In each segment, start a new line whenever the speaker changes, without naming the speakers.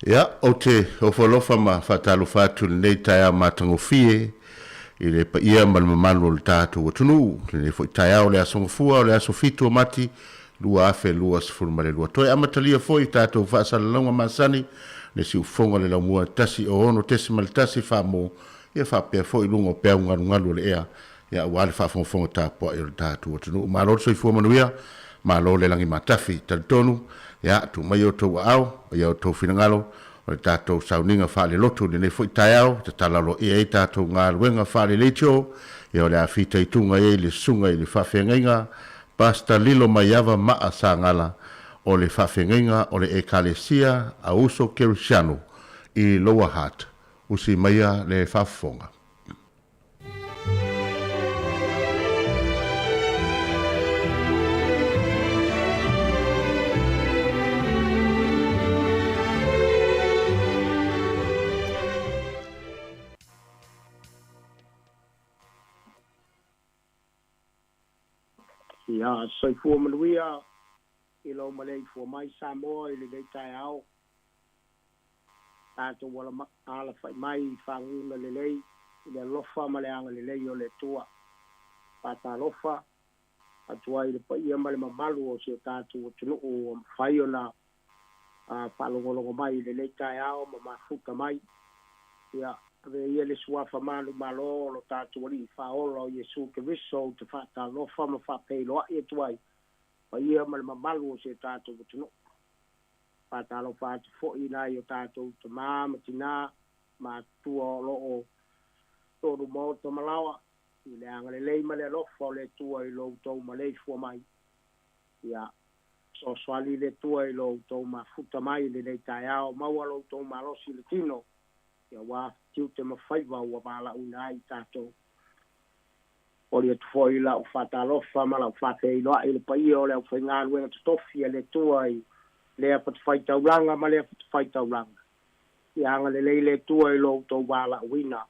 Ia, ou te ofo alofa ma faatalofa atu i lenei taeao matagofie i le paia ma le mamalu o le tatou atunuu. I lenei foi taeao o le Aso Gafua, o le aso 7 o Mati 2022. Toe amatalia foi i tatou faasalalauga masani le siufofoga o le laumua 106.1 Samoa, ia faapea foi i luga o peau galugalu o le ea, ia aua le faafogafoga tapuai o le tatou atunuu. Malo le soifua manuia, malo le lagi matafi. Talitonu, ia, tuu mai outou aao, ia outou finagalo, o le tatou sauniga faalelotu i lenei foi taeao, e tatala aloaia ai tatou galuega faale-leitio, ia o le a fitaituga ai le susuga i le faafeagaiga Pastor Lilo Maiava Maa Sagala o le Faafeagaiga o le Ekalesia a Uso Kerisiano i Lower Hutt. Usi maia le faafofoga.
Ia soifua manuia i lou maleifua mai Samoa i lenei taeao. Tatou alafai mai i faguga lelei i le alofa ma le agalelei o le Atua. Faatalofa atu ai i le paia ma le mamalu o si o tatou atunuu ua mafai ona faalogologo mai i lenei taeao ma mafuta mai. Ia, avea ia le suafa manumalo o lo tatou Alii Faaola o Iesu Keriso ou te faatalofa ma faapeiloai atu ai paia ma le mamalu o si o tatou atunuu. Faatalofa atu foi i nai o tatou tamā ma tinā matutua o lo o tolu maota ma laoa i le agalelei ma le alofa o le Atua i lo outou maleifua mai. Ia fesoasoani le Atua i lo outou mafuta mai i lenei taeao, maua lo outou malosi i le tino, aua tiute ma faiva ua valaauina ai i tatou. Momoli atu foi lau faatalofa ma lau faafeiloai i le paia o le aufaigaluega totofi a le Atua i lea fatafaitaulaga ma lea fatafaitaulaga. Ia agalelei le Atua i lo outou valaauina,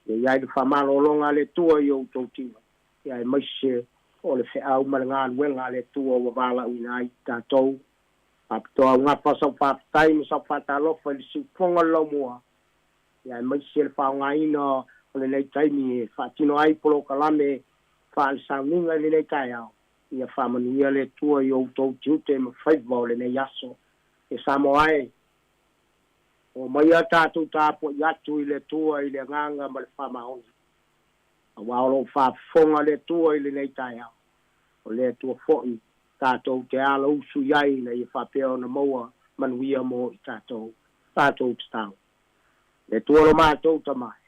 ia i ai le faamalologa a le Atua i outou tino, ia aemaise o le feau ma le galuega a le Atua ua valaauina ai i tatou. Faapitoa augafa sau faafetai ma sau faatalofa i le siufofoga o le laumua, ia aemaise le faaaogaina o lenei taimi e faatino ai polokalame faale-sauniga i lenei taeao. Ia faamanuia le Atua i outou tiute ma faiva o lenei aso. E Samoa e, omaia tatou tapuai atu i le Atua i le agaga ma le faamaoni, aua o lo o faafofoga le Atua i lenei taeao. O le Atua foi tatou te alausu i ai ina ia faapea ona maua manuia mo i tatou. Tatou tatalo. Le Atua lo matou Tama e,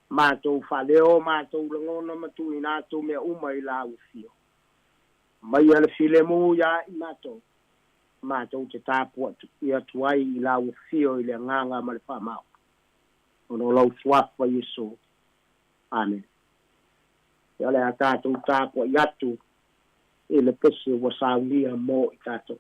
matou faaleo matou lagona ma tuuina atu mea uma i Lau Afio. Aumaia le filemu iā i matou, matou te tapuai atu ai i Lau Afio i le agaga ma le faamaoni, ona o Lau Suafa Iesu. Amene. Ia o le a tatou tapuai atu i le pese ua saunia mo i tatou.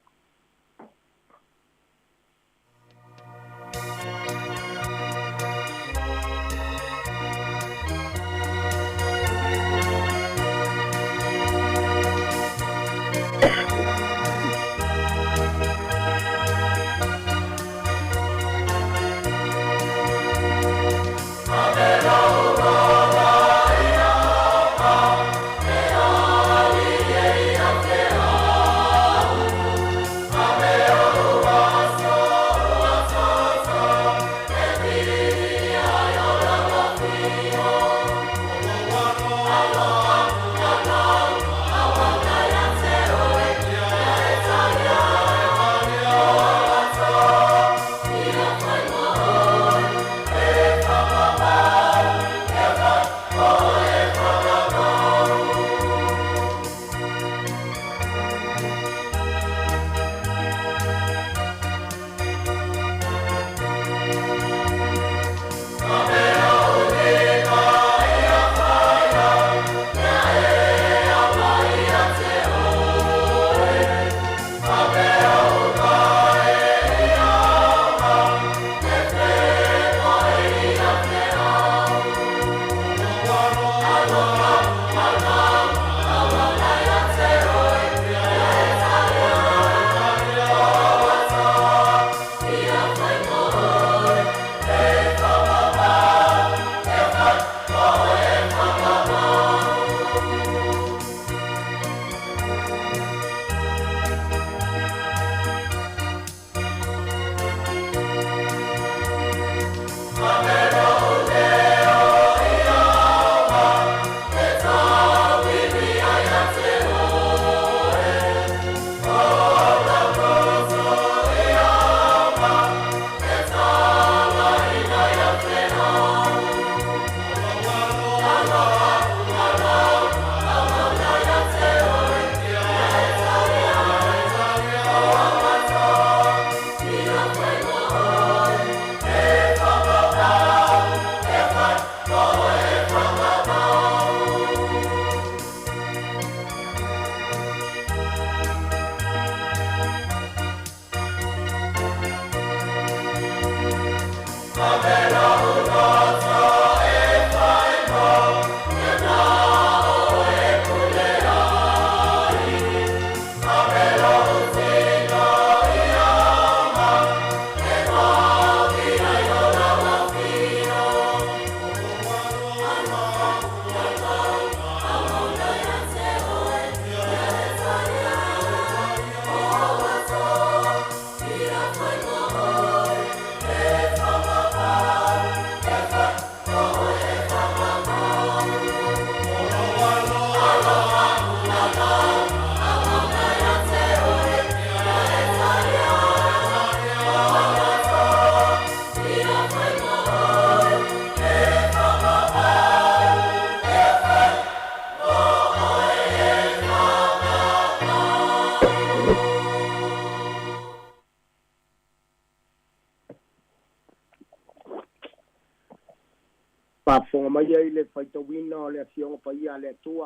Faafofoga mai ai le faitauina o le Afioga Paia a le Atua.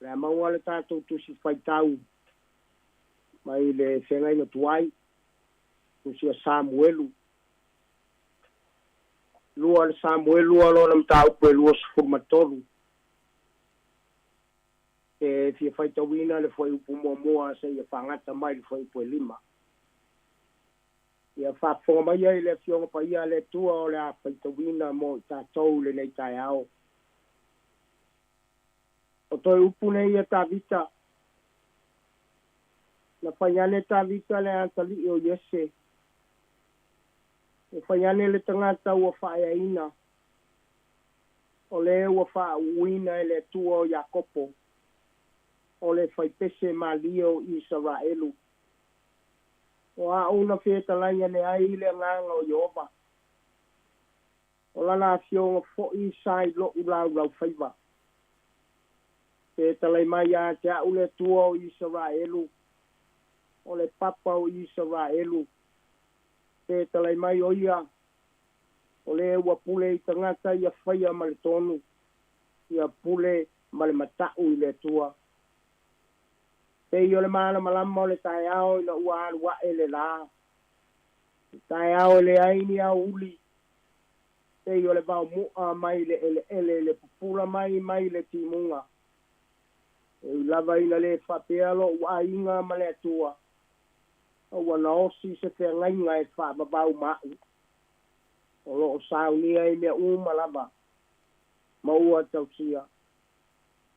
O le a maua le tatou tusi faitau mai le feagaiga tuai, tusi a Samuelu. Lua le Samuelu a lona mataupu e 23. E fia faitauina le fuaiupu muamua seia faagata mai le fuaiupu e 5. Ia faafofoga mai ai le Afioga Paia a le Atua o le a faitauina mo i tatou lenei taeao. O toe upu nei ia Tavita. Na fai ane Tavita le atalii o Iese. E fai ane le tagata ua faaeaina. O le ua faauuina e le Atua o Iakopo. O le faipese malie o Isaraelu. O a'u na fetalai ane ai le agaga o Ieova. O lana afioga fo'i sa i lo'u laulaufaiva. Fetalai mai ia te a'u le Atua o Isaraelu. O le papa o Isaraelu. Fetalai mai o ia. O le ua pule i tagata ia faia ma le tonu. Ia pule ma le mata'u i le Atua. Pei o le malamalama o le taeao ina ua alu a'e le lā. I taeao e leai ni aoauli. Pei o le vaomu'a mai le eleele le pupula mai mai le timuga. E ui lava ina lē faapea lo'u aiga ma le Atua. A ua gaosi se feagaiga e faavavau ma a'u. O loo saunia i mea uma lava ma ua tausia.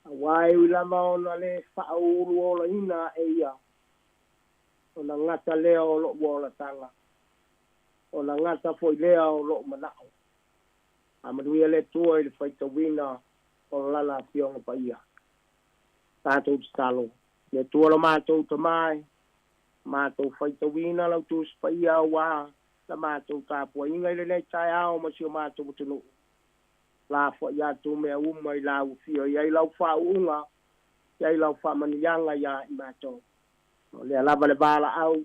Auā e ui lava ona lē faauluuluolaina aʻe ia. Ona gata lea o lo'u olataga. Ona gata foi lea o lo'u mana'o. Faamanuia le Atua i le faitauina o lana Afioga Paia. Tatou tatalo. Le Atua lo matou Tamā e, matou faitauina lau Tusi Paia auā la matou tapuaiga i lenei taeao ma si o matou atunuu. Lafoai atu mea uma i la ua fia i ai lau faauuga, i ai lau faamanuiaga iā i matou. O lea lava le valaau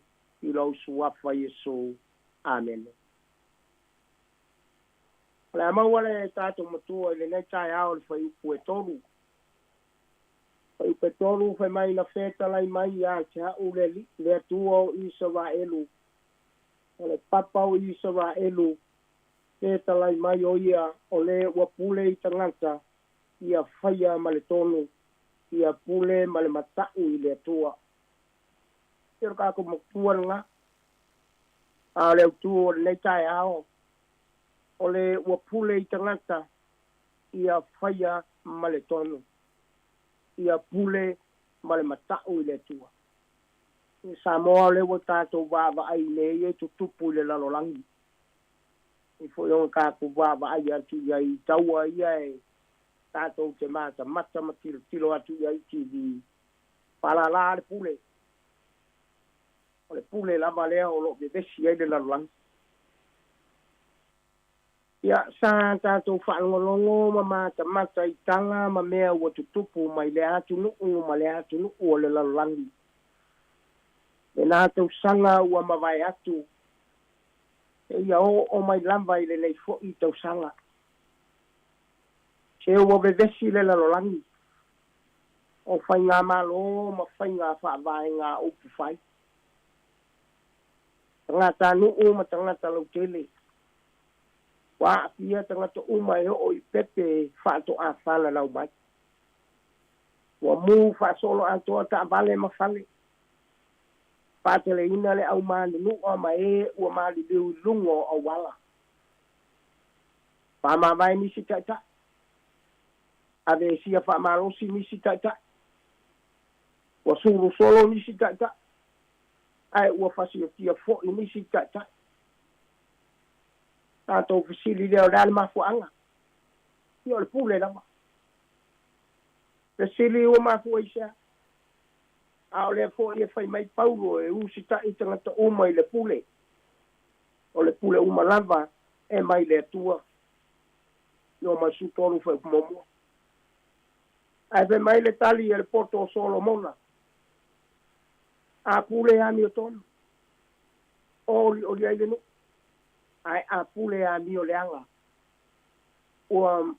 i lou Suafa Iesu. Amene. O le a maua le tatou matua i lenei taeao le fuaiupu e 3. Fuaiupu e 3 fai mai na fetalai mai ia te a'u le Atua o Isaraelu. O le papa o Isaraelu. Fetalai mai o ia o le ua pule i tagata ia faia ma le tonu. Ia pule ma le mata'u i le Atua. Ia o le tatou matua lena. A o le autū o lenei taeao, o le ua pule i tagata ia faia ma le tonu. Ia pule ma le mata'u i le Atua. I Samoa o lea ua tatou vaavaai i mea ia e tutupu i le lalolagi. E foi ona tatou vaavaai atu i ai i taua ia e tatou te matamata ma tilotilo atu i ai i TV. Faalala le pule. O le pule lava lea o loo vevesi ai le lalolagi. Ia, sa tatou faalogologo ma matamata i tala ma mea ua tutupu mai lea atunuu ma lea atunuu o le lalolagi. Lena tausaga ua mavae atu, seia oo mai lava i lenei foi tausaga. Se ua vevesi le lalolagi, o faigamalo ma faiga faavaega upu fai. Tagatanuu ma tagata lautele. Ua aafia tagata uma e oo i pepe faatoa falalau mai. Ua mu faasoloatoa taavale ma fale. Faateleina le au manunua ma e ua maliliu i luga o auala. Faamavae nisi taitai. Aveesia faamalosi nisi taitai. Ua sulusolo nisi taitai. Ae ua fasiotia foi nisi taitai. Tatou fesili lea o le a le mafuaaga? Ia o le pule lava. Fesili ua mafua i se a? A o lea foi e fai mai Paulo e usitai tagata uma i le pule. O le pule uma lava e mai le Atua. Roma 13 fuaiupu muamua. Ae fai mai le tali a le poto o Solomona, A pule amiotonu, olioli ai le nuu, ae a pule amio leaga, ua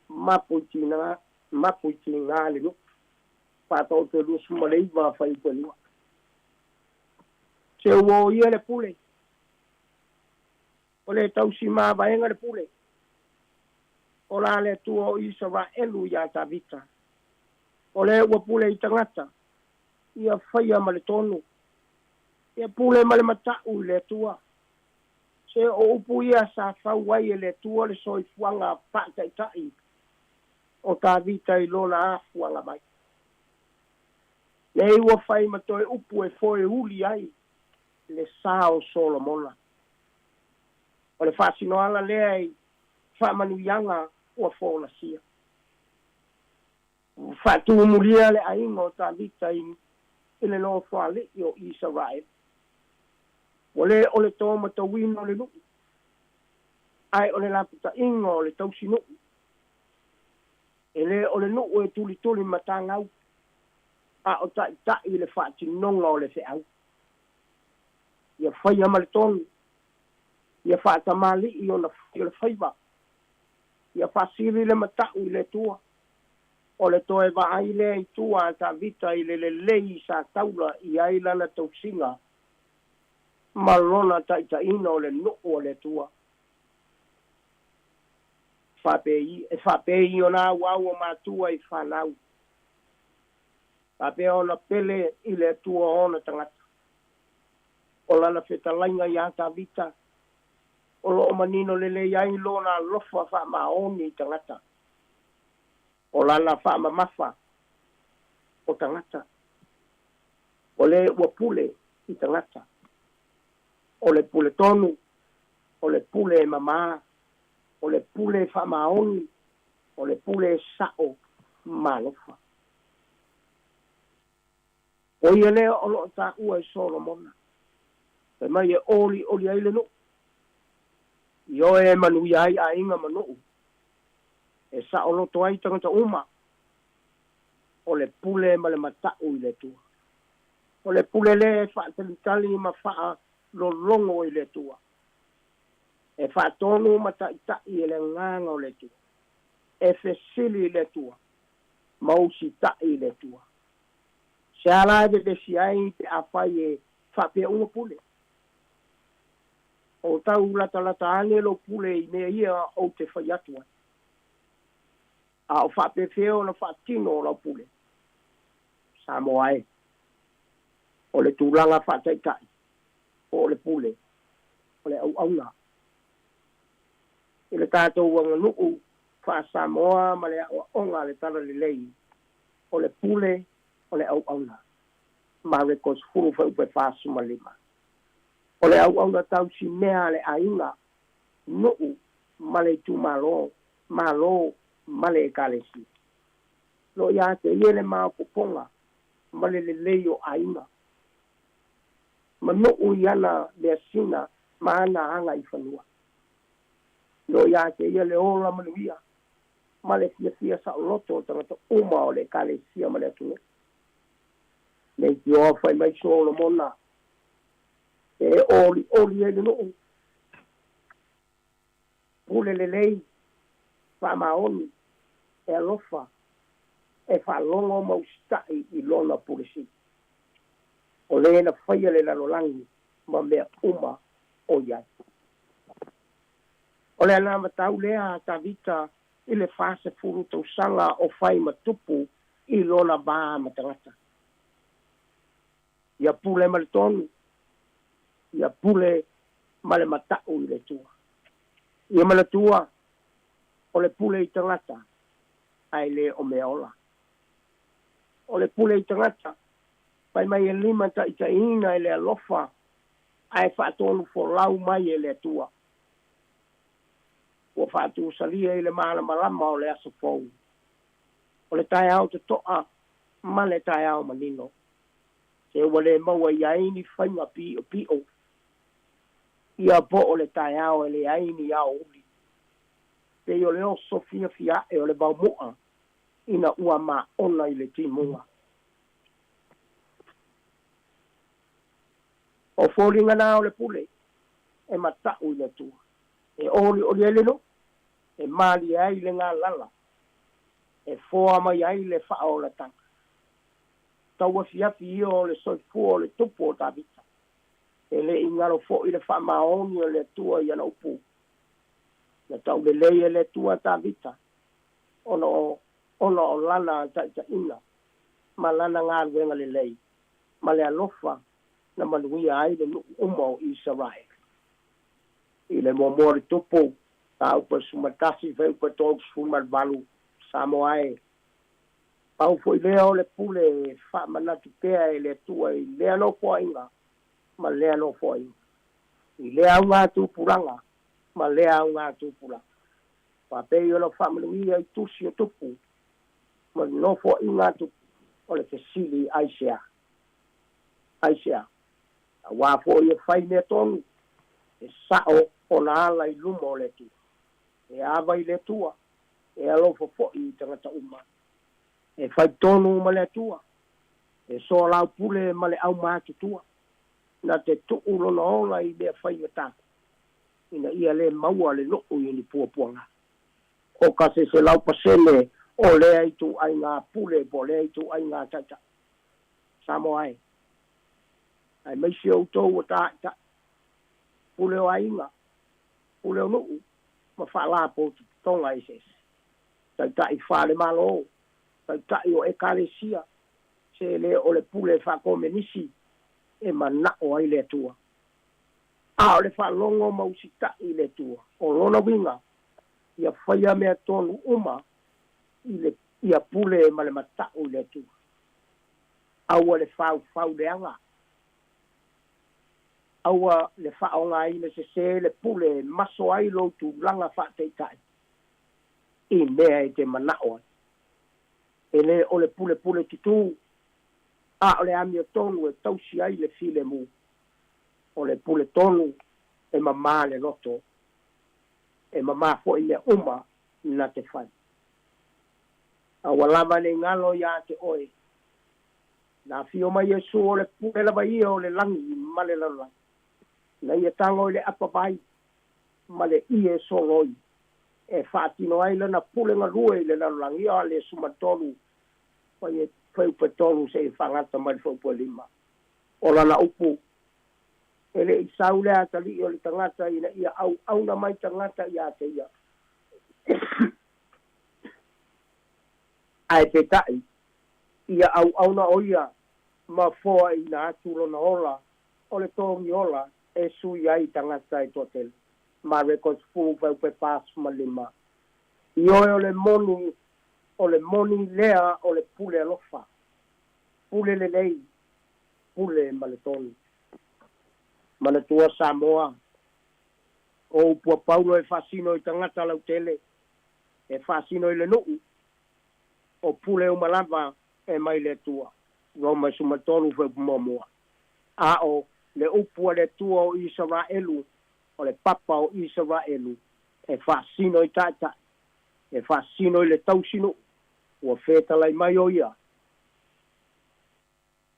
mapuitiga le nuu. Faataoto e 29 fuaiupu e 2. Se ua oia le pule, o le tausi mavaega le pule, o la le Atua o Isaraelu iā Tavita, o le ua pule i tagata, ia faia ma le tonu, ia pule ma le mata'u i le Atua. Se o upu ia sa fau ai e le Atua le soifuaga fa'ata'ita'i o Tavita i lona afuaga mai. Nei ua fai ma toe upu e foeuli ai le sa o Solomona. O le faasinoala lea i faamanuiaga ua folasia. Ua faatumulia le aiga o Tavita i le nofoalii o Isaraelu. Ua le o le to matauina o le nuu, ae o le lapataiga o le tausinuu. E le o le nuu e tulituli matagau, a o taitai le faatinoga o le feau. Ia faia ma le tonu, ia faatamalii ona fai o le faiva, ia faasili le mata'u i le Atua. O le toe vaai lea i tua a Tavita i le lelei sa taula i ai lana tausiga ma lona taitaiina o le nuu o le Atua. E faapei ona auau o matua i fanau, faapea ona pele i le Atua ona tagata. O lana fetalaiga iā Tavita, o lo o manino lelei ai lona alofa faamaoni i tagata. O lana faamamafa o tagata. O le ua pule i tagata. O le pule tonu, o le pule e mamā, o le pule e faamaoni, o le pule e sa'o ma alofa. O ia lea o lo o taua e Solomona, fai mai e olioli ai le nuu, ioe e manuia ai aiga ma nuu, e saoloto ai tagata uma, o le pule ma le mata'u i le Atua. O le pule lea e faatalitali ma faalologo i le Atua, e faatonu ma ta'ita'i e le agaga o le Atua, e fesili i le Atua ma usita'i i le Atua. Se a la e vevesi ai pe afai e faapea uma pule? O tau latalata ane lou pule i mea ia ou te fai atu ai. A o faapefea ona faatino o lau pule? Samoa e. O le tulaga faataitai po o le pule, o le auauna. I le tatou aganuu faa-Samoa ma le aoaoga a le Talalelei, o le pule o le auauna. Mareko 10 fuaiupu e 45. O le auauna tausimea a le aiga, nuu ma le itumalo, Malo ma le Ekalesia. Lo ia te ia le maopoopoga ma le lelei o aiga ma nuu i ana measina ma ana aga i fanua. Lo ia te ia le ola manuia ma le fiafia saoloto o tagata uma o le Ekalesia ma le atunuu. Leitioa fai mai Solomona e olioli ai le nuu, pule lelei, faamaoni, e alofa, e faalogo ma usitai i lona pule sili. O le na faia le lalolagi ma mea uma o i ai. O le anavatau lea a Tavita i le 40 tausaga o fai ma tupu i lona va ma tagata. Ia pule ma le tonu, ia pule ma le mata'u i le Atua. Ia manatua, o le pule i tagata, ae le o meaola. O le pule i tagata, fai mai e limataitaiina e le alofa ae faatonu folau mai e le Atua. Ua faatusalia i le malamalama o le aso fou, o le taeao toto'a ma le taeao manino, se ua lē maua i ai ni faiga pi'opi'o, ia po o le taeao e leai ni aoauli, pei o le oso fiafia a'e o le vaomu'a ina ua maona i le timuga. O foliga na o le pule e mata'u i le Atua, e olioli ai le nuu, e malie ai le galala, e foa mai ai le faaolataga. Tauafiafi ia o le soifua o le tupu o Tavita, e le i galo fo'i le faamaoni o le Atua i ana upu. Na taulelei e le Atua Tavita ona o ona o lana taʻitaʻiga ma lana galuega lelei ma le alofa na manuia ai le nuu uma o Isaraelu. I le muamua o le tupu, mataupu e 11 fuaiupu e 38, Samoa e, pau foi lea o le pule e faamanatu pea e le Atua i lea nofoaiga ma lea nofoaiga, i lea augatupulaga ma lea augatupulaga, faapei ona faamanuia i tusi o tupu ma nofoaiga a tupu, o le fesili aisea? Aisea? Auā foi e fai mea tonu, e sa'o ona ala i luma o le Atua, e ava i le Atua, e alofa foi i tagata uma, e fai tonu ma le Atua, e soalaupule ma le aumatutua, na te tuu lona ola i mea faigata, ina ia lē maua le nuu i ni puapuaga. O ka se 100% o lea ituaiga pule po o lea ituaiga taʻitaʻi. Samoa e, aemaise outou ua taʻitaʻi, pule o aiga, pule o nuu ma faalapotopotoga eseese, taʻitaʻi faale-Malo, taʻitaʻi o ekalesia, se lē o le pule faakomenisi e manaʻo ai le Atua, a o le faalogo ma usitaʻi i le Atua. O lona uiga, ia faia mea tonu uma i le ia pule ma le mataʻu i le Atua. Aua le faufau leaga, aua le faaaogaina sesē le pule e maso ai lou tulaga faataitaʻi i mea e te manaʻo ai. E lē o le pulepule tutū, a o le amiotonu e tausi ai le filemu. O le pule tonu e mamā le loto, e mamā fo'i mea uma na te fai. Aua lava nei galo iā te oe, na afio mai Iesu o le pule lava ia o le lagi ma le lalolagi, na ia tago i le apavai ma le ie soloi e faatino ai lana pule galue i le lalolagi. Ia le 13 fai fuaiupu e 3 seia faagata mai le fuaiupu e 5. O lana upu, E le i sau le atalii o le tagata ina ia auauna mai tagata iā te ia, ae peitai, ia auauna o ia ma foaina atu lona ola o le togi ola e sui ai tagata e toatele. Mareko 10 fuaiupu e 45. Ioe o le moni, o le moni lea o le pule alofa, pule lelei, pule ma le tonu. Manatua Samoa, o upu a Paulo e faasino i tagata lautele, e faasino i le nuu, o pule uma lava e mai le Atua. Roma 13 fuaiupu muamua. A o le upu a le Atua o Isaraelu, o le Papa o Isaraelu, e faasino i taʻitaʻi, e faasino i le tausinuu, ua fetalai mai o ia,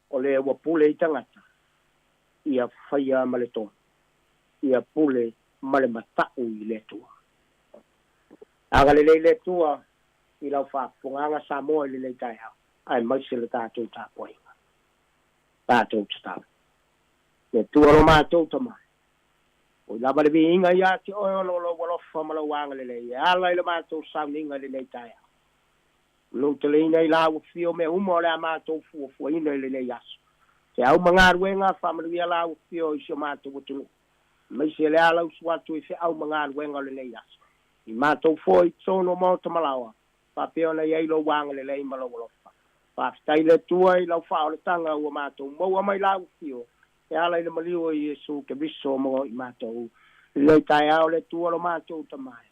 o le ua pule i tagata, ia faia ma le tonu, ia pule ma le mataʻu i le Atua. Agalelei le Atua i lau faafofogaaga Samoa i lenei taeao, aemaise le tatou tapuaiga. Tatou tatalo. Le Atua lo matou Tama, oi lava le viiga ia te oe ona o lou alofa ma lou agalelei e ala i le matou sauniga i lenei taeao. Manuteleina i lau afio mea uma o le a matou fuafuaina i lenei aso. Se au ma galuega, faamanuia lau afio i si o matou atunuu, aemaise le alausu atu i feau ma galuega o lenei aso. I matou foi i totonu o maota ma laoa, faapea ona i ai lou agalelei ma lou alofa. Faafetai le Atua i lau faaolataga ua matou maua mai lau afio e ala i le maliu o Iesu Keriso mo i matou. I lenei taeao le Atua lo matou Tama e.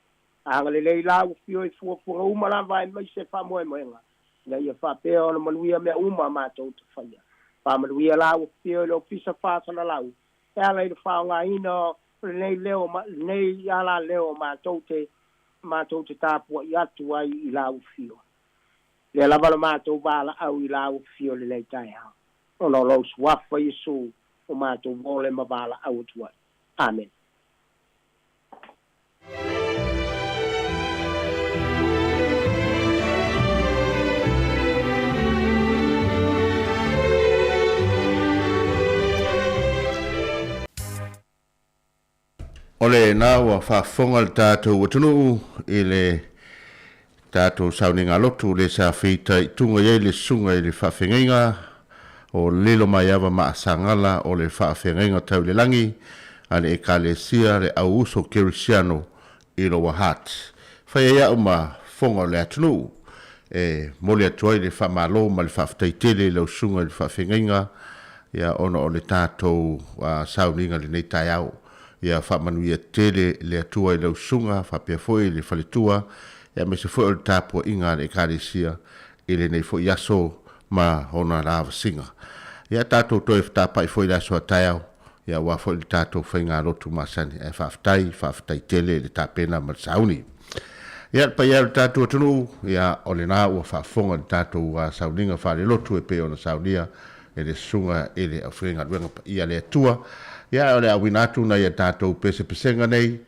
Agalelei lau afio i fuafuaga uma lava aemaise faamoemoega, ina ia faapea ona manuia mea uma a matou te faia. Faamanuia lau afio i le Ofisa Faasalalau e ala i le faaaogaina o lenei leo lenei alaleo matou te matou te tapuai atu ai i lau afio. Lea lava lo matou valaau i lau afio i lenei taeao, ona o lou suafa Iesu o matou vole ma valaau atu ai. Amene.
O lena ua faafofoga le tatou atunuu i le tatou sauniga lotu le sa fitaituga i ai le susuga i le faafeagaiga o Lilomaiava Maasagala o le Faafeagaiga Tau i le Lagi a le Ekalesia le Au Uso Kerisiano i Lower Hutt. Fai ai au ma fofoga o le atunuu e momoli atu ai le faamalo ma le faafetai tele i lau susuga i le faafeagaiga ia ona o le tatou sauniga i lenei taeao. Ia faamanuia tele le Atua i lau susuga faapea foi le faletua aemaise foi o le tapuaiga a le Ekalesia i lenei foi aso ma ona lavasiga. Ia tatou toe fetapai foi i le aso a taeao ia aua foi le tatou faigalotu masani. Ae faafetai, faafetai tele i le tapena ma le sauni. Ia le paia e o le tatou atunuu, ia o lena ua faafofoga i le tatou sauniga faalelotu e pei ona saunia e le susuga i le aufaigaluega paia a le Atua. Ia ae o le a auina atu nai a tatou pesepesega nei,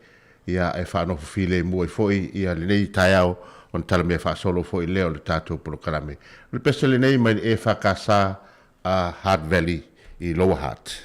ia e faanofo filemu ai foi ia lenei taeao ona talamea faasolo foi lea o le tatou polokalame. O le pese lenei mai le EFKS a Hutt Valley i Lower Hutt.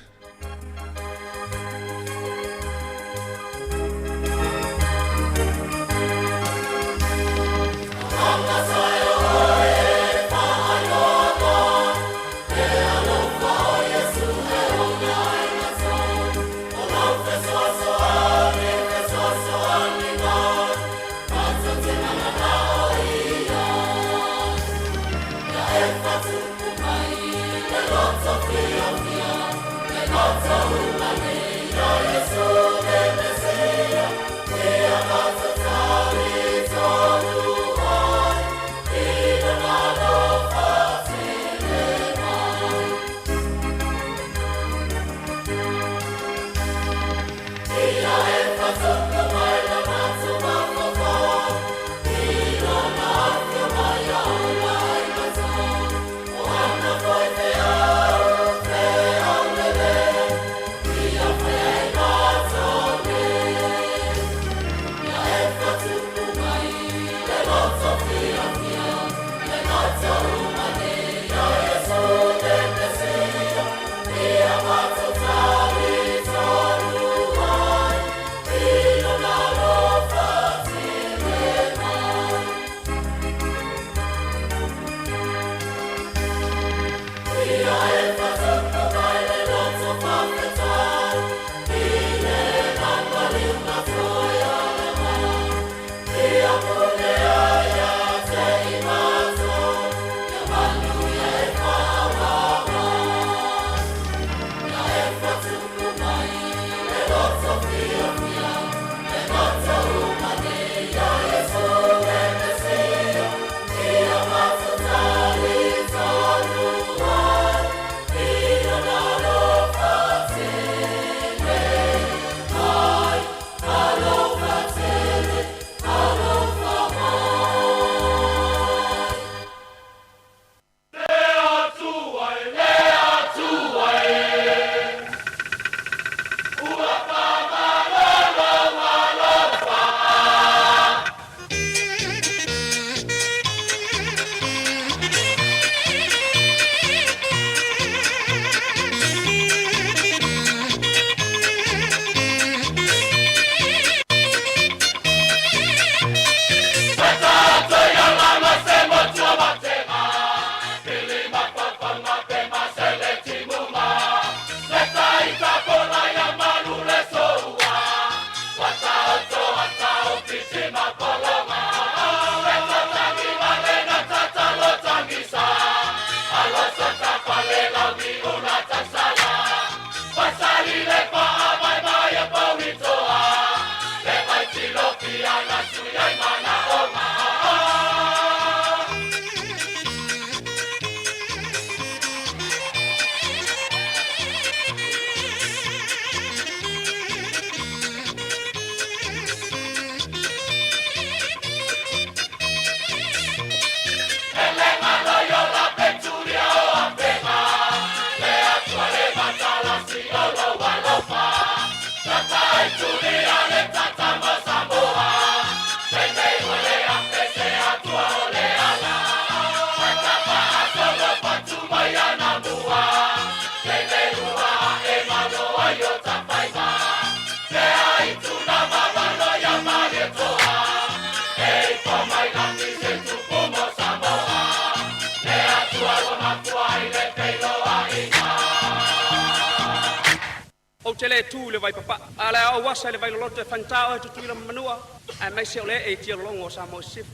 Ou te le tu i le vaipapaa, a o le a ou asa i le vailoloto e faigata oe Tutuila ma Manua, aemaise o le ee i tialologo o Samoa i Sisifo.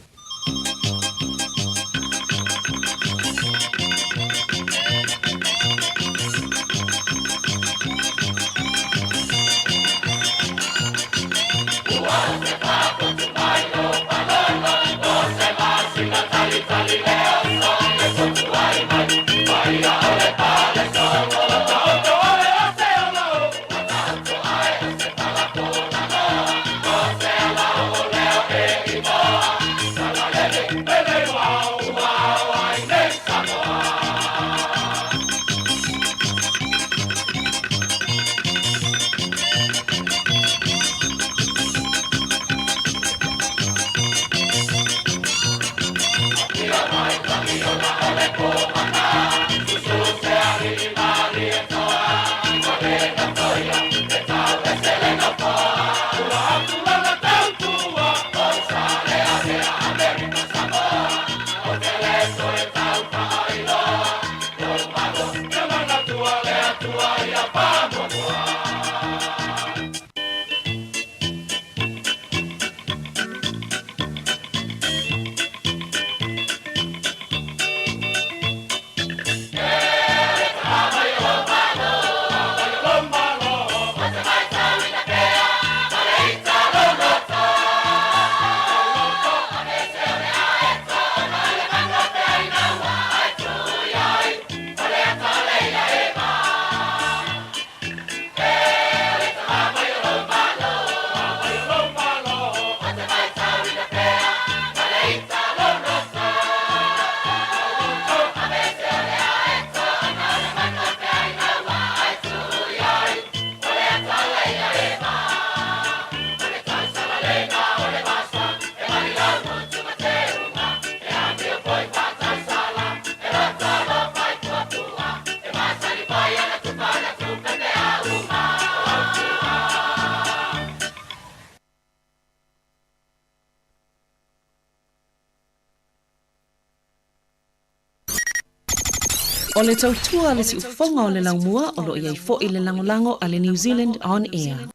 O le tautua a le siufofoga o le laumua o lo o i ai foi le lagolago a le New Zealand On Air.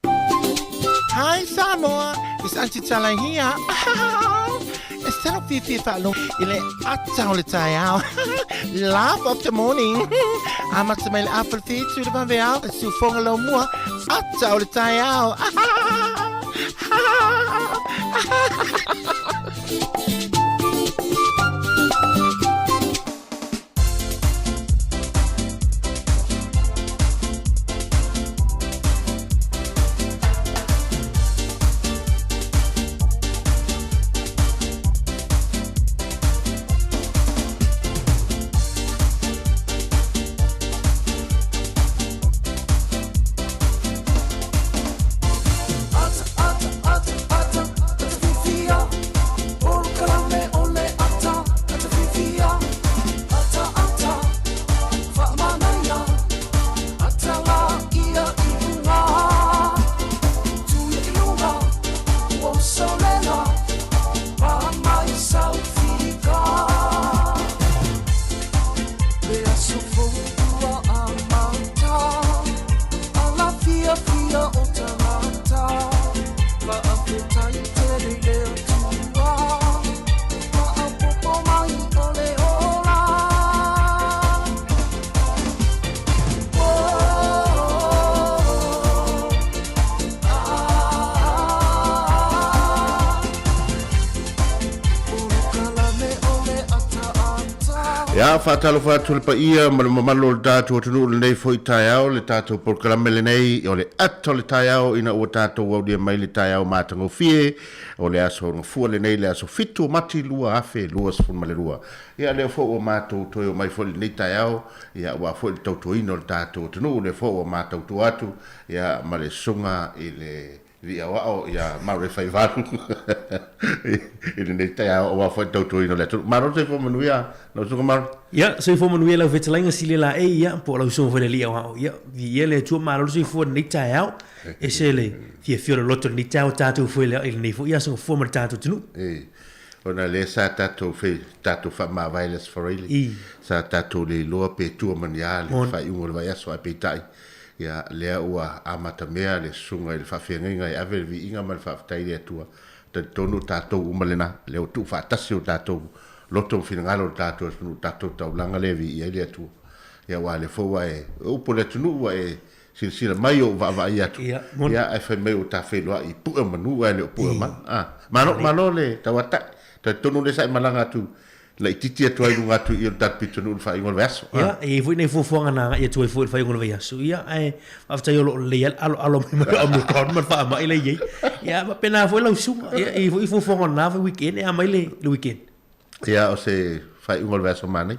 Hi Samoa, it's Auntie Tala here. E talo fiafia faalogo i le ata o le taeao. Laugh of the morning. Amata mai le afa le fitu i le vaveao, le siufoga laumua, ata o le taeao.
Ata, ata, ata, ata, ata fiafia.
Ia, faatalofa atu le paia ma le mamalu o le tatou atunuu i lenei foi taeao, le tatou polokalame lenei o le Ata o le Taeao ina ua tatou aulia mai le taeao matagofie o le aso Gafua lenei, le aso 7 o Mati 2022. Ia, lea foi ua matou toe omai foi i lenei taeao, ia, aua foi le tautuaina o le tatou atunuu, lea foi ua matou tua atu, ia, ma le susuga i le Alii Aoao ia Murray Faivalu i lenei taeao aua foi le tautuaina o le atunuu. Malo le soifua manuia lau Susuga Murray.
Ia, soifua manuia lau fetalaiga Silia Laei, ia, po o lau susuga foi le Alii Aoao. Ia, viia le Atua, malo le soifua i lenei taeao. Ese le fiafia o le loto i lenei taeao tatou feiloai i lenei foi aso gafua ma le tatou atunuu.
E, ona lea sa tatou fei, tatou faamavae i le Aso Faraile, sa tatou le iloa pe tua ma ni a le faaiuga o le vaiaso, ae peitai, Ia, lea ua amatamea le susuga i le faafeagaiga e ave le viiga ma le faafetai i le Atua. Talitonu o tatou uma lena, lea ua tuufaatasi o tatou loto ma finagalo o le tatou atunuu, tatou taulaga lea e viia ai le Atua. Ia, aua o lea foi ua e, o upu a le atunuu ua e silasila mai o ou vaavaai atu,
Ia, moni.
ia, ae fai mai ua ta feiloai i pue o manu ae le o pue o manu. A,
Malo,
malo le tauatai. Talitonu lea sa e malaga atu laitiiti atu ai i luga atu i i o le tatou pitonuu i le faaiuga o le vaiaso.
Ia, e i ai foi nai fuafuaga na agai atu ai foi i le faaiuga o le vaiaso, ia, ae faafetai o lo o lelei lava le aloalo mai ma le Omicron ma le faamai la e i ai. Ia, e faapena foi lau susuga, ia, e i ai foi fuafuaga o lena foi weekend e amai le weekend.
Ia, o se faaiuga o le vaiaso manaia.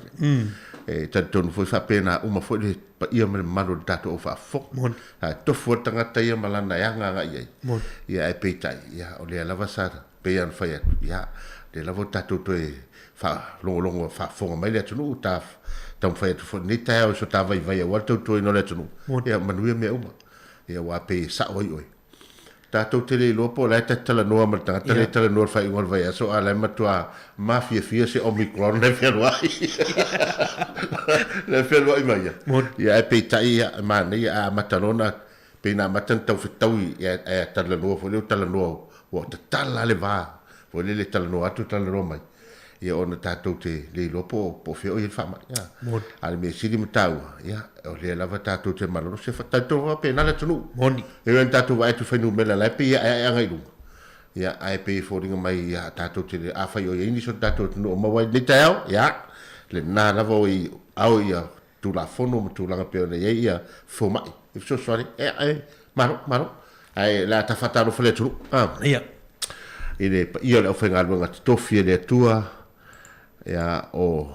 E talitonu foi faapena uma foi le paia ma le mamalu o le tatou au faafofoga.
Moni.
A tofu lava le tagata ia ma lana e aga agai i ai.
Moni.
Ia, ae peitai, ia, o lea lava sa Pei lava ona fai atu, ia, lea lava ua tatou toe faalogologo faafofoga mai le atunuu, ta taumafai atu foi i lenei taeao i so ta vaivai aua le tautuaina o le atunuu, ia manuia mea uma. Ia aua pei e sao ai oe. Tatou te le iloa po o la e ta te talanoa ma le tagata lea e talanoa i le faaiuga o le vaiaso, a o la e matua mafiafia se Omicron la e fealuai la e fealuai mai ia. Ia ae peitai ia, e manaia a amata loa ona Pei na amata ona tau fetaui ae talanoa foi lea ua talanoa ua tatala le va foi lele talanoa atu talanoa mai ia ona tatou te le iloa po o fea o i ai le faamai. A o le mea sili ma taua, ia o lea lava tatou te malolosi. E talitonu lava faapena le atunuu.
Moni.
E ui lava ina tatou vaai atu i fuainumera la e pei e aeae agai i luga, ia ae pei e foliga mai ia tatou te le, afai o i ai nisi o le tatou atunuu o maua ai i lenei taeao, ia lena lava o i ao ia Tulafono ma tulaga pei ona i ai ia fomai e fesoasoani, e, e, malo, malo. Ae o le a ta faatalofa le atunuu, a.
Ia.
I le paia o le aufaigaluega totofi e le Atua, ia, o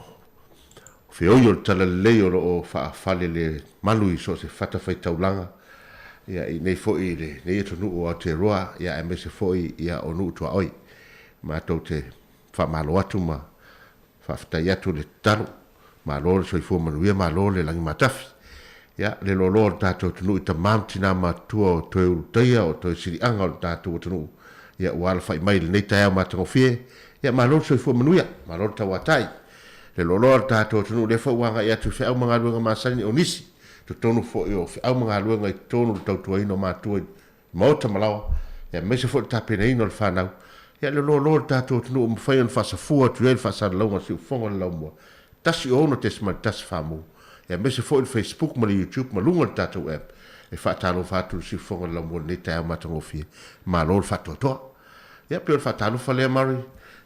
feoi o le Talalelei o lo o faafale le malu i so o se fatafaitaulaga, ia, i nei foi i lenei atunuu o Aotearoa, ia, aemaise foi, ia, o nuu tuaoi. Matou te faamalo atu ma Faafetai atu le tatalo. Malo le soifua manuia, malo le lagi matafi. Ia, le loaloa o le tatou atunuu i tama ma tina matutua o toe ulutaia, o toe siliaga o le tatou atunuu, ia, ua alafai mai i lenei taeao matagofie. Ia, malo le soifua manuia, malo le tauatai. Le loaloa o le tatou atunuu lea foi ua agai atu i feau ma galuega masani o nisi, totonu foi o feau ma galuega i totonu o le tautuaina o matua i Maota ma laoa, aemaise foi le tapenaina o le fanau, ia le loaloa o le tatou atunuu ua mafai ona faasafua atu i ai le faasalalauga o le siufofoga o le laumua 106.1 Famu, aemaise foi le Facebook ma le YouTube ma luga o le tatou app e faatalofa atu i le siufofoga o le laumua i lenei taeao matagofie. Malo le faatoatoa. Ia pei o le faatalofa lea Murray,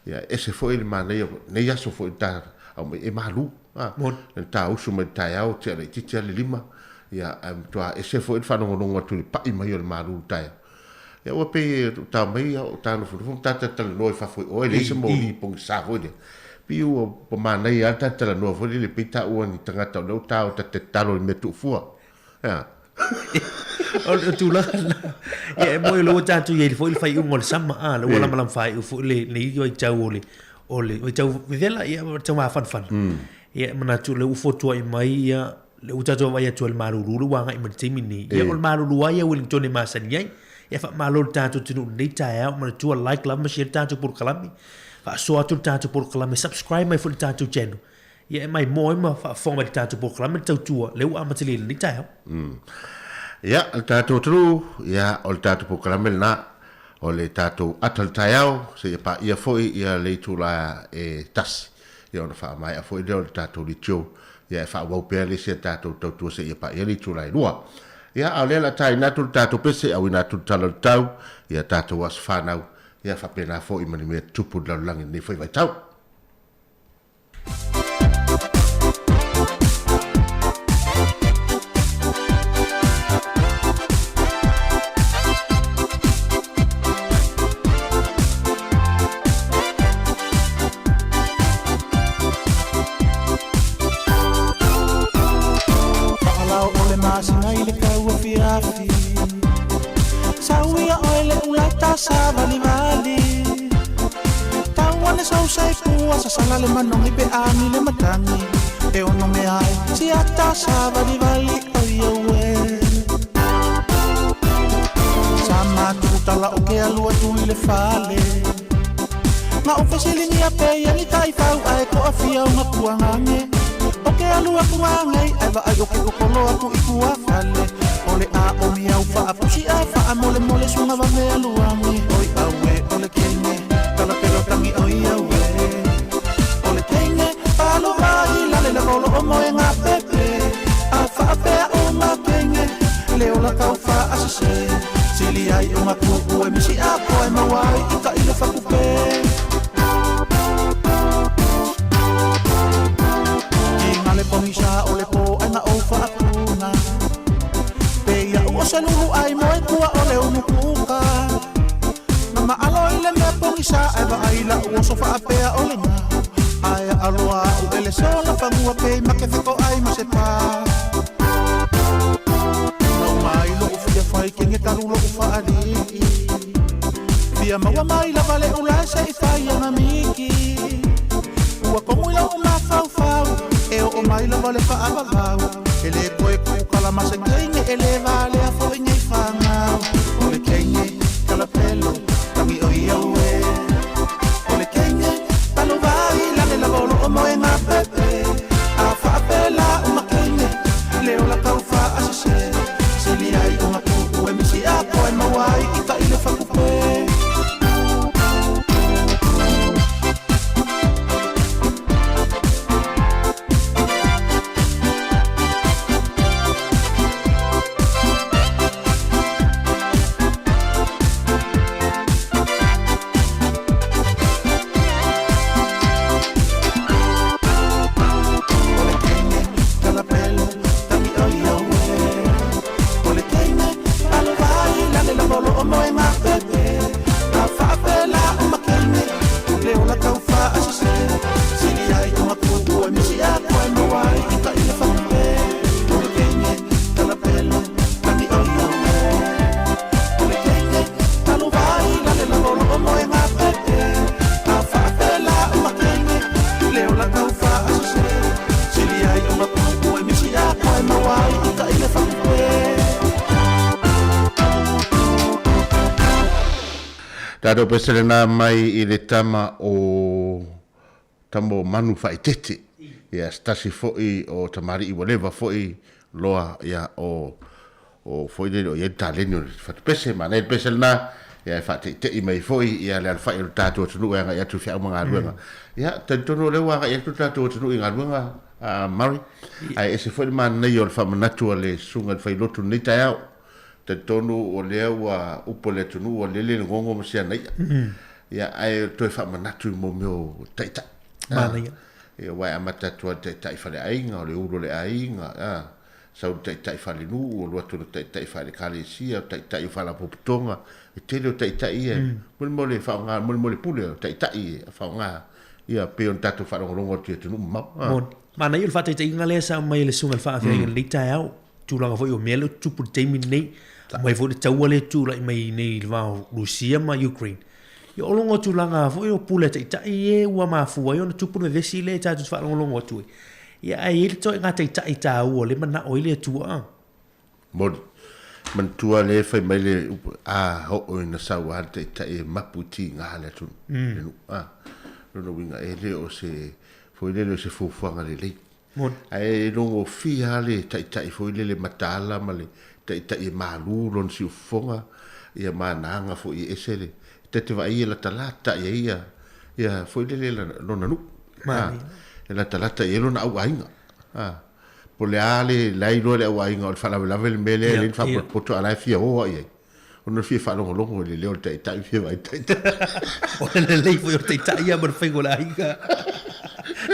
ia e ese foi le manaia o nei aso foi ta aumai e malu, a, na ta usu mai le taeao tea laitiiti lava le lima, Ia, ae matua ese foi le faalogologo atu i le pai mai o le malu i le taeao. Ia ua pei e ta mai o ta nofonofo ma ta talatalanoa i fafo i o, e leai se moli pogisa foi lea. Pei ua manaia lava le ta talanoa foi lele pei taua ni tagata o lea ua ta o ta tatalo i mea tuufua. Ea.
O le tulaga lena. Ia, e moni o lea ua tatou i ai foi i le faaiuga o le sama, a, lea ua lamalama faaiu foi lenei vaitau o le, o le vaitau vevela, ia, vaitau mafanafana. Ia, e manatu o lea ua fotuai mai ia Lea ua tatou vaavaai atu ai i le malulu lea ua agai mai i le taimi lenei. Ia, o le malulu lava ia Wellington e masani ai. Ia, faamalo i le tatou atunuu i lenei taeao. Manatua, like lava ma share le tatou polokalame. Faasoa atu le tatou polokalame, subscribe mai foi i le tatou channel. Ia, e maimoa ai ma faafofoga mai i le tatou polokalame le tautua lea ua amatalia i lenei taeao.
Ia, le tatou atunuu, ia, o le tatou polokalame lena, o le tatou ata o le taeao, seia paia foi ia le itula e tasi, ia ona faamaea foi lea o le tatou leitio Ia e faaauau pea le isi a tatou tautua seia paia le itula e lua. Ia, a o lea o le a taina atu le tatou pese, auina atu le tala o le tau, ia tatou aso fanau, ia faapena foi ma ni mea tutupu i le lalolagi i lenei foi vaitau.
siata savalivali Tau ane sau sai pua sasala le manogi pe agi le matagi E ono mea ai siata savalivali oi aue Sa matutala o ke alu atu i le fale Na o fesiligia pe ia ni taifau ae toafia o mapuagage O ke alu aku agei ae vaai o ke kokolo aku i kuafale O le aomi au faapusi ae faamolemole suga vave aluagi Oi aue o le kene talapelo tagi oi aue O le kene palo mai lale lava o loo moega pepe A faapea uma kene le ola tau faasese Sili ai o mapu'u e misi apo e maua ai i ka ile fakupe I gale pogisa o le po ai na ou faapuna Pe ia'u o se lulu ai moe kua o le unukuka Na maalo i le mea pogisa ai vaai la'u oso faapea o le gau Ae aloa a'u ele sola fagua pe i make feto'ai ma se pā Na uma ai lo'u fia fai kege talu lo'u fa'ali'i Fia maua mai lava le ula e se'i fai ana miki Ua komu i la'u mafaufau e oo mai lava le fa'avavau E lē toe kukala ma se keige e lē valea fo'i nei fagau O le keige talapelo tagi oi aue O le keige talovai lale lava o loo moega pepe A faapela uma keige le ola tau faasese Sili ai o mapu'u e misi apo e maua ai i ka ile fakupe O le keige talapelo tagi oi aue O le keige talovai lale lava o loo moega pepe A faapela uma keige le ola tau faasese Sili ai o mapu'u e misi apo e maua ai i ka ile fakupe O le keige talapelo tagi oi aue O le keige talovai lale lava o loo moega pepe A faapela uma keige le ola tau faasese Sili ai o mapu'u e misi apo e maua ai i ka ile fakupe
Tatou pese lena mai i le tama o tama o Manu Faaitete, ia se tasi foi o tamalii ua leva foi loa ia o o foi lele o i ai le taleni o le fatupese, manaia le pese lena, ia e faateitei mai foi ia le alafai o le tatou atunuu e agai atu i feau ma galuega. Ia, talitonu o lea ua agai atu le tatou atunuu i galuega, a Murray, ae ese foi le manaia o le faamanatu a le susuga i le failotu i lenei taeao. Talitonu o lea ua upu a le atunuu ua lele le gogo ma siana i'a. Ia, ae toe faamanatu i mo mea o taitai.
Manaia.
Ia, aua e amata atu lava i le taitai faleaiga, o le ulu o le aiga, a, sau le taitai falenuu, alu atu le taitai faale-ekalesia, o taitai o faalapotopotoga, e tele o taitai ia, mo le mea o le faaaoga, mo le mea o le pule o taitai e faaaoga, ia, pei ona tatou faalogologo atu i atunuu mamao.
Moni. Manaia o le faataitaiga lea sa aumai e le susuga i le faafeagaiga i lenei taeao. Tulaga foi o mea lea o tutupu i le taimi lenei, aumai foi le taua lea e tulai mai nei i le va o Rusia ma Ukraine. Ia o luga o tulaga foi o pule a taitai e ua mafua ai ona tupu le vevesi lea tatou te faalogologo atu ai. Ia ae i ai le ituaiga taitai taua lea e manao ai le Atua a.
Moni. Manatua lea e fai mai le upu, a oo ina sau lava le taitai e mapu i tiga le atunuu, le nuu. A, lona uiga e le o se, foi lele o se fuafuaga lelei.
Moni.
Ae logofia lava le taitai foi lele mataala ma le taitai e malu lona siufofoga ia ma ana aga foi e ese le ta te vaai e latalata i ai ia ia foi lele lona nuu.
Manaia.
E latalata i ai lona auaiga. A po o le a le la e iloa e le auaiga o le faalavelave le mea lea e lelei ona faapotopoto a o la e fia o lava i ai. Ona fia faalogologo i le leo o le taitai ma fia vaai i le taitai.
O le lelei foi o le taitai ia ma le faiga o le aiga.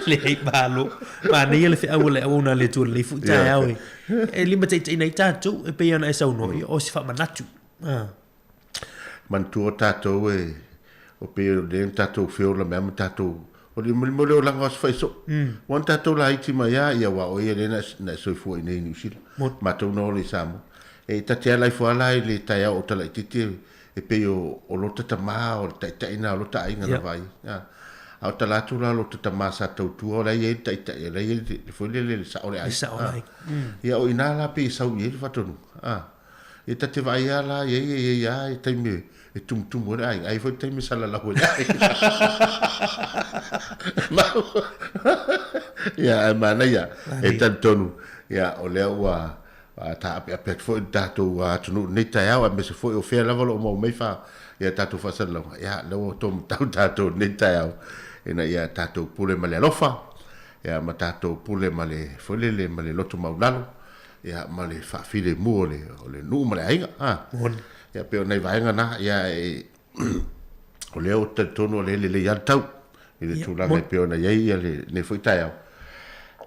Leai, malo. Manaia le feau a le auauna a le Atua i lenei foi taeao e, e limataitaiina ai tatou, e pei ona e saunoa, ia, o se faamanatu. Ah.
Manatua tatou e, o pei o lea na tatou feola mai ma tatou, o le mea o le olaga o aso faisoo. Ua na tatou laiti mai lava, ia aua o ia lea na e soifua i inei i Niu Sila. Matou na ola i Samoa. E ta te ala ifo lava la i le taeao o talaititi e e pei o, o lota tamā o le taitai na o lota aiga na vaai. A o tala atu la lota tamā sa tautua o la e i ai le taitai, o la e i ai le foi lele le sao o le aiga. Ia o ina la pei e sau i ai le faatonuga. Ia ta te vaai lava la i ai e i ai lava i taimi e tumutumu ai le aiga, a i ai foi le taimi e salalau ai le aiga. Ia ae manaia, e talitonu, ia o lea ua taapeape atu foi le tatou atunuu i lenei taeao, aemaise foi o fea lava o lo o maua mai fa ia tatou faasalalauga, ia lea ua taumatau tatou i lenei taeao ina ia tatou pule ma le alofa, ia ma tatou pule ma le foi lele ma le loto maualalo, ia ma le faafilemu o le o le nuu ma le aiga. A. Ia pei o nai vaega na, ia e o lea ou te talitonu o lea e lelei lava le tau i le tulaga e pei ona i ai ia lenei foi taeao.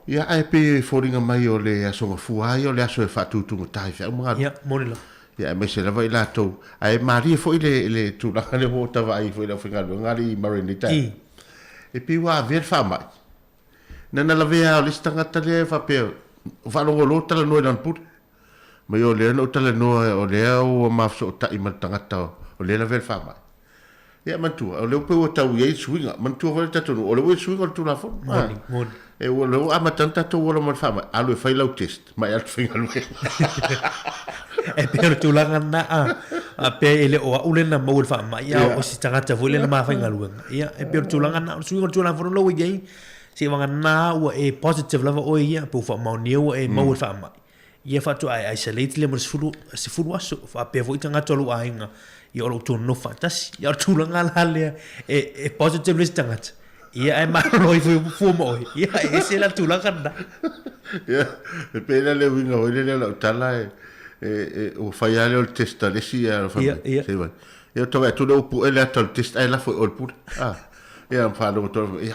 Ia ae pei e foliga mai o le Aso Gafua lava ia o le aso e faatutugata ai feau ma galuega.
Ia, moni lava.
Ia aemaise lava i latou, ae malie foi le le tulaga lea ua ou vaai foi i le aufaigaluega a le Murray i lenei taeao. E pei ua avea le faamai. Na na lavea lava o le isi tagata lea e faapea, faalogo loa talanoa i lana pule. Mai o lea na ou talanoa o lea ua ma fesootai ma le tagata o lea e lavea le faamai. Ia manatua, o lea pei ua tau i ai le suiga. Manatua foi le tatou nuu, o lea ua i ai le suiga o le Tulafono.
Moni, moni.
E ua lea ua amata ona tatou ola ma le faamai, alu e fai lau test, mai alu e faigaluega.
E pei o le tulaga lena, a, a pe e le o au lea na maua i le faamai, a o se tagata foi lea na ma faigaluega. Ia, e pei o le tulaga lena, o le suiga o le Tulafono la ua i ai, seiavagana ua e positive lava oe ia, pe ua faamaonia ua e maua i le faamai. Ia faatoa e isolate lea mo le 10, 10 aso, faapea foi tagata o lou aiga, ia o lo o outou nonofo faatasi. Ia o le tulaga la lea, e, e positive le isi tagata, ia ae malolo ifo fua ma oe, ia e ese la le tulaga lena.
Ia, e pei la le uiga foi lele o lau tala e, e, e, ua fai lava lea o le test a le isi, ia, fai mai,
Ia, ia.
se i vai. Ia, tau vaai atu lea ua pue le ata o le test ae lafo i o i le pule. Ah. Ia, ma faalogo atu, ia,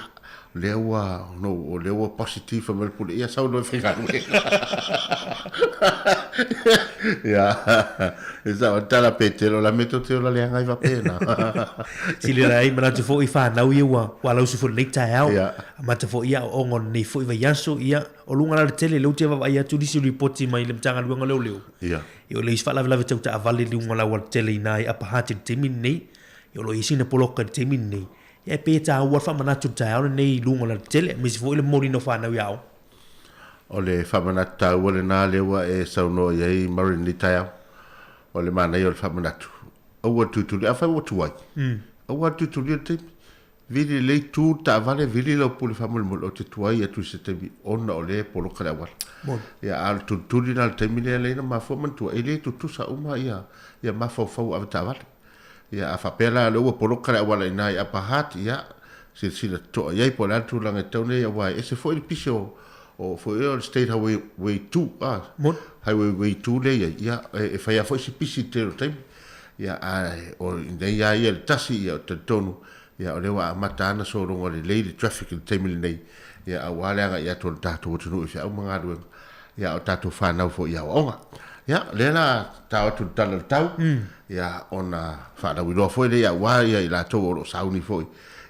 o lea ua, no, o lea ua positive fai mai le pule, ia sau loa e faigaluega. Ia, e sao, tala pe tele o la me tou te ola leaga ai faapena.
Sili la ai manatu foi i whanau ia ua, ua lausu foi lenei taeao.
Ia.
Amata foi ia aoaoga o lenei foi vaiaso, ia, o luga la le tele, lea ou te vaavaai atu nisi o lipoti mai le Matagaluega o Leoleo.
Ia.
Ia o le isi faalavelave tau taavale i luga o le aualatele i ina i Upper Hutt i le taimi lenei. Ia o lo o i ai sina poloka i le taimi lenei. Ia e pei e taua le faamanatu i le taeao lenei i luga o le alatele, aemaise foi le momoliina o fanau i aoga.
O le faamanatu taua lena lea ua e saunoa i ai Murray i lenei taeao. O le manaia o le faamanatu, aua le tulitulia, afai ua tuai, aua le tulitulia le taimi. Vili lelei, tu le taavale, vili lau pule faamolemole, ou te tuai atu i se taimi ona o lea e poloka le auala. Ia, a o le tulituli la i le taimi lea, lea na mafua manatua, e le tutusa uma ia mafaufau o avetaavale. Ia, a faapea la o lea ua poloka le auala i ina i Upper Hutt, ia, silasila totoa i ai po o le a le tulaga e tatau nei, aua e ese foi le pisi o, o foi o le State Highway Way 2, a, Highway Way 2 lea e i ai, ia, e fai lava foi si pisi i le tele o taimi. Ia, a o nei lava ia le tasi, ia, ou te talitonu, ia, o lea ua amata lava ona sologa lelei le traffic i le taimi lenei, ia, aua le agai atu o le tatou atunuu i feau ma galuega. ia o tatou fanau foi i aoaoga. Ia, lea la tao atu le tala o le tau, ia ona faalauiloa foi lea aua ia i latou o lo o sauni foi,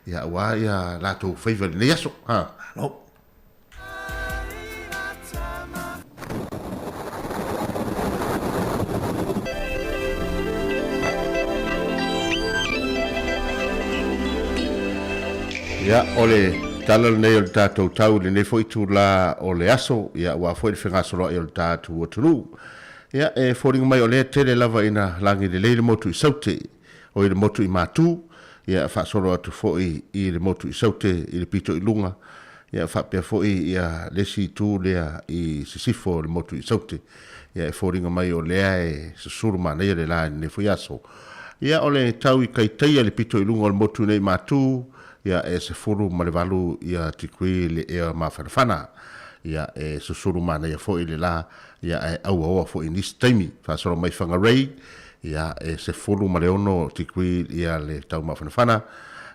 ia aua ia latou faiva i lenei aso. Ha.
Malo.
Ia, o le tala lenei o le tatou tau i lenei foi itula o le aso, ia aua foi le fegasoloai o le tatou atunuu. Ia, e foliga mai o lea e tele lava ina lagi lelei le motu i Saute, o i le motu i Matu, ia faasolo atu foi i le motu i Saute i le pito i luga, ia faapea foi ia le isi itu lea i sisifo o le motu i Saute. Ia e foliga mai o lea e susulu manaia le la i lenei foi aso. Ia o le tau i Kaitaia i le pito i luga o le motu nei i Matu, ia e 18 ia tikui le ea mafanafana. Ia e susulu manaia foi le la, ia ae auaoa foi i nisi taimi. Faasolo mai Whangarei, ia e 16 tikui ia le tau mafanafana,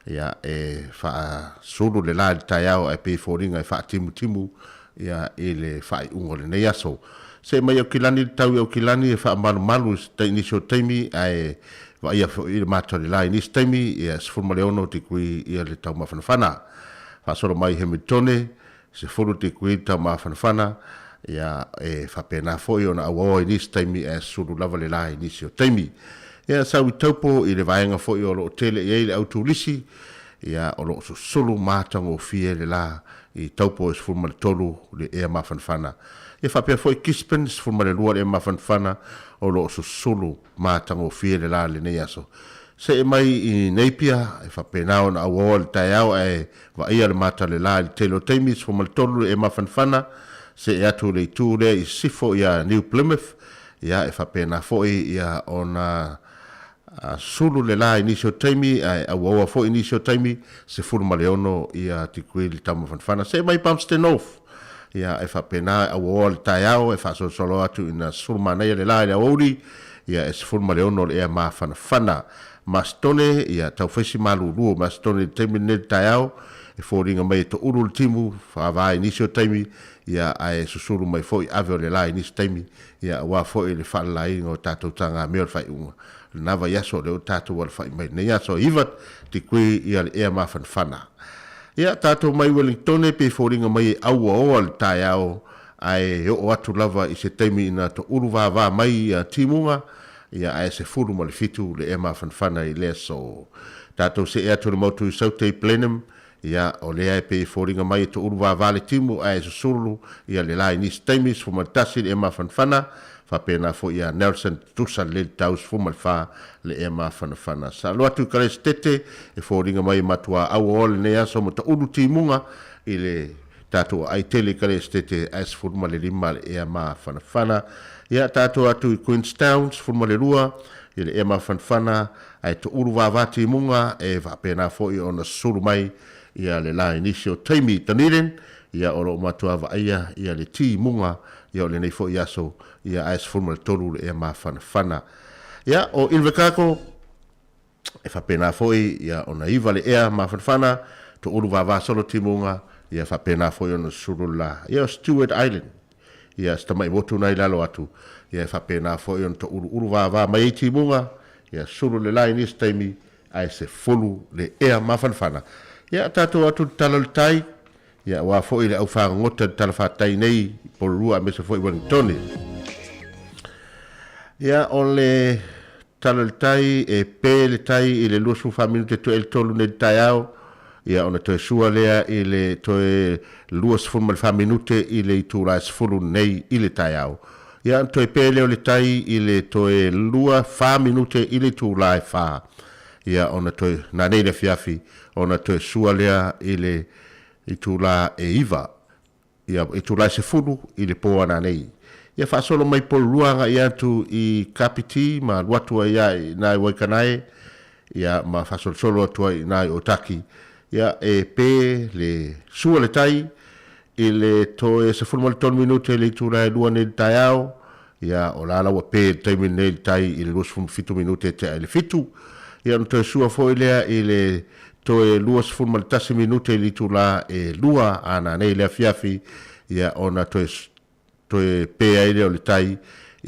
ia e faasulu le la i le taeao ae pei e foliga e faatimutimu ia i le faaiuga o lenei aso. See mai Aukilani le tau i Aukilani e faamalumalu i nisi o taimi ae vaaia foi le mata o le la i nisi taimi, ia 16 tikui ia le tau mafanafana. Faasolo mai Hamiltone, 10 tikui le tau mafanafana, ia e faapena foi ona auaoa i nisi taimi ae sulu lava le la i nisi o taimi. Ia, sau i Taupo i le vaega foi o lo o tele i ai le au turisi, ia, o lo o susulu matagofie le la i Taupo e 13 le ea mafanafana. Ia faapea foi Gisborne, 12 le ea mafanafana, o lo o susulu matagofie le la i lenei aso. See mai i Napier, e faapena ona auaoa le taeao ae vaaia le mata le la i le tele o taimi, 13 le ea mafanafana, see atu i le itu lea i sisifo ia New Plymouth, Ia, e faapena foi ia ona sulu le la i nisi o taimi, ae auaua foi i nisi o taimi, 16 ia tikui le taumafanafana. See mai Palmerston North, ia, e faapena e auaua le taeao, e faasolosolo atu ina sulu manaia le la i le aoauli, ia, e 16 le ea mafanafana. Masitone, ia, taufaisi malulu o Masitone i le taimi lenei i le taeao, e foliga mai e toulu le timu, faava i nisi o taimi, ia, ae susulu mai foi ave o le la i nisi taimi, Ia, aua foi le faalalaina o tatou tagamea o le faaiuga o lena vaiaso o lea ua tatou alafai mai lenei aso e 9 tikui ia le ea mafanafana. Ia, tatou mai Wellingtone pe foliga mai e auaoa le taeao ae oo atu lava i se taimi ina toulu vava mai ia timuga, ia ae 17 le ea mafanafana i le aso. Tatou see atu i le motu i Saute i Blenheim, Ia, o lea e pei e foliga mai e toulu vava le timu ae susulu ia le la i nisi taimi, 11 le ea mafanafana, faapena foi ia Nelson tutusa lelei le tau, 14 le ea mafanafana. Sa alu atu i Kalesetete e foliga mai e matuā auaoa lenei aso ma taulu timuga i le tatou aai tele i Kalesetete ae 15 le ea mafanafana. Ia, tatou atu i Queenstown, 12 ia le ea mafanafana, Ae toulu vava timuga e faapena foi ona susulu mai ia le la i nisi o taimi. Dunedin, ia o lo o matua vaaia ia le timuga ia o lenei foi aso ia ae 13 le ea mafanafana. Ia o Invercargill e faapena foi ia ona iva le ea mafanafana, toulu vava solo timuga ia faapena foi ona susulu le la. Ia o Stewart Island ia se tamai motu na i lalo atu, ia e faapena foi ona touluulu vava mai ai timuga, ia sulu le la i nisi taimi, ae sefulu le ea mafanafana. Ia tatou atu i le tala o le tai, ia aua foi le au fagogota i le tala fatai nei i Porirua aemaise foi Wellingtone. Ia o le tala o le tai, e pe le tai i le 24 minute toe le tolu nei le taeao, Ia ona toe sua lea i le toe 24 minute i le itula e 10 nei i le taeao. Ia ona toe pe lea o le tai i le toe 2, 4 minute i le itula e 4. Ia ona toe, nanei i le afiafi, ona toe sua lea i le itula e 9. Ia, itula e 10 i le po a nanei. Ia faasolo mai Porirua agai atu i Kapiti ma alu atu ai lava i ina i Waikanae, ia, ma faasolosolo atu ai i ina i Otaki. Ia, e pe le sua le tai i le toe 13 minute i le itula e 2 nei i le taeao, ia, o la la ua pe i le taimi lenei le tai i le 27 minute e tea i le 7. Ia, ona toe sua foi lea i le toe 21 minute i le itula e 2 a nanei i le afiafi, ia, ona toe, toe pe ai lea o le tai,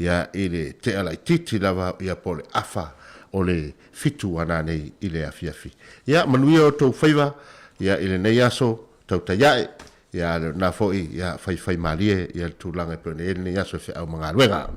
ia, i le tea laitiiti lava, ia, po o le afa o le 7 a nanei i le afiafi. Ia, manuia outou faiva, ia, i lenei aso, tautai ae. Ia, a o lena foi, ia, faifaimalie ia le tulaga e pei ona i ai lenei aso e feau ma galuega.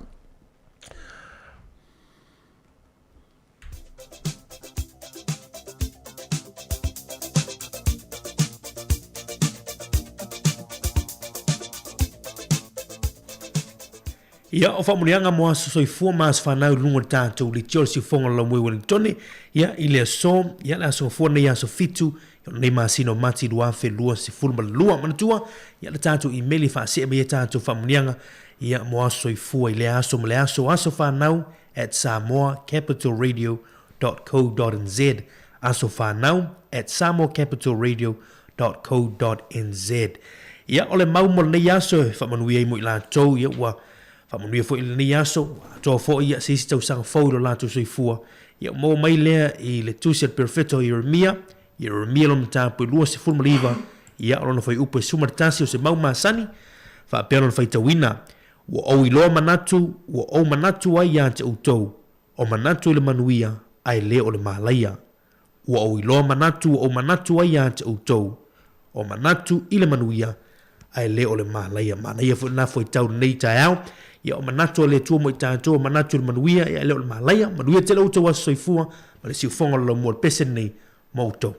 Ia, o faamanuiaga mo aso soifua ma aso fanau i luga o le tatou leitio o le siufofoga o le Laumui Wellingtone, ia, i le aso, ia, le aso gafua lenei aso 7, ia, o lenei masina o Mati 2022. Manatua, ia, le tatou imeli e faasee mai ai tatou faamanuiaga, ia, mo aso soifua i lea aso ma le aso, aso fanau at samoacapitalradio dot co dot nz, aso fanau at samoacapitalradio dot co dot nz. Ia, o le mau mo lenei aso e faamanuia ai mo i latou, ia, ua faamanuia foi i lenei aso, ua atoa foi ia se isi tausaga fou i lo latou soifua. Ia, ua maua mai lea i le tusi a le perofeta o Ieremia, Ieremia lona mataupu e 29, ia, o lona fuaiupu e 11 o se mau masani, faapea lona faitauina, Ua ou iloa manatu, ua ou manatu ai ia te outou, o manatu i le manuia, ae le o le malaia. Ua ou iloa manatu ua ou manatu ai ia te outou, o manatu i le manuia, ae le o le malaia. Manaia foi lena fuaitau i lenei taeao. Ia, o manatu o le Atua mo i tatou, o manatu o le manuia, ia e le o le malaia. Manuia tele outou aso soifua ma le siufofoga o le laumua o le pese lenei mo outou.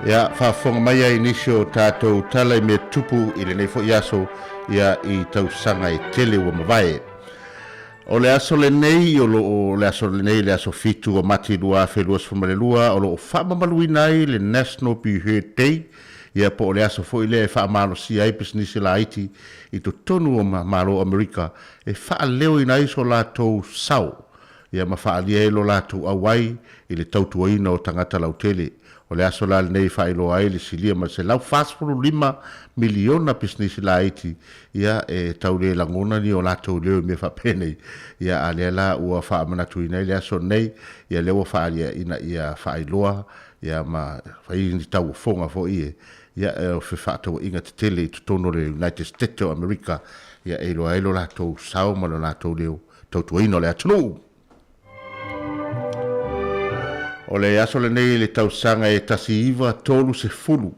Ia, faafofoga mai ai nisi o tatou tala i mea tupu i lenei foi aso, ia, i tausaga e tele ua mavae. O le aso lenei, o lo o, le aso lenei, le aso 7 o Mati 2022, o lo o faamamaluina ai le National Be Heard Day, ia po o le aso foi lea e faamalosia ai pisinisi laiti i totonu o Malo o Amerika e faaleoina ai so latou sao ia ma faaalia ai lo latou auai i le tautuaina o tagata lautele. O le aso la lenei e faailoa ai le silia ma le 145 miliona pisinisi laiti ia e tau le lagona ni o latou leo i mea faapenei, ia a lea la ua faamanatuina ai le aso lenei, ia lea ua faaalia ina ia faailoa ia ma fai ni tauofoga foi e ia o fefaatauaiga tetele i totonu o le United States o Amerika ia e iloa ai lo latou sao ma lo latou leo tautuaina o le atunuu. O le aso lenei i le tausaga e 1930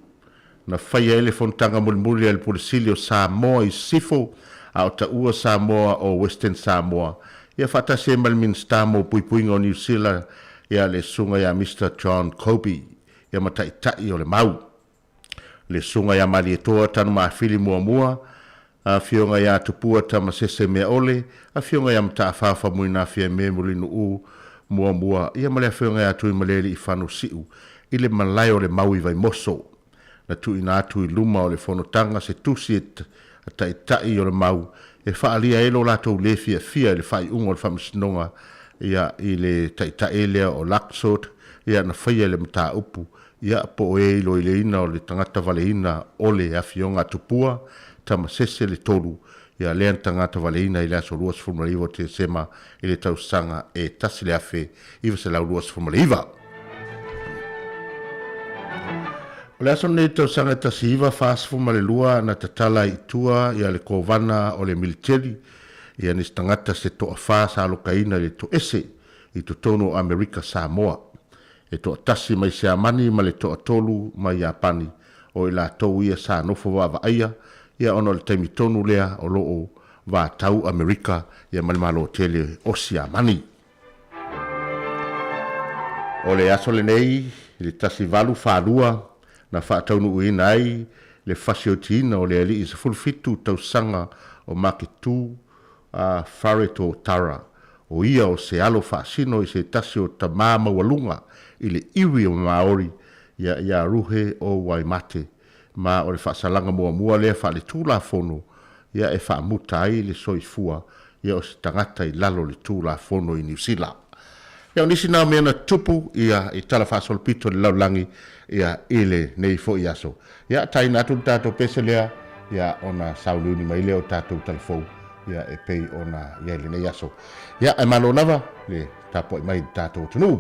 na faia ai le fonotaga mulimuli a le Pule Sili o Samoa i Sisifo, a o taua Samoa o Western Samoa, ia faatasi ai ma le Minisita mo Puipuiga o Niu Sila ia le Susuga ia Mister John Colby ia ma Taitai o le Mau. Le Susuga ia Malietoa Tanumafili Muamua, Afioga ia Tupua Tamasese Meaole, Afioga ia Mataafa Faumuina Fiame Mulinuu Muamua, ia ma le Afioga ia Tuimalealiifano Siu i le malae o le Mau i Vaimoso. Na tuuina atu i luma o le fonotaga se tusi a Taitai o le Mau e faaalia ai lo latou le fiafia i le faaiuga o le Faamasinoga ia i le Taitai lea o Luxord ia na faia i le mataupu Ia, po o e iloiloina o le tagata valeina o le Afioga a Tupua, Tamasese le Tolu, ia lea na tagata valeina i le aso 29 o Tesema i le tausaga e 1929. O le aso lenei i le tausaga e 1942 na tatala ai i tua ia le Kovana o le Militeli ia nisi tagata se toafa sa alokaina i le toese i totonu o Amerika Samoa. E toatasi mai Siamani ma le toatolu mai Iapani, o i latou ia sa nofo vaavaaia ia ona o le taimi tonu lea o lo o vatau Amerika ia ma le Malo tele o Siamani. O le aso lenei i le 1842 na faataunuuina ai le fasiotiina o le alii 17 tausaga o Maketu a Wharetotara, o ia o se alo faasino i se tasi o tamā maualuga i le iwi o Māori ia ia Ruhe o Waimate, ma o le faasalaga muamua lea faaletulafono ia e faamuta ai le soifua ia o se tagata i lalo o le tulafono i Niu Sila. Ia o nisi na o mea na tutupu ia i tala faasolopito i le lalolagi ia i lenei foi aso. Ia, taina atu le tatou pese lea, ia, ona sauniuni mai lea o tatou talafou, ia, e pei ona i ai lenei aso. Ia, ae malo lava le Tapuai mai i le tatou atunuu.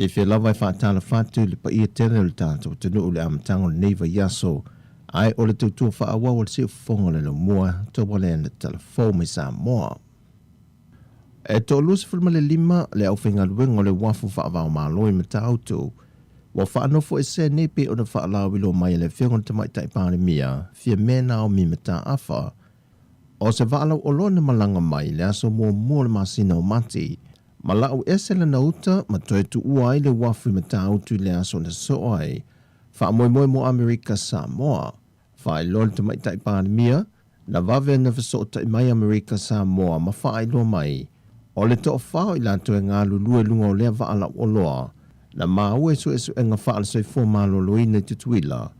Fiafia lava e faatalofa atu i le paia tele o le tatou atunuu i le amataga o lenei vaiaso, ae o le tautua faaauau a le Siufofoga o le Laumua, Taualeana Talafou mai Samoa. E 25 le aufaigaluega o le uafu faava-o-Malo i Matautu ua faanofoesea nei pei ona faalauiloa mai e le Afioga i le Tamaitai Palemia, Fiame Naomi Mataafa. O se vaa lauoloa na malaga mai i le aso muamua o le masina o Mati, ma lau ese lana uta ma toe tuua ai le uafu i Matautu i le aso na sosoo ai. Faamoemoe mo Amerika Samoa. Faailoa le Tamaitai Palemia, na vave ona fesootai mai Amerika Samoa ma faailoa mai, o le toafa o i latou e galulue i luga o lea vaa lauoloa, na maua i suesuega faale-soifua maloloina i Tutuila,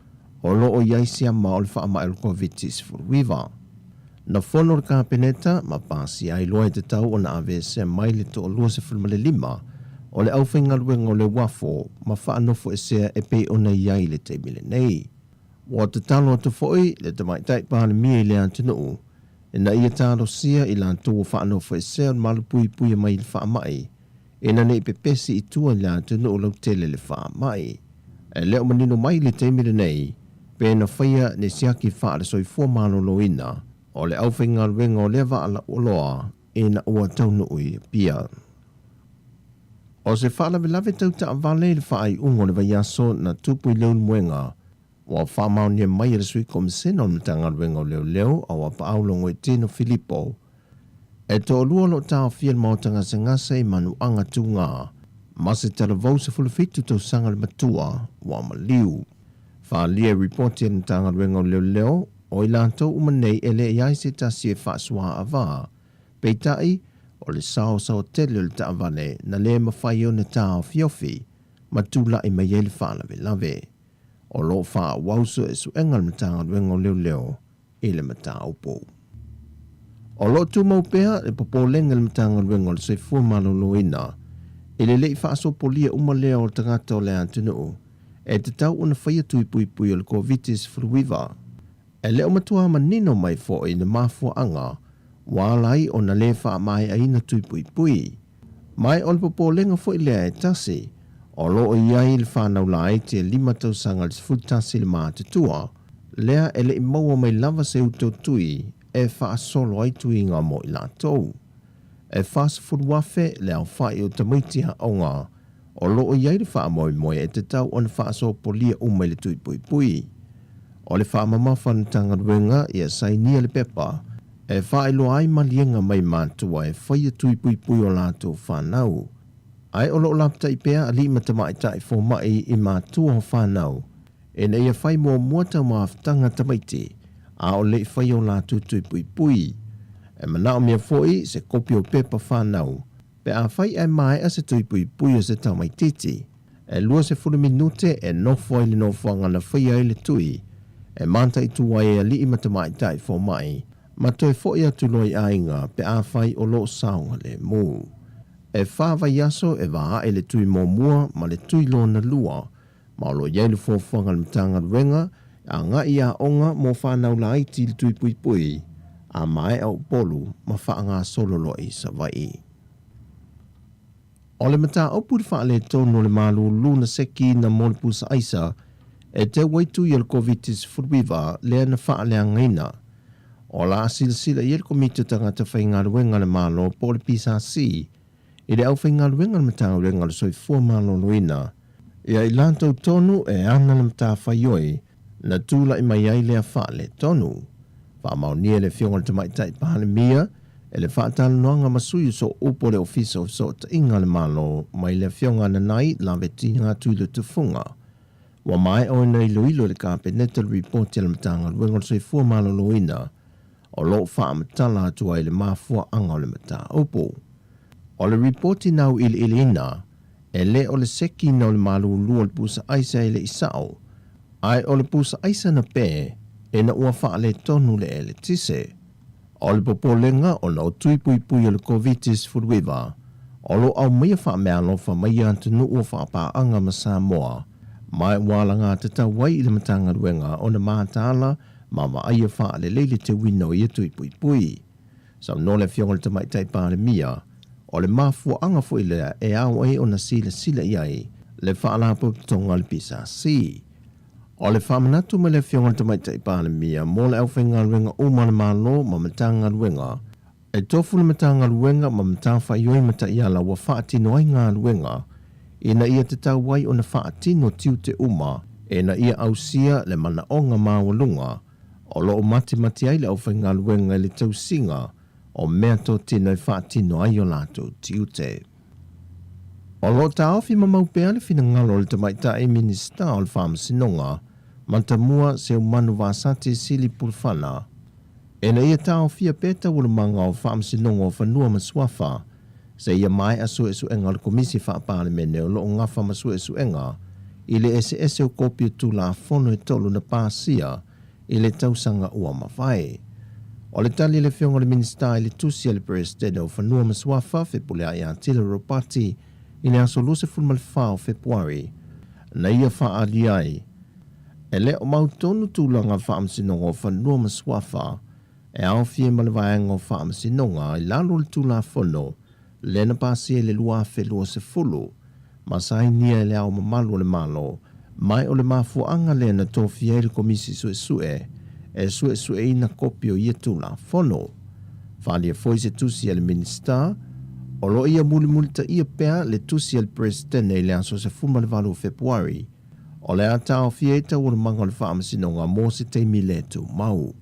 o lo o i ai siama o le faamai o le Koviti-19. Na fono le Kapeneta ma pasia ai loa e tatau ona aveesea mai le 25 o le aufaigaluega o le uafo ma faanofoesea e pei ona i ai i le taimi lenei. Ua tatalo atu foi le Tamaitai Palemia i le atunuu ina ia talosia i latou ua faanofoesea o le malupuipuia mai i le faamai ina ne i pepesi i tua i le atunuu lautele le faamai. E le o manino mai i le taimi lenei pe na faia ni siaki faale-soifua maloloina o le aufaigaluega o lea vaa lauoloa ina ua taunuu i Apia. O se faalavelave tau taavale i le faaiuga o le vaiaso na tupu i Leulumoega, ua faamaonia mai e le Sui Komisena o le Matagaluega o Leoleo a ua Paau Logoitino Filipo, e toalua o lo o taofia i le maota gasegase i manuaga tuga ma se talavou 17 tausaga le matua ua maliu. Faaalia i ripoti a le Matagaluega o Leoleo,
O i latou uma nei e le i ai se tasi e faasuaava, peitai, o le saosao tele o le taavale na le mafai ona taofiofi ma tulai mai ai le faalavelave. O lo o faaauau suesuega a le Matagaluega o Leoleo i le mataupu. O lo o tumau pea le popolega i le Matagaluega o le Soifua Maloloina i le le i faasopolia uma lea o tagata o le atunuu e tatau ona faia tui puipui o le Koviti-19. E le o matua manino mai foi le mafuaaga ua ala ai ona le faamaeaina tui puipui. Ma o le popolega foi lea e tasi, o lo o i ai le fanau laiti e 5 tausaga i le 11 le matutua, lea e le i maua mai lava se uto tui e faasolo ai tuiga mo i latou. E 40,000 le aofai o tamaiti aoga o lo o i ai le faamoemoe e tatau ona faasopolia uma i le tui puipui. O le faamamafa a le Matagaluega ia sainia le pepa e faailoa ai maliega mai matua e faia tui puipui o latou fanau. Ae o lo o lapatai pea alii ma tamaitai fomai i matua o fanau ina ia fai muamua taumafataga tamaiti a o le i faia o latou tui puipui. E manaomia foi se kopi o pepa fanau pe afai ae maea se tui puipui o se tamaitiiti. E 20 minute e nofo ai le nofoaga na faia ai le tui, e mataitu ai e alii ma tamaitai fomai, ma toe foi atu loa i aiga pe afai o lo o saogalemu. E fa vaiaso e va ae le tui muamua ma le tui lona lua, ma o lo o i ai le fuafuaga a le Matagaluega e agai i aoga mo fanau laiti i le tui puipui, a maea Upolu ma faagasolo loa i Savaii. O le mataupu i le faaletonu o le malulu na sekiina mo le pusa aisa e teu ai tui o le Koviti-19 lea na faaleagaina. O le a silasila i ai le Komiti o Tagata Faigaluega a le Malo po o le PSC i le aufaigaluega a le Matagaluega o le Soifua Maloloina ia i latou tonu e ana le matafaioi na tulai mai ai lea faaletonu. Faamaonia e le Afioga i le Tamaitai Palemia e le faatalanoaga ma sui o sooupu o le Ofisa o Fesootaiga a le Malo mai le Afioga a Nanai Lavetiga Tuiletufuga. Ua maea ona iloilo e le Kapeneta le ripoti a le Matagaluega o le Soifua Maloloina o lo o faamatala atu ai le mafuaaga o le mataupu. O le ripoti na auiliiliina, e le o le sekiina o le malulu o le pusa aisa e le i sao, ae o le pusa aisa na pē ina ua faaletonu le eletise. O le popolega ona o tui puipui o le Koviti-19 o lo o aumaia faameaalofa mai i atunuu o faapaaga ma Samoa, ma ua alagatatau ai i le Matagaluega ona mataala ma vaaia faalelei le teuina o ia tui puipui. Saunoa le Afioga i le Tamaitai Palemia, o le mafuaaga foi lea e ao ai ona silasila i ai le Faalapotopotoga a le PSC. O le faamanatu mai le Afioga i le Tamaitai Palemia mo le aufaigaluega uma a le Malo ma Matagaluega, e tofu le Matagaluega ma matafaioi ma taiala ua faatino ai galuega ina ia tatau ai ona faatino tiute uma ina ia ausia le manaoga maualuga o lo o matimati ai le aufaigaluega i le tausiga o mea totino e faatino ai o latou tiute. O lo o taofi mamau pea le finagalo o le Tamaitai Minisita o le Faamasinoga, Matamua Seumanu Vasati Sili Pulufana, ina ia taofia pea taualumaga o Faamasinoga o Fanua ma Suafa seia maea suesuega o le Komisi Faa-Palemene o lo o gafa ma suesuega i le eseese o kopi o Tulafono e tolu na pasia i le tausaga ua mavae. O le tali a le Afioga i le Minisita i le tusi a le Peresetene o Fanua ma Suafa, Fepuleai Atila Ropati i le aso 24 o Fepuari, na ia faaali ai, e le o mautonu tulaga Faamasinoga o Fanua ma Suafa e aofia ma le vaega o Faamasinoga i lalo o le Tulafono lea na pasia i le 2020 ma sainia e Le Ao Mamalu o le Malo, ma o le mafuaaga lea na tofia ai le Komisi Suesue e suesueina kopi o ia Tulafono. Faaalia foi se tusi a le Minisita, o lo o ia mulimulitaia pea le tusi a le Peresetene i le aso 18 o Fepuari, o le a taofia ai taualumaga o le Faamasinoga mo se taimi le tumau.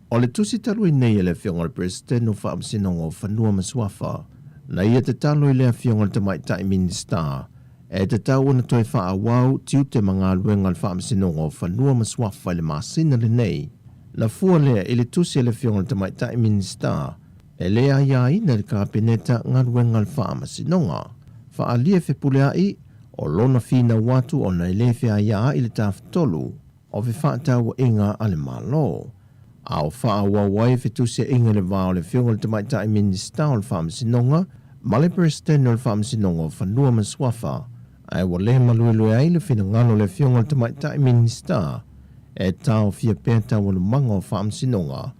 O le tusi talu ai nei a le Afioga i le Peresetene o Faamasinoga o Fanua ma Suafa, na ia tatalo i le Afioga i le Tamaitai Minisita e tatau ona toe faaauau tiute ma galuega a le Faamasinoga o Fanua ma Suafa i le masina lenei. Na fua lea i le tusi a le Afioga i le Tamaitai Minisita e le aiaina i le Kapeneta galuega a le Faamasinoga. Faaalia Fepuleai o lona finau atu ona e le feaiaai le Tafatolu o Fefaatauaiga a le Malo. A o faaauau ai fetusiaiga i le va o le Afioga i le Tamaitai Minisita o le Faamasinoga ma le Peresetene o le Faamasinoga o Fanua ma Suafa, ae ua le maluelue ai le finagalo o le Afioga i le Tamaitai Minisita e taofia pea taualumaga o faamasinoga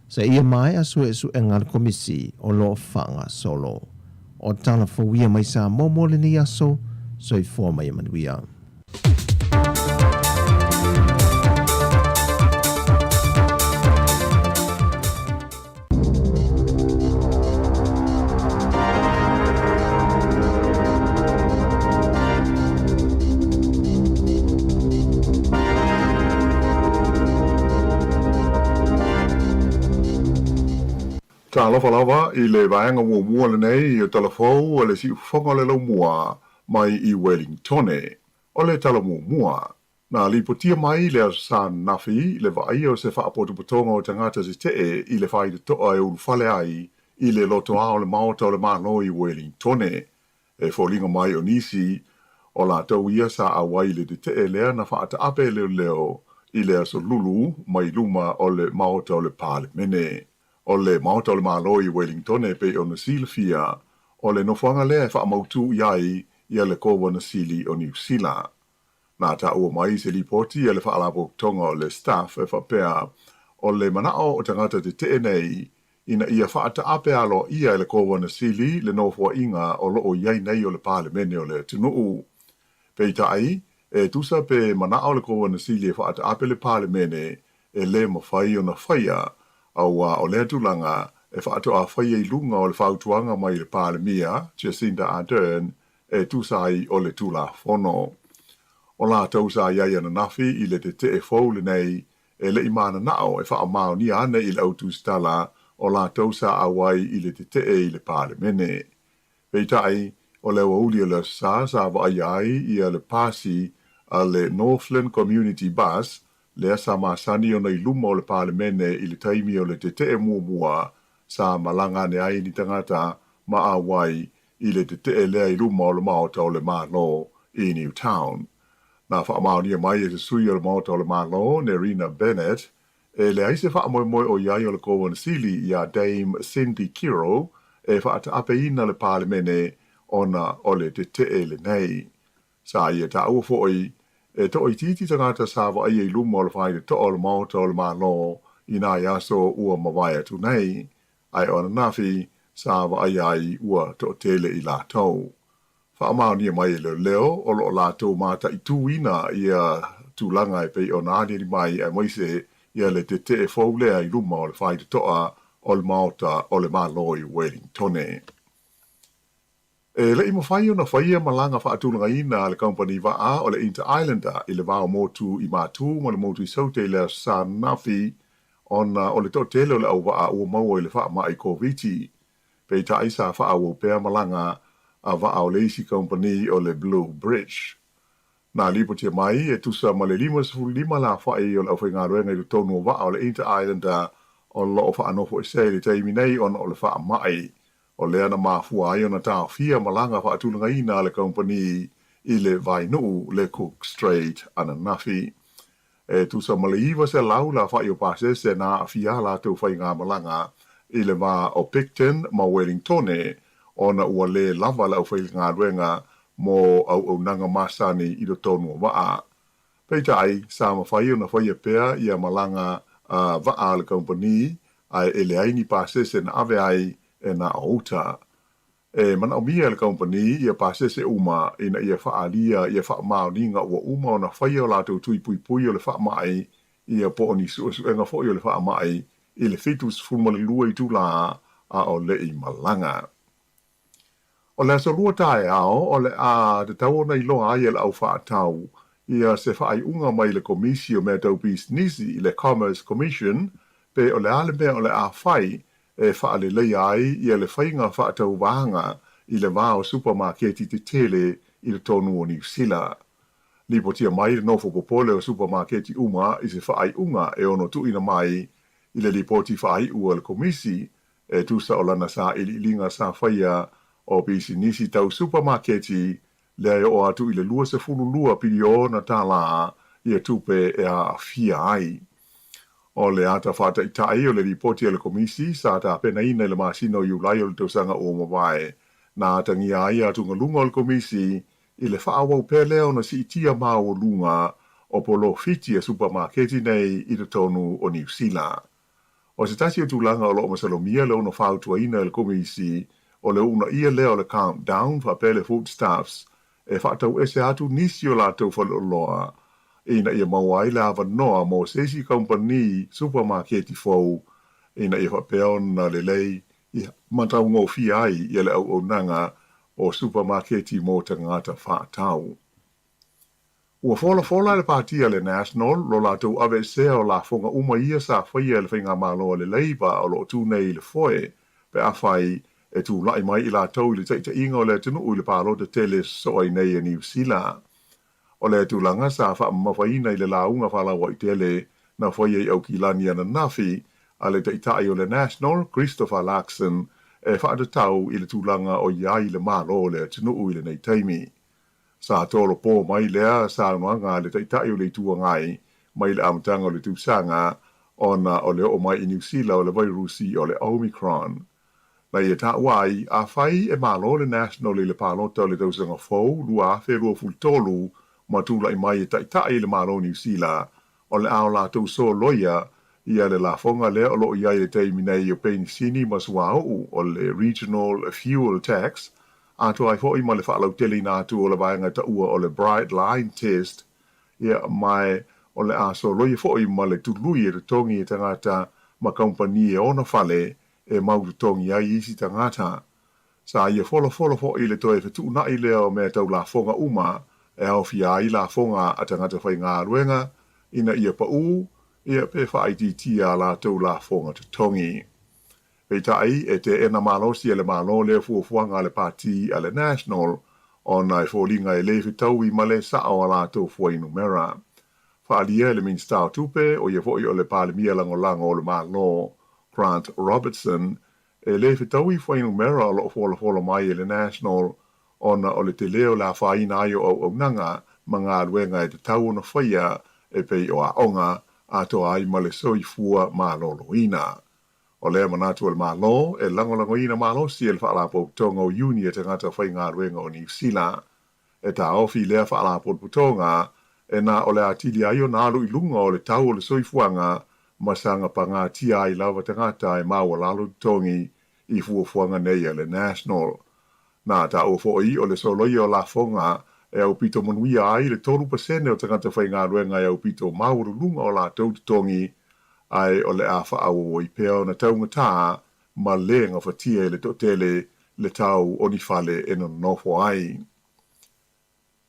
seia maea suesuega a le Komisi o lo o faagasolo. O tala fou ia mai Samoa mo lenei aso. Soifua ma ia manuia.
Talofa lava i le vaega muamua lenei o Tala Fou a le Siufofoga o le Laumua mai i Welingtone. O le tala muamua, Na lipotia mai le Aso Sa ananafi le vaaia o se faapotopotoga o tagata tetee i le faitotoa e ulufale ai i le lotoa o le Maota o le Malo i Welingtone. E foliga mai o nisi o latou ia sa auai i le tetee lea na faataape e leoleo i le Aso Lulu mai luma o le Maota o le Palemene. O le Maota o le Malo i Welingtone e pei ona silafia, o le nofoaga lea e faamautu i ai ia le Kovana Sili o Niu Sila. Na taua mai se lipoti a le Faalapotopotoga o le Staff e faapea, o le manao o tagata tetee nei ina ia faataape aloaia e le Kovana Sili le nofoaiga o lo o i ai nei o le Palemene o le atunuu. Peitai, e tusa pe manao le Kovana Sili e faataape le Palemene, e le mafai ona faia, aua o lea tulaga e faatoa faia i luga o le fautuaga mai le Palemia, Jacinda Ardern, e tusa ai o le Tulafono. O latou sa i ai ananafi i le tetee fou lenei, e le i mananao e faamaonia ane i le au tusitala o latou sa auai i le tetee i le Palemene. Peitai, o le aoauli o le Aso Sa sa vaaia ai ia le pasi a le Northland Community Bus lea sa masani ona i luma o le Palemene i le taimi o le tetee muamua sa malaga ane ai ni tagata ma auai i le tetee lea i luma o le Maota o le Malo i Newtown. Na faamaonia mai e se sui o le Maota o le Malo, Nerina Bennett, e leai se faamoemoe o i ai o le Kovana Sili iā Dame Cindy Kiro e faataapeina le Palemene ona o le tetee lenei. Sa ia taua foi, e toaitiiti tagata sa vaaia i luma o le faitotoa o le Maota o le Malo i nai aso ua mavae atu nei, ae o ananafi sa vaaia ai ua toatele i latou. Faamaonia mai e leoleo o lo o latou mataituina ia tulaga e pei ona aliali mai aemaise ia le tetee fou lea i luma o le faitotoa o le Maota o le Malo i Welingtone. E le i mafai ona faia malaga faatulagaina a le kamupani vaa o le Inter-Islander i le va o motu i Matu ma le motu i Saute i le Aso Sa ananafi ona o le toatele o le auvaa ua maua i le faamai Koviti. Peitai sa faaauau pea malaga a vaa o le isi kamupani o le Blue Bridge. Na lipotia mai e tusa ma le 55 lafa'i o le aufaigaluega i totonu o vaa o le Inter-Islander o lo o faanofoesea i le taimi nei ona o le faamai. O lea na mafua ai ona taofia malaga faatulagaina a le kamupani i le vainuu le Cook Strait ananafi. E tusa ma le 900 lafa'i o pasese na aafia a latou faigamalaga i le va o Picton ma Wellingtone ona ua lē lava le aufaigaluega mo auaunaga masani i totonu o vaa. Peitai, sa mafai ona faia pea ia malaga a vaa a le kamupani ae e leai ni pasese na ave ai e na o uta. E manaomia e le kamupani ia pasese uma ina ia faaalia ia faamaoniga ua uma ona faia o latou tui puipui o le faamai ia po o ni suesuega foi o le faamai i le 72 itulā a o le i malaga. O le aso Lua taeao, o le a tatau ona iloa ai e le au faatau ia se faaiuga mai le Komisi o Mea Tau Pisinisi, le Commerce Commission, pe o le a le mea o le a fai e faaleleia ai ia le faiga faatauvaga i le va o supamaketi tetele i totonu o Niu Sila. Lipotia mai le nofo popole o supamaketi uma i se faaiuga e ono tuuina mai i le lipoti faaiu a le Komisi e tusa o lana sailiiliga sa faia o pisinisi tau supamaketi lea e oo atu i le $22 piliona tālā ia tupe e aafia ai. O le ata faataitai o le lipoti a le Komisi sa tapenaina i le masina o Iulai o le tausaga ua mavae, na atagia ai atugaluga o le Komisi i le faaauau pea lea ona siitia maualuga o polofiti a supamaketi nei i totonu o Niu Sila. O se tasi o tulaga o lo o masalomia le ono fautuaina e le Komisi, o le uunaia lea o le Countdown faapea le Foodstuffs e faatauese atu nisi o latou faleoloa ina ia maua ai le avanoa mo se isi kamupani supamaketi fou ina ia faapea ona lelei ma taugofie ai ia le auaunaga o supamaketi mo tagata faatau. Ua folafola e le Pāti a le National lo latou aveesea o lafoga uma ia sa faia e le Faigamalo a le Labour o lo o tu nei i le foe pe afai e tulai mai i latou i le taitaiga o le atunuu i le palota tele e sosoo ai nei a Niu Sila. O lea tulaga sa faamamafaina i le lauga faalauaitele na faia i Aukilani ananafi a le Taitai o le National, Christopher Luxon, e faatatau i le tulaga o i ai le Malo o le atunuu i lenei taimi. Sa tolopo mai lea saunoaga a le Taitai o le Itu Agai mai le amataga o le tausaga ona o le oo mai i Niu Sila o le vairusi o le Omicron. Na ia taua ai, afai e malo le National i le palota o le tausaga fou 2023 ma tulai mai e taitai i le Malo o Niu Sila, o le a o latou soloia ia le lafoga lea o lo o i ai i le taimi nei o penisini ma suauu o le Regional Fuel Tax, atoa ai foi ma le faalauteleina atu o le vaega taua o le Bright Line Test, ia, ma o le a soloia foi ma le tului e totogi e tagata ma kamupani e ona fale e mau totogi ai isi tagata. Sa ia folafola foi le toe fetuunai lea o mea tau lafoga uma e aofia ai lafoga a tagata faigaluega ina ia paū, ia pe faaitiitia a latou lafoga totogi. Peitai, e teena malosi e le Malo lea fuafuaga a le Pati a le National ona e foliga e le fetaui ma le sao a latou fuainumera. Faaalia e le Minisita o Tupe, o ia foi o le Palemia Lagolago o le Malo, Grant Robertson, E le fetaui fuainumera o lo o folafola mai e le National ona o le tele o le afaina ai o auaunaga ma galuega e tatau ona faia e pei o aoga, atoa ai ma le soifua maloloina. O lea manatu a le Malo e lagolagoina malosi e le Faalapotopotoga o Iuni a Tagata Faigaluega o Niu Sila. E taofi lea faalapotopotoga e na o le atili ai ona alu i luga o le tau o le soifuaga ma saga pagatia ai lava tagata e maualalo totogi i fuafuaga nei a le National. Na taua foi o le soloia o lafoga e aupito manuia ai le 3% o tagata faigaluega e aupito maualuluga o latou totogi, ae o le a faaauau ai pea ona taugata ma le gafatia e le toatele le tau o ni fale e nonofo ai.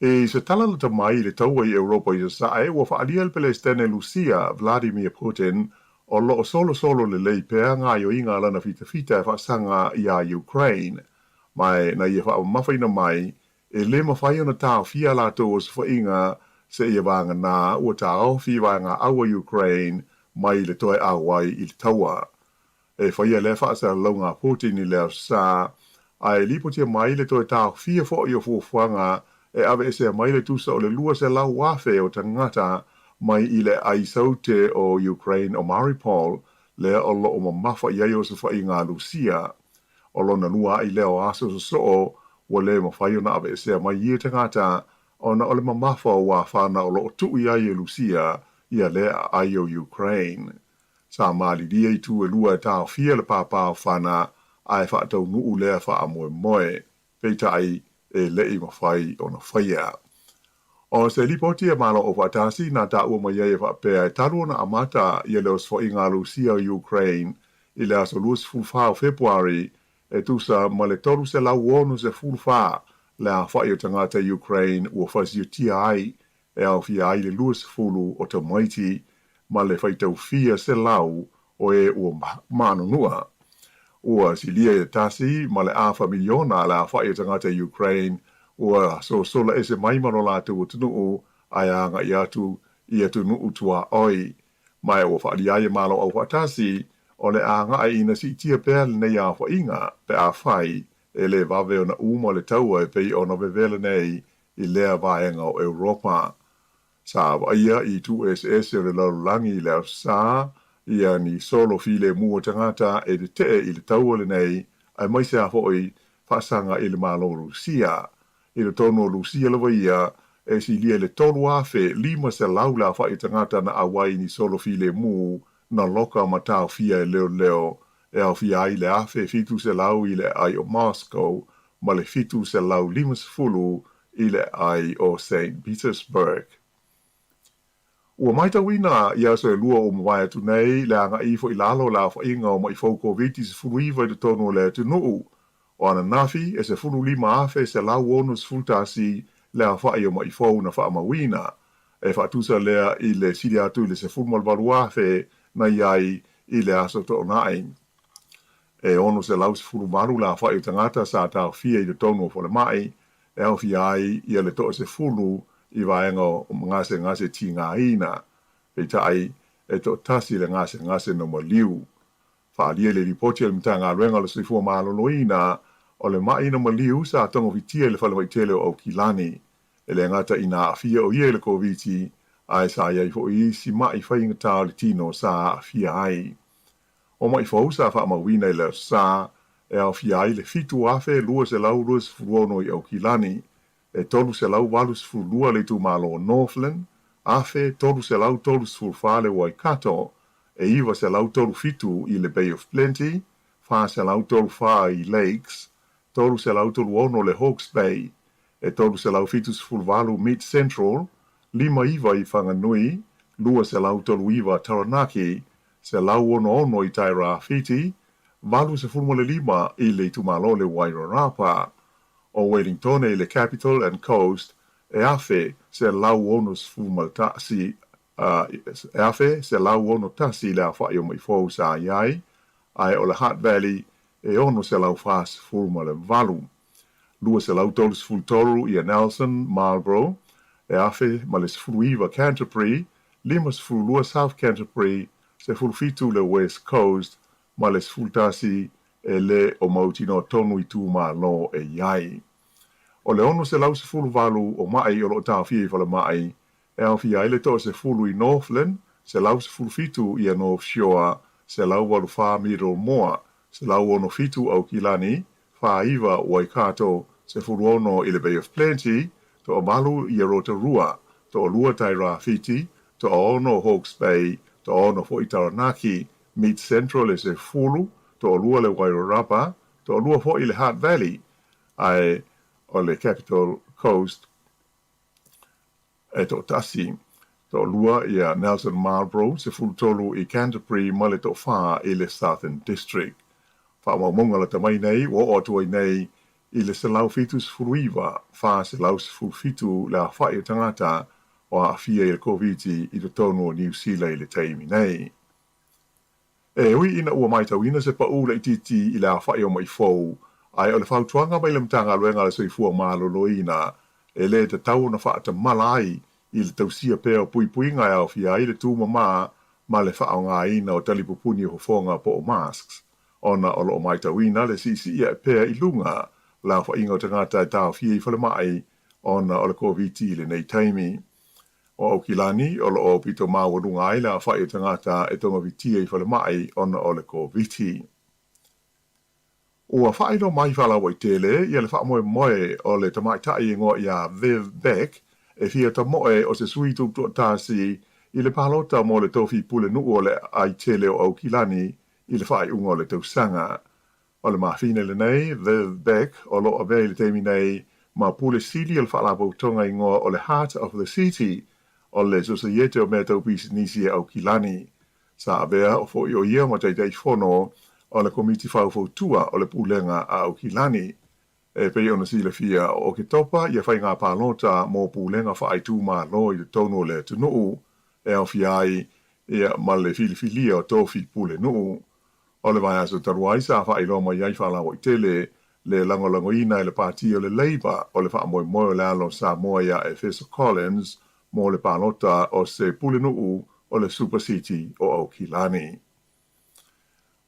I se tala lata mai i le taua i Europa i Sasae, ua faaalia e le Peresetene Lusia, Vladimir Putin, o lo o solosolo lelei pea gaoioiga a lana fitafita e faasaga iā Ukraine. Ma na ia faamamafaina mai, e le mafai ona taofia a latou osofaiga seia vagana ua taofi vaega au a Ukraine mai le toe auai i le taua. E faia lea faasalalauga a Putin i le Aso Sa, a e lipotia mai le toe taofia foi o fuafuaga e aveesea mai le tusa o le 200,000 o tagata mai i le aisaute o Ukraine o Mariupol, lea o lo o mamafa i ai osofaiga a Lusia. O lona lua a'i lea o aso sosoo ua le mafai ona aveesea mai ia tagata ona o le mamafa o uafana o lo o tuu i ai e Lusia ia lea aai o Ukraine. Sa malilie itu e lua e taofia le pāpā o Fana ae faataunuu lea faamoemoe, peitai e le i mafai ona faia. O se lipoti a Malo Aufaatasi na taua mai ai e faapea e talu ona amata ia le osofaiga a Lusia o Ukraine i le aso 24 o Fepuari e tusa ma le 364 le aofai o tagata Ukraine ua fasiotia ai e aofia ai le 20 o tamaiti ma le faitau fia selau o e ua manunua. Ua silia i le tasi ma le afa miliona le aofai o tagata Ukraine ua sosola ese mai ma lo latou atunuu ae agaʻi atu i atunuu tuaʻoi. Ma e ua faaalia ai e Malo Aufaatasi, o le agaʻi ina siitia pea lenei aofaʻiga pe afai e lē vave ona uma le taua e pei ona vevela nei i lea vaega o Europa. Sa vaaia i itu eseese o le lalolagi i le Aso Sa, ia ni solo filemu o tagata e tetee i le taua lenei aemaise lava foʻi faasaga i le Malo o Rusia. I totonu o Rusia lava ia, e silia i le 3,500 le aofaʻi o tagata na ʻauai i ni solo filemu na loka ma taofia e leoleo e aofia ai le 1,700 i le aai o Moscow ma le 750 i le aai o Saint Petersburg. Ua matauina i aso e lua ua mavae atu nei le agaʻi ifo i lalo o le aofaʻiga o maʻi fou Koviti-19 i totonu o le atunuu. O ananafi, e 15,161 le aofaʻi o maʻi fou na faamauina. E faatusa lea i le sili atu i le 18,000 na i ai i le aso Toonai. E 618 le aofaʻi o tagata sa taofia i totonu o falemai, e aofia ai ia le toasefulu i vaega o gasegase tigaina. Peitai, e toatasi le gasegase na maliu. Faaalia i le lipoti a le Matagaluega o le Soifua Maloloina, o le maʻi na maliu sa togofitia i le falemai tele o Aukilani. E le gata ina aafia o ia i le Koviti, ae sa i ai foʻi isi maʻi faigata o le tino sa aafia ai. O maʻi fou sa faamauina i le Aso Sa, e aofia ai le 7,226 i Aukilani, e 382 le itumalo o Northland, 1,334 le Waikato, e 937 i le Bay of Plenty, 434 i Lakes, 336 le Hawke's Bay, e 378 Mid Central, 59 i Whanganui, 239 Taranaki, 166 i Tairāwhiti, 85 i le itumalo o le Wairarapa. O Wellingtone i le Capital and Coast e 1,161 e 1,161 le aofaʻi o maʻi fou sa i ai, ae o le Hutt Valley e 648. 233 ia Nelson, Marlborough, e 1,019 Canterbury, 52 South Canterbury, 17 le West Coast ma le 11 e lē o mautinoa tonu itumalo e i ai. O le 618 o maʻi o loo taofia i falemai, e aofia ai le toasefulu i Northland, 117 ia North Shore, 184 Middlemore, 167 Aukilani, 49 Waikato, 16 i le Bay of Plenty, toavalu ia Rotorua, toalua Tairāwhiti, toaono Hawke's Bay, toaono foʻi Taranaki, Mid Central e sefulu, toalua le Wairarapa, toalua foʻi le Hutt Valley, ae o le Capital Coast e toatasi, toalua ia Nelson Marlborough, 13 i Canterbury ma le toafa i le Southern District. Faamaumauga lata mai nei ua oo atu ai nei i le 179, 417 le aofaʻi o tagata o aafia i le Koviti i totonu o Niu Sila i le taimi nei. E ui ina ua matauina se paʻū laitiiti i le aofaʻi o maʻi fou, ae o le fautuaga mai le Matagaluega a le Soifua Maloloina, e lē tatau ona faatamala ai i le tausia pea o puipuiga e aofia ai le tumamā ma le faaaogaina o talipupuni o fofoga po o masks, ona o loo matauina le siisii aʻe pea i luga o le aofaʻiga o tagata e taofia i falemai ona o le Koviti i lenei taimi. O Aukilani, o loo aupito maualuga ai le aofaʻi o tagata e togafitia i falemai ona o le Koviti. Ua faailoa mai faalauaitele ia le faamoemoe o le tamaitai e igoa iā Viv Beck e fia tamoe o se sui tutoatasi i le palota mo le tofi pulenuu o le aai tele o Aukilani i le faaiuga o le tausaga. O le mafine lenei, Viv Beck, o loo avea i le taimi nei ma pule sili o le faalapotopotoga igoa o le Heart of the City o le Sosaiete o Mea Tau Pisinisi e Aukilani. Sa avea o foʻi o ia ma Taitaifono o le Komiti Faufautua o le Pulega a Aukilani. E pei ona silafia, o Oketopa ia faiga palota mo pulega faaitumalo i totonu o le atunuu e aofia ai ia ma le filifilia o tofi pulenuu. O le vaiaso talu ai sa faailoa mai ai faalauaitele le lagolagoina e le Pati o le Labour o le faamoemoe o le alo o Samoa iā Efeso Collins. mo le palota o se pulenuu o le Super City o Aukilani.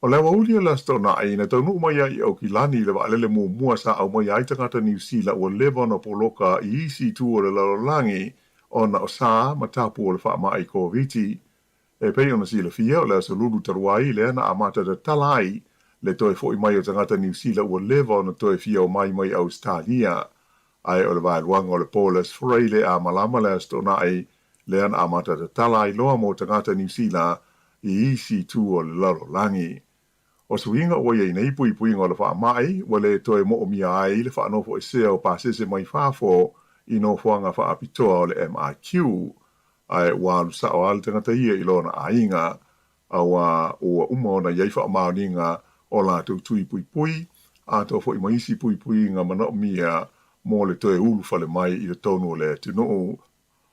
O le aoauli o le Aso Toonai na taunuu mai ai i Aukilani le vaalele muamua sa aumaia ai tagata Niu Sila ua leva ona poloka i isi itu o le lalolagi ona o sa ma tapu o le faamai Koviti. E pei ona silafia, o le Aso Lulu talu ai lea na amata tatala ai le toe fo'i mai o tagata Niu Sila ua leva ona toe fia omai mai Ausetalia. Ae o le vaeluaga o le po o le Aso Faraile a malama le Aso Toonai lea na amata tatala ai loa mo tagata Niu Sila i isi itu o le lalolagi. O suiga ua i ai nei puipuiga o le faamai, ua le toe moomia ai le faanofoesea o pasese mai fafo i nofoaga faapitoa o le MRQ, ae ua alu sa'o lava le tagata ia i lona aiga, auā ua uma ona i ai faamaoniga o latou tui puipui, atoa foi ma isi puipuiga manaomia mo le toe ulufale mai i totonu o le atunuu.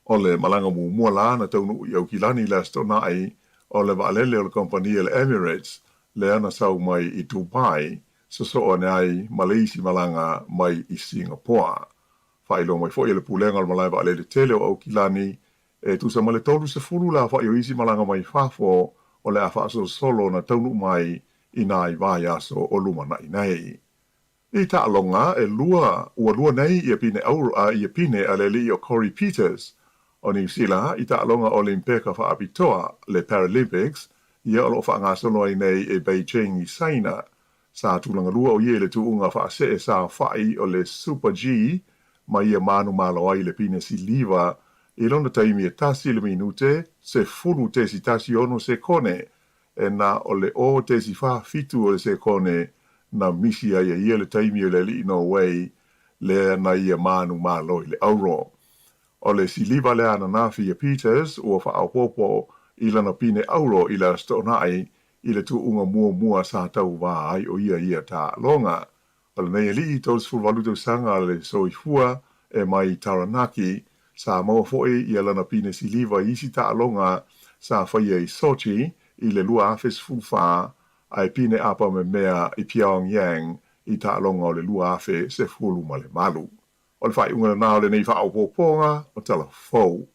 O le malaga muamua la na taunuu i Aukilani i le Aso Toonai, o le vaalele o le kamupani a le Emirates lea na sau mai i Dubai, sosoo ane ai ma le isi malaga mai i Singapoa. Faailoa mai foi e le Pulega o le Malae Vaalele Tele o Aukilani, e tusa ma le 30 le aofai o isi malaga mai fafo o le a faasolosolo ona taunuu mai i nai vaiaso o lumanai nei. I taaloga e lua, ua lua nei ia pine auro a ia pine a le alii o Corey Peters o Niu Sila i taaloga Olimpeka faapitoa, le Paralympics, ia o lo o faagasolo ai nei i Beijing i Saina. Sa tulaga lua o ia i le tuuga faasee saofai o le Super-G ma ia manumalo ai i le pine siliva i lona taimi e tasi le minute 10.16 sekone e na o le 0.47 o le sekone na misi ai e ia le taimi o le alii Norway lea na ia manumalo i le auro. O le siliva lea ananafi ia Peters ua faaopoopo i lana pine auro i le Aso Toonai i le tuuga muamua sa tauvā ai o ia i ia taaloga. O lenei alii 38 tausaga le soifua e mai Taranaki, sa maua foi ia lana pine siliva i isi taaloga sa faia i Sochi i le 2014 ae pine apa memea i Pyongyang i taaloga o le 2018. O le faaiuga lena o lenei faaopoopoga o Tala Fou.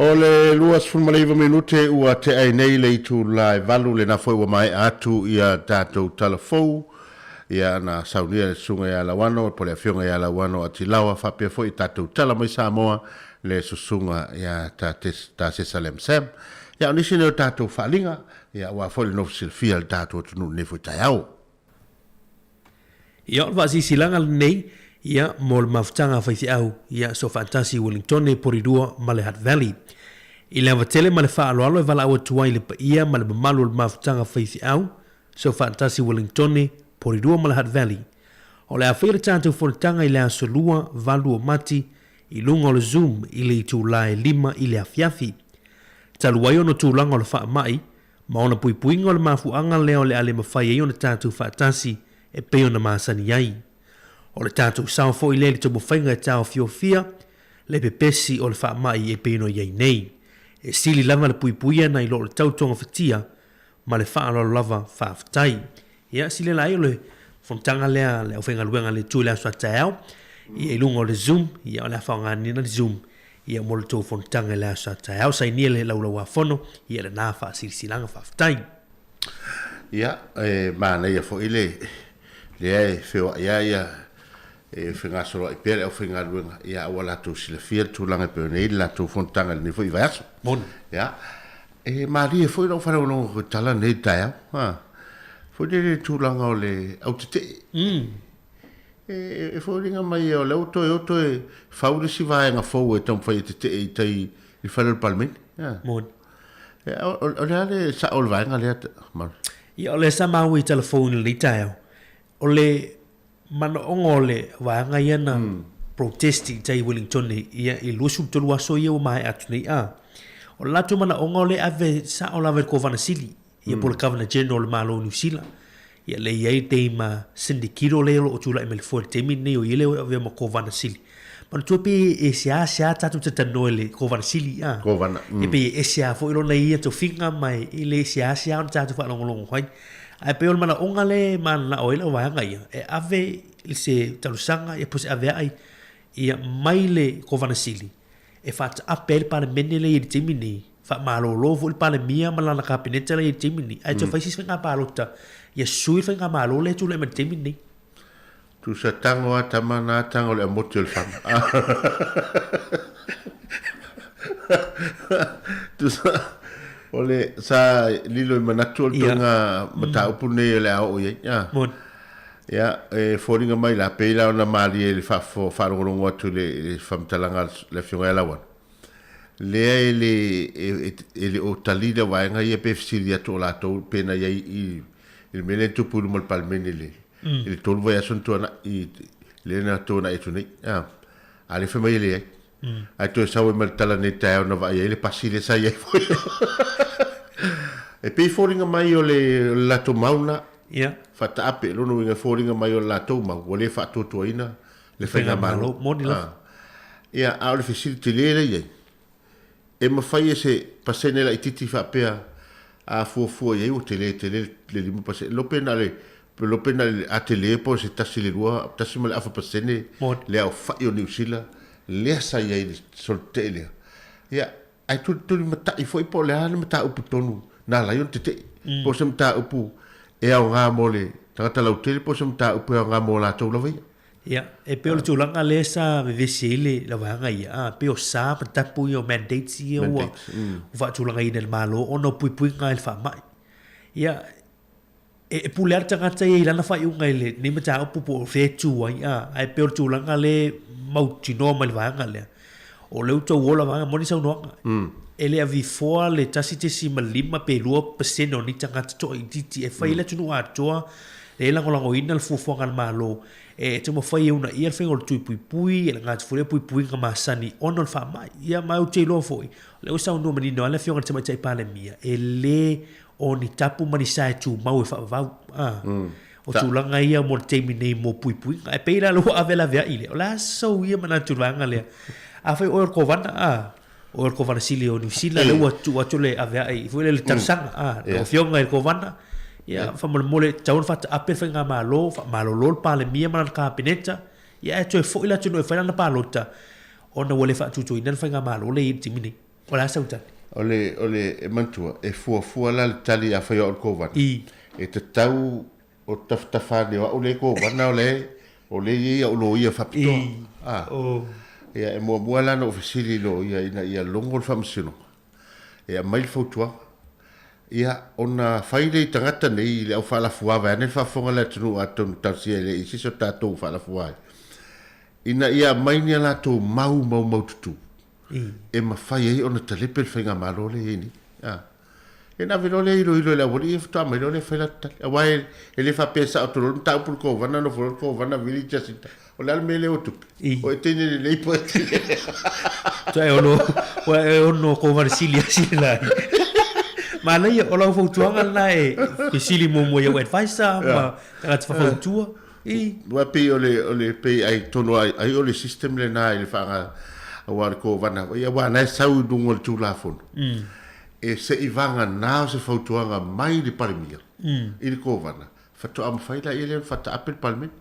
O le 29 minute ua tea ai nei le itula e 8, lena foi ua maea atu ia tatou tala fou, ia na saunia le susuga ia Lauano, po le afioga ia Lauano Atilawa, faapea foi tatou tala mai Samoa, le susuga ia Tasesa Lamsam. Ia o nisi nei o tatou faaaliga, ia aua foi le nofo silafia a le tatou atunuu i lenei foi taeao.
Ia, o le faasilasilaga lenei, ia, mo le mafutaga a faifeau, ia, Soofaatasi i Wellingtone, Porirua ma le Hutt Valley. I le ava tele ma le faaaloalo e valaau atu ai i le paia ma le mamalu o le mafutaga faifeau, Soofaatasi i Wellingtone, Porirua ma le Hutt Valley. O le a faia le tatou fonotaga i le aso Lua, 8 o Mati, i luga o le Zoom i le itula e 5 i le afiafi. Talu ai ona tulaga o le faamai, ma ona puipuiga o le mafuaaga lea o le a le mafai ai ona tatou faatasi e pei ona masani ai. O le tatou sao foi lea i le taumafaiga e taofiofia le pepesi o le faamai e pei ona i ai nei. E sili lava le puipuia nai lo le tau togafitia ma le faaaloalo lava faafetai. Ia, silasila ai o le fonotaga lea a le aufaigaluega a le Itu i le aso a taeao, ia i luga o le Zoom, ia o le a faaaogaina le Zoom ia mo le tou fonotaga i le aso a taeao. Sainia le laulauafono, ia lena faasilasilaga faafetai.
Ia, e manaia foi le lea e feoai lava ia e fegasoloai pea le aufaigaluega, ia ua latou silafia le tulaga e pei ona i ai le latou fonotaga i lenei foi vaiaso.
Moni.
Ia, E malie foi lau faalogologo i tala nei i le taeao. Ha. Foi lele i le tulaga o le autetee. E, e foliga mai o lea ua toe o toe fau le isi vaega fou e taumafai e tetee i tai i le fale o le Palemene. Ha.
Moni.
E, o, o, o le a le sao o le vaega lea, Malu?
Ia, o lea sa maua i tala fou i lenei taeao, o le manaoga o le vaega ia na protest i tai Wellingtone ia i 23 aso ia ua maea atu nei a. O le latou manaoga o le ave sao lava i le Kovana Sili ia po o le Governor General o le Malo o Niu Sila. Ia lea e i ai Dame Cindy Kiro lea o lo o tulai mai i le foe i le taimi lenei o ia lea o avea ma Kovana Sili. Manatua pei e seasea tatou talanoa i le Kovana Sili a.
Kovana.
E pei e ese lava foi lona ia tofiga ma e le seasea ona tatou faalogologo ai. Ae pei o le manaoga lea e mananao ai lau vaega ia, e ave i se talosaga ia po o se aveaai ia mai le Kovana Sili e faataape ai le Palemene lea i le taimi nei, faamalolo foi le Palemia ma lana Kapeneta lea i le taimi nei, ae toe fai se isi faiga palota ia sui le faigamalo lea e tulai mai i le taimi nei.
Tusa tango a tama na tango le amoti o le faga. Tusa o le sa lilo i manatu o le toga mataupu nei o le a oo i ai. Ah.
Moni.
Ia, e foliga mai la, pei la ona malie i le faalogologo atu i le faamatalaga a le Afioga ia Lauano. Lea e le, e le o tali le vaega ia pe fesili atu o latou pe na i ai i le mea lea e tupu i luma o le Palemene i le i le 3 vaiaso na tuanai, i lea na tuanai atu nei. A, a lea fai mai e leai. Ae toe sau ai ma le tala nei taeao na vaai ai le pasi lea sa i ai foi. E pei e foliga mai o le, o le latou mau lena.
Ia.
Faataape, lona uiga e foliga mai o le latou mau, ua le faatuatuaina le faigamalo.
Moni lava.
Ia, a o le fesili tele lea i ai, E mafai e se pasene laitiiti faapea a fuafua i ai ua tele tele le 5%. Lope na le lope na le a tele po o se tasi le lua, tasi ma le afa pasene le aofai o Niu Sila lea sa i ai i le solotetee lea. Ia, ae tulimatai foi po o le a le mataupu tonu na ala ai ona tetee. Po o se mataupu e aoga mo le tagata lautele po o se mataupu e aoga mo latou lava ia.
Ia, e pei o le tulaga lea sa vevesi ai le la vaega ia, a, pei o sa ma tapu ia o mandates ia ua, Mandates, ua faatulagaina e le Malo ona o puipuiga i le faamai. Ia, e, e pule lava le tagata ia i lana faaiuga i lenei mataupu po o fea e tu ai, a, ae pei o le tulaga lea e mautinoa mai le vaega lea, o lea ua tau ola vaega, moni saunoaga, e le avifoa le 1.5 pe 2% o nei tagata toaitiiti e fai ai le atunuu atoa e lagolagoina le fuafuaga a le Malo e taumafai e uunaia le faiga o le tui puipui, e laga atu foi lea puipuiga masani ona o le faamai. Ia ma ou te iloa foi, o lea ua saunoa manino lava le Afioga i le Tamaitai Palemia, e le o ni tapu ma ni sa e tumau e faavavau. A, o tulaga ia mo le taimi nei mo puipuiga. Ae pei la lea ua ave laveai lea, o le a sou ia manatu i le vaega lea? Afai o oe o le Kovana, a, o oe o le Kovana Sili o Niu Sila, lea ua tuu atu le aveai foi lea le talosaga, a, lau Afioga i le Kovana, ia, faamolemole, e tatau ona faataape le faigamalo, faamalolo le Palemia ma lana Kapeneta, ia ae toe foi le atunuu e fai lana palota, ona ua le faatuatuaina le faigamalo lea e i ai i le taimi nei. O le a sau tali?
O le, o le, e manatua, e fuafua la le tali afai o au le Kovana. E tatau o tafatafa ane o au le Kovana o le, o lea e i ai au loia faapitoa. A. Ia, e muamua la ona ou fesili i loia ina ia logo le Faamasinoga e aumai le fautuaga. Ia, ona fai lea i tagata nei i le au faalafua vaeane le faafofoga a le atunuu atonu talosia e le i se isi o tatou faalafua ai, ina ia aumai ni a latou mau maumaututu e mafai ai ona talepe le faigamalo lea e i ai nei. A. Ia ona ave loa lea iloilo e le aualii ia faatoa aumai loa lea fai latou tali. Aua e le faapea e sao atu loa le mataupu i le Kovana, nofo loa le Kovana vili Jacinta. O le a le mea lea ua tupu? O e teine lelei po e teine
Tua e ono, ua e ono Kovana sili a sili la. Manaia, o lau fautuaga lena e fesili muamua i au advisor ma tagata fafautua.
Aua pei o le, o le, pei ai tonu ai, ai o le system lena i le faaga, aua o le Kovana, ia aua na e sau i luga o le Tulafono. E se i vagana o se fautuaga mai le Palemia i le Kovana, faatoa mafai laia lea ona faataape le Palemene.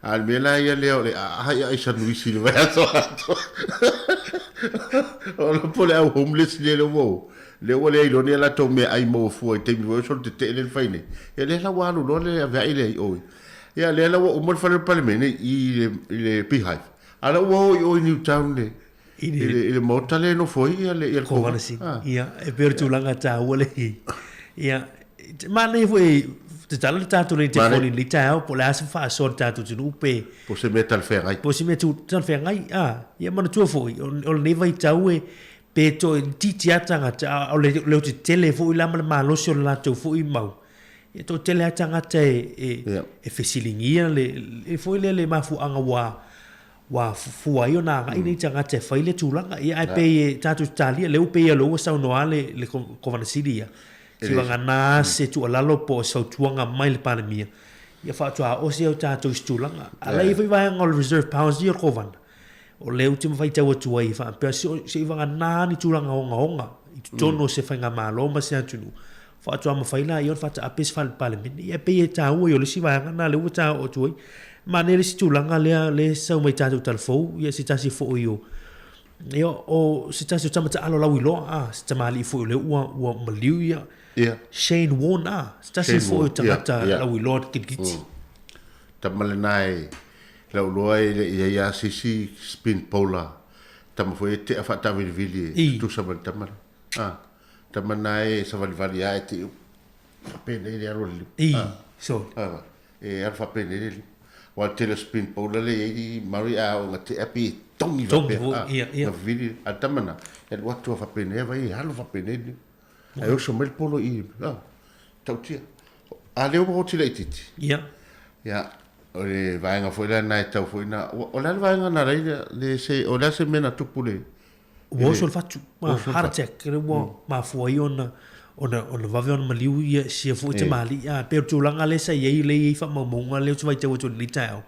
A o le mea la ia lea o le aaha i ai sanuisi i le vaiaso atoa. O le po o le au homeless lea ua o, lea ua le iloa ni a latou meaai maua fua i taimi foi o solo tetee lea na fai nei. Ia lea la ua alu loa le aveai lea i o. Ia lea la ua uma le fale o le Palemene i i le, i le Beehive. A o la ua o i o i Newtown le, i le, i le maota lea e nofo ai ia le, ia le
Kovana. Ah. Ia, e pei o le tulaga taua le ia, manaia foi tatala le tatou lane telefoni i lenei taeao po o le a se faasoa a le tatou atunuu pe
Po o se mea talafeagai.
Po o se mea talafeagai, ah. Ia manatua foi, o lenei vaitau e pe toe itiiti lava tagata, a o le leotetele foi la ma le malosi o le latou foi mau, e toatele lava tagata e fesiligia le foi lea le mafuaaga ua ua fua ai ona agai nei tagata e fai lea tulaga. Ia ae pei e tatou te talia, lea ua pei o lea ua saunoa le Kovana Sili ia, seiavagana se tuualalo po o se fautuaga mai le Palemia, ia faatoa osi ai o tatou i se tulaga. A o la e i ai foi vaega o le reserve powers ia o le Kovana, o lea ou te faitau atu ai faapea, seiavagana ni tulaga ogaoga i totonu o se faigamalo ma se atunuu, faatoa mafai laia ona faataape se fale Palemene. Ia e pei e taua ia o le isi vaega lena lea ua taoo atu ai. Manaia le isi tulaga lea lea e sau mai tatou tala fou, ia se tasi foi o ia o se tasi o tama taalo lauiloa a, se tamalii foi o lea ua ua maliu ia.
Ia.
Shane Warne a, se tasi foi o tagata lauiloa kirikiti.
Tama lena e lauiloa e le i ai lava se isi spin bowler tama foi e tea faataavilivili e tutusa ma le tama lea. A. Tama na e savalivali a e te faapenei le alu a le lima.
I, so.
A, e alu faapenei le lima. Aua o le tele o spin bowler lea e i ai Murray a oo ina tea pei e togi faapea.
Togi foi, ia, ia.
Na vili, a le tama na, e alu atu lava faapenei vaai e alu faapenei le lima. Ae oso mai le polo i, a, tautia. A lea ua oti laitiiti.
Ia.
Ia, o le vaega foi lea na e tau foi na, o le a le vaega na alai le se, o le a se mea na tupu le,
Ua oso le fatu, heart attack, lea ua mafua ai ona ona ona vave ona maliu ia sia foi tamalii. A pei o le tulaga lea sa i ai lea e i ai faamaumauga lea ou te faitau atu ai i lenei taeao,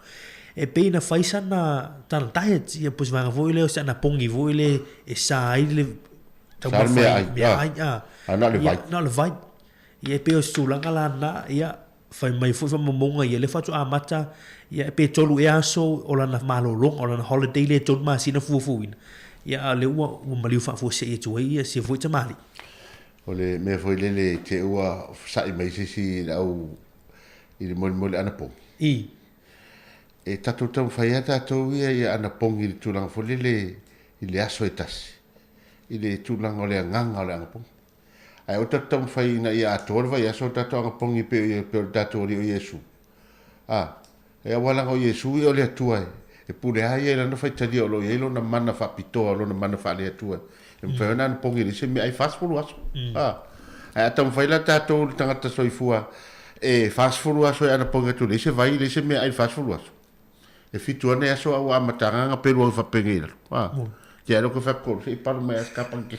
e pei na fai sana tana diet ia po o se vaega foi lea o sana pogi foi lea e sa ai le
taumafai
meaai.
A na o le vai.
Na o le vai. Ia e pei o se tulaga la lena, ia fai mai foi faamaumauga ia, lea faatoa amata, ia pe tolu ea aso o lana malologa, o lana holiday lea e tolu masina fuafuaina, ia a o lea ua, ua maliu faafuasei atu ai ia sia foi tamalii.
O le mea foi lele i te ua sa'i mai se isi i le au i le molimoli anapogi.
I.
E tatou taumafai lava tatou ia ia anapogi i le tulaga foi lele i le aso e tasi, i le tulaga o le agaga o le anapogi. Ae aua tatou taumafai ina ia atoa le vaiaso o tatou agapogi pei o le tatou Alii o Iesu. A, e aua leaga o Iesu ia o le Atua e, e pule lava ia i lana faitalia o lo o i ai lona mana faapitoa, lona mana faale-Atua e mafai ona anapogi e leai se mea ai 40 aso. A, ae a taumafai la tatou le tagata soifua e 40 aso e anapogi atu e leai se vai, leai se mea ai i le 40 aso. E fitu ane aso a ua amata agaga pe lua faapenge i lalo. A. Te alo ko fa se i palu mai as kapa ke.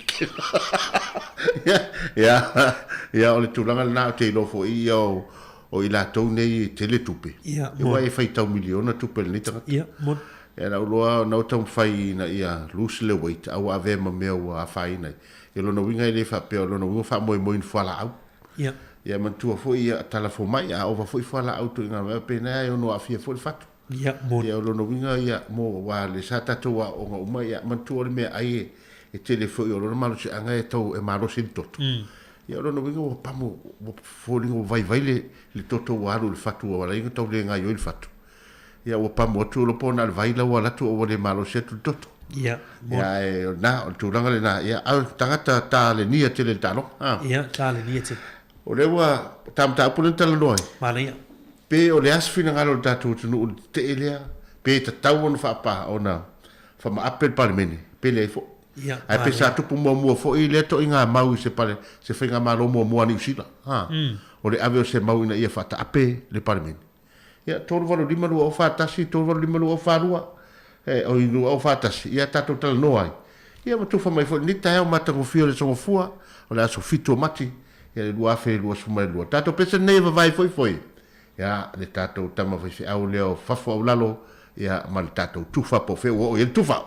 Ia, ia, ia o le tulaga lena o te iloa foi ia o o i latou nei e tele tupe.
Ia,
mo. Aua e faitau miliona tupe a lenei tagata.
Ia, mo.
Ia lau loa na ou taumafai ina ia lose le weight a ua avea ma mea ua afaina ai. Ia lona uiga e le faapea o lona uiga faamoemoe i ni fualaau.
Ia.
Ia manatua foi ia tala fomai a ova foi fualaau tuiga mea pena e ono aafia foi le fatu.
Ia, mo.
Ia o lona uiga ia mo aua le sa tatou aooga uma ia manatua o le meaai e E tele foi o lona malosiaga e tau e malosi le toto. Ia o lona uiga ua pamu ua foliga ua vaivai le le toto ua alu i le fatu ua ala ai ona tau le gaoioi le fatu. Ia ua pamu atu olo po o na o le vai la ua alu atu ua le malosi atu le toto.
Ia,
Ia ae o lena, o le tulaga lena, ia a o le tagata talenia tele i le taaloga, a.
Ia, talenia tele.
O lea ua ta mataupu lea na talanoa ai.
Manaia.
Pe o le a se finagalo o le tatou atunuu i le tetee lea, pe tatau ona faapa, ona faamaape le Palemene, pe leai foi.
Ia,
Ae pe sa tupu muamua foi lea toaiga mau i se pale, se faigamalo muamua a Niu Sila, a, o le ave o se mau ina ia faataape le Palemene. Ia, 385 2041, 385 2042, e, oi, 2041, ia tatou talanoa ai. Ia ma tufa mai foi i lenei taeao matagofie o le Aso Gafua, o le aso 7 o Mati, ia le 2022. Tatou pese lenei e vavae foi foi, ia, le tatou tama faifeau lea o fafo aulalo, ia, ma le tatou tufa po o fea ua oo i ai le tufa.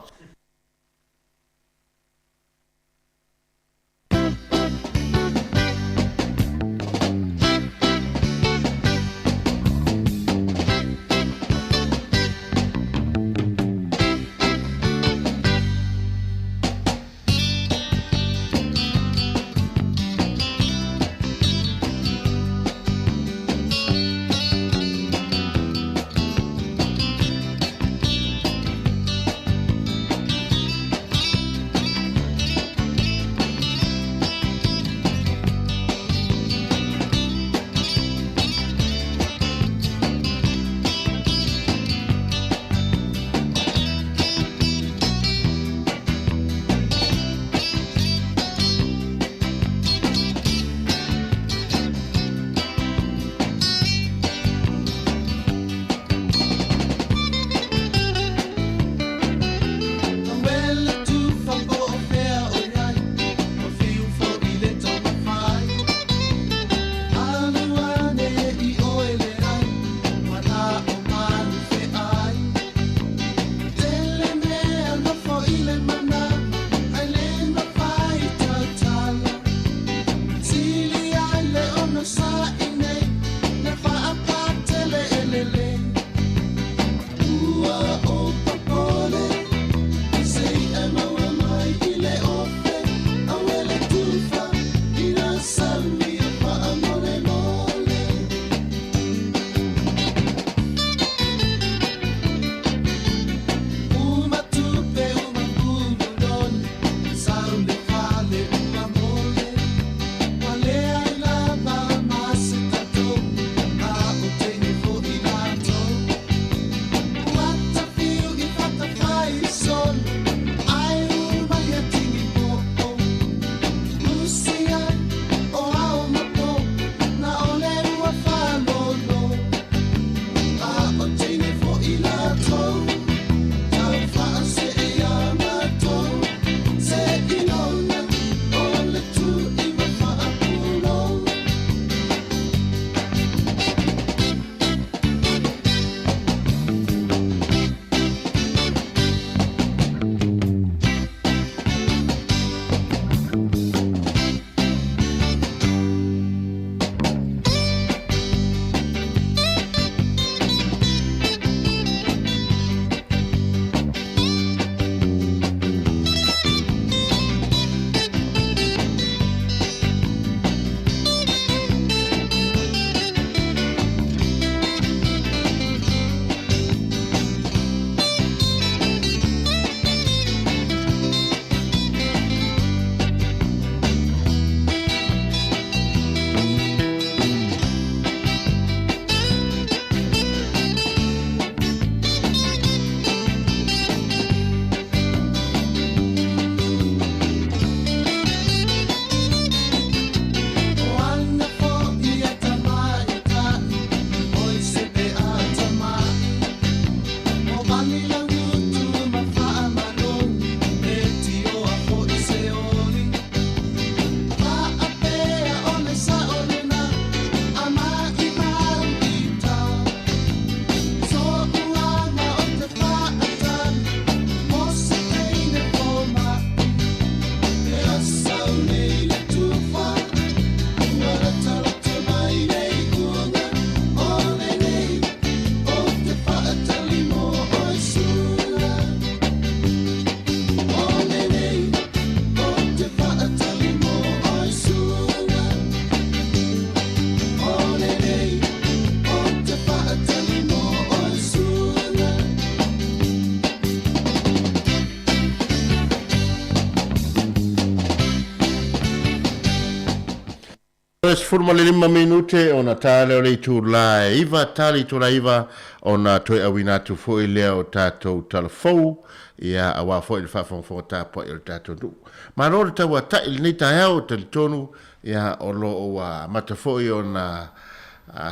le 15 minute ona ta lea o le itula e 9, ta le itula e 9 ona toe auina atu foi lea o tatou talafou, ia aua foi le faafogafoga tapuai o le tatou nuu. Malo le tauatai i lenei taeao, e talitonu ia o lo o ua amata foi ona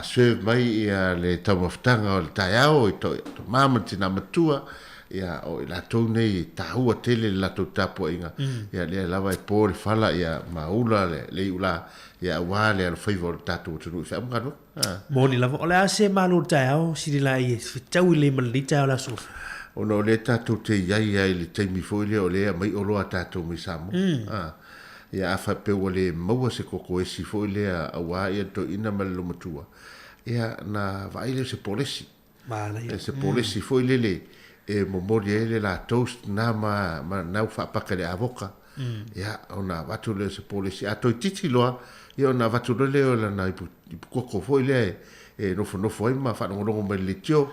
serve mai ia le taumafataga o le taeao i to tama ma le tina matua, ia o i latou nei e taua tele le latou tapuaiga, ia lea lava e po le fala ia ma ula le iula ia aua le alofaiva o le tatou atunuu i feau ma galuega.
Moni lava, o le a se malo o le taeao sili la i e fetau lelei ma lenei taeao le aso Gafua?
Ona o lea tatou te i ai lava i le taimi foi lea o lea e aumai oloa a tatou mai Samoa. Ia a faapea ua le maua se koko esi foi lea aua ia le toeaina ma le lomatua, ia na vaai lea o se polesi.
Manaia.
Se polesi foi lele e momoli ai le la toast na ma ma na ua faapaka i le avoka. Ia ona avatu lea o se polesi. A toeitiiti loa, ia ona avatu loa lea o lana ipu ipu koko foi lea e nofonofo ai ma faalogologo mai i le leitio.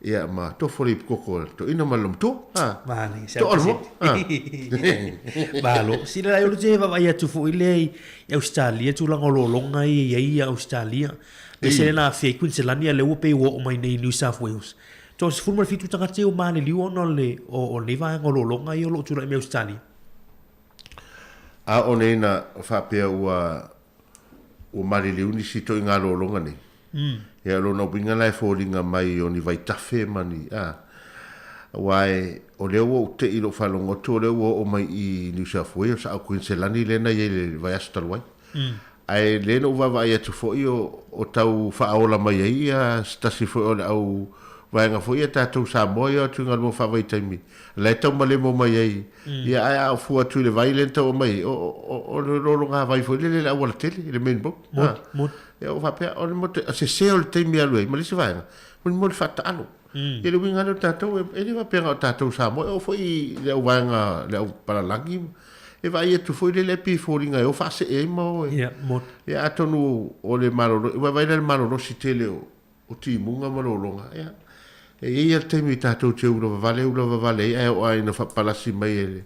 Ia ma tofo le ipu koko a le toeaina ma le lomatua. Ha.
Manaia, se Toa le moa. Ha. Malo. Sila la i o le te vaavaai atu foi lea i Ausetalia, tulaga o lologa ia e i ai i Ausetalia. E ese lena afia i Queensland ia lea ua pei ua oo mai nei i New South Wales. 37 tagata ia ua maliliu ona o le o lenei vaega o lologa ia o lo o tulai mai Ausetalia.
A o nei na faapea ua ua maliliu nisi itoaiga lologa nei. Ia o lona uiga la e foliga mai o ni vaitafe ma ni a aua e o lea ua ou tei i lou faalogo atu o lea ua oo mai i New South Wales a o Queensland lea na i ai i le vaiaso talu ai. Ae lea na ou vaavaai atu foi o tau faaola mai ai ia se tasi foi o le au vaega foi ia tatou Samoa ia o atu i galuega faavaitaimi la e tau malemo mai ai ia ae a ou fua atu i le vai lea na tau aumai ai o le lologa vai foi lele i le aualatele i le main road ia ou faapea o le mo te sese o le taimi e alu ai ma le isi vaega o le mo le faataalo ia le uiga lea o tatou e le faapea na o tatou Samoa e oo foi i le au vaega le au palalagi E vaai atu foi lele pei e foliga e o faasee ai ma o e.
Ia, moni.
Ia atonu o le malolo, ua vaai la i le malolosi tele o, o timuga ma lologa, ia, e i ai lava le taimi tatou te ula vavale ula vavale ai ae oo lava ina faapalasi mai e le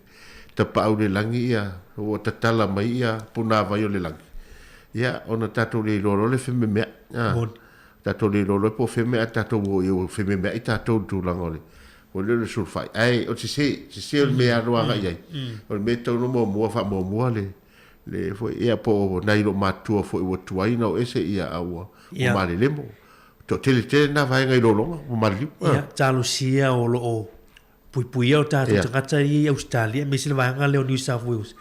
tapaau i le lagi ia, ua tatala mai ia punavai o le lagi, ia, ona tatou le iloa loa le fememeai, a,
Moni.
tatou le iloa loa po o fea mea a tatou o i ai ua fememeai tatou i le tulaga o le Ua leo le sulufai. Ae o le sese, sese o le mea e alu agai i ai. O le mea e tatau ona muamua faamuamua le, le foi, ia po o nai loomatutua foi ua tuai ona o ese ia a ua, ua malelemo. Toatele tele na vaega i lologa ua maliliu.
Ia, talosia o lo o puipuia o tatou tagata ia i Ausetalia aemaise le vaega lea o New South Wales.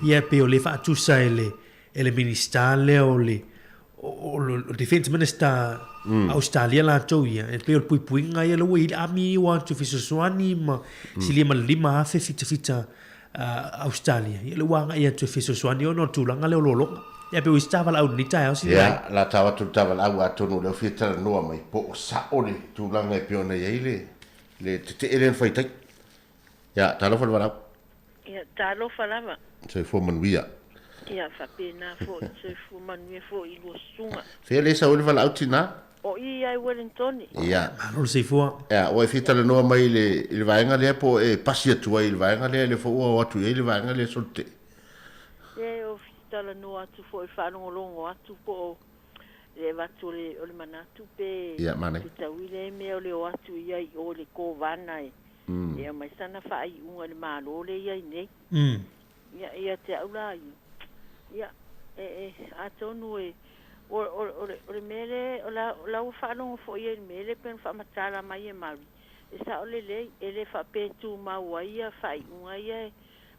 Ia pei o lea e faatusa e le, e le Minisita lea o le o le Defence Minister mm. Australia latou ia, e pei o le puipuiga ia lea ua i ai le army ua atu fesoasoani ma mm. silia ma le 5,000 fitafita Australia. Ia lea ua agai atu e fesoasoani ona o le tulaga lea o lologa. Ia pei o isi tavalau i lenei taeao sili
ai. Ia, la tau atu le tavalau atonu o lea ua fia talanoa mai po o sao le tulaga e pei ona i ai le le tetee lea na fai tai. Ia, talofa le valaau.
Ia, talofa lava.
Soifua manuia.
Ia, faapena foi, soifua manuia foi i lua susuga.
Fea le sau ai le valaau tina?
O i ia i Wellingtoni.
Ia.
Malo le soifua.
Ia, ua e fia talanoa mai i le, i le vaega lea po o e pasi atu ai i le vaega lea, lea foi ua o atu i ai le vaega lea solo tee.
E, o fia talanoa atu foi, faalogologo atu po o le avatu o le, o le manatu pe
Ia, manaia.
fetaui lea mea o le o atu ia i o i le Kovana e E aumai sana faaiuga i le Malo lea e i ai nei. Ia, ia te au la ia, ia, e, e, atonu e, o, o, o, le, o le mea lea, o la, o la ua faalogo foi i ai i le mea lea pei ona faamatala mai e Mary, e sao lelei, e le faapea e tumau ai ia faaiuga ia e,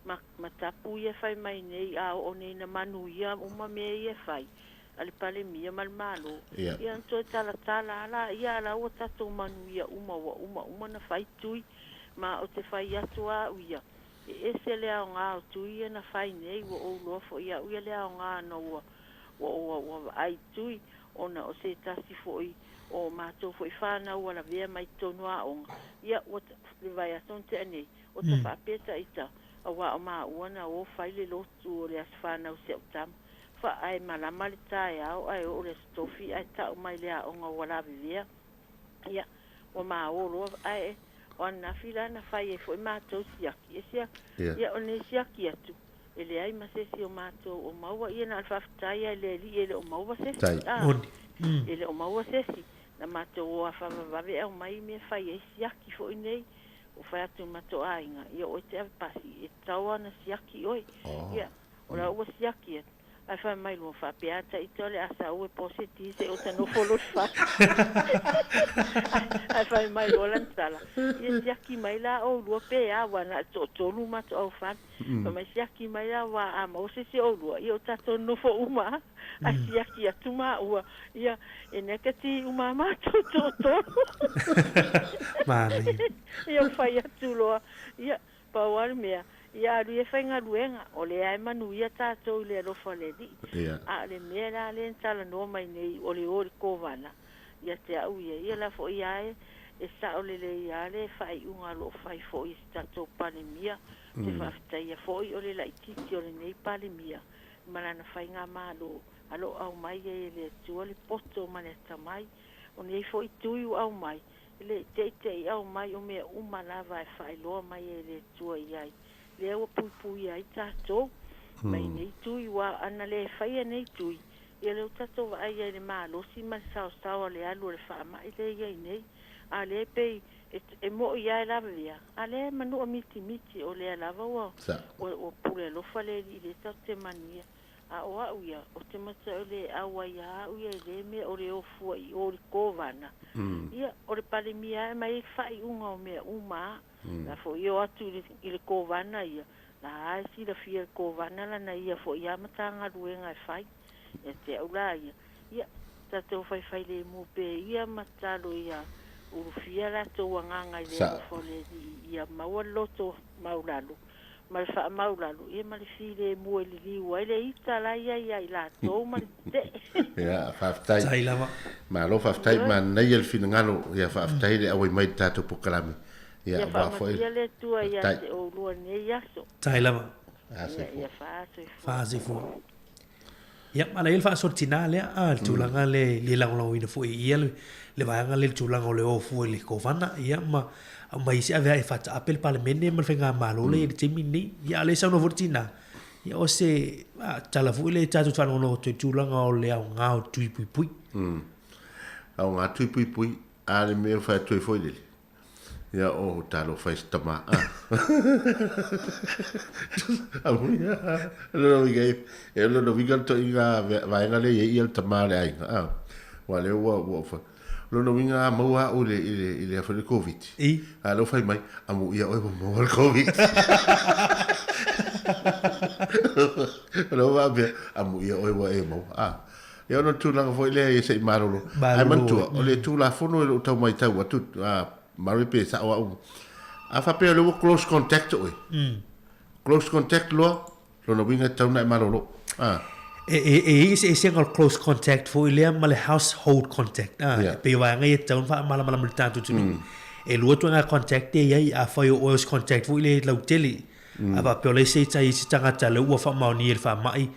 ma, ma tapu ia e fai mai nei, a oo nei ina manuia uma mea ia e fai, a le Palemia ma le Malo,
Ia.
ia ona toe talatala a laia, a la ua tatou manuia uma, ua uma uma ona fai tui, ma ou te fai atu a au ia, e ese le aoga o tui ia na fai nei, ua ou iloa foi e au ia le aoga ona ua, ua, ua, ua vaai i tui, ona o se tasi foi o matou foi fanau ua lavea mai totonu o aoga, ia, ua, le vaiaso na tea nei, ua ta faapea ta ita, aua o maua na o fai le lotu o le aso fanau o si au tama. Fa, ae malama le taeao ae oo le Aso Tofi ae tau mai le aoga ua lavevea. Ia, ua maō loa, ae o ananafi la na fai ai foi matou siaki. E siaki,
Ia.
ia o lenei siaki atu, E leai ma se isi o matou o maua, ia na o le faafetai lava i le Alii e le o maua se isi, a, e le o maua se isi. Na matou o lava faavavave aumai mea e fai ai siaki foi nei. Ua fai atu i le matou aiga, ia oe te ave pasi, e tatau lava ona siaki oe. Ia, o la ua siaki atu, ae fai mai loa, faapea lava ita o le a sau e poseti se i ota nofo loa i le fale. Ae fai mai loa lana tala, ia siaki mai la oulua pe a, aua na o le toatolu matou aufale. Fai mai siaki mai la aua a maua se isi o oulua, ia o tatou nofo uma lava, ae siaki atu maua, ia e negative uma lava matou toatolu.
Manaia.
Ia ua fai atu loa, ia pau lava le mea, ia alu ia e faigaluega, o lea e manuia tatou i le alofa o le Alii. A o le mea la lea na talanoa mai nei o le o i le Kovana, ia te au ia, ia la foi lava e sao lelei lava le faaiuga o lo o fai foi e si tatou Palemia. Ou te faafetaia foi o le laitiiti o lenei Palemia ma lana faigamalo a lo o aumai ai e le Atua le poto ma le atamai. O nei foi tui ua aumai, e le i teitei aumai o mea uma lava e faailoa mai ai e le Atua i ai. Lea ua puipuia ai tatou mai nei tui, ua ana le faia nei tui, ia lea ua tatou vaai ai i le malosi ma le saosao a le alu o le faamai lea e i ai nei. A o lea e pei e mo'i lava e lavea, a o lea e manua mitimiti, o lea lava ua ua pule alofa le Alii lea tatou te manuia. A o au ia, ou te matuai le auai lava au ia i lea mea o le o fua i o i le Kovana. Ia, o le Palemia lava e aumai ai le faaiuga o mea uma lava. La foi e o atu i le Kovana ia, la lava e silafia e le Kovana lana ia foi lava Matagaluega e fai. Ia te au la ia, ia, tatou faifailemu pea ia ma tatalo ia ulufia latou agaga i le alofa o le Alii ia maua le loto maulalo ma le faamaulalo, ia ma le filemu e liliu ai le ita la ia ia i latou ma le tetee.
Ia, faafetai.
Faafetai lava.
Malo faafetai, manaia le finagalo, ia faafetai le auai mai i le tatou polokalame. Ia,
Ia
aua foi.
faamanuia le Atua ia
Faafetai.
te oulua i lenei aso.
Faafetai lava.
Ia, ia faasoifua.
Faasoifua. Ia, manaia le faasoa tina lea, a, le tulaga le le lagolagoina foi i ia le vaega lea i le tulaga o le o fua i le Kovana, ia ma aumai se aveae e faataape le Palemene ma le Faigamalo lea i le taimi lenei. Ia, a o lea e saunoa foi le tina, ia o se tala foi lea tatou te faalogologo atu ai i le tulaga o le aoga o le tui puipui.
Aoga tui puipui, a le mea e fai atu ai foi lele, Ia o talofa e se tama a. Amuia, lona uiga e, e lona uiga le toeaiga vaega lea e i ai ia le tama o le aiga a. Aua o lea ua, ua fa, lona uiga a maua au i le, i le, i le, le Koviti.
I.
A lea ua fai mai, amuia oe ua maua le Koviti. O lea ua faapea, amuia oe ua e maua a. Ia ona o le tulaga foi lea ia se i malolo. Ae manatua, o le Tulafono e le o tau matau atu, Murray pe sao au, a faapea o lea ua close contact oe, close contact loa, lona uiga e tatau ona e malolo.
E i ai eseesega o le close contact foi lea ma le household contact. E pei o vaega ia e tatau ona faamalamalama i le tatou atunuu. E lua ituaiga contact e i ai, afai o oe o se contact foi lea lautele, a faapea o la e se i ai se tagata lea ua faamaonia i le faamai,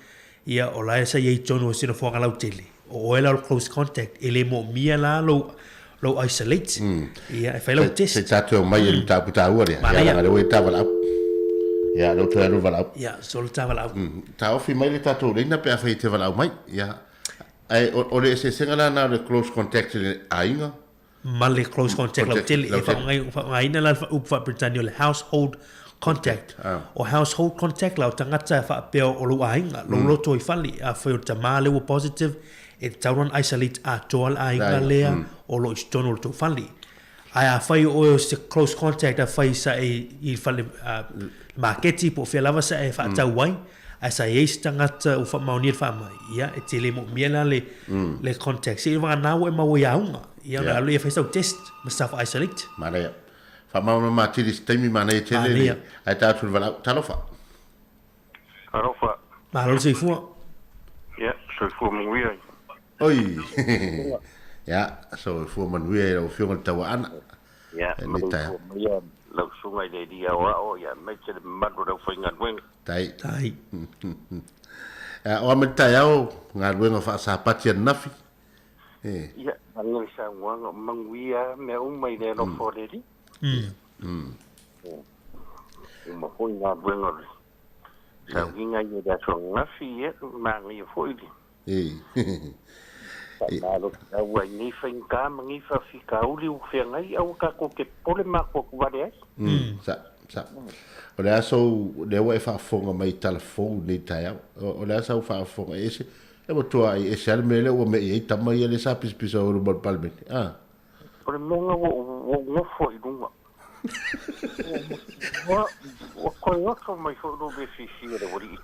Ia, o la e sa i ai i totonu o se nofoaga lautele, o oe la o le close contact, e le moomia la lou, lou isolate. Ia, e fai lau test.
Se i tatou omai i le mataupu taua lea. Ia, leaga o lea ua i le ta valaau. Ia, o lea ua toe alu le valaau.
Ia, so le ta valaau.
Taofi mai le tatou laina pe afai e te valaau mai. Ia, ae o le eseesega la lena o le close contact i le aiga.
Ma le close contact lautele. E faaaogaina la le upu faa-Peretania o le household contact. O household contact la o tagata faapea o lou aiga, lou loto i fale. Afai o le tama lea ua positive, e tatau ona isolate atoa le aiga lea o lo o i totonu o le tou fale. Ae afai o oe o se close contact, afai sa e i le fale maketi po o fea lava sa e faatau ai, ae sa i ai se tagata ua faamaonia le faamai, ia, e te le moomia la le, le contact. Seiloga ua e maua i auga, ia, ona alu lea e fai sau test ma self isolate.
Manaia. Faamalamalama atili i se taimi manaia tele le, ae ta atu i le valaau. Talofa.
Talofa.
Malo le soifua.
Ia, soifua manuia.
Oi. Ia, soifua manuia i lau Afioga i le Tauaana.
Ia, soifua manuia lau Susuga i le Alii Aoao, ia, aemaise le mamalu o le aufaigaluega.
Tai. Tai. O a mai le taeao, galuega faasapati ananafi.
E. Ia, manuia le saunoaga, manuia mea uma i le alofa o le Alii. Uma foi galuega o le Sauiga ia le aso ananafi, ia, manaia foi le faamalosi au ai nei faigata ma nei faafitauli ua feagai, aua tatou te popole ma atuatuvale ai.
Sa, sa. O le a sou, lea ua e faafofoga mai i tala fou i lenei taeao. O le a sau faafofoga e ese, e matuai ese lava le mea lea ua me'i ai tama ia lea sa pisapisa i luma o le Palemene. A.
O le mea lena ua ou nofo ai i luga. Ua toe oso mai foi lou le fiafia i le aualii.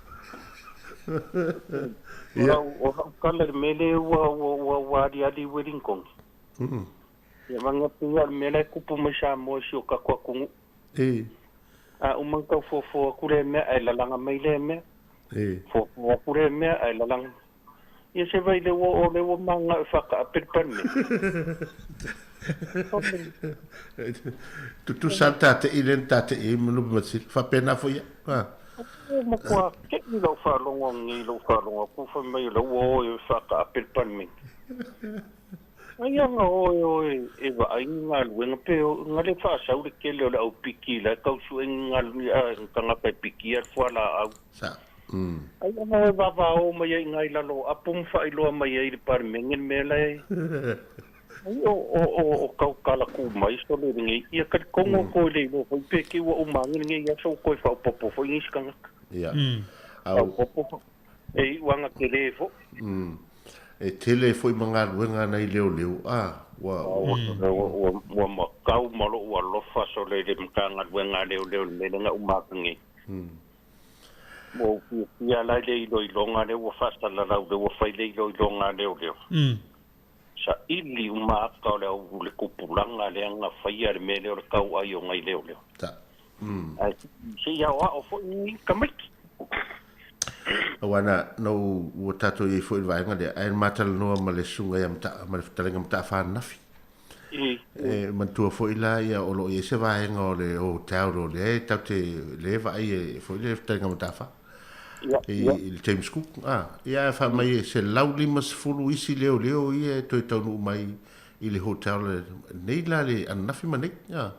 O lau tala i le mea lea ua aliali i Wellington. Ia vagea pei lava o le mea la e tupu mai Samoa i si o tatou atunuu. A uma ona tau fuafua atu lea mea ae lalaga mai lea mea. Fuafua atu lea mea ae lalaga. Ia se vai lea ua o lea ua mananao e faataape le Palemene.
Tutusa lava le tate'i lea na tate'i ai Manupe Matasila. Faapena foi au.
Ua matua te'i lau faalogo ananei i lou faalogo atu fai mai o lea ua o e faataape le Palemene. Ai ana o e o e vaai ni galuega pe na le faasau le tele o le au piki la e tau sue ni tagata e pikia le fualaau. Ai ana o e vavao mai ai i ina i lalo o apo ma faailoa mai ai i le Palemene le mea la e ai o tau tala tu mai sole lenei. Ia talitonu o toe le iloa foi pe te i ua uma ane lenei aso ua toe faaopoopo foi nisi tagata. Faaopoopo foi. E iu ana tele foi.
E tele foi ma galuega nai leoleo a ua.
Ua matau ma lou alofa sole i le Matagaluega a Leoleo i le mea lea na uma atu nei. Ua ou fiafia la i le iloiloga lea ua faasalalau lea ua fai le iloiloga a leoleo. Saili uma ata o le au le tupulaga lea na faia le mea lea o le tauai o nai leoleo. Ae se i aoao foi ni tamaiti.
Aua na, na ou, ua tatou i ai foi i le vaega lea, ae na ma talanoa ma le susuga ia Mata, ma le fetalaiga Mataafa ananafi. E manatua foi la ia o lo o i ai se vaega o le hotel o lea e tatou te lea e vaai e foi le fetalaiga Mataafa i, i le James Cook. Ah, ia ae fai mai e 150 isi leoleo ia e toe taunuu mai i le hotel nei la le ananafi ma nei. Ah.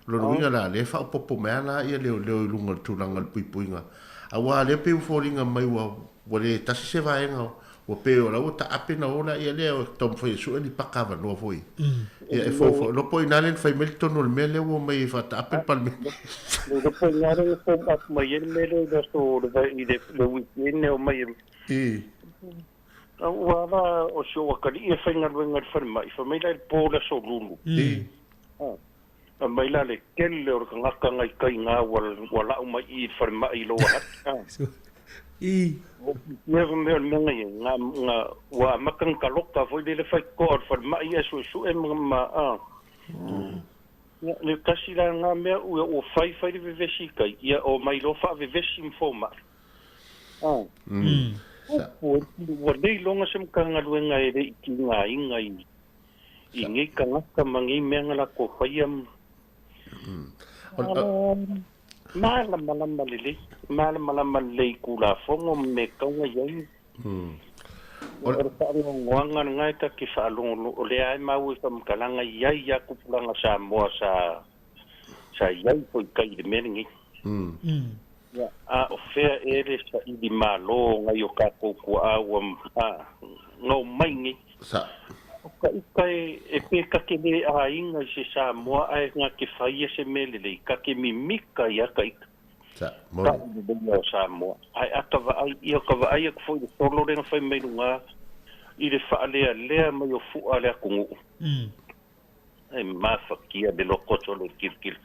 O lona uiga la, lea e faaopoopo mai lava la ia leoleo i luga o le tulaga o le puipuiga, aua o lea pei ua foliga mai ua ua le tasi se vaega, ua pei o la ua taape na o la ia lea e taumafai e sue ni paka avanoa foi. Ia e foufou, iloa po o ina lea na fai mai le tonu o le mea lea ua omai e faataape le Palemene.
Le iloa po o ina lea na form up mai ai le mea lea i le aso o le vai i le weekend e omai e. Ua ala o si ou atalii e faigaluega i le falemai, fai mai la i le po o le aso Lulu. Fai mai la le tele o le tagata ngai tai ina ua lau mai i i le falemai i Lower Hutt. Ua mea o le mea na i ai, na, ua amata ona taloka foi lele faitotoa o le falemai ae suesue ma, a. Ia, le tasi la lena mea ua fai fai le vevesi i tai, ia omai loa faavevesi ma fomai. Ua le iloga se Matagaluega e le i tigaina i i nei tagata ma nei mea na latou faia. Malamalama lelei, malamalama lelei i Tulafono ma mea e tatau ona i ai. O le faanoanoaga lena e ta te faalogologo, o lea lava e maua i faamatalaga e i ai lava tupulaga Samoa sa sa i ai foi i tai i le mea lenei. Ia, a o fea ea le saili malo o nai o tatou tuaa ua na omai nei?
Sa.
O ka ika e pe ta te le aiga i se Samoa ae na te faia se mea lelei, ta te mimita ia ka ika.
Sa, moni.
Ka lelei o Samoa. Ae a ta vaai ia, o ka vaai atu foi i le solo lea na fai mai luga i le faalealea mai o fua a le atunuu. E mafatia le loto o le tilotilo.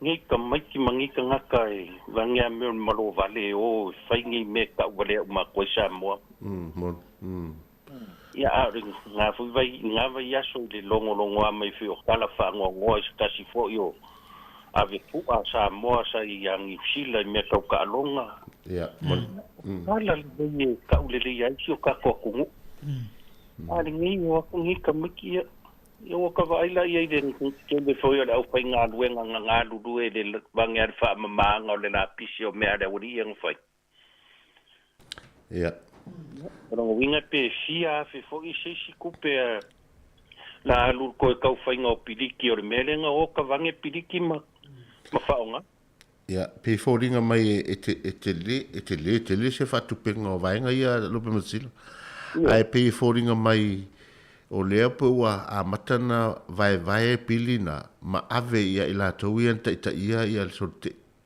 Nei tamaiti ma nei tagata e vagea mea o le malo vale e o e fai nei mea e tau valea uma atu ai Samoa. Ia a o le na foi vai na vaiaso i le logologoa mai foi o tala faanoanoa i se tasi foi o ave pu'a a Samoa sa ia Niu Sila i mea tau taaloga.
Ia, moni.
Tala lelei e tau lelei ai si o tatou atunuu. A lenei o atu nei tamaiti ia Ia ua ka vaai la ia i le tele foi o le aufaigaluega na galulue i le vage a le faamamaga o le lapisi o mea a le aualii ia na fai.
Ia.
O lona uiga pe fia afe foi se isi tupe a la alu le toe tau faiga o piliki o le mea lea na o ka vage piliki ma faaaoga.
Ia, pei e foliga mai e te, e tele, e tele tele se faatupenga o vaega ia Lupematasila. Ae pei e foliga mai o lea pe ua amata na vaevae pili na ma ave ia i latou ia na taitaia ia le solo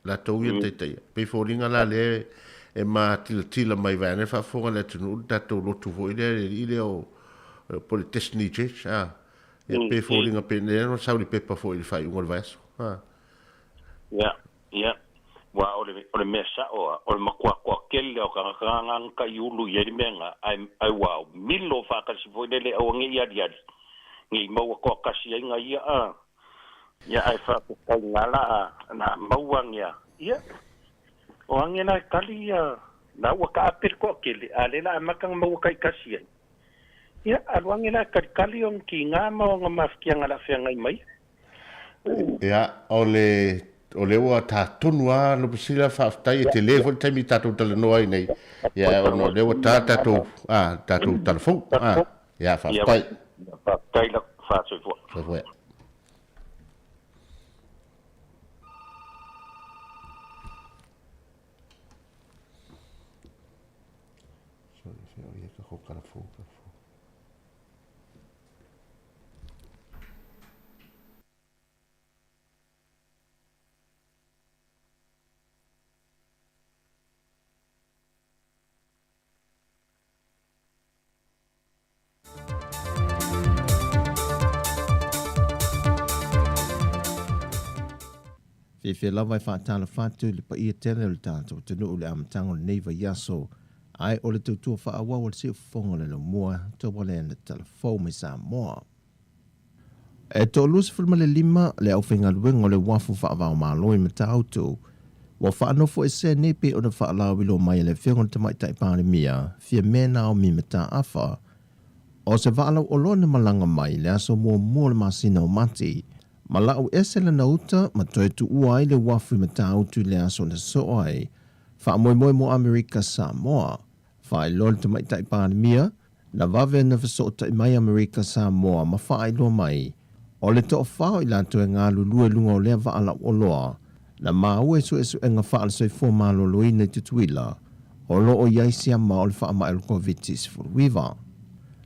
latou ia na taitaia. Pei e foliga la lea e matilatila mai vaeane le faafofoga a le atunuu le tatou lotu foi lea le alii lea o po o le Destiny Church a. Ia pei e foliga pei lea na sau i le pepa foi i le faaiuga o le vaiaso. A.
Ia, ia. Aua o le, o le mea sa'o a, o le matua toatele lava o tagata na na taiulu i ai le mea na, ae, ae ua milo faatasi foi lele aua ne i aliali, ne i maua toatasi ai na ia a. Ia, ae faafetai na la a, na maua ane a. Ia, o age la e tali ia, na ua taape le toatele, a o lea la a amata ona maua taitasi ai. Ia, alu age la e talitali ona tiga ma ona mafatiaga o le a feagai ma ia.
Ia, o le, o lea ua ta tonu lava Lupesila, faafetai, e tele foi le taimi tatou talanoa ai nei, ia, ona o lea ua ta tatou, a, tatou talafou, a, ia, faafetai.
Faafetai lava, faasoifua.
Soifua. Sorry, sorry, ia ka talafou, talafou.
Fiafia lava e faatalofa atu i le paia tele o le tatou atunuu i le amataga o lenei vaiaso, ae o le tautua faaauau a le Siufofoga o le Laumua, Taualeana Talafou mai Samoa. E 25 le aufaigaluega o le uafu faava-o-Malo i Matautu ua faanofoesea nei pei ona faalauiloa mai e le Afioga i le Tamaitai Palemia, Fiame Naomi Mataafa. O se vaa lauoloa na malaga mai i le aso muamua o le masina o Mati, ma lau ese lana uta ma toe tuua ai le uafu i Matautu i le aso na sosoo ai. Faamoemoe mo Amerika Samoa. Faailoa le Tamaitai Palemia, na vave ona fesootai mai Amerika Samoa ma faailoa mai, o le toafa o i latou e galulue i luga o lea vaa lauoloa, na maua i suesuega faale-soifua maloloina i Tutuila, o lo o i ai siama o le faamai o le Koviti-19.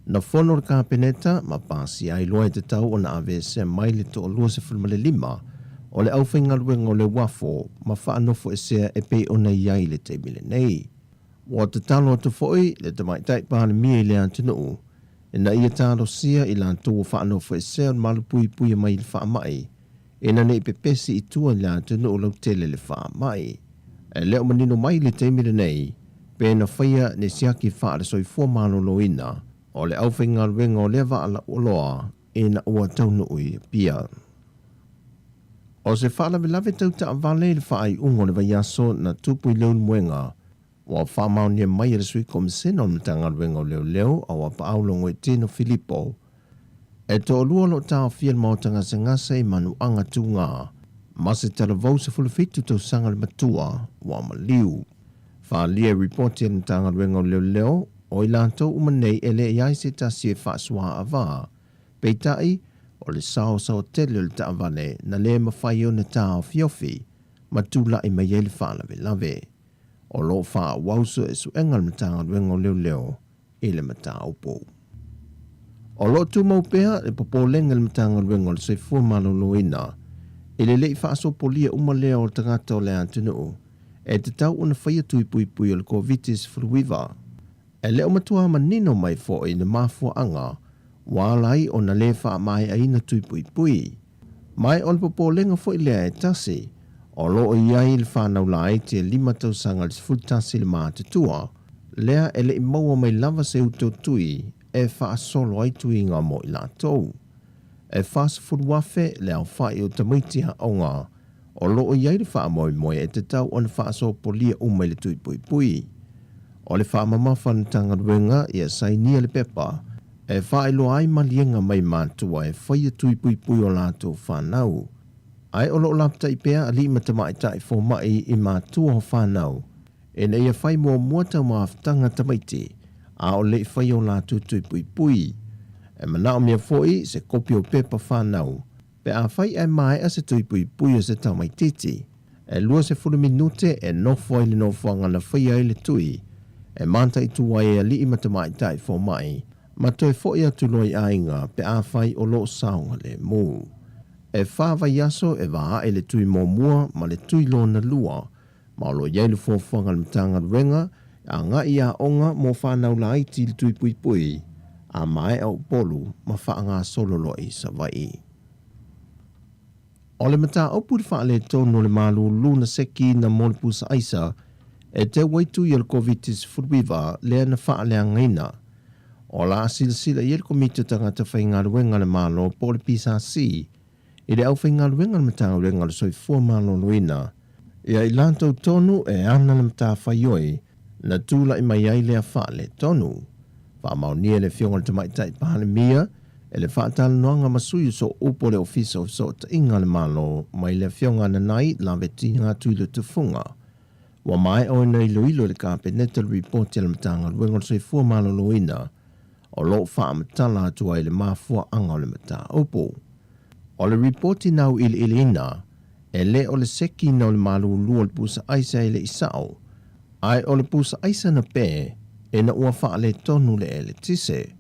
Na fono le Kapeneta ma pasia ai loa e tatau ona aveesea mai le toalua 15 o le aufaigaluega o le uafo ma faanofoesea e pei ona i ai i le taimi lenei. Ua tatalo atu foi le Tamaitai Palemia i le atunuu ina ia talosia i latou ua faanofoesea o le malupuipuia mai i le faamai ina ne i pepesi i tua i le atunuu lautele le faamai. E le o manino mai i le taimi lenei pe na faia ni siaki faale-soifua maloloina o le aufaigaluega o lea vaa lauoloa ina ua taunuu i Apia. O se faalavelave tau taavale i le faaiuga o le vaiaso na tupu i Leulumoega, ua faamaonia mai e le Sui Komisena o le Matagaluega o Leoleo a Auapaau Logoitino Filipo, e toalua o lo o taofia le maota gasegase i manuaga tuga ma se talavou 17 tausaga le matua ua maliu. Faaalia e ripoti a le Matagaluega o Leoleo, o i latou uma nei e le i ai se tasi e faasuaava. Peitai, o le saosaoa tele o le taavale na le mafai ona taofiofi ma tulai mai ai le faalavelave. O lo o faaauau suesuega a le Matagaluega o Leoleo i le mataupu. O lo o tumau pea le popolega i le Matagaluega o le Soifua Maloloina i le le i faasopolia uma lea o tagata o le atunuu e tatau ona faia tui puipui o le Koviti-19. E le o matua manino mai foi le mafuaaga ua ala ai ona le faamaeaina tui puipui. Ma o le popolega foi lea e tasi, o lo o i ai le fanau laiti e lima tausaga i le 11 le matutua, lea e le i maua mai lava se uto tui e faasolo ai tuiga mo i latou. E 40,000 le aofai o tamaiti aoga o lo o i ai le faamoemoe e tatau ona faasopolia uma i le tui puipui. O le faamamafa a le Matagaluega ia sainia le pepa e faailoa ai maliega mai matua e faia tui puipui o latou fanau. Ae o lo o lapatai pea alii ma tamaitai fomai i matua o fanau ina ia fai muamua taumafataga tamaiti a o le i faia o latou tui puipui. E manaomia foi se kopi o pepa fanau pe afai ae maea se tui puipui o se tamaitiiti. E 20 minute e nofo ai i le nofoaga na faia ai le tui e mataitu ai e alii ma tamaitai fomai ma toe fo'i atu loa i aiga pe afai o lo o saogalemu. E fa vaiaso e va ae le tui muamua ma le tui lona lua ma o lo o i ai le fuafuaga a le Matagaluega e agai i aoga mo fanau laiti i le tui puipui a maea Upolu ma faagasolo loa i Savaii. O le mataupu i le faaletonu o le malulu na sekiina mo le pusa aisa e teu ai tui o le Koviti-19 lea na faaleagaina. O le a silasila i ai le Komiti o Tagata Faigaluega a le Malo po o le PSC i le aufaigaluega a le Matagaluega o le Soifua Maloloina ia i latou tonu e ana le matafaioi na tulai mai ai lea faaletonu. Faamaonia e le Afioga i le Tamaitai Palemia e le faatalanoaga ma sui o sooupu o le Ofisa o Fesootaiga a le Malo mai le Afioga a Nanai Lavetiga Tuiletufuga. Ua maea ona iloilo e le Kapeneta le Ripoti a le Matagaluega o le Soifua Maloloina o lo o faamatala atu ai le mafuaaga o le mataupu. O le ripoti na auiliiliina, e le o le sekiina o le malulu o le pusa aisa e le i sao, ae o le pusa aisa na pē ina ua faaletonu le eletise.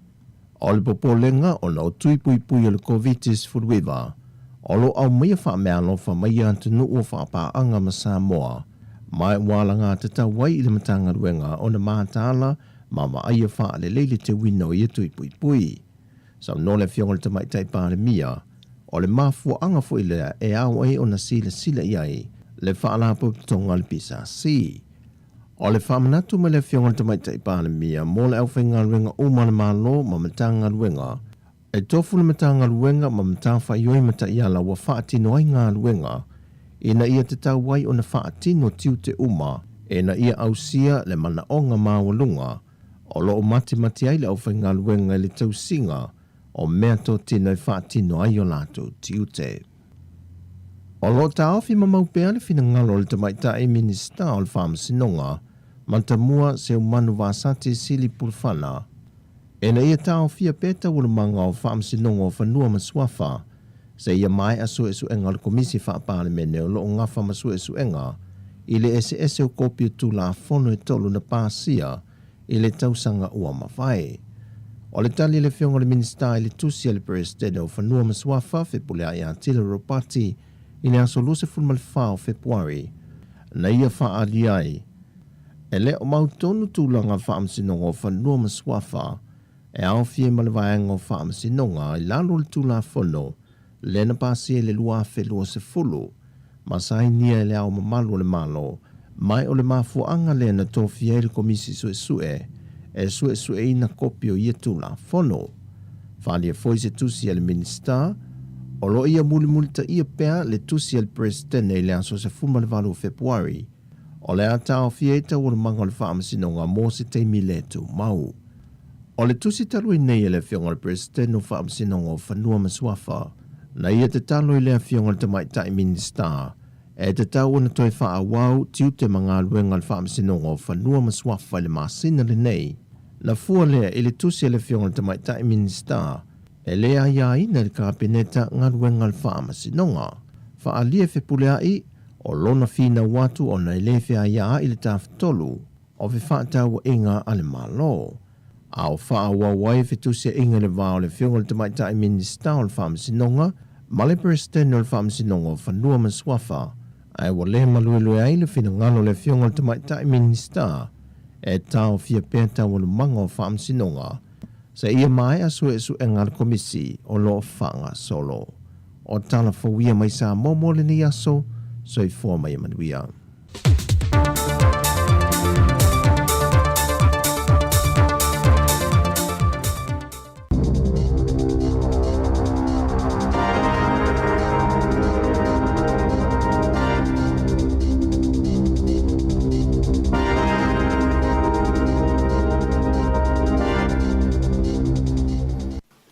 O le popolega ona o tui puipui o le Koviti-19 o lo o aumaia faameaalofa mai i atunuu o faapaaga ma Samoa, ma ua alagatatau ai i le Matagaluega ona mataala ma vaaia faalelei le teuina o ia tui puipui. Saunoa le Afioga i le Tamaitai Palemia, o le mafuaaga foi lea e ao ai ona silasila i ai le Faalapotopotoga a le PSC. O le faamanatu mai le Afioga i le Tamaitai Palemia mo le aufaigaluega uma a le Malo ma Matagaluega, e tofu le Matagaluega ma matafaioi ma taiala ua faatino ai galuega ina ia tatau ai ona faatino tiute uma ina ia ausia le manaoga maualuga o lo o matimati ai le aufaigaluega i le tausiga o mea totino e faatino ai o latou tiute. O lo o taofi mamau pea le finagalo o le Tamaitai Minisita o le Faamasinoga, Matamua Seumanu Vasati Sili Pulufana, ina ia taofia pea taualumaga o Faamasinoga o Fanua ma Suafa seia maea suesuega a le Komisi Faa-Palemene o lo o gafa ma suesuega i le eseese o kopi o Tulafono e tolu na pasia i le tausaga ua mavae. O le tali a le Afioga i le Minisita i le tusi a le Peresetene o Fanua ma Suafa, Fepuleai Atila Ropati, i le aso 24 o Fepuari, na ia faaali ai, e le o mautonu tulaga Faamasinoga o Fanua ma Suafa e aofia ai ma le vaega o Faamasinoga i lalo o le Tulafono lea na pasia i le 2020 ma sainia e Le Ao Mamalu o le Malo, ma o le mafuaaga lea na tofia ai le Komisi Suesue e suesueina kopi o ia Tulafono. Faaalia foi se tusi a le Minisita, o lo o ia mulimulitaia pea le tusi a le Peresetene i le aso 18 o Fepuari, o le a taofia ai taualumaga o le Faamasinoga mo se taimi le tumau. O le tusi talu ai nei a le Afioga i le Peresetene o Faamasinoga o Fanua ma Suafa, na ia tatalo i le Afioga i le Tamaitai Minisita e tatau ona toe faaauau tiute ma galuega a le Faamasinoga o Fanua ma Suafa i le masina lenei. Na fua lea i le tusi a le Afioga i le Tamaitai Minisita e le aiaina i le Kapeneta galuega a le Faamasinoga. Faaalia e Fepuleai o lona finau atu ona e le feaiaai le Tafatolu o fefaatauaiga a le Malo, a o faaauau ai fetusiaiga i le va o le Afioga i le Tamaitai Minisita o le Faamasinoga ma le Peresetene o le Faamasinoga o Fanua ma Suafa, ae ua le maluelue ai le finagalo o le Afioga i le Tamaitai Minisita e taofia pea taualumaga o faamasinoga seia maea suesuega a le Komisi o lo o faagasolo. O tala fou ia mai Samoa mo lenei aso. Soifua ma ia manuia.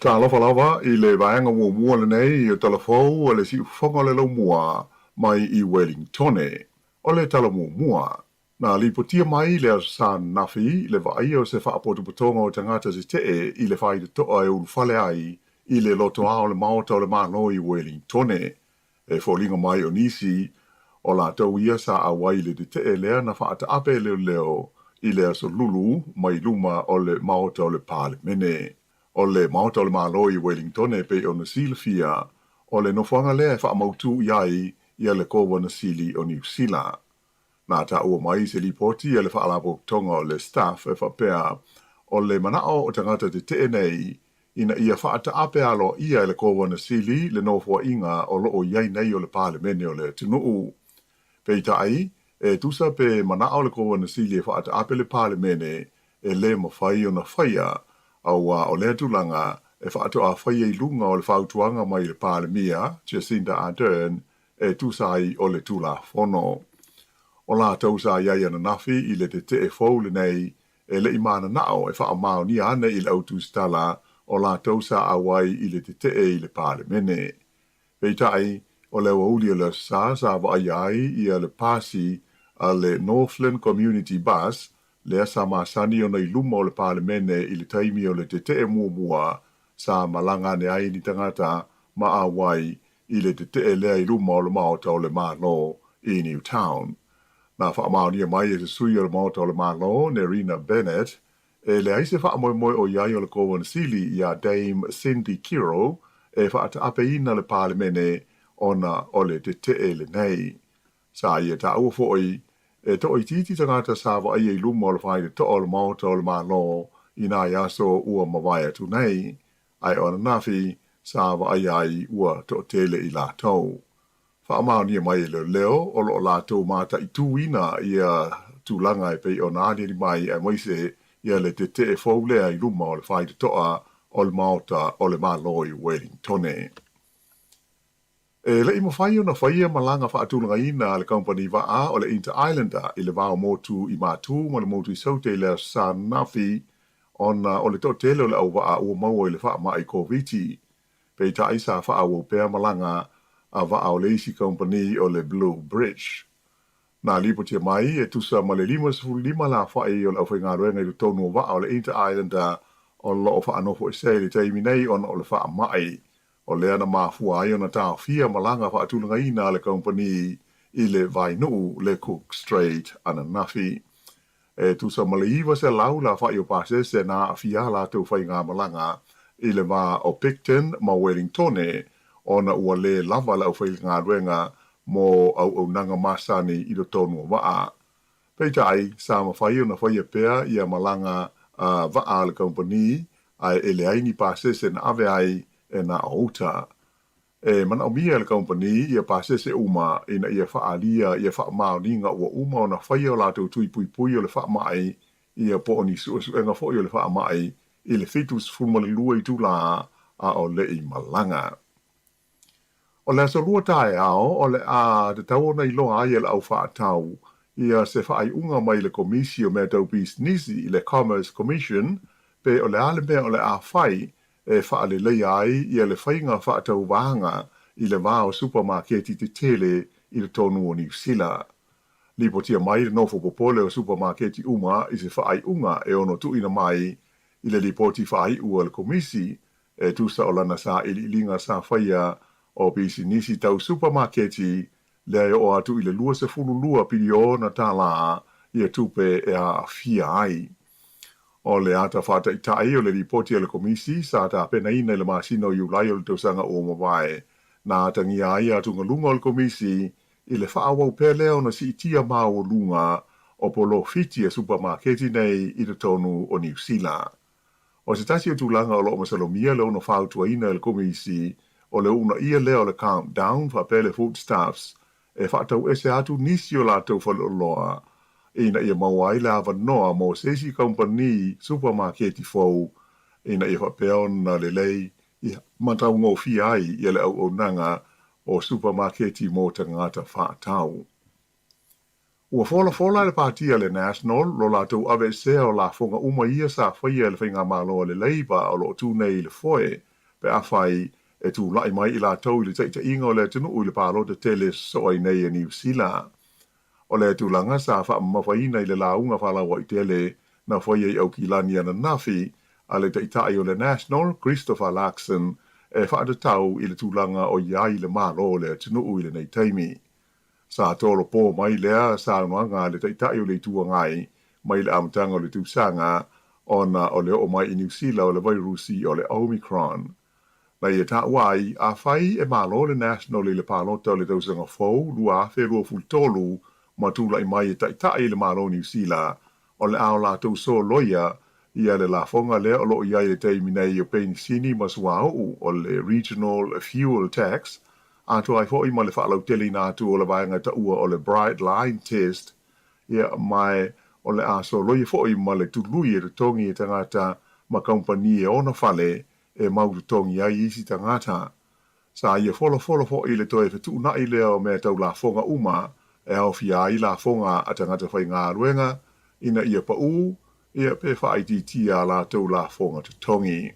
Talofa lava i le vaega muamua lenei o Tala Fou a le Siufofoga o le Laumua mai i Welingtone. O le tala muamua, na lipotia mai le Aso Sa ananafi le vaaia o se faapotopotoga o tagata tetee i le faitotoa e ulufale ai i le lotoa o le Maota o le Malo i Welingtone. E foliga mai o nisi O latou ia sa auai i le tetee lea na faataape e leoleo i le Aso Lulu mai luma o le Maota o le Palemene. O le Maota o le Malo i Wellingtone e pei ona silafia, o le nofoaga lea e faamautū i ai ia le Kovana Sili o Niu Sila. Na taua mai i se lipoti a le Faalapotopotoga o le Stuff e faapea, o le manao o tagata tetee nei ina ia faataape aloaia e le Kovana Sili le nofoaiga o lo o i ai nei o le Palemene o le atunuu. Peitai, e tusa pe manao le Kovana Sili e faataape le Palemene, e lē mafai ona faia, auā o lea tulaga e faatoa faia i luga o le fautuaga mai le Palemia, Jacinda Ardern, e tusa ai o le Tulafono. O latou sa i ai ananafi i le tetee fou lenei e le i mananao e faamaonia ane i le au tusitala o latou sa auai i le tetee i le Palemene. Peitai, o le aoauli o le Aso Sa sa vaaia ai ia le pasi a le Northland Community Bus lea sa masani ona i luma o le Palemene i le taimi o le tetee muamua sa malaga ane ai ni tagata ma auai i le tetee lea i luma o le Maota o le Malo i Newtown. Na faamaonia mai e se sui o le Maota o le Malo, Nerina Bennett, e leai se faamoemoe o i ai o le Kovana Sili iā Dame Cindy Kiro e faataapeina le Palemene ona o le tetee lenei. Sa ia taua foi, e toaitiiti tagata sa vaaia i luma o le faitotoa o le Maota o le Malo i nai aso ua mavae atu nei, ae o ananafi sa vaaia ai ua toatele i latou. Faamaonia mai e leoleo o lo o latou mataituina ia tulaga e pei ona aliali mai aemaise ia le tetee fou lea i luma o le faitotoa o le Maota o le Malo i Wellingtone. E le i mafai ona faia malaga faatulagaina a le kamupani vaa o le Inter-Islander i le va o motu i Matū ma le motu i Saute i le Aso Sa ananafi ona o le toatele o le auvaa ua maua i le faamai Koviti. Peitai sa faaauau pea malaga a vaa o le isi kamupani o le Blue Bridge. Na lipotia mai e tusa ma le 55 lafa'i o le aufaigaluega i totonu o vaa o le Inter-Islander o lo o faanofoesea i le taimi nei ona o le faamai. O lea na mafua ai ona taofia malaga faatulagaina a le kamupani i le vainuu le Cook Strait ananafi. E tusa ma le 900 lafa'i o pasese na aafia a latou faigamalaga i le va o Picton ma Wellingtone ona ua lē lava le aufaigaluega mo auaunaga masani i totonu o vaa. Peitai, sa mafai ona faia pea ia malaga a vaa a le kamupani ae e leai ni pasese na ave ai e na o uta. E manaomia e le kamupani ia pasese uma ina ia faaalia ia faamaoniga ua uma ona faia o latou tui puipui o le faamai ia po o ni suesuega foi o le faamai i le 72 itulā a o le i malaga. O le aso Lua taeao, o le a tatau ona iloa ai e le au faatau ia se faaiuga mai le Komisi o Mea Tau Pisinisi i le Commerce Commission pe o le a le mea o le a fai e faaleleia ai ia le faiga faatauvaga i le va o supamaketi tetele i totonu o Niu Sila. Lipotia mai le nofo popole o supamaketi uma i se faaiuga e ono tuuina mai i le lipoti faaiu a le Komisi E tusa o lana sailiiliga sa faia o pisinisi tau supamaketi lea e oo atu i le $22 piliona tālā ia tupe e aafia ai. O le ata faataitai o le lipoti a le Komisi sa tapenaina i le masina o Iulai o le tausaga ua mavae, na atagia ai atugaluga o le Komisi i le faaauau pea lea ona siitia maualuga o polofiti a supamaketi nei i totonu o Niu Sila. O se tasi o tulaga o lo o masalomia le ono fautuaina e le Komisi, o le uunaia lea o le Countdown faapea le Foodstuffs e faatauese atu nisi o latou faleoloa ina ia maua ai le avanoa mo se isi kamupani supamaketi fou ina ia faapea ona lelei ma taugofie ai ia le auaunaga o supamaketi mo tagata faatau. Ua folafola e le Pāti a le National lo latou aveesea o lafoga uma ia sa faia e le Faigamalo a le Labour o lo o tu nei i le foe pe afai e tulai mai i latou i le taitaiga o le atunuu i le palota tele e sosoo ai nei e Niu Sila. O lea tulaga sa faamamafaina i le lauga faalauaitele na faia i Aukilani ananafi a le Taitai o le National, Christopher Luxon, e faatatau i le tulaga o i ai le Malo o le atunuu i lenei taimi. Sa tolopo mai lea saunoaga a le Taitai o le Itu Agai mai le amataga o le tausaga ona o le oo mai i Niu Sila o le vairusi o le Omicron. Na ia taua ai, afai e malo le National i le palota o le tausaga fou 2023 ma tulai mai e taitai i le Malo o Niu Sila, o le a o latou soloia ia le lafoga lea o lo o i ai i le taimi nei o penisini ma suauu o le Regional Fuel Tax, atoa ai foi ma le faalauteleina atu o le vaega taua o le Bright Line Test, ia, ma o le a soloia foi ma le tului e totogi e tagata ma kamupani e ona fale e mau totogi ai isi tagata. Sa ia folafolo foi le toe fetuunai lea o mea tau lafoga uma e aofia ai lafoga a tagata faigaluega ina ia paū, ia, pe faaitiitia a latou lafoga totogi.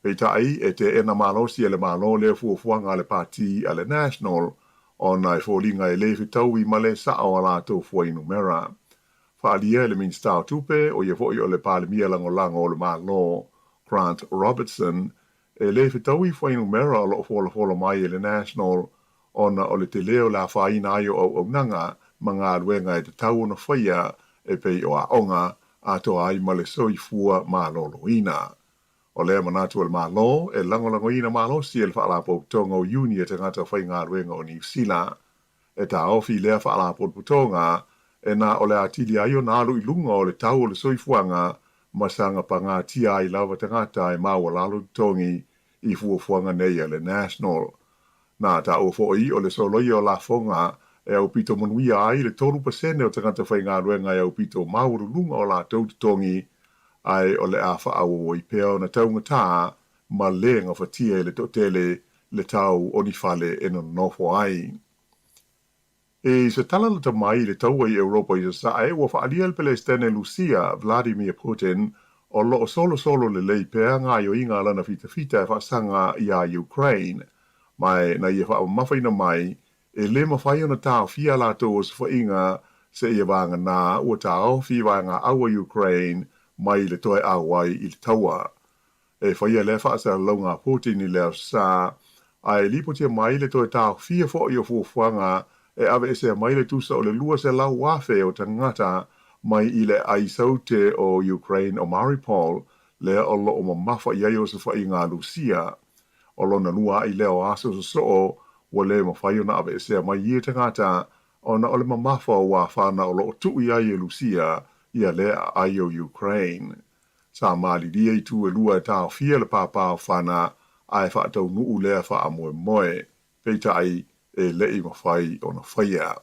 Peitai, e teena malosi e le Malo lea fuafuaga a le Pati a le National ona e foliga e le fetaui ma le sao a latou fuainumera. Faaalia e le Minisita o Tupe, o ia foi o le Palemia Lagolago o le Malo, Grant Robertson, e le fetaui fuainumera o lo o folafola mai e le National ona o le tele o le afaina ai o auaunaga ma galuega e tatau ona faia e pei o aoga, atoa ai ma le soifua maloloina. O lea manatu a le Malo, e lagolagoina malosi e le Faalapotopotoga o Iuni e Tagata Faigaluega o Niu Sila. E taofi lea faalapotopotoga e na o le atili ai ona alu i luga o le tau o le soifuaga ma saga pagatia ai lava tagata e maualalo totogi i fuafuaga nei a le National. Na taua foi o le soloia o lafoga e aupito manuia ai le 3% o tagata faigaluega e aupito maualuluga o latou totogi, ae o le a faaauau ai pea ona taugata ma le gafatia e le toatele le tau o ni fale e nonofo ai. I se tala lata mai i le taua i Europa i Sasae, ua faaalia e le Peresetene Lusia, Vladimir Putin, o lo o solosolo lelei pea gaoioiga a lana fitafita e faasaga iā Ukraine. Ma na ia faamamafaina mai, e le mafai ona taofia a latou osofaiga seia vagana ua taofi vaegaau a Ukraine mai le toe auai i le taua. E faia lea faasalalauga a Putin i le Aso Sa, ae lipotia mai le toe taofia foi o fuafuaga e aveesea mai le tusa o le 200,000 o tagata mai i le aisaute o Ukraine o Mariupol, lea o lo o mamafa i ai osofaiga a Lusia. O lona lua a'i lea o aso sosoo ua le mafai ona aveesea mai ia tagata ona o le mamafa o uafana o lo o tuu i ai e Lusia ia lea aai o Ukraine. Sa malilie itu e lua e taofia le pāpā o Fana ae faataunuu lea faamoemoe, peitai e le i mafai ona faia.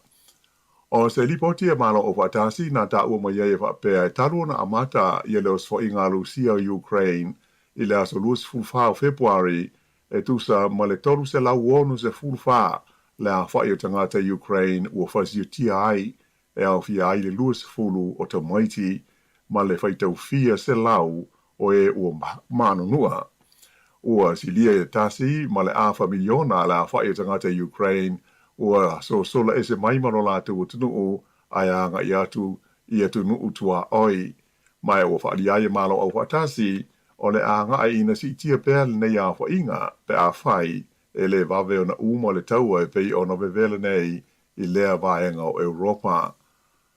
O se lipoti a Malo Aufaatasi na taua mai ai e faapea e talu ona amata ia le osofaiga a Lusia o Ukraine i le aso 24 o Fepuari e tusa ma le 364 le aofai o tagata Ukraine ua fasiotia ai e aofia ai le 20 o tamaiti ma le faitaufia selau o e ua manunua. Ua silia i le tasi ma le afa miliona le aofai o tagata Ukraine ua sosola ese mai ma lo latou atunuu ae agai atu i atunuu tuaoi. Ma ua faaalia ai e Malo Aufaatasi o le a agai ina siitia pea lenei aofaiga pe afai e le vave ona uma le taua e pei ona vevela nei i lea vaega o Europa.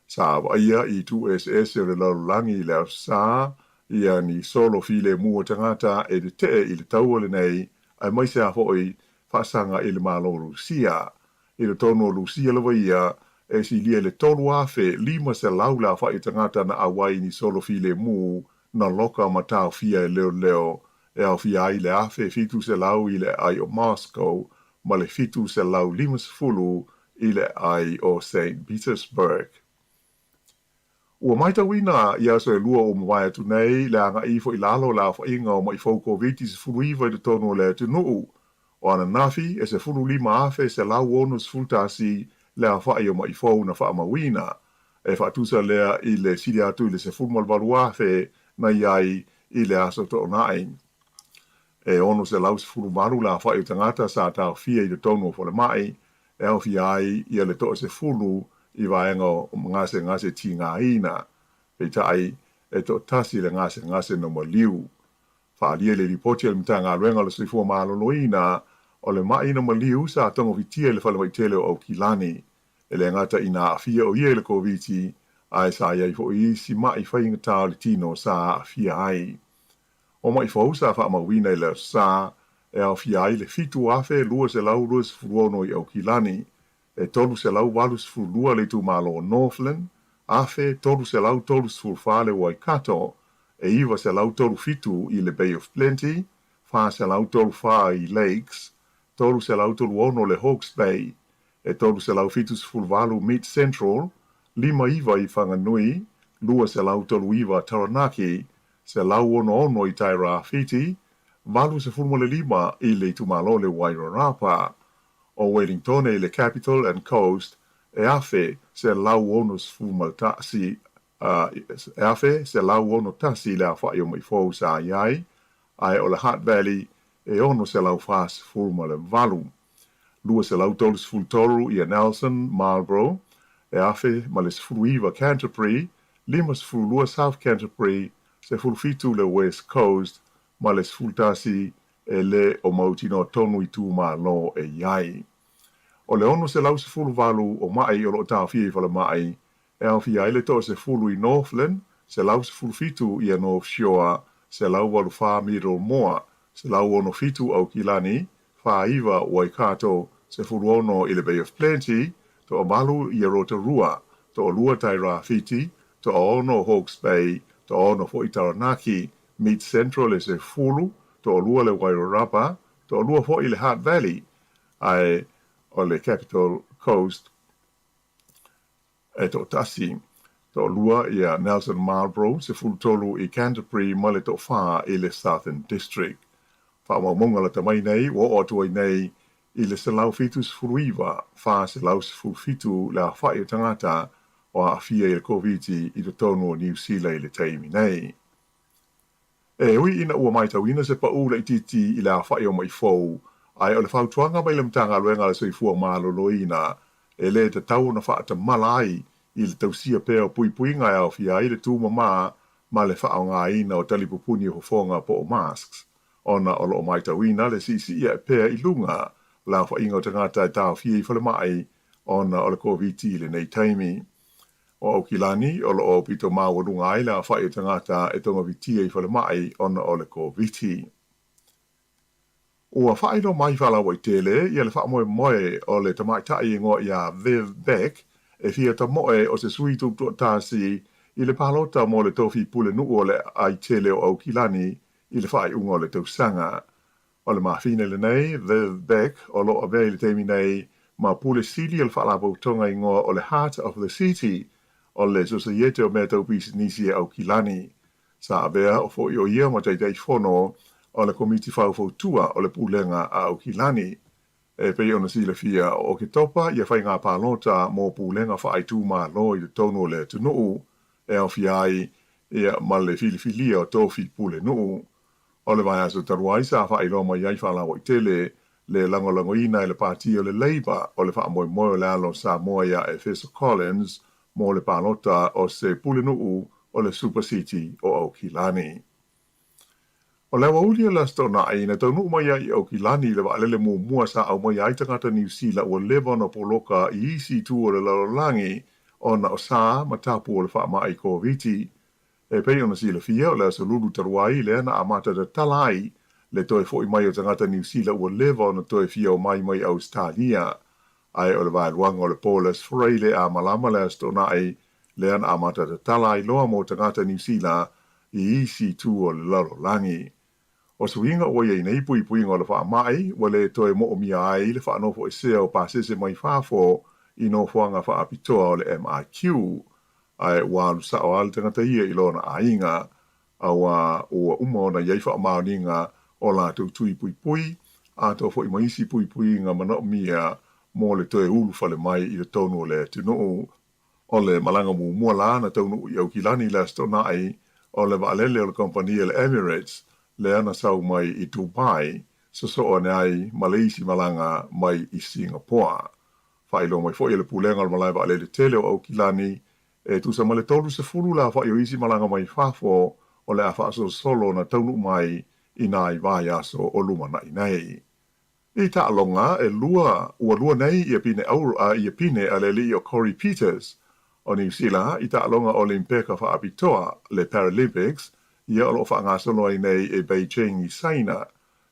Sa vaaia i itu eseese o le lalolagi i le Aso Sa, ia ni solo filemu o tagata e tetee i le taua lenei, aemaise lava foi faasaga i le Malo o Lusia. I totonu o Lusia lava ia, e silia i le 3,500 le aofai o tagata na auai i ni solo filemu na loka ma taofia e leoleo, e aofia ai le 1,700 i le aai o Moscow ma le 750 i le aai o Saint Petersburg. Ua matauina i aso e lua ua mavae atu nei le agai ifo i lalo o le aofaiga o maʻi fou Koviti-19 i totonu o le atunuu. O ananafi, e 15,161 le aofai o maʻi fou na faamauina. E faatusa lea i le sili atu i le 18,000 na i ai i le aso Toonai. E 618 le aofai o tagata sa taofia i totonu o falemai, e aofia ai ia le toasefulu i vaega o gasegase tigaina. Peitai, e toatasi le gasegase na maliu. Faaalia i le lipoti a le Matagaluega o le Soifua Maloloina, o le maʻi na maliu sa togofitia i le falemai tele o Aukilani. E le gata ina aafia o ia i le Koviti, ae sa i ai foi isi ma'i faigata o le tino sa aafia ai. O ma'i fou sa faamauina i le Aso Sa, e aofia ai le 7,226 i Aukilani, e 382 le itumalo o Northland, 1,334 le Waikato, e 937 i le Bay of Plenty, 434 i Lakes, 336 le Hawke's Bay, e 378 Mid Central, 59 i Whanganui, 239 Taranaki, 166 i Tairāwhiti, 85 i le itumalo o le Wairarapa. O Wellingtone i le Capital and Coast e 1,161 e 1,161 le aofai o ma'i fou sa i ai, ae o le Hutt Valley e 648. 233 ia Nelson, Marlborough, e 1,019 Canterbury, 52 South Canterbury, 17 le West Coast ma le 11 e lē o mautinoa tonu itumalo e i ai. O le 618 o ma'i o lo o taofia i falemai, e aofia ai le toasefulu i Northland, 117 ia North Shore, 184 Middlemore, 167 Aukilani, 49 Waikato, 16 i le Bay of Plenty, toavalu ia Rotorua, toalua Tairāwhiti, toaono Hawke's Bay, toaono foi Taranaki, Mid Central e sefulu, toalua le Wairarapa, toalua foi le Hutt Valley, ae o le Capital Coast e toatasi, toalua ia Nelson Marlborough, 13 i Canterbury ma le toafa i le Southern District. Faamaumauga lata mai nei ua oo atu ai nei i le 179, 417 le aofai o tagata o aafia i le Koviti i totonu o Niu Sila i le taimi nei. E ui ina ua matauina se paʻū laitiiti i le aofai o maʻi fou, ae o le fautuaga mai le Matagaluega a le Soifua Maloloina, e lē tatau ona faatamala ai i le tausia pea o puipuiga e aofia ai le tumamā ma le faaaogaina o talipupuni o fofoga po o masks, ona o lo o matauina le siisii ae pea i luga le aofaiga o tagata e taofia i falemai ona o le Koviti i lenei taimi. O Aukilani, o lo o aupito maualuga ai le aofai o tagata e togafitia i falemai ona o le Koviti. Ua faailoa mai faalauaitele ia le faamoemoe o le tamaitai e igoa ia Viv Beck e fia tamoe o se sui tutoatasi i le palota mo le tofi pulenuu o le aitele o Aukilani i le faaiuga o le tausaga. O le mafine lenei, Viv Beck, o lo o avea i le taimi nei ma Pule Sili o le Faalapotopotoga igoa o le Heart of the City o le Sosaiete o Mea Tau Pisinisi e Aukilani. Sa avea o foi o ia ma Taitaifono o le Komiti Faufautua o le Pulega a Aukilani. E pei ona silafia, o Oketopa ia faiga palota mo pulega faaitumalo i totonu o le atunuu e aofia ai ia ma le filifilia o tofi pulenuu. O le vaiaso talu ai sa faailoa mai ai faalauaitele le lagolagoina e le Pati o le Labour o le faamoemoe o le alo o Samoa iā Efeso Collins mo le palota o se pulenuu o le Super City o Aukilani. O le aoauli o le Aso Toonai na taunuu mai ai i Aukilani i le vaalele muamua sa aumaia ai tagata Niu Sila ua leva ona poloka i isi itu o le lalolagi ona o sa ma tapu o le faamai Koviti. E pei ona silafia, o le aso Lulu talu ai lea na amata tatala ai le toe foʻi mai o tagata Niu Sila ua leva ona toe fia omai mai Ausetalia. Ae o le vaeluaga o le po le Aso Faraile a malama le Aso Toonai lea na amata tatala ai loa mo tagata Niu Sila i isi itu o le lalolagi. O suiga ua i ai nei puipuiga o le faamai, ua le toe moomia ai le faanofoesea o pasese mai fafo i nofoaga faapitoa o le MIQ, ae ua alu sao lava le tagata ia i lona aiga, auā ua uma ona i ai faamaoniga o latou tui puipui, atoa foi ma isi puipuiga manaomia mo le toe ulufale mai i totonu o le atunuu. O le malaga muamua la na taunuu i Aukilani i le Aso Toonai, o le vaalele o le kamupani a le Emirates lea na sau mai i Dubai, sosoo ane ai ma le isi malaga mai i Singapoa. Faailoa mai foi e le Pulega o le Malae Vaalele Tele o Aukilani, e tusa ma le 30 le aofai o isi malaga mai fafo o le a faasolosolo ona taunuu mai i nai vaiaso o lumanai nei. I taaloga e lua, ua lua nei ia pine auro a ia pine a le alii o Corey Peters o Niu Sila i taaloga Olimpeka faapitoa, le Paralympics, ia o lo o faagasolo ai nei i Beijing i Saina.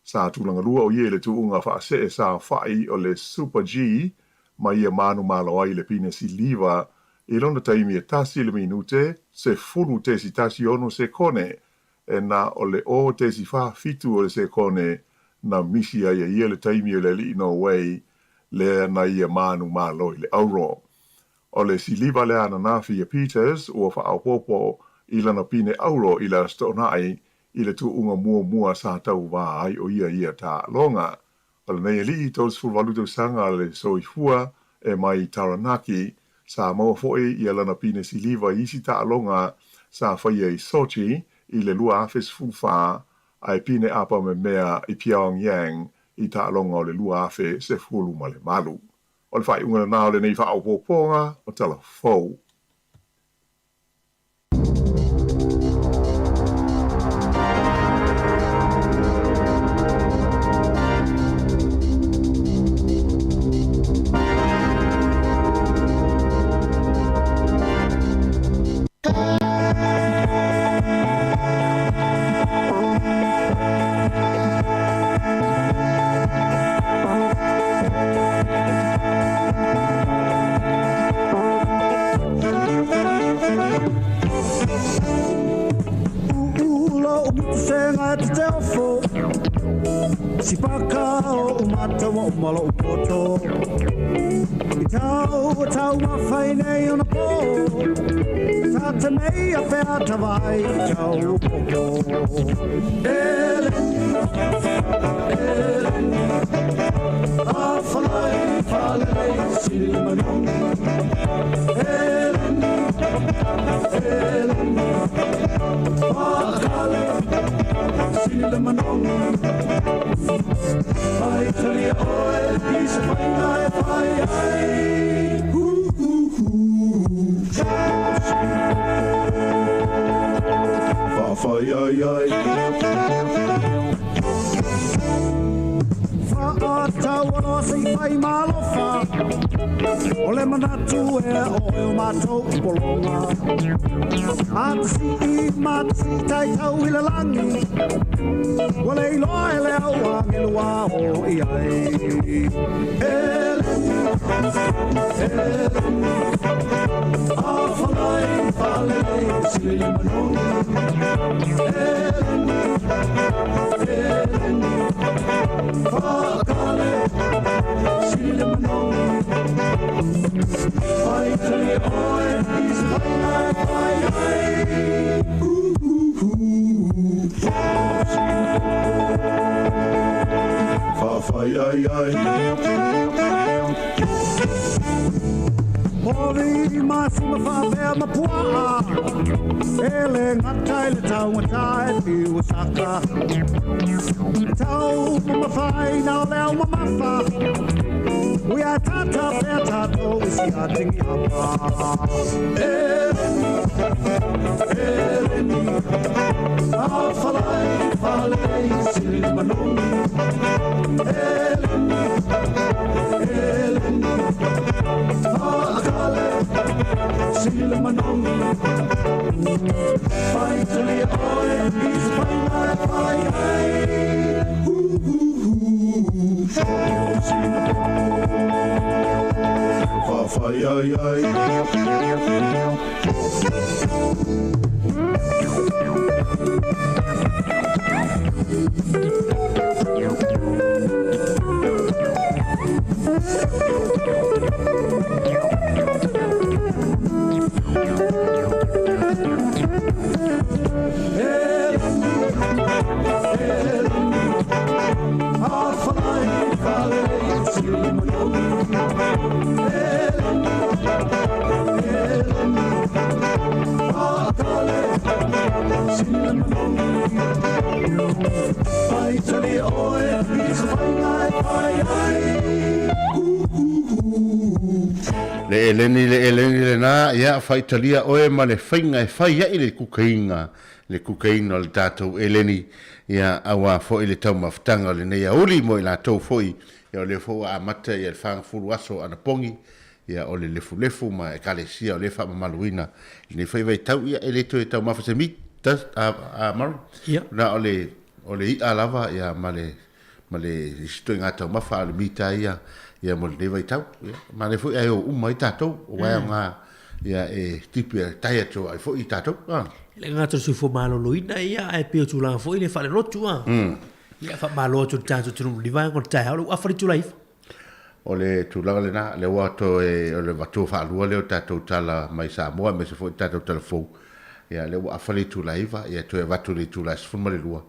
Sa tulaga lua o ia i le tuuga faasee saofai o le Super-G ma ia manumalo ai i le pine siliva i lona taimi e tasi le minute 10.16 sekone e na o le 0.47 o le sekone na misi ai e ia le taimi o le alii Norway lea na ia manumalo i le auro. O le siliva lea ananafi ia Peters ua faaopoopo i lana pine auro i le Aso Toonai i le tuuga muamua sa tauvā ai o ia i ia taaloga. O lenei alii 38 tausaga le soifua e mai Taranaki, sa maua foi ia lana pine siliva i isi taaloga sa faia i Sochi i le 2014 ae pine apa memea i Pyongyang i taaloga o le 2018. O le faaiuga lena o lenei faaopoopoga o Tala Fou.
eleni le eleni lena, ia, faitalia oe ma le faiga e fai ai le kukaina, le kukaina o le tatou eleni, ia, auā foi le taumafataga o lenei aouli mo i latou foi, ia, o lea foi ua amata ia le fagafulu aso anapogi, ia, o le lefulefu ma Ekalesia o lea e faamamaluina i lenei foi vaitau, ia, e le toe taumafa se mita, a, a Murray,
Ia.
na o le, o le i'a lava, ia, ma le ma le isi ituaiga taumafa, a o le mita ia, ia mo lenei vaitau. Ia, manaia foi ae o uma ai tatou, aua e aoga ia e tipi e tae atu ai foi tatou. Ah.
E le gata o le soifua maloloina, ia, ae pei o tulaga foi le faalelotu, ah. Ia, faamalo atu i le tatou atunuu i lenei vaega o le taeao, le ua afa le itula e 9.
O le tulaga lena, lea ua toe, o le matua faalua lea o tatou tala mai Samoa, aemaise foi le tatou tala fou, ia lea ua afa le itula e 9, ia toe avatu i le itula e 12,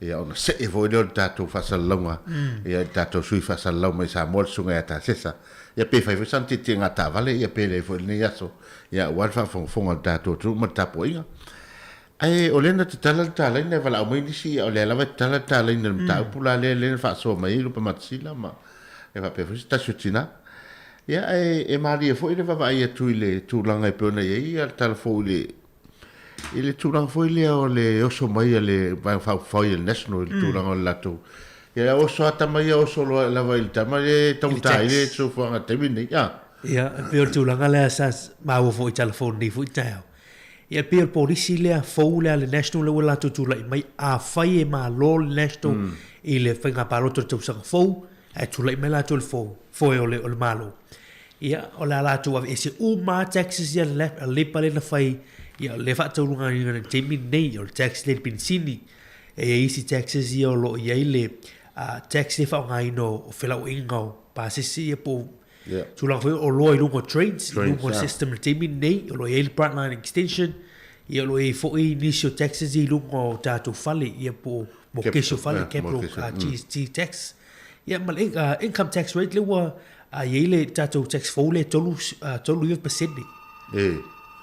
ia ona see foi lea o le tatou faasalalauga, ia i le tatou sui faasalalau mai Samoa, le Susuga ia Tasesa. Ia pe fai foi sana tietiega taavale, ia pe leai foi i lenei aso, ia aua le faafogafoga a le tatou atunuu ma le tapuaiga. Ae o lea na tatala le talaina e valaau mai nisi, o lea lava e tatala le talaina i le mataupu la lea lea na faasoa mai ai Lupematasila ma e faapea foi se tasi o tina. Ia ae e malie foi le vaavaai atu i le tulaga e pei ona i ai le tala fou i le i le tulaga foi lea o le oso mai a le Vaega Faaupufai a le National i le tulaga o le latou Ia oso lava tama ia oso loa lava i le tama lea e taugata ai le soifuaga i le taimi lenei. A.
Ia, e pei o le tulaga lea sa maua foi i tala fou i lenei foi taeao. Ia e pei o le polisi lea fou lea a le National lea ua latou tulai mai, afai e malo le National i le faiga palota o le tausaga fou, ae tulai mai latou i le foe o le Malo, ia o le a latou aveese uma lava taxes ia a le Labour lea na fai, ia lea e faataunuuina i le taimi lenei, o le tax lea i le penisini, e i ai isi taxes ia o lo o i ai le tax lea e faaaogaina o felauaiga o pasese ia po o
Yeah.
Tulaga foi o oloa i luga o trains, i luga o
yeah.
system i le taimi lenei, o lo o i ai le Brightline Extension, ia o lo o i ai foi nisi o taxes ia i luga o tatou fale, ia po o mokesi o fale,
yeah,
capital
mokesi,
GST tax. Ia ma le income tax rate lea ua i ai le tatou tax fou lea e 39%.
E.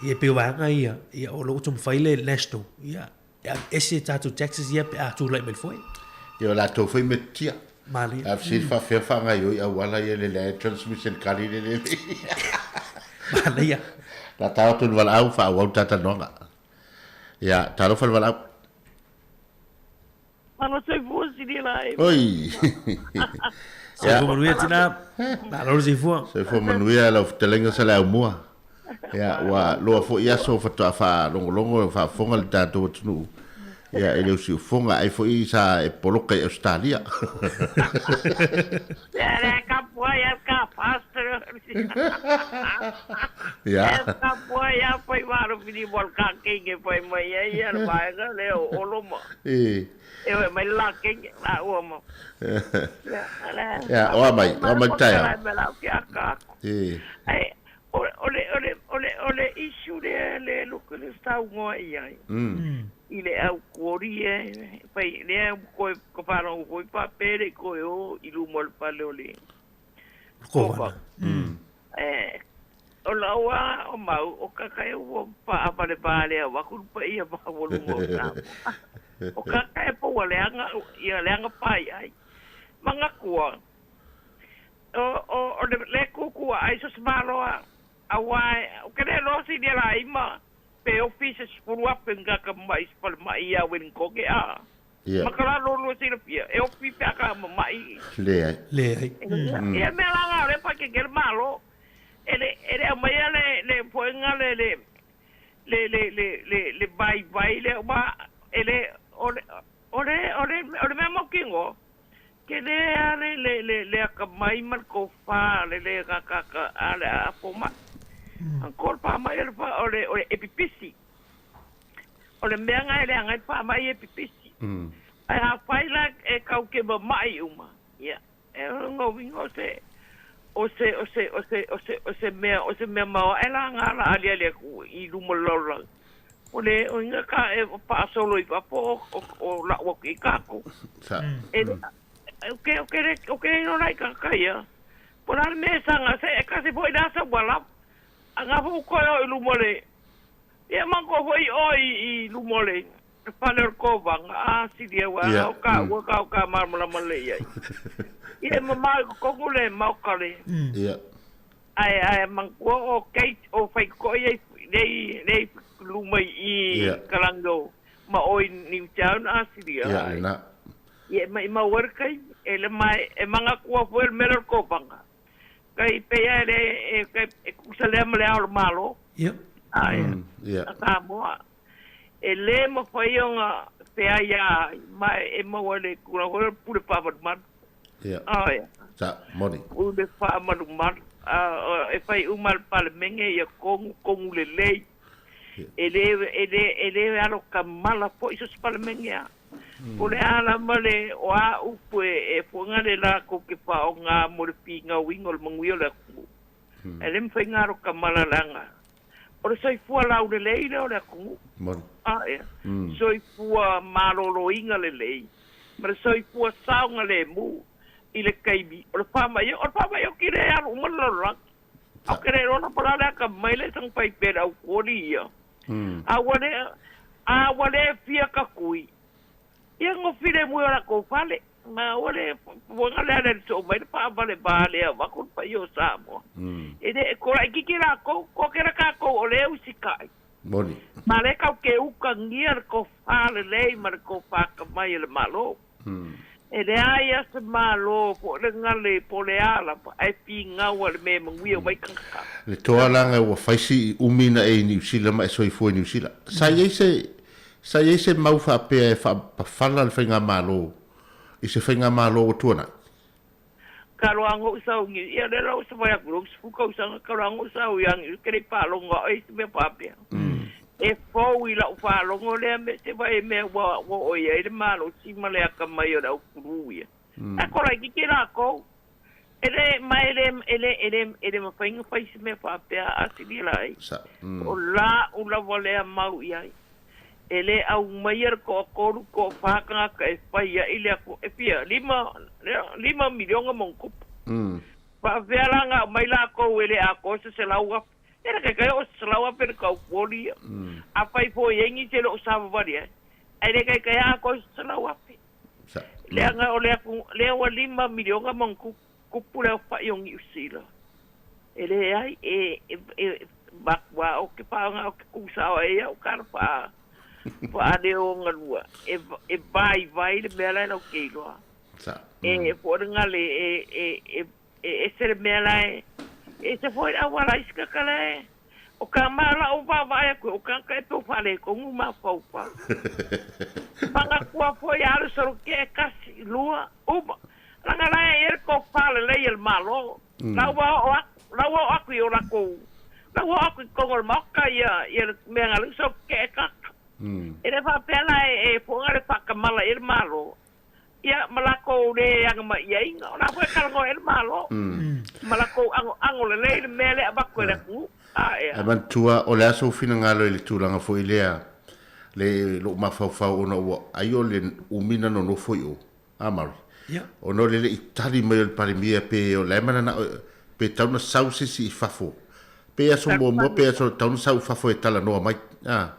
Ia e pei o vaega ia, ia o lo o taumafai le National, ia E aveese tatou taxes ia pe a tulai mai le foe.
Ia o latou foi metotia.
Malie.
A fesili faafefea faagaoioi auala ia le leai transmission kali le lelei.
Manaia.
La tao atu le valaau faaauau le talatalanoaga. Ia, talofa le valaau.
Malo soifua sili la e.
Oi.
Soifua manuia tina. Malo le soifua.
Soifua manuia lau fetalaiga Saleaaumua. Ia, ua loa foi aso faatoa faalogologo e faafofoga le tatou atunuu. Ia, e le o siufofoga, ai foi sa e poloka i Ausetalia.
Ia, le kapua ia ka pastor.
Ia.
E kapua ia foi waro fili mo ka kenge foi mai ia ia le vaega le o oloma.
E.
E oe mai la kenge la ua mo. Ia, ala.
Ia, oa mai, oa mai taeao. E.
Ai, O le, o le, o le, o le issue lea le look le saunoa i ai. I le au kuori e fai lea koe ka whanau hoi pa pere koe o i luma o le pale o le
Kovana.
E, o lau a o mau o kakae ua pa a pale pale a waku pa ia pa ua luma o tamo. O kakae po ua leanga, ia leanga pai ai. Manga kua, O, o, o le, le kuku a ai so smaloa, a wa, o ke le lo si la ima, pe ofi se spuru ape nga ka mai spal mai ia wen koke a.
Ia.
Ma ka la lo lo si la pia, e ofi pe aka ma mai.
Leai.
Leai.
Ia mea la nga le pa ke ke malo. E le, e le mai le, le poenga le, le, le, le, le, le, le vai vai le, ma, e le, o le, o le, o le, o le mea mokingo. Ke le a le le le le akamai ma le tofa le le ka a le a fomai. Ang kol pa mai le fa o le o le epipisi. O le mea ngai le ngai pa mai epipisi. Ai a fai la e kau ke ma mai uma. Ia. E ngo wingo se o se o se o se o se o se mea o se mea maoa e la nga la ali ali ku i luma lola. O le o inga ka e paasolo i papo o o o la o ki kako.
Sa.
E o ke o ke le o ke no lai ka ka ia. Po la me sanga se e kasi foi da sa wala. Anga fu ko o i luma le. Ia man ko foi o i i luma le. Pale o ko vanga a si dia wa
Ia,
o ka wa ka o ka mar mala mala ia. Ia ma ma ko ko le ma ka le.
Ia.
Ae ae manatua o Kate o faitotoa ia i lea i luma i i Kalangio ma o i Newtown Asilia.
Ia lena.
Ia e maimau ai le taimi e le ma e manatua foi le mea lea o le kovana. Kai pei lava e le e tutusa lea ma le Ao o le Malo.
Ia.
Ae a Samoa. E le mafai ona feai ai ma e maua i le tulaga foi lea o le pule faamalumalu.
Ia.
Ae.
Sa, moni.
Pule faamalumalu. E fai uma e le Palemene ia tonu, tonu lelei. E le, e le, e le alo tamala foi so o se Palemene lava. Po o le a lava le, o a upu e fuaga le latou te faaaoga mo le finauina o le manuia o le atunuu. Ae le mafai ona alo tamala leaga o le soifua laulelei lea o le atunuu. Ae, soifua maloloina lelei ma le soifua saogalemu i le taimi o le faamai. O le faamai oti lea e alu uma le lalolagi. A o ke le iloa lava la le atamai lea e taumafai pea e le aukuoli ia. A ua le, a ua le fia tatui, ia no filemu i o latou fale. Ma ua le fuaga lea le soo mai le faavale va lea avatu le paia o Samoa. E le e kolaititi lakou, toatele tatou o lea usitai.
Moni.
Ma lea tatou te utagia le tofa lelei ma le tofa akamai a le Malo. E leai a se Malo po o le gale po o le a lava ae finau a le mea e manuia uma ai tagata.
Le toa laga ua fai si umi na e i Niu Sila ma e soifua i Niu Sila. Sa i ai se sa i ai se mau faapea e faapafala le faigamalo i se faigamalo ua tuanai?
Ka loa ga ou sauni, ia lea la ua savai atu i lou 10 tausaga, ka loa ga ou sau ia ou te le i faalogo a'e i se mea faapea. E fou i la'u faalogo lea mea se vai mea ua ua oo i ai le malosi ma le akamai o le aupulu ia. Ae kolaititi lakou. E le ma e le e le e le e le mafai ona fai se mea faapea a silia la ai. O la'u lava lea mau i ai. E le aumaia le toatolu, toafa tagata e fai ai le atu, e fia, 5, 5 miliona ma ona tupu. Faapefea la ona aumai lakou e le atoa se 100,000? E le taitai oo se 100,000 le taupuoli ia. Afai foi e i ai nisi e le o savavali ai, ae le taitai lava atoa se 100,000. Leaga o le atu, lea ua 5 miliona ma ona tupu le aofai o Niu Sila. E leai, e, e, e, matua o ke whaonga o ke kūsao e ia o kāna wha, whaareogalua. E, e vai vai le mea lai lau ke iloa. E po le e, e, e, e ese le mea lai, e se foi le auala i sikaka lai. O ka ma la o vaavaai aku o ka ka e pe faaletonu mafaufau. Manatua foi alu solo ke e kasi, lua, uma. Laga la e le tofa lelei e le Malo. La ua oo aku, la ua oo aku i o lakou, la ua oo aku i totonu o le maota ia, ia le mea galuga solo ke e kaka. E le faapea la e, e fuaga le faatamala i ai le Malo. Ia, ma lakou le agamaiaina. O la foi e talanoa i ai le Malo. Ma lakou agoago lelei le mea lea e avatu e le atunuu. Ae
Ae manatua, o le a sou finagalo i le tulaga foi lea, le lou mafaufau ona ua ai o le umi na nonofo i o, a Mary?
Ia.
Ona o le le i tali mai o le Palemia pe o la e mananao pe tau na sau se isi i fafo. Pe aso muamua pe aso tau na sau i fafo e talanoa mai. A.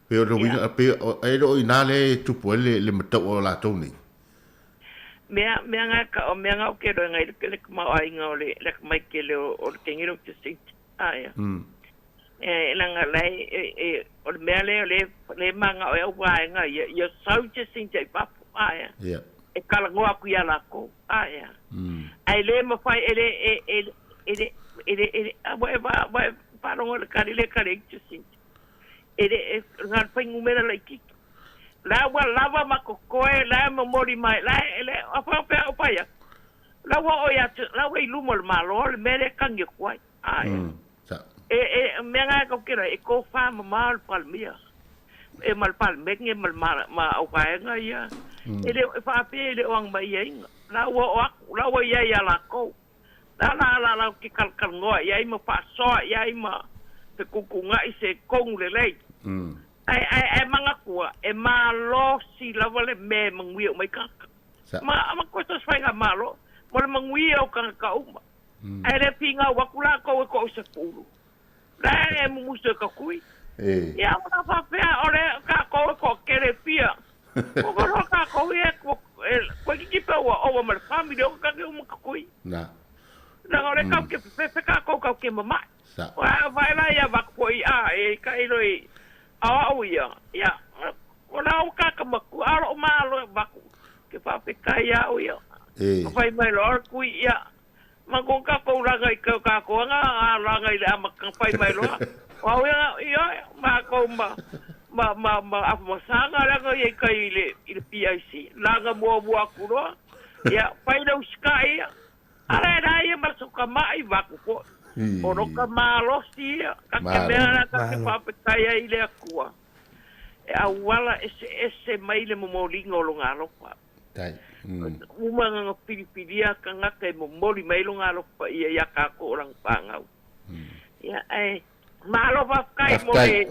Pe o le uiga, pe e le o i ina lea e tupu ai le, le mataua o latou nei.
Mea, mea nga ka, o mea nga o ke loenga i le, le tamaoaiga o le, le akamai tele o, o le kegele o Jacinta. Aia. E, leaga la e, e, e, o le mea lea o le, le mana'o ai au vaega ia, ia sau Jacinta i fafo. Aia.
Ia.
E talanoa atu ia lakou. Aia. Ae le mafai, e le, e, e, e le, e le, e le, a ua e va, ua e faalogo i le kali lea e kali ai Jacinta. E le, e, na o le fuainumera laitiiti. La ua lava ma totoe, la e momoli mai, la e, le, a faapea o fai atu, la ua oo ia te, la ua i luma o le Malo le mea lea e tagi atu ai. Ae. E, e, mea nga e kau kera, e tofa mamao le Palemia, e ma le Palemene ma le ma, ma au vaega ia. E le, e faapea e le o agamaiaina. La ua oo atu, la ua i ai ia lakou. La la la la ke kalakalanoa i ai ma faasoa i ai ma fetuutuunai se tonu lelei. Ae, ae, ae manatua, e malosi lava le mea e manuia uma ai tagata. Ma, ma koe so se faigamalo, mo le manuia o tagata uma. Ae le finau atu lakou e to'u se pulu. La e mumusu e ka kui. Ia, ua na faapea o le takou e toatele fia. Ua koe takou ia e, koe kiki pe ua ova ma le 4 miliona tagata uma ka kui.
Na.
Leaga o lea kau ke fefefe kakou kau ke mama'i.
Sa.
O a vae la ia vaku foi a e ka ilo i ao au ia. Ia, o la o ka ka maku a lo malo vaku ke faafetai ia au ia.
E.
Ma fai mai loa kui ia. Ma ko kakou laga i ka kakou anga a laga i le amataga fai mai loa. O au ia ia makou ma ma ma ma afumasaga leaga ia i kai i le i le PIC. Laga muamua aku loa. Ia fai le usikai ia. Ala e la ia ma soka ma'i vaku fo'i. O loka malosi ia, ka ke mea la ka ke faafetai ai i le Atua. E auala eseese mai le momoliga o loga alofa. Uma nga filifilia tagata e momoli mai loga alofa ia ia kakou o lana fanau. Ia ae malo faafetai mo le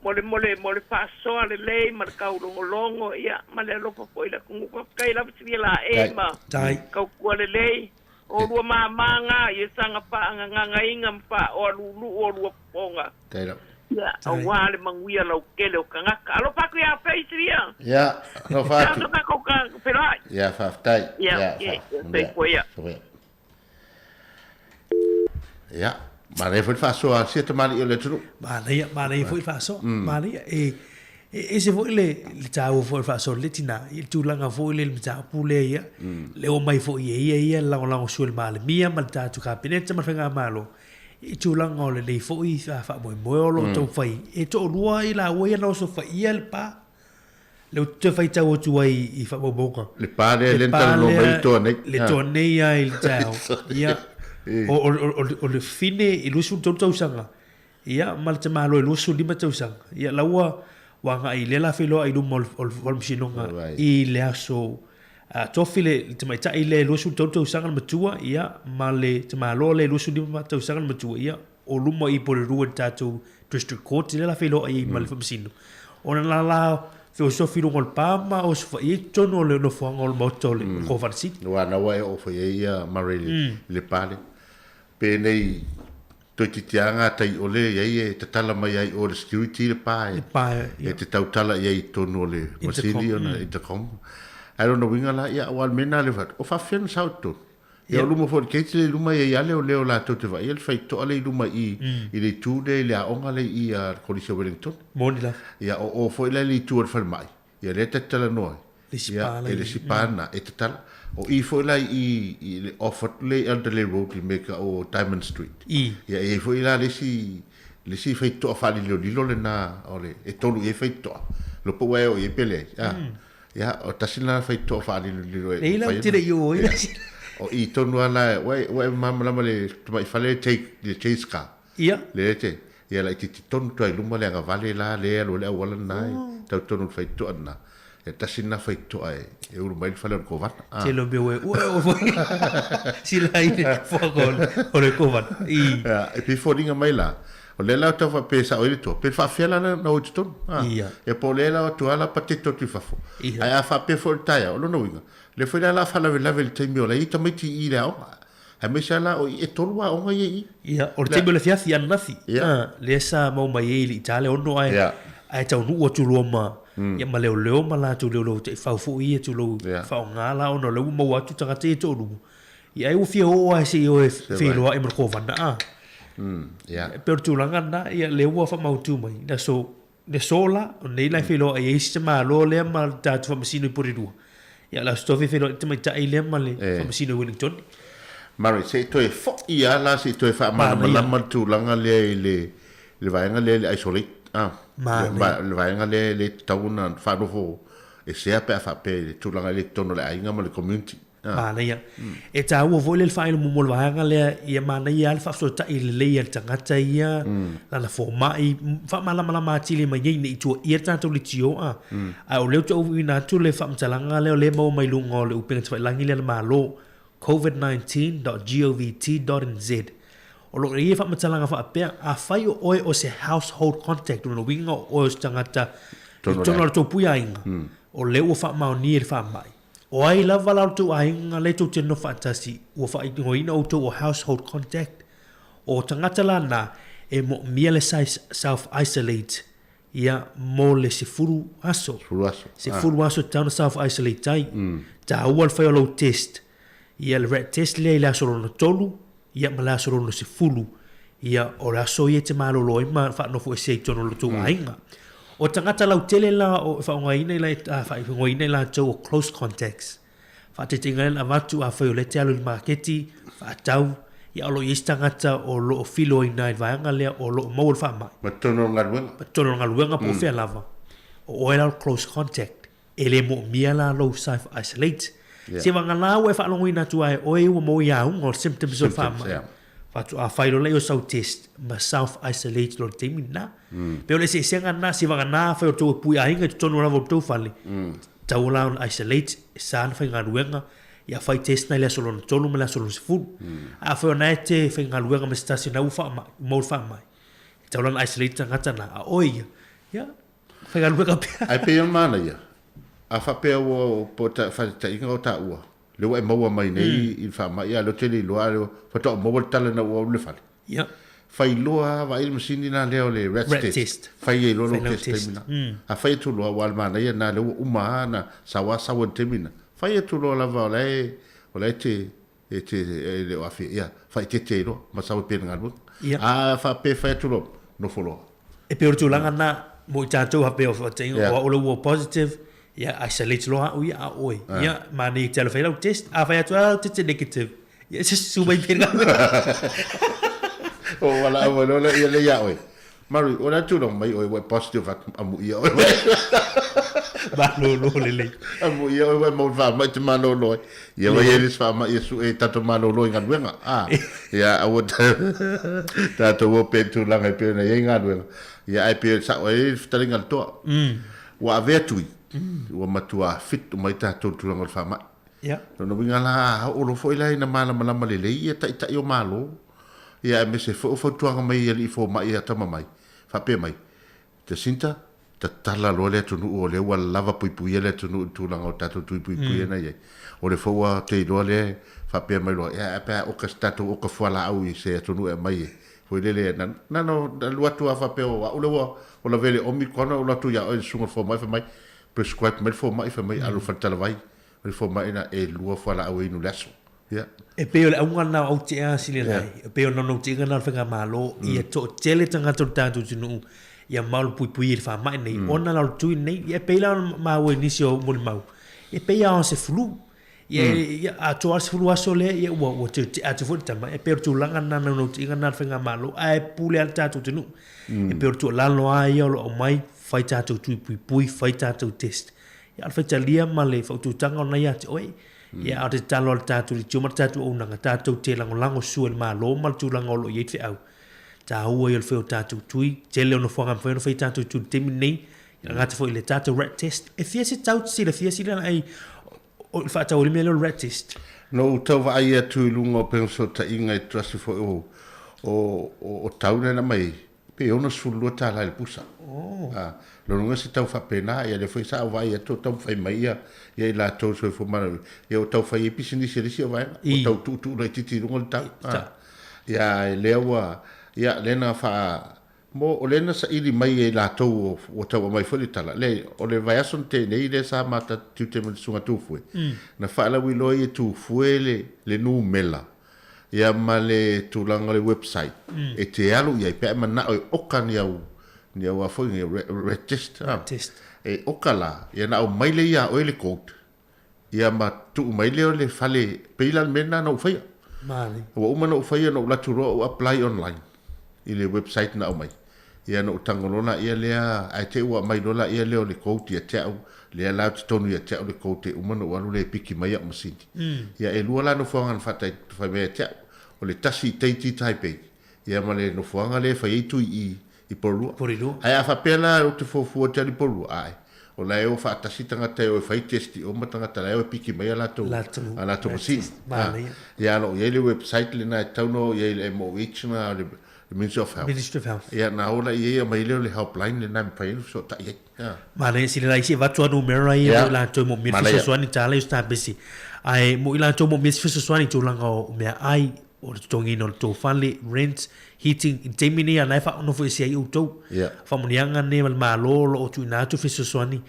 mo le mo le mo le faasoa lelei ma le taulogologo ia ma le alofa foi i le atunuu. Faafetai lava Silia Laei ma tautua lelei. O lua mama nga ia saga faagagagaina ma faaoa luuluu o lua fofoga. Ia aua le manuia lautele o tagata. Alofa atu ia Faith ia.
Ia, alofa atu.
Tau tatou ka feiloai.
Ia, faafetai.
Ia, ok. Soifua ia.
Ia, manaia foi le faasoa a sia tamalii o le atunuu.
Manaia, manaia foi le faasoa. Manaia. E, e ese foi le, le taua foi o le faasoa le tina, i le tulaga foi le le mataupu lea ia, le omai foi e ia ia le lagolago sua i le Malemia ma le tatou Kapeneta ma le Faigamalo, i tulaga o lenei foi faamoemoe o lo o taumafai e toalua i laua ia na osofaia le pa. Lea ou te toe faitau atu ai i faamaumauga.
Le pa lea lea na talanoa mai le toa nei.
Le toa nei lava i le taeao. Ia, o le fine i 23 tausaga, ia, ma le tamaloa i 25 tausaga. Ia, la ua agai i lea la feiloai i luma o le Faamasinoga i le aso Tofi le tamaitai lea i 23 tausaga le matua, ia, ma le tamaloa lea i 25 tausaga le matua, ia, o luma i Porirua i le tatou District Court, lea la feiloai ai ma le Faamasino, ona na la feosofi i luga o le pa ma osofaia i totonu o le nofoaga o le maota o le Kovana City.
Aua na ua e oo foi ai ia Murray i le pa lea. Penei toeitiiti lava gatai ole i ai e tatala mai ai o le security le pa e te tautala i ai i totonu o le masini ona intercom. Ae lona uiga la, ia aua o le mea lena lea ua fai atu, o faafefea ona sao i totonu? Ia o luma foi o le gate lea i luma e i ai lava leoleo latou te vaaia le faitotoa lea i luma i i le itu lea i le aoga lea i i a le Kolisi o Wellington.
Moni lava.
Ia o o foi la i le itu o le falemai, ia lea ta te talanoa ai.
Le isi pa la
i. E le isi pa lena e tatala. O i foi la i i le off atu lea i Alderley Road i mea ka o Diamond Street.
I.
Ia e i ai foi la le isi le isi faitotoa faalilolilo lena o le e tolu i ai faitotoa. Lo po ua e oo i ai pe leai. A. Ia, o tasi lena faitotoa faalilolilo e
Nei la ou te le i oo ai.
O i tonu lava la, ua e, ua e malamalama i le tamai fale le take, le chase car.
Ia.
Le te, ia laitiiti tonu atu lava i luma le agavale la, le alu ai le auala lena e tau tonu i le faitotoa lena. Ia tasi lena faitotoa e, e ulu mai ai le fale o le Kovana.
Ah. Tele o mea ua e ua e oo foi sila i le nofoaga o le, o le Kovana. I.
Ia, e pei e foliga mai la, O lea la tau faapea e sao ai le toa, pe faafefea la na o i totonu? Ha.
Ia.
Ia po o lea la o atu lava la pateto atu i fafo.
Ia.
Ae a faapea foi o le taeao, o lona uiga, lea foi la la faalavelave i le taimi o la e i ai tamaiti i i i le aoga. Aemaise lava la o i e tolu aoga ia i i.
Ia, o le taimi o le afiafi ananafi,
Ia.
ha, lea sa mau mai ai i le ita le ono ae,
Ia.
ae taunuu atu loa ma, ia ma leoleo ma latou leoleo taifau foi ia tulou
Ia.
faaaoga la ona o lea ua maua atu tagata ia e toalua. Ia ai ua fia oo lava se i o e feiloai ma le Kovana a.
Ia.
E pei o le tulaga lena, ia lea ua faamautu mai, le aso, le aso la, o nei la e feiloai ai si tamaloa lea ma le tatou faamasino i Porirua. Ia o le Aso Tofi e feiloai ai le tamaitai lea ma le faamasino i Wellington.
Murray, se i toe foi lava la, se i toe faamalamalama le tulaga lea i le, le vaega lea i le isolate, a, le vaega lea e le tatau ona faanofo esea pe a faapea i le tulaga lea i totonu o le aiga ma le community.
Manaia. E taua foi le faailoa muamua o le vaega lea, ia manaia lava le faafesootai lelei a le tagata ia, lana fomai, faamalamalama atili mai nei ne i tuaia le tatou leitio a. Ae o lea ou te auina atu le faamatalaga lea o lea e maua mai luga o le upega tafailagi lea a le Malo, covid19.govt.nz. O lo o i ai faamatalaga faapea, afai o oe o se household contact, o lona uiga o oe o se tagata i totonu o le tou puiaiga, o lea ua faamaonia i le faamai. O ai lava la o le tou aiga lea tou te nofo faatasi ua faaigoaina outou o household contact, o tagata la na e moomia le self isolate ia mo le 10 aso.
10 aso.
10 aso e tatau ona self isolate ai. Taua le fai o lou test ia le rat test lea i le aso lona tolu. ia ma le aso lona 10, ia o le aso ia e te malolo ai ma faanofoesea i totonu o lo tou aiga. O tagata lautele la o e faaaogaina i faaigoaina i latou o close contacts. Faataitaiga lea na avatu, afai o lea e te alu i le maketi, faatau, ia o lo o i ai se tagata o lo o filoina ai i le vaega lea o lo o maua le faamai.
Ma totonu o le galuega.
Ma totonu o le galuega po o fea lava, o oe la o le close contact. E le moomia la lou self isolate. Yeah. Se vagana ua e faalogoina atu ai oe ua maua i auga o symptoms o le faamai. Yeah. Faatoa fai loa lea o sau test ma self isolate loa le taimi lena. Pei o le eseesega lena, se vagana afai o tou e pui aiga i totonu lava o le tou fale, tatau la ona isolate, e sa ona faigaluega, ia fai test na i le aso lona 3 ma le aso lona 10. Ae afai o na e te faigaluega ma se tasi o na ua faamai, maua le faamai, e tatau la ona isolate le tagata na, a oe ia, ia, faigaluega pea.
Ae pei o le manaia, a faapea ua po o faataitaiga o taua, lea ua e maua mai nei i le faamai, a o lea ou te le iloa, a o lea faatoa ou maua le tala ina ua ou i le fale.
Ia.
Fai loa lava, vaai le masini lena lea o le rat
Rat test. test.
Fai ai loa lou Fai lau test test. taimi lena. A fai atu loa, aua o le manaia lena, lea ua uma lava ona sau lava sau ai i le taimi lena. Fai atu loa lava o la e, o la e te, e te, e le o aafia, ia, faaeteete ai loa ma sau ai pea i le galuega.
Ia.
A faapea e fai atu loa, nofo loa.
E pei o le tulaga lena mo i tatou faapea o faataitaiga o au lea ua positive, ia isolate loa au ia a o oe. Ia manaia e te alu e fai lau test, a fai atu lava lau test e negative, ia se susu mai pea i le galuega.
O valaau mai loa lea ia oe. Mary, o le a tulaga mai oe ua e positive atu amuia oe.
Malolo lelei.
Amuia oe ua e maua i le faamai e te malolo ai. Ia vai e le isi faamai e sue e tatou malolo i galuega. A, ia aua tatou o pea i tulaga e pei ona i ai galuega. Ia ae pei e sao ai le fetalaiga a le toa. Ua avea tui, ua matua fit uma ai tatou i le tulaga o le faamai.
Ia.
Lona uiga la, a oo loa foi la ina malamalama lelei ia taitai o Malo, ia aemaise foi o fautuaga mai i alii fomai atamamai, faapea mai, Jacinta, tatala loa le atunuu o lea ua lava puipuia le atunuu i le tulaga o tatou tui puipuia na i ai. O le foi ua te iloa lea faapea mai loa, ia pe a oka se tatou oka fualaau i se atunuu e aumai e foi lele na na na alu atu lava faapea o au lea ua ua lavea i le Omicron ou alu atu ia oe le susuga i le fomai fai mai prescribe mai le fomai fai mai alu i le faletalavai o le fomai na e lua fualaau e inu i le aso. Ia.
E pei o le auga lena o Aotea Silelai, e pei o le naunautaiga lena o le Faigamalo, ia toatele tagata o le tatou atunuu ia malupuipuia i le faamai lenei, ona la o le tui lenei, ia e pei la ona maua i nisi o molimau, e pei lava o se flu. Ia, ia atoa lava le 10 aso lea, ia ua, ua toe tea atu foi le tama. E pei o le tulaga lena, naunautaiga lena o le Faigamalo, ae pule lava le tatou atunuu. E pei o le tuualalo lava ia o lo o aumai, fai tatou tui puipui, fai tatou test. Ia, o le faitalia ma le faautautaga o lena ia te oe. Ia, a o te tatalo a le tatou leitio ma le tatou auaunaga, tatou te lagolago sua i le Malo ma le tulaga o lo o i ai le feau. Taua ia o le fai o tatou tui, tele o nofoaga e mafai ona fai tatou tui i le taimi lenei, e le gata foi i le tatou rat test. E fia se tau te silafia sila ai o le faatau ai le mea lea o le rat test?
Na ou tau vaai atu i luga o upega fesootaiga i trust foi o o o tau lea na aumai ai, Pe 62 tala i le pusa.
Oh.
A, lona uiga se tau faapena, ia lea foi sa ou vaai atu o taumafai mai ia, ia i latou soifua maloloina, ia o tau fai ai pisinisi a le isi o vaega, o tau tuutuu laitiiti i luga le tau. A, ia lea ua, ia lea na faa, mo, o lea na saili mai e i latou o, ua tau aumai foi le tala, leai, o le vaiaso na tea nei lea sa mata tiute ma le Susuga Tufue, na faalauiloa ai e Tufue le, le numela ia ma le tulaga o le website e te alu i ai pe a e manao e oka ni au ni au a foi ni register
ah. Test.
E oka la ia na aumai lea ia oe le code ia ma tuu mai lea o le fale pei la le mea lena na ou faia.
Male.
Ua uma na ou faia na ou alu atu loa ou apply online i le website na aumai. Ia na ou tago loa laia lea ae te i ua aumai loa laia lea o le code ia te au lea la ou te tonu ia te au le code e uma ona ou alu lea e piki mai au masini. Ia e lua la nofoaga na faatai fai mai ia te au, o le tasi i Tahiti Taipei ia ma le nofoaga lea e fai ai tui i i Porirua.
Porirua.
Ae a faapea la ou te fuafua te alu i Porirua, a'e, o la e o faatasi tagata e o e fai test i o ma tagata la e o e piki mai a latou
Latou
a latou masini.
Manaia.
Ia o lo o i ai le website lena e tatau ona o i ai le MOH na le le Ministry of Health.
Ministry of Health.
Ia, na ola i ai aumai lea o le helpline lena e mafai ai ona fesootai ai. Ia.
Manaia sila la isi e avatu lava numera ia
Ia.
mo i latou e moomia le
Manaia.
fesoasoani tala i o sitapesi. Ae mo i latou e moomia se fesoasoani i tulaga o meaai, o le totogiina o le tou fale, rent, heating, i le taimi lenei a o la e faaonofoesia ai outou.
Ia.
Faamanuiaga nei ma le Malo o lo o tuuina atu fesoasoani.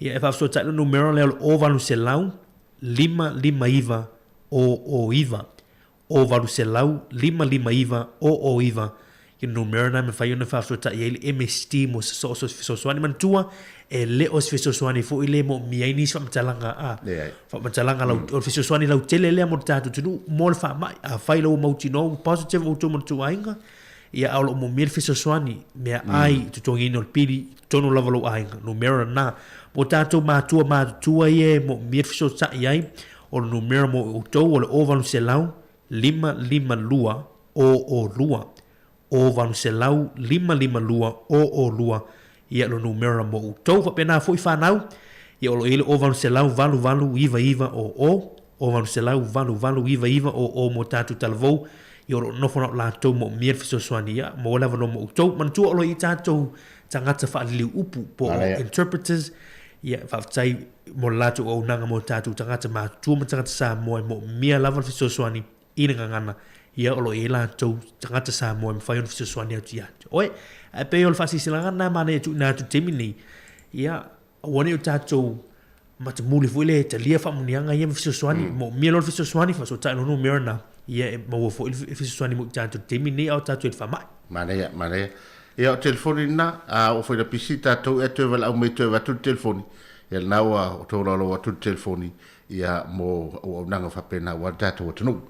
Ia e faafesootai le numera lea o le 0800 559 009. O 800 559 009 le numera lena e mafai ona faafesootai ai le MSD mo se so se fesoasoani. Manatua, e le o se fesoasoani foi lea e moomia ai nisi faamatalaga a faamatalaga lau, o le fesoasoani lautele lea mo le tatou atunuu mo le faamai. Afai la ua mautinoa ua positive outou ma le tou aiga, ia a o lo o moomia le fesoasoani meaai, totogiina o le pili i totonu lava o lou aiga, numera lena. Mo tatou matua matutua ia e moomia le fesootai ai, o le numera mo outou o le 0800 552 002, 0800 552 002, ia lo numera mo outou. Faapena foi fanau, ia o lo o i ai le 0800 88 99 00, 0800 88 99 00 mo tatou talavou, ia o lo o nofo na o latou moomia le fesoasoani, ia maua le avanoa mo outou. Manatua o lo o i ai tatou tagata faaliliu upu po o interpreters, ia faafetai mo le latou auaunaga mo tatou tagata matutua ma tagata Samoa e moomia lava le fesoasoani i le gagana, ia o lo o i ai latou tagata Samoa e mafai ona fesoasoani atu ia te oe. Ae pei o le faasilasilaga lena e manaia e tuuina atu i le taimi lenei, ia aua ne i o tatou matamuli foi lea e talia faamuniaga ia ma fesoasoani, moomia loa le fesoasoani, faasootai loa numera na, ia e maua foi le fesoasoani mo i tatou i le taimi lenei a o tatou i le faamai.
Manaia, manaia. Ia o telefoni lena, a oo foi ina pisi tatou e toe valaau mai e toe avatu le telefoni, ia lena ua tolaulau atu le telefoni ia mo auaunaga faapena aua le tatou atunuu.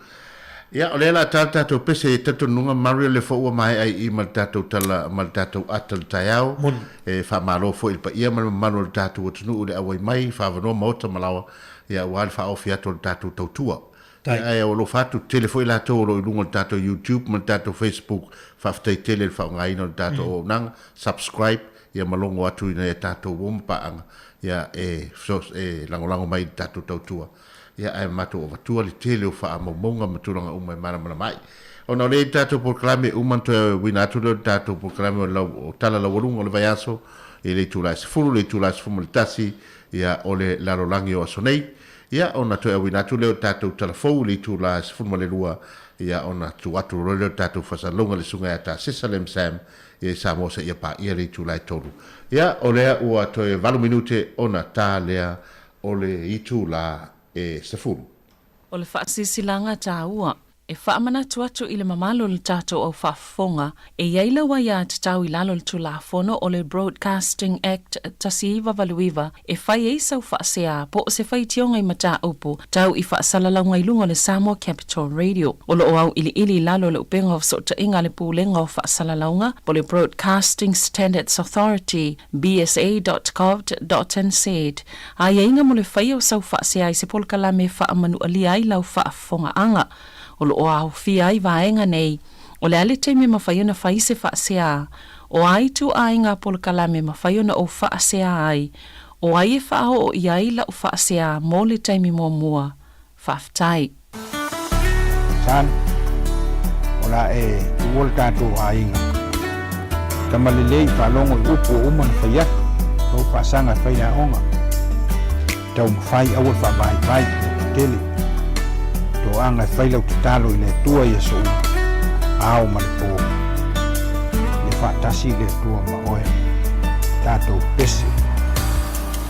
Ia, o lea o le a ta le tatou pese i talitonuga Mario lea foi ua maea i i ma le tatou tala ma le tatou ata i le taeao.
Moni.
E faamalo foi i le paia ma le mamalu o le tatou atunuu i le auai mai, faavanoa maota ma laoa, ia aua le faaofi atu o le tatou tautua.
Tai.
Ia, ae alofa atu, tele foi latou o lo o i luga o le tatou YouTube ma le tatou Facebook, faafetai tele i le faaaogaina o le tatou auaunaga, subscribe, ia ma logo atu i nai a tatou uo ma paaga, ia e e lagolago mai i le tatou tautua, ia ae matou avatua le tele o faamaumauga ma tulaga uma e malamalama ai. Ona o lea i le tatou polokalame e uma ona toe uina atu lea o le tatou polokalame o lau o tala laualuga o le vaiaso i le itula e 10 le itula e 11 ia o le lalolagi o aso nei. Ia ona toe auina atu lea o le tatou tala fou i le itula e 12 ia ona tuu atu loa lea o le tatou faasalalouga i le Susuga ia Tasesa Lem Sam ia i Samoa seia paia le itula e 3. Ia, o lea ua toe valu minute ona ta lea o le itula e 10.
O le faasilasilaga taua e faamanatu atu i le mamalu o le tatou au faafofoga, e i ai lau aiatatau i lalo o le Tulafono o le Broadcasting Act 1989 e fai ai sau faasea po o se faitioga i mataupu tau i faasalalauga i luga o le Samoa Capital Radio. O lo o auiliili i lalo o le upega o fesootaiga a le Pulega o Faasalalauga po o le Broadcasting Standards Authority, bsa.govt.nz, aiaiga mo le faia o sau faasea i se polokalame e faamanualia ai lau faafofogaaga. O lo o aofia ai vaega nei, o le a le taimi e mafai ona fai se faasea, o a ituaiga polokalame e mafai ona ou faasea ai, o ai e faaoo i ai lau faasea mo le taimi muamua. Faafetai.
Son, o le a e tuua le tatou aiga. Tama lelei, faalogo i upu ua uma ona fai atu, lou faasaga e fai le aoga. Taumafai aua le faavaivai, loto tele. Toaga e fai lau tatalo i le Atua i aso uma, ao ma le po. Ia faatasi le Atua ma oe. Tatou pese.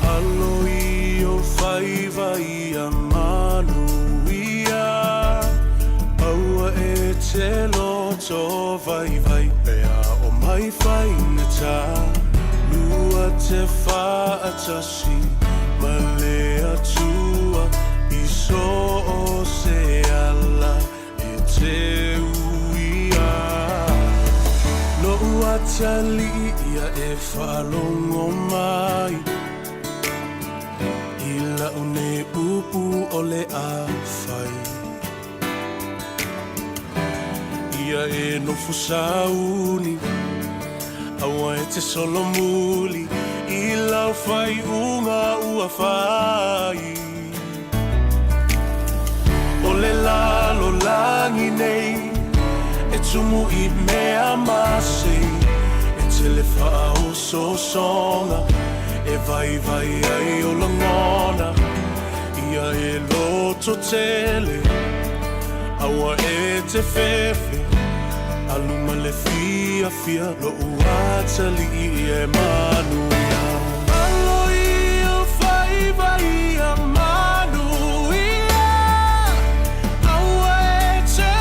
Alo i o faiva ia manuia, Aua e te loto vaivai pea o mai faigata, Lua te faatasi ma le Atua i so o se ala e te uia. Lo'u atalii ia e faalogo mai i la'u nei upu o le a fai. Ia e nofo sauni, aua e te solomuli i lau faaiuga ua fai. O le lalolagi nei e tumu i mea masei, e tele faaosoosoga e vaivai ai o lagona. Ia e loto tele, aua e te fefe, alu ma le fiafia, lo'u atalii e manuia. Alo i ou faiva ia manuia, aua e te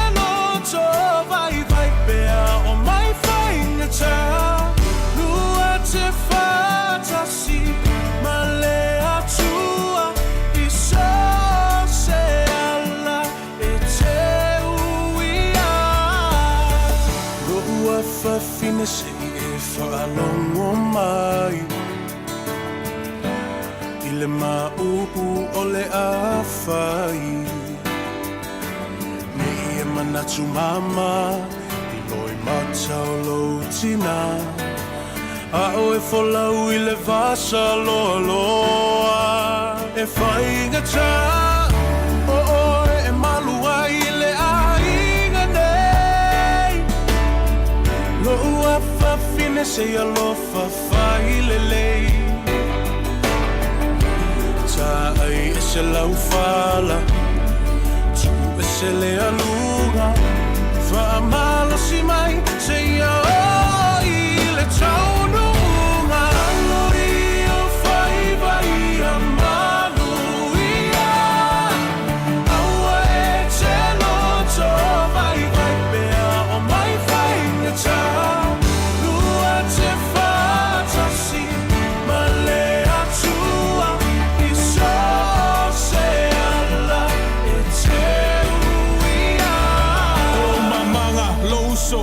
Faalogo mai i le maʻupu o le afai Nei e manatu mama i loimata o lou tinā A o e folau i le vasa loaloa E faigata o oe e malu ai i le aiga nei Lo'u afafine se alofa fai lelei Taai ese lau fala Tuu ese le aluga Faamalosi mai seia oo i le taunuuga Alo i ou faiva ia manuia Aua e te loto vaivai pea o mai faigata Lua te faatasi ma le Atua i so o se ala e te uia.
O lou mamaga, lou uso,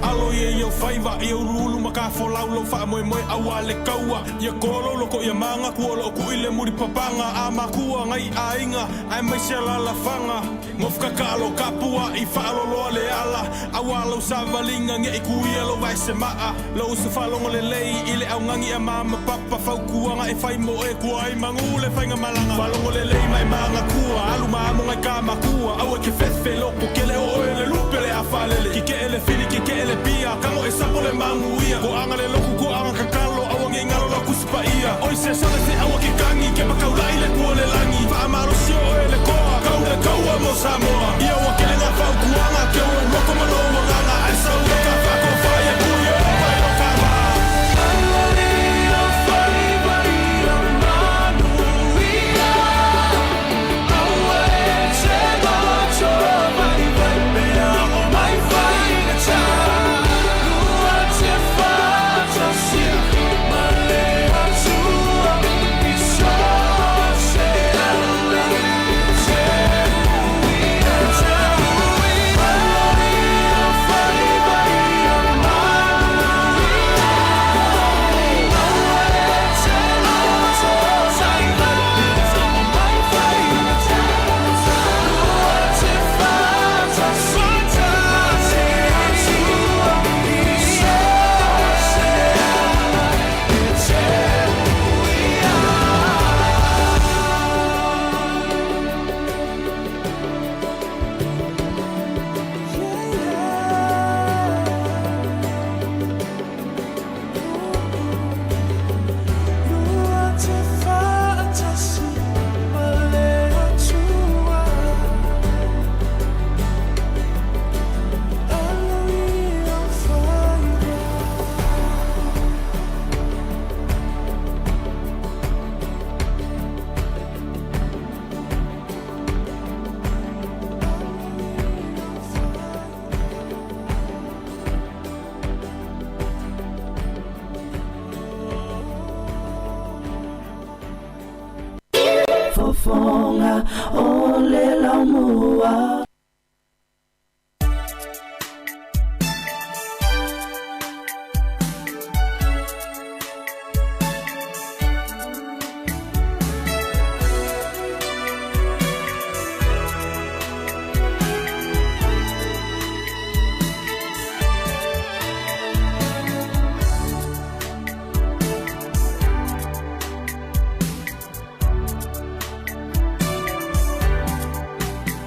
alo ia i ou faiva, ia uluulu ma kafolau lou faamoemoe auā le kaua. Ia kō lou loko ia maga, kua o loo kuʻi le mulipapaga a makua ngai aiga aemaise alaalafaga. Gofukaka alo kapuaʻi faaloloa le ala auā lau savaliga neʻi kuia lou vaesemaa. Lou uso faalogo lelei i le augani a ma papa fautuaga e fai mo oe kua ai magū le faigamalaga. Faalogo lelei ma e magatua alu ma amo ngai ka makua aua e ke fefe loko kele o oe le lupe le a faalele. Kikeʻe le fili kikeʻe le pia kago e sapo le maguia. Koaga le loku koaga kakalo aua nei galo lau Tusi Paia. Oi se sole se aua ke kagi ke makaulaʻi le pua le lagi. Faamalosi o oe le koa kau le kaua mo Samoa. Ia ua kele ngā fautuaga ke o lou loko ma lou agaga ae sau le ka faakofa ia pui o mai lo ka vā.
Alo i ou faiva ia manuia Aua e te loto vaivai pea o mai faigata Lua te faatasi ma le Atua i so o se ala e te uia Te uia Alo i ou faiva ia manuia Aua e te loto vaivai pea o mai faigata Lua te faatasi ma le Atua i so o se ala e te uia. Lua te faatasi ma le Atua Alo i ou faiva.
Fofoga o le laumua.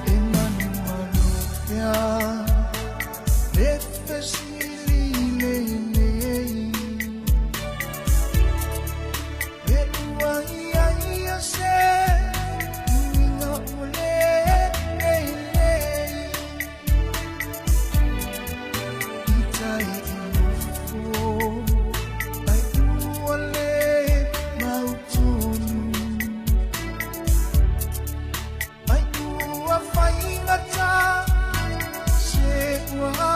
E manumalu pea le fesili lenei E ua ia ia se uiga ua le lelei I tai i nofo ai ua le mautonu Ai ua faigata se ua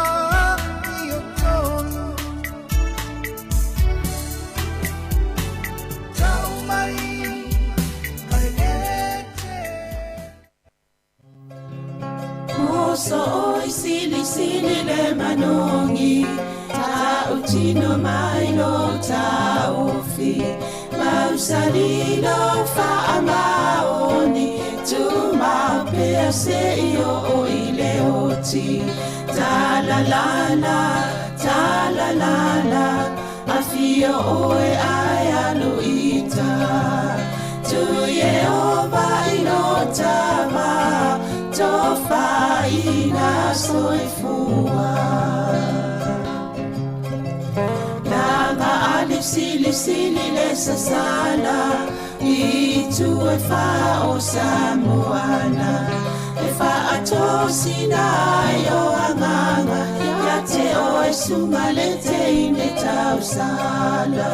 amiotonu Tau mai ai e te
Moso oi sili sili le manogi. Ta tino mai lo taofi Mausali lou faamaoni Tumau pea se'i oo i le oti Talalala, talalala Afio oe ae alu i uta Tu Ieova i lo tama Tofaina soifua Laga ali silisili le sasala I itu e fa o Samoana E faatosina ai o agaga Ia te oe suga le teine tausala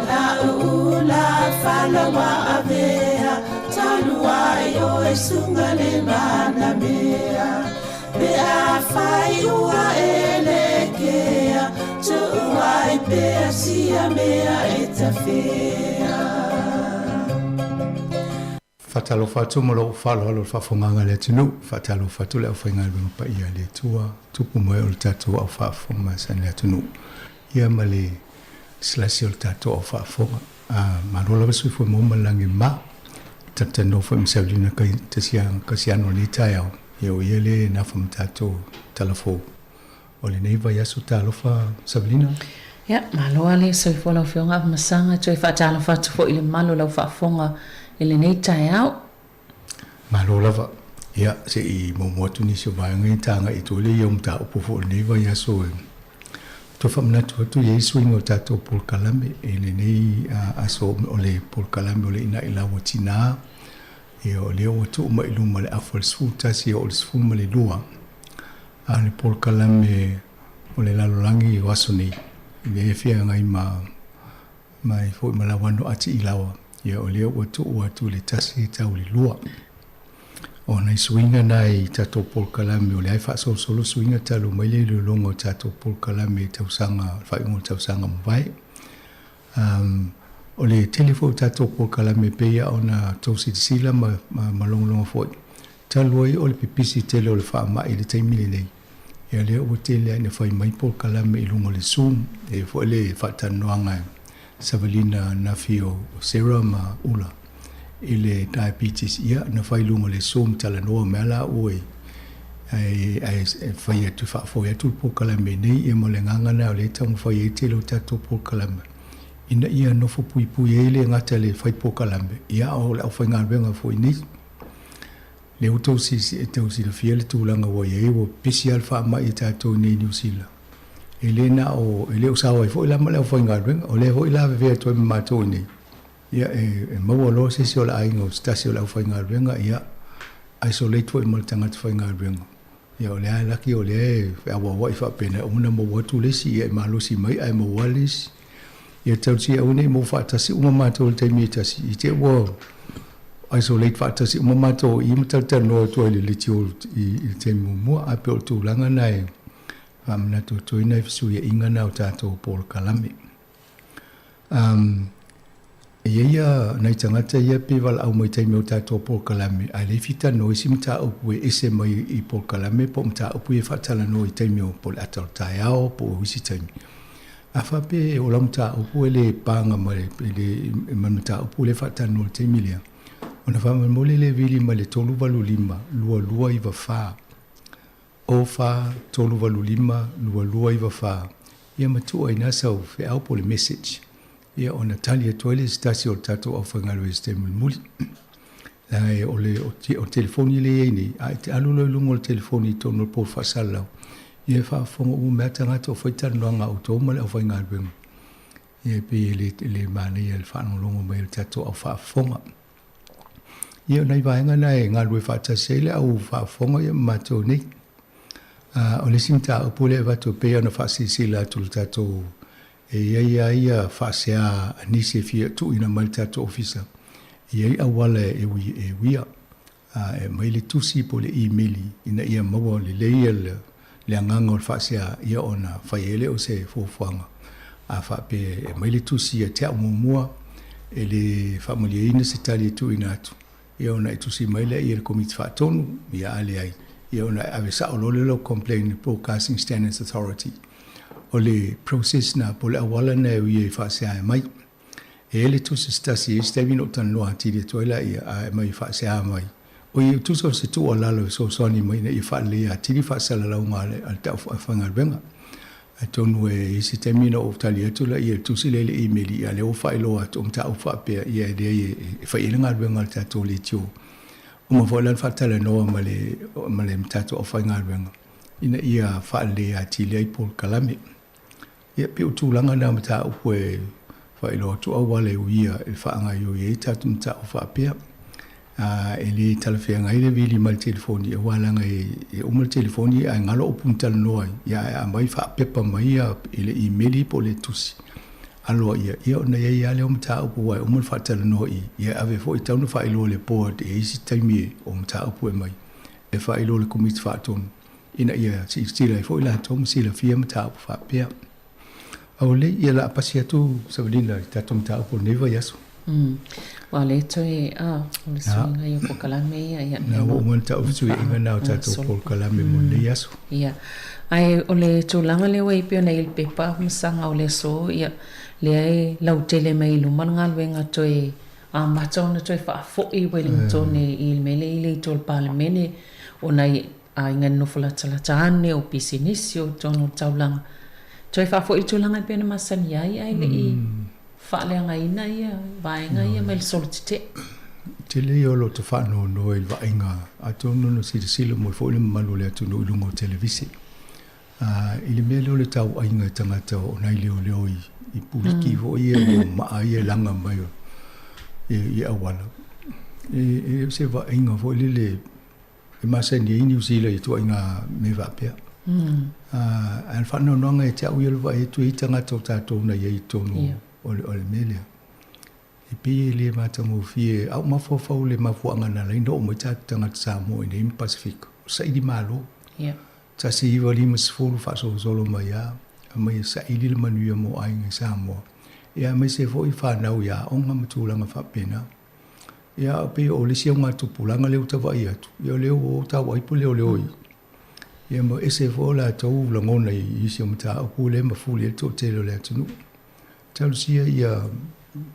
La'u ula falaua avea Talu ai oe suga le manamea Pe afai ua e lekea, tuu ai pea sia mea e tafea.
Faatalofa atu ma lou faaaloalo i le faafofogaaga a le atunuu. Faatalofa atu le aufaigaluega paia a le Atua, tupu ma ee o le tatou au faafofoga masani le atunuu, ia ma le selasi o le tatou au faafofoga. Malo lava soifua maua ma le lagi e mama. Talatalanoa foi ma Saulina Kasiano i lenei taeao. Ia o ia lea e nafa ma tatou tala fou o lenei vaiaso. Talofa Savelina.
Ia, malo lava le soifua lau Afioga Afamasaga, toe faatalofa atu foi i le mamalu o lau faafofoga i lenei taeao.
Malo lava. Ia, se i muamua atu nisi o vaega ia ta agai atu ai lea i au mataupu foi o lenei vaiaso e toe faamanatu atu i ai suiga o tatou polokalame i lenei aso o le polokalame o le Inailau a Tina. Ia, o lea ua tuu mai i luma le afa o le 11 e oo i le 12, a o le polokalame o le lalolagi o aso nei, lea e feagai ma mai foi ma Lauano Atiilawa, ia o lea ua tuu atu i le 1 e tau i le 2. O nai suiga na i tatou polokalame, o lea e faasolosolo suiga talu mai le iloiloga o tatou polokalame i tausaga, le faaiuga o le tausaga mavae. O le tele foi o tatou polokalame e pei lava ona tou silasila ma, ma, ma logologo foi, talu ai o le pipisi tele o le faamai i le taimi lenei, ia lea ua tele lava ina fai mai polokalame i luga o le Zoom, e i ai foi le faatalanoaga e Savalina Nafi o Sarah ma Ula i le diabetes, ia na fai i luga o le Zoom talanoa mai lava laua i ae, ae fai atu, faafoe atu le polokalame nei, ia ma le agaga lena o lea e taumafai ai le tele o tatou polokalame ina ia nofo puipui ai le gata i le fai polokalame, ia a o le aufaigaluega foi nei. Lea ua tou tau silafia le tulaga ua i ai, ua pisi lava le faamai i tatou nei i Niu Sila. E le na o, e le o sao ai foi la ma le aufaigaluega, o lea foi la lavevea atu ai ma matou i inei. Ia, e maua loa se isi o le aiga o se tasi o le aufaigaluega, ia, isolate foi ma le tagata faigaluega. Ia, o lea laki o lea e feauauai faapena, e uma ona maua atu le isi, ia e malosi mai ae maua le isi. Ia tausia aua ne i maua faatasi uma matou i le taimi e tasi, i te i ua isolate faatasi uma matou i i ma talatalanoa atu ai i le liti i le taimi muamua. Ae pei o le tulaga lena e faamanatu atu ai nai fesuiaiga na o tatou polokalame. E i ai ia nai tagata ia pe valaau mai i taimi o tatou polokalame ae le fita no isi mataupu e ese mai i polokalame po o mataupu ia e faatalanoa i taimi o po o le ata o le taeao po o isi taimi. A faapea o lau mataupu e le paga ma le ma le mataupu lea e faatalanoa i le taimi lea, ona faamolemole lea e vili mai le 385 2294. O 4 3 8 5 2 2 9 4 ia ma tuu ai i ina sau feau po o le message ia ona tali atu ai lea i se tasi o le tatou aufaigaluega i se taimi mulimuli. Leaga e o le o le telefoni lea e i ai nei, a e te alu loa i luga o le telefoni i totonu o le pou faasalalau, ia e faafofoga uma mai lava tagata o fai talanoaga a outou ma le aufaigaluega. Ia e pei e le, le manaia le faalogologo mai o le tatou au faafofoga. Ia o nai vaega na e galulue faatasi ai le au faafofoga ia ma matou nei. O le isi mataupu lea e avatu e pei ona faasilasila atu i le tatou, e i ai lava ia faasea a nisi e fia tuuina mai i le tatou ofisa, e i ai auala e uia, e aumai le tusi po o le imeli ina ia maua lelei le agaga o le faasea ia ona fai ai lea o se fuafuaga. A faapea e aumai le tusi ia te au muamua, e le faamalieina se tali e tuuina atu, ia ona e tusi mai lea i le Komiti Faatonu, ia a leai,
Ia ona e ave sao loa lea o lau complaint i le Broadcasting Standards Authority. O le process lena po o le auala lena e ui ai e faasea mai. E i ai le tusi se tasi i isi taimi na ou talanoa atili atu ai laia ae aumai e faasea mai. O ia tusa o se tuualalo e fesoasoani mai ina ia faaleleia atili faasalalauga a le aufaigaluega. Atonu e i ai se taimi ona ou tali atu laia i le tusi lea i le imeli, a o lea ua faailoa atu o mataupu faapea, ia e leai e fai i ai le galuega a le tatou leitio. Uma foi la ona faatalanoa ma le ma le tatou aufaigaluega ina ia faaleleia atili ai polokalame. Ia pei o tulaga na o mataupu e faailoa atu auala e uia e faagaoioi ai tatou mataupu faapea. A e le talafeagai le vili mai le telefoni aua leaga e uma le telefoni ae galo upu na talanoa ai, ia ae aumai faapepa mai ia i le imeli po o le tusi aloaia, ia ona i ai lava lea o mataupu aua e uma ona faatalanoa i i, ia e ave foi e tatau ona faailoa i le board e i ai isi taimi o mataupu e aumai e faailoa i le Komiti Faatonu ina ia silasila ai foi latou ma silafia mataupu faapea. Aolei, ia la pasi atu Savalina i tatou mataupu o lenei vaiaso.
Ua le toe, a, o le suiga ia o polokalame ia, ia.
Na ua uma ona tau fesuiaiga na o tatou polokalame mo lenei aso.
Ia. Ae o le tulaga lea ua i ai pei ona i ai le pepa ma saga o le aso, ia, lea e lautele mai i luma le galuega toe amata ona toe faafoi Wellington i le mea lea i le itu o le Palemene ona i aiga nonofo latalata ane, o pisinisi o totonu o le taulaga. Toe faafoi le tulaga e pei ona masani ai ae le i faaleagaina ia vaega ia mai le solo tetee.
Tele ia o lo ta faanoanoa i le vaaiga, atonu na silasila mai foi le mamalu o le atunuu i luga o televise. I le mea lea o le tauaiga i tagata o nai leoleo i puliki foi ia ua maa ia e laga mai i auala. E le o se vaaiga foi lele e masani ai Niu Sila i ituaiga mea faapea. A o le faanoanoaga ia te au ia o le vaai atu e i ai tagata o tatou na i ai i totonu o le mea lea. E pei e le matagofie, a ou mafaufau i le mafuaaga na ala ai ona oo mai tatou tagata Samoa i inei ma Pasefika, o saili malo. 1950 faasolosolo mai lava, aumai e saili le manuia mo aiga i Samoa, ia aemaise foi fanau i aoga ma tulaga faapena. Ia e pei o le isi augatupulaga lea ua ta vaai atu, ia o lea ua o tau ai puleoleo i ia ma ese foi o latou lagona i isi o mataupu lea e mafuli ai le toatele o le atunuu. Talosia ia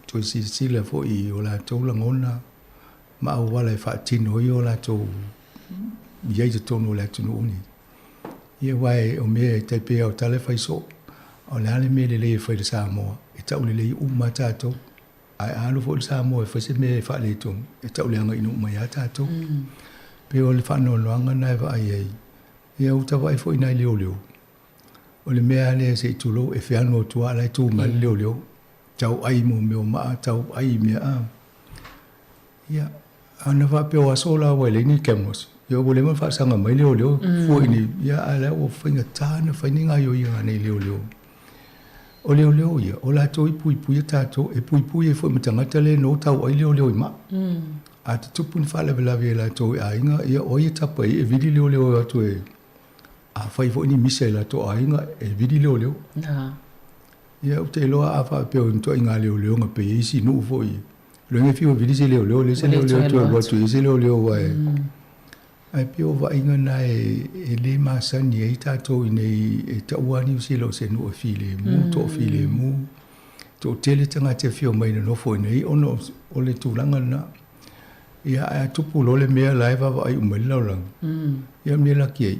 toe silasila foi i o latou lagona ma auala e faatino ai o latou i ai i totonu o le atunuu lenei. Ia aua o mea e tai pei lava o tala e fai soo, o le a le mea lelei e fai i le Samoa, e taulelei uma lava tatou. Ae a alu foi le Samoa e fai se mea e faaletonu, e tauleagaina uma ai lava tatou. Pei o le faanoanoaga lena e vaai ai. Ia ua ta vaai foi i nai leoleo, o le mea lava lea se i tulou, e feanu atu lava o la e tu mai le leoleo, tau ai mo mea o maa, tau ai i mea a. Ia, ana faapea o aso la ua leai ni cameras, ia ua leva ona faasaga mai leoleo fua i ni, ia a o la ua faigata ona fai ni gaoioiga a nei leoleo. O leoleo ia, o latou e puipuia tatou, e puipui ai foi ma tagata le no tau ai leoleo i maa. A tutupu ni faalavelave i latou i aiga, ia o ai e tapa i ai e vili leoleo e o atu e, a fai foi ni misa i latou aiga, e vili leoleo. Ia ou te iloa a faapea o ni ituaiga leoleo pei e isi nuu foi, loiga e fiu e vili se leoleo, leai se leoleo e toe alu atu i ai se leoleo aua e Ae pei o vaaiga na e le masani ai tatou i inei e taua lava Niu Sila o se nuu e filemu, toafilemu, toatele tagata e afio mai e nonofo i inei ona o le tulaga lena. Ia ae a tupu loa le mea la e vaavaai uma ai le lalolagi, ia o le mea laki ai,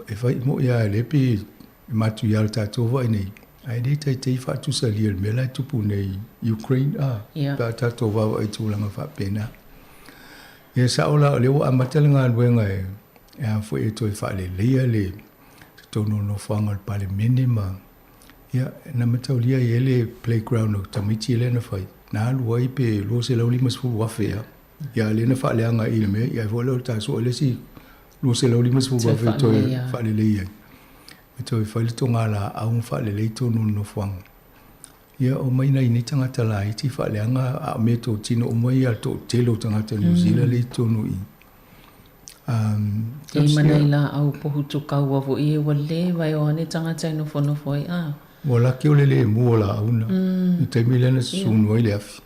e fai moi lava lea pei e matuia le tatou vaai nei, ae le taitai faatusalia i le mea la e tupu nei i Ukraine, a, pe a tatou vaavaai i tulaga faapena. Ia sao la o lea ua amata le galuega e a foi e toe faaleleia le totonu o nofoaga o le Palemene ma ia na mataulia ai e le playground o tamaiti lea na fai na alu ai pe 250,000 ea. Ia lea na faaleaga i le mea ia foi lea o le ta sue le isi 250,000 e toe faaleleia ai. E toe fai le togalaau ma faalelei totonu o le nofoaga. Ia omai nai nei tagata laiti faaleaga a o meatotino uma ia a le toatele o tagata Niu Sila lea i totonu i i.
Ei ma nai laau pohutukaua foi ia ua leva e o ane tagata e nofonofo ai a.
Ua laki o le lemu o laau na i le taimi lea na susunu ai le afi.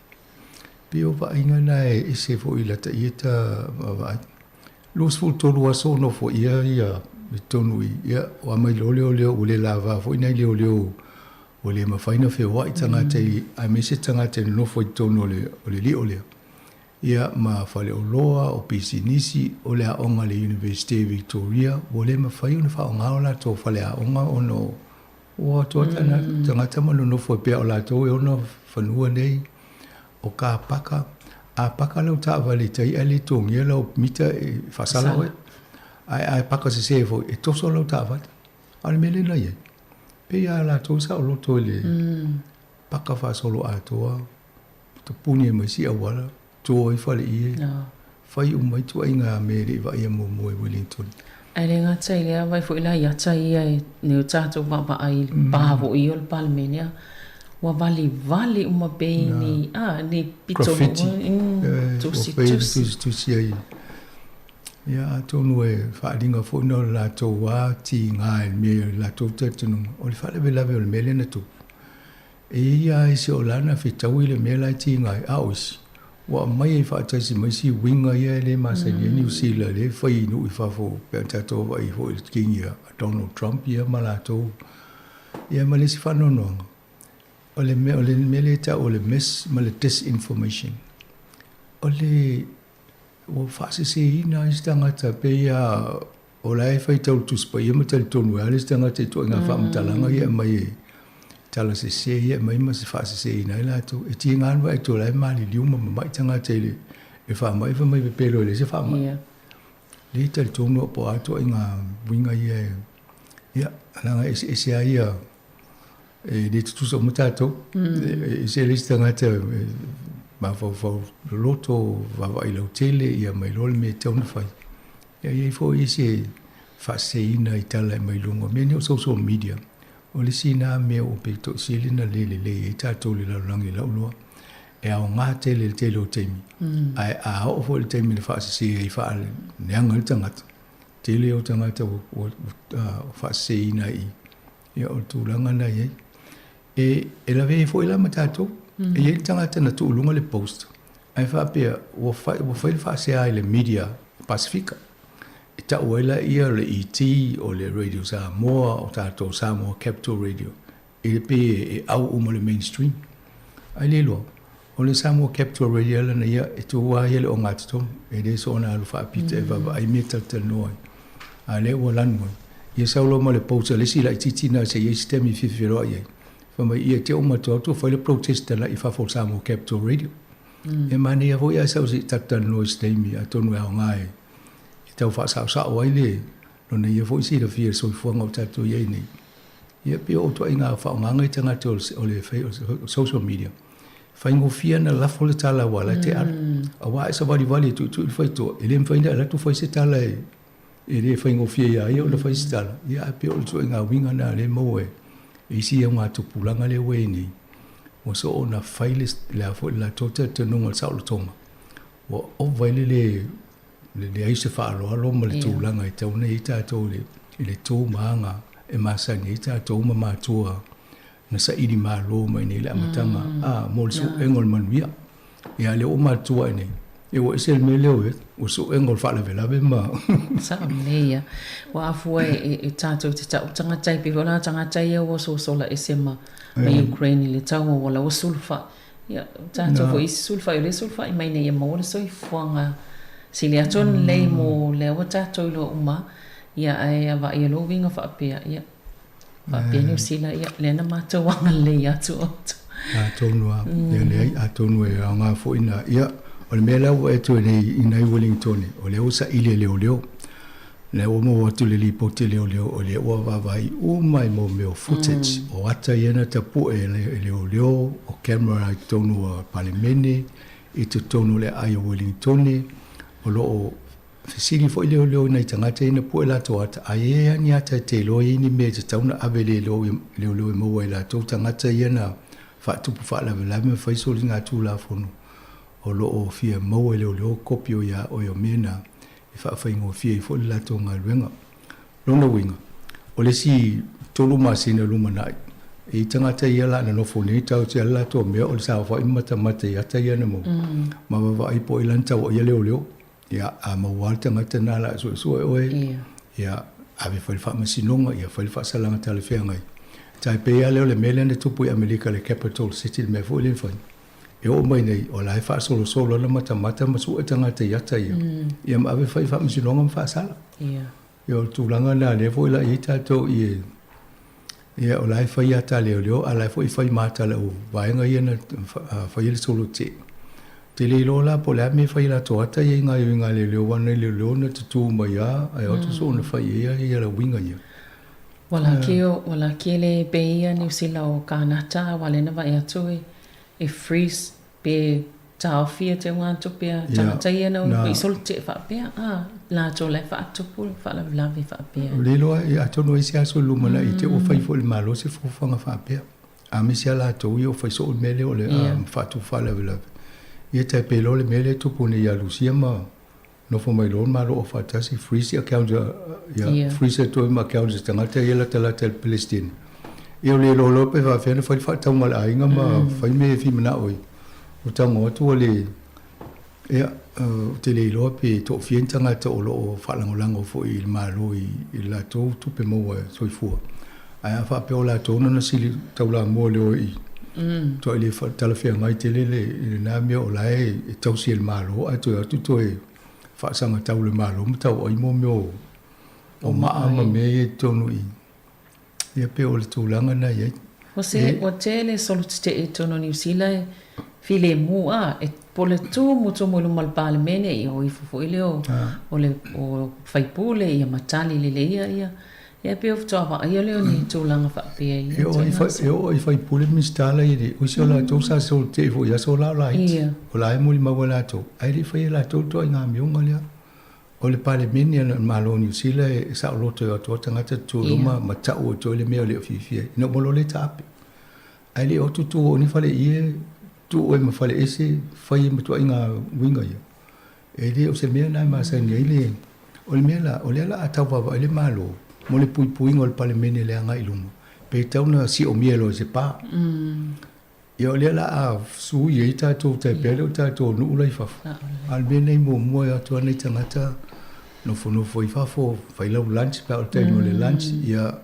Pei o vaaiga na e ese foi i lata ia ta vaavaai. 23 aso o nofoia ia i totonu i, ia, ua aumai loa leoleo, ua le lava foi nai leoleo ua le mafai ona feoai tagata i, aemaise tagata e nonofo i totonu o le, o le lio lea. Ia, ma faleoloa, o pisinisi, o le aoga a le Iunivesite i Victoria, ua le mafai ona faaaoga o latou faleaoga ona o ua atoa tagata ma nonofo ai pea o latou e ona fanua nei. O ka paka, a paka lau taavale i tai ae le togia lau mita e faasala oe. Ae a paka sese foi, e toso lau taavale. A o le mea lea na i ai, pei lava latou saoloto i le paka faasoloatoa, tapuni ai ma isi auala, to ai faleie, fai uma ai ituaiga mea e le i vaaia muamua i Wellington.
Ae le gata i lea, vaai foi la i ata ia e nei o tatou vaavaai i le pa foi ia o le Palemene, a ua valivali uma pei ni, a, ni pito
Graffiti. Tusi, tusi. Tusi, tusi ai. Ia, atonu e faaaliga foi na o le latou lava tiga i le mea i le latou talitonuga, o le faalavelave o le mea lea na tupu. E i ai lava isi o la na fetaui le mea la e tiga ai, a o isi, ua aumai ai faatasi ma isi uiga ia e le masani ai Niu Sila lea e fai i nuu i fafo pe a tatou vaai foi i le King ia Donald Trump ia ma latou ia ma le isi faanoanoaga. O le mea, o le mea lea e tau o le mis ma le disinformation. O le ua faaseseina ai se tagata pei lava o la e faitau le Tusi Paia ma talitonu ai lava le isi tagata i ituaiga faamatalaga ia e aumai e tala sese ia e aumai ma se faaseseina ai latou. E tiga lava ona vaai atu o la e maliliu ma mamai tagata i le faamai fai mai pepelo e leai se faamai. Lea e talitonu au po o a ituaiga uiga ia e, ia, leaga e eseese lava ia E le tutusa uma tatou. E ese le isi tagata e mafaufau loloto, vaavaai lautele, ia ma iloa le mea e tatau ona fai. Ia e i ai foi isi e faaseseina i tala e aumai luga o mea nei o social media. O le isi lena mea ua pito sili ona le lelei ai tatou i le lalolagi i lau iloa. E aoga tele i le tele o taimi, ae a oo foi i le taimi na faasese ai faaleaga ai le tagata, tele o tagata ua faaseseina i Ia, o le tulaga lena e i ai. E, e lavea ai foi la ma tatou. E i ai le tagata na tuu i luga le post, ae faapea ua fai, ua fai le faasea i le media Pasefika. E tau ai laia o le ET, o le Radio Samoa, o tatou Samoa Capital Radio, e le pei e, e au uma le mainstream. Ae le iloa, o le Samoa Capital Radio lana ia, e tu lava ia i le ogatotonu, e le soona alu faapita e vaavaai mea e talatalanoa ai. A lea ua lanu ai. Ia sau loa ma le post a le isi laitiiti lena se i ai se taimi e fia feiloai ai. Fai mai ia te uma atu atu fai le protest tala i fafo o le Samoa Capital Radio. E manaia foi ae sau se i talatalanoa i se taimi atonu e aoga e tau faasaosao ai le lona ia foi silafia i le soifuaga o tatou i ai nei. Ia pei o ituaiga faaaogaga i tagata o le social media. Faigofie ona lafo le tala aua o la e te alu. Aua a e savalivali e tuitui le faitoa, e le mafai ona e alu atu fai se tala e e le faigofie ia ia ona fai se tala. Ia ae pei o le ituaiga uiga lena o lea e maua e isi augatupulaga lea ua i ai nei, ua soo ona fai le le a foi le latou talitonuga o le saolotoga, ua ova ai le le le leai o se faaaloalo ma le tulaga e tatau ona i ai tatou i le tu ma aga e masani ai tatou ma matua na saili malo mai nei i le amataga a mo le suega o le manuia. Ia a lea ua matua ai nei, ia ua ese le mea lea ua i ai, o le suega o le faalavelave ma
Sao lelei ia. Ua afua e tatou te tau tagata ai, pei foi la tagata ia ua sosola ese ma Ukraine i le taua ua la ua sulufai. Ia, o tatou foi isi sulufai, o lea e sulufai mai nei ia maua le soifuaga sili atu ona lelei mo lea ua tatou iloa uma. Ia, ae a vaaia loa uiga faapea, ia, faapea Niu Sila, ia, lea na matou agalelei atu outou.
Atonu lava, ia leai, atonu e aoga foi na, ia, o le mea la ua e toe nei i nai Wellingtone, o lea ua saili e leoleo. Lea ua maua atu le lipoti a leoleo o lea ua vaavaai uma i mau mea o footage o ata ia na tapue e leoleo, o camera i totonu o Palemene, i totonu o le aai o Wellingtone, o lo o fesili foi leoleo i nai tagata ia na pue latou ata, a i ai lava ni ata e te iloa e i ai ni mea e tatau ona ave e leoleo e maua ai e latou tagata ia na faatupu faalavelave ma fai soligatulafono o lo o fia maua e leoleo kopi o ia oe o mea na e faafaigofie ai foi le latou galuega. Lona uiga, o le isi tolu masina lumanai, e i tagata ia la nonofo nei tau tia le latou mea o le saofai ma matamata i ata ia na maua, ma vaavaai po o ai la na tauaia leoleo. Ia, a maua lava le tagata lena o le a suesue oe, ia, ave e fai le faamasinoga, ia fai le faasalaga talafeagai. E tai pei lava lea o le mea lea na tupu i Amerika i le Capitol City, le mea foi lea na fai. E oo mai nei, o la e faasolosolo lava matamata ma sue tagata i ata ia, ia ma ave e fai i faamasinoga ma faasala. Ia, o le tulaga lena lea foi la e i ai tatou i e, ia, o la e fai ata a leoleo, a o la e foi e fai ma ata a le au vaega ia na faia le solo tetee. Ou te le iloa la po o le a le mea e fai i latou ata ia i gaoioiga a leoleo aua na leoleo na tutū mai lava ae o atu soona fai i ai ia uiga ia.
Ua laki ua laki le bei ia Niu Sila o Kanata aua lea na vaai atu e freeze pe taofi e te tupe a tagata ia na i solo tetee faapea a latou la e faatupu le faalavelave faapea.
Le iloa atonu ai se aso i le lumanai i te ua fai foi e le Malo se fuafuaga faapea. A misi a latou ia ua fai soo le mea lea o le faatupu faalavelave. Ia tai pei loa le mea lea e tupu nei ia Lusia ma nofo mai loa le Malo Aufaatasi, freeze accounts ia, freeze atu ai ma accounts a tagata ia e latalata i le Pelestine. Ia ua le iloa loa pe faapefea ona fai le faatauga a le aiga ma fai mea e fia manao ai. Ua tago atu ua le Ia, ou te le iloa pe toafia ni tagata o lo o faalagolago foi i le Malo i le latou tupe maua soifua, ae a faapea o latou na sili taulamua i le o i, matuai le talafeagai tele le lena mea o la e tausi e le Malo ae toe o atu toe faasagatau i le Malo ma tauai mo mea o maa ma mea ia i totonu i i. Ia pei o le tulaga lena e i ai.
Ua se, ua tele solo tetee i totonu o Niu Sila e filemu a, e po o le tumutumu i luma o le Palemene, ia o ifo foi lea o, o le o faipule ia ma tali lelei ia, ia, ia pei o faatoa vaaia lea o ni tulaga faapea i
ia ituaiga aso. E oo i faipule Minisita la i le usi o latou sa solo tetee foi i aso la o laiti, o la e molimau e latou, ae le i faia e latou le ituaiga amioga lea. O le Palemene a le Malo o Niu Sila e saoloto e o atu lava tagata tutu i luma ma tau atu ai le mea o le o fiafia ai. Ina ua loa le taape. Ae le o atu tu o ni fale ie, tu oe ma fale ese, fai ai ma tuaiga uiga ia. E le o se mea na e masani ai le... O le mea la, o lea la a tau vaavaai le Malo mo le puipuiga o le Palemene i le agai i luma, pe tatau ona siomia loa i se pa. Ia o lea la a sui ai tatou tai pea lea o tatou nuu la i fafo. A o le mea lenei muamua e o atu lava nai tagata nofonofo i fafo, fai lau lunch pe a o le taimi o le lunch, ia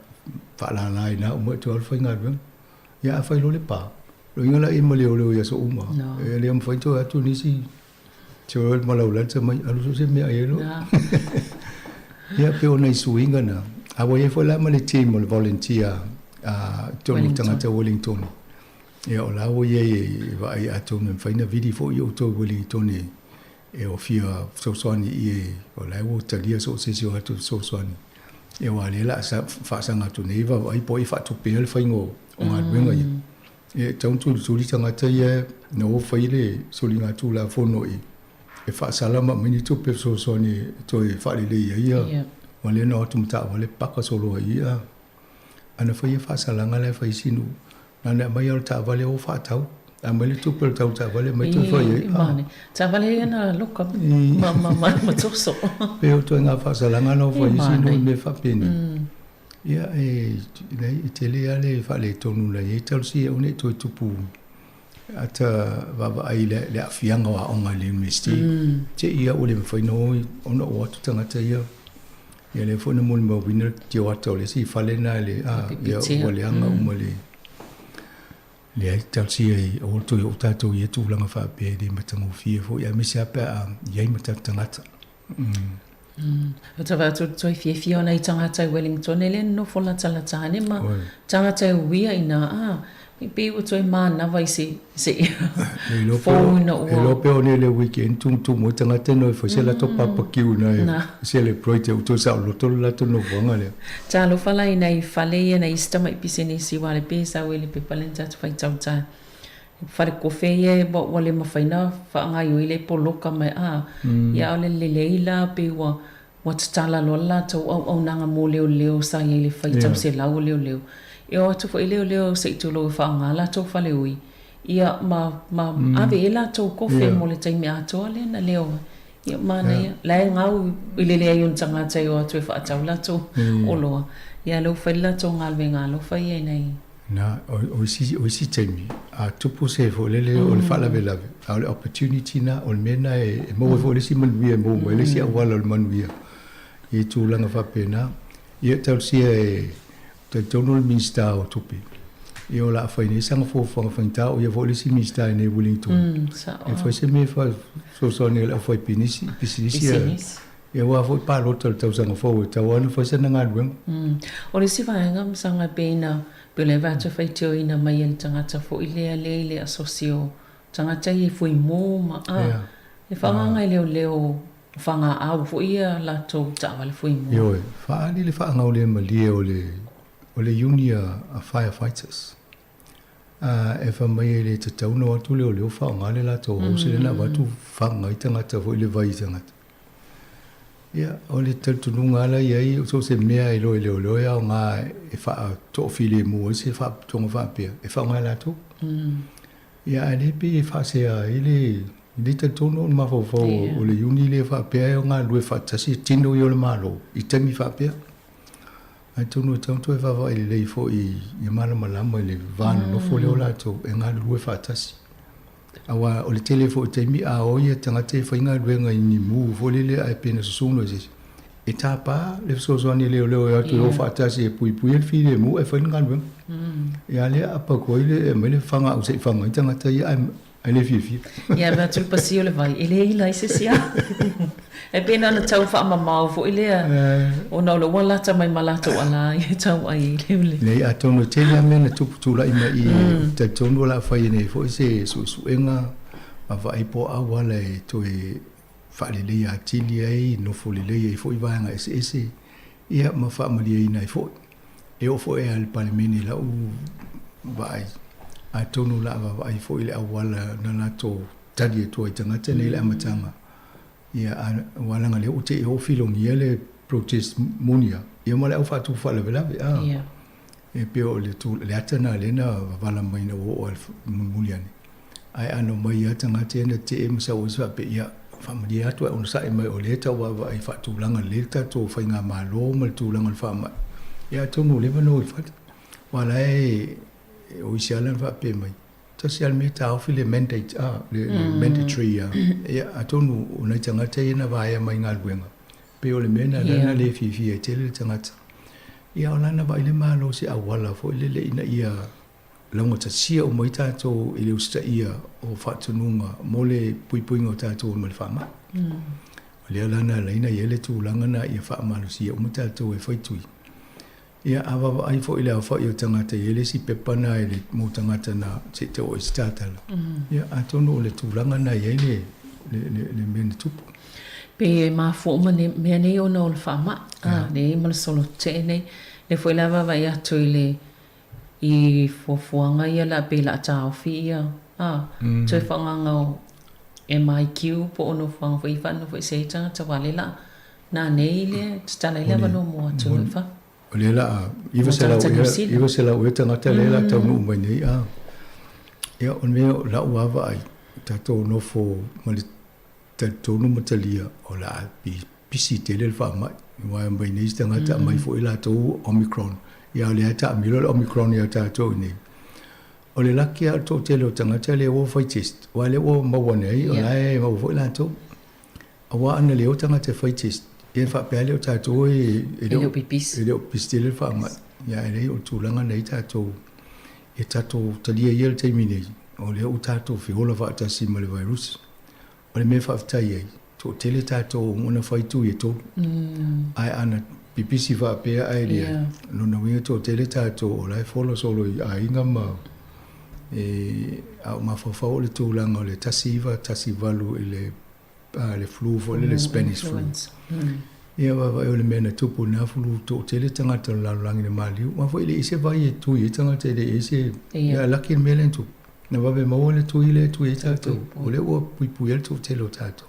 faalala ai ina uma e toe alu faigaluega. Ia a fai loa le pa, loiga la ia ma leoleo i aso uma, e le mafai ona toe atu nisi toe ma lau lunch mai alu so o se mea ai loa. Ia pei o nai suiga na. A ua i ai foi la ma le team o le volunteer a totonu o tagata Wellington. Ia o la ua i ai e vaai atonu e mafai ona vili foi outou i Wellington e o fia fesoasoani i e o la ua talia so o se isi o atu fesoasoani. Ia aua o lea o le a faasaga atu nei vaavaai po o ai e faatupea le faiga o galuega ia. Ia e tatau ona tulituli tagata ia na o fai le soligatulafono i e faasala ma aumai ni tupe fesoasoani e toe faalelei ai ia. Aua lea na o atu ma taavale paka solo ai ia. A na faia faasalaga la e fai isi nuu, na ona aumai lava o le taavale o faatau. Aumai le tupe o le tau taavale aumai toe fai ai.
Mane. Taavale ia na loka ma, ma, ma, ma toso.
Pei o ituaiga faasalaga na o fai isi nuu i mea faapenei. Ia, e, leai, e tele lava le faaletonu na i ai talosia aua ne i toe tupu ata vaavaai i le aafiaga o aoga i le Iunivesite. Te i lava ua le mafai ona o ona o atu tagata ia. Ia lea foi na molimauina le tioata o le isi fale lena i le, a, ia ua leaga uma le, leai, talosia i aua le toe oo tatou i ia tulaga faapea e le matagofie foi aemaise lava pe a i ai ma tatou tagata.
O te vaai atu toe fiafia ona i tagata i Wellington e le nonofo latalata ane ma tagata e uia ina a e pei ua toe manava i se se fou ina ua.
E iloa pea o nei le weekend tumutumu ai tagata ina e fai se latou barbecue ina e celebrate ua toe saoloto le latou nofoaga lea.
Talofa la i nai fale ia nai isi tamai pisinisi aua le pei e sau ai le pepa lea na tatou faitau taeao. Fale kofe ia ua le mafai ona faagaoioi le poloka mai a ia a o le lelei la pei ua ua tatala loa le latou auaunaga mo leoleo sa i ai le faitau selau o leoleo. E o atu foi leoleo se i tulou e faaaoga latou faleui ia ma ma ave i ai latou kofe mo le taimi atoa lea na leo ai. Ia manaia. La e gau i le leai o ni tagata e o atu e faatau latou oloa. Ia lea ua fai le latou galuega alofa ia i nai.
Na, o isi, o isi taimi, a tupu se foi lele o le faalavelave, a o le opportunity na, o le mea na e maua ai foi le isi manuia e maua mai le isi auala o le manuia i tulaga faapena. Ia talosia e talitonu le Minisita o Tupe, ia o le a fai nei sana fuafuaga faigata, o ia foi le isi Minisita i inei i Wellington, e fai se mea e fesoasoani ai i le aufaipisinisi, ia aua foi palota i le tausaga fou e tatau lava ona fai sana galuega.
O le isi vaega masaga e pei na pei o le avatu e faitioina mai e le tagata foi lea lea i le asosi o tagata ia i Fuimu ma a e faaaogaina e leoleo o fagaau foi ia latou taavale Fuimu.
Ioe, faaali le faagaulemalie o le o le iuni a firefighters. A e fai mai e le tatau ona o atu leoleo faaaoga le latou hose lea na avatu faga ai tagata foi le vai i tagata. Ia, o le talitonuga lava la i ai, so o se mea e iloa e leoleo e aoga e faatoafilemu ai se faalapotopotoga faapea, e faaaoga e latou. Ia, ae le pei e faasea ai le le talitonu o le mafaufau o le iuni lea faapea e galulue faatasi e tino ia o le Malo i taimi faapea. Atonu e tatau ona toe vaavaai lelei foi ia malamalama i le va nonofo lea o latou e galulue faatasi. Aua o le tele foi o taimi a o ia tagata e faigaluega i ni mu foi lele ae pei na susunu e se isi, e tapa le fesoasoani a leoleo e o atu e o faatasi e puipui ai le filemu ae fai le galuega. Ia a lea apa atu ai le aumai le fagaau se i faga ai tagata ia ae ae le fiafia.
Ia ave atu le pasi o le vai, e le ila ai se isi a. E pei na ona tau faamamao foi lea, ona o lea ua lata mai ma latou ala ia e tau ai i le ule.
Leai, atonu e tele lava mea na tupu tulai mai i i, talitonu o le a fai nei foi se suesuega ma vaai po o auala e toe faaleleia atili ai, nofo lelei ai foi vaega eseese, ia ma faamalieina ai foi. E oo foi lava i le Palemene i lau vaai, atonu o le a vaavaai foi i le auala na latou tali atu ai i tagata nei i le amataga, ia, aua leaga o lea ua te i oo filogia le protest moni lava, ia ma le au faatupu faalavelave, a. E pei o le le ata lena lea na wavala mai ina ua oo lava i le mulimuli ane. Ae ana omai lava tagata ia na tetee ma sau ai se faapea, ia, faamalie atu ae onosai mai o lea e tau vaavaai e faatulaga lelei le tatou faigamalo ma le tulaga o le faamai. Ia atonu ua leva ona o i fale. Aua o la e, o isi lava la na faapea mai, tasi lava le mea e taofi le mandate, a, le mandatory, ia, atonu o nai tagata ia na vaea mai galuega, Pei o le mea lena lea na le fiafia ai tele le tagata. Ia o lana vaai le Malo se auala foi lele ina ia laugatasia uma ai tatou i le usitaia o faatonuga mo le puipuiga o tatou mai le faamai. O lea la na ala ai ona i ai le tulaga lena ia faamalosia uma tatou e fai tui. Ia a vaavaai foi i le aofai o tagata e i ai le isi pepa lena i le mo tagata na se i tau oo i se tatala. Ia atonu o le tulaga lena e i ai le le le mea na tupu.
Pei e mafua uma nei mea nei ona o le faamai, a, nei ma le solo tetee nei. Lea foi la vaavaai atu i le i fuafuaga ia la pei la taofi ia, a, toe faagaga o MIQ po o nofoaga foi ia faanofo ese ai tagata aua lea la Nanei le tatala ai le avanoa mo atunuu i fafo.
O lea la a 900 ea tagata lea la taunuu mai nei a. Ia o le mea o lau lava vaai, tatou nofo ma le talitonu ma talia o le a pipisi tele le faamai. Aua e omai nei isi tagata aumai foi latou Omicron. Ia o lea e taamilo le Omicron ia tatou i inei. O le laki lava o le toatele o tagata lea ua fai test, aua lea ua maua nei, o la e maua foi latou. Aua ana le o tagata e fai test, ia faapea lea o tatou e
le o pipisi.
E le o pipisi tele le faamai. Ia ae leai o le tulaga lena i tatou, ia tatou talia ia le taimi nei, o lea ua tatou feola faatasi ma le virus. O le mea faafetai ai, toatele tatou ua ona fai tui e tolu. Ae ana pipisi faapea ae leai, lona uiga toatele tatou o la e fola solo i aiga ma e, a o mafaufau o le tulaga o le 1918 i le le flu foi lele, Spanish flu. Ia vaavaai o le mea na tupu i lena flu, toatele tagata o le lalolagi na maliu. Aua foi e leai se vai e tui ai tagata, e leai se... Ia laki le mea lea na tupu. Na vave maua le tui lea e tui ai tatou. O lea ua puipui ai le toatele o tatou.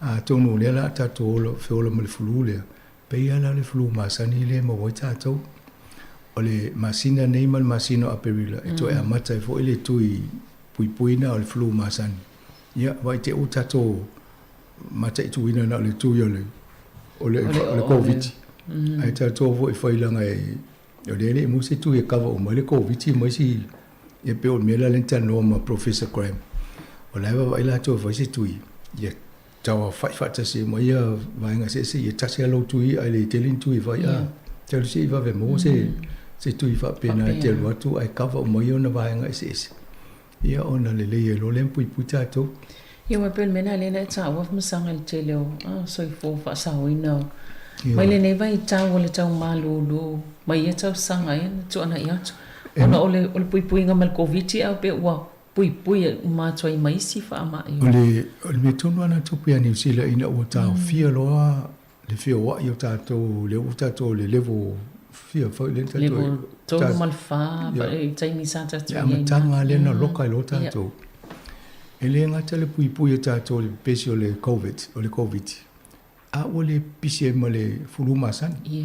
Atonu o lea o le a tatou ola, feola ma le flu lea, pei lava la o le flu masani lea e maua ai tatou. O le masina nei ma le masina o Aperila e toe amata ai foi le tui puipui lena o le flu masani. Ia, vaai te ua tatou mataituina na o le tui o le, o le, o le Koviti. Ae tatou foi fai leaga e, o lea e le i maua se tui e kava uma ai le Koviti ma isi. Ia pei o le mea la lea na talanoa ma Professor Graham, o la e vaavaai latou e fai se tui, ia tauaofai faatasi ai ma ia vaega eseese, ia tasi lava lou tui ae le tele ni tui e fai, a talu se i vave maua se se tui faapena e te alu atu ae cover uma ia ona vaega eseese, ia ona lelei ai loa lea ma puipui tatou.
Ia aua e pei o le mea lena lea na e taua famasaga i le tele o soifua faasaoina o mai lenei vaitau o le tau malulu mai ia tausaga ea na tuanai atu ona o le o le puipuiga mai le Koviti ae pei ua puipui uma atu ai ma isi faamai.
O le o le mea tonu lava na tupu ia Niu Sila ina ua taofia loa le feoai o tatou lea ua tatou i le level fia foi lea na tatou
Level 3 ma le 4 i taimi sa tatou
i ai. Le amataga lea na loka ai loa tatou. E le gata le puipui o tatou i le pepesi o le Covid, o le Koviti, a ua le pisi ai ma le fulu masani.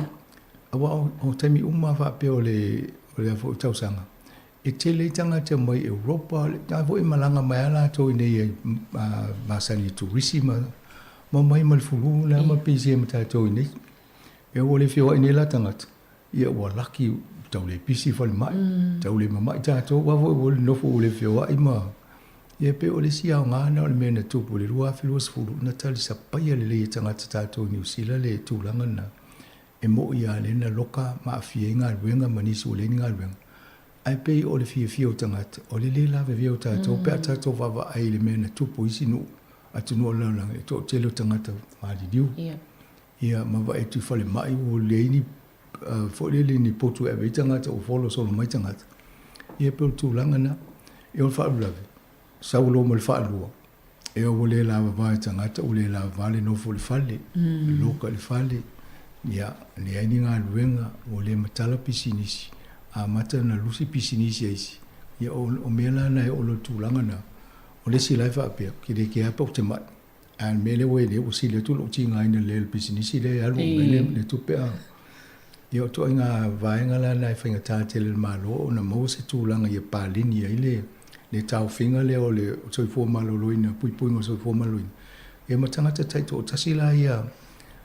Aua o taimi uma lava faapea o le o le a foi tausaga, e tele ai tagata mai Europa, la foi e malaga mai lava latou i inei masani i turisi ma omai ma le fulu lena ma pisi ai ma tatou i inei. Ia ua le feoai nei la tagata, ia ua laki tau le pisi i falemai, tau le mamai tatou, aua foi ua nofo ua le feoai ma... Ia pei o le isi aoga lena o le mea na tupu i le 2020, na talisapaia lelei e tagata tatou i Niu Sila le tulaga lena. E moʻi lava lea na loka ma aafia ai galuega ma nisi ua leai ni galuega. Ae pei o le fiafia o tagata, o le lē lavevea o tatou pe a tatou vaavaai i le mea na tupu i isi nuu, atunuu o le lalolagi, le toatele o tagata maliliu. Ia ma vaai atu i falemai ua leai ni foi lele ni potu e ave ai tagata ua folosolo mai tagata. Ia pei o le tulaga lena. Ia o le faalavelave, sau loa ma le faalua, ia ua le lavava e tagata, ua le lavava le nofo i le fale, loka i le fale, ia leai ni galuega, ua le matala pisinisi, amata ona lusi pisinisi a isi. Ia o mea la na e oo loa i le tulaga lena, o le isi la e faapea, ou te le kea pe ou te mai. A o le mea lea ua i ai nei, ua sili atu lou tigaina lelei o le pisinisi lea e alu uma ai le tupe a. Ia o ituaiga vaega la na e faigata tele i le Malo ona maua se tulaga ia paleni ai le le taofiga lea o le soifua maloloina, puipuiga o le soifua maloloina. Ia ma tagata taitoatasi la ia,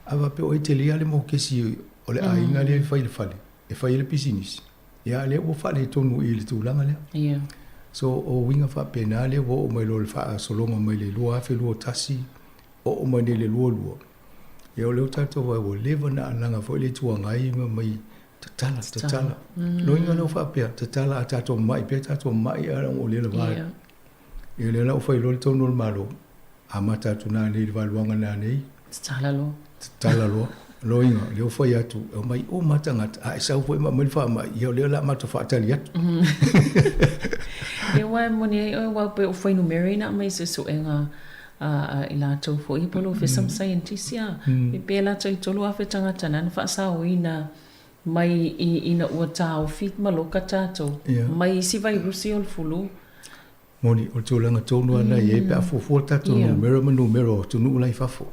a faapea o e tele lava le mokesi o le aiga lea e fai i le fale, e fai ai le pisinisi, Ia a lea ua faaletonu i le tulaga lea.
Ia.
So o uiga faapena lea ua oo mai loa i le faasologa mai le 2021 oo mai nei i le 22. Ia o lea ua tatou vaai ua leva ona alaga foi le Itu Agai ma mai tatala, tatala. Loiga lea ua faapea, tatala a tatou mamai pea tatou mamai ae ua le lava. Ia. Ia lea la ua fai loa le tonu o le Malo, amata atu nanei i le valuaga nanei.
Tatala loa.
Tatala loa. Loiga, lea ua fai atu, e omai uma lava tagata, a e sau foi ma aumai le faamai, ia o lea o le a matou faatali atu.
Ia aua e moni ai oe aua pei o fuainumera ia na aumai i suesuega a i latou foi ia polofesa ma saienitisi a. E pei e latou i 3,000 tagata na na faasaoina mai ina ua taofi ma loka tatou mai isi vairusi o le fulu.
Moni, o le tulaga tonu lava lena e i ai pe a fuafua le tatou numera ma numera o atunuu la i fafo.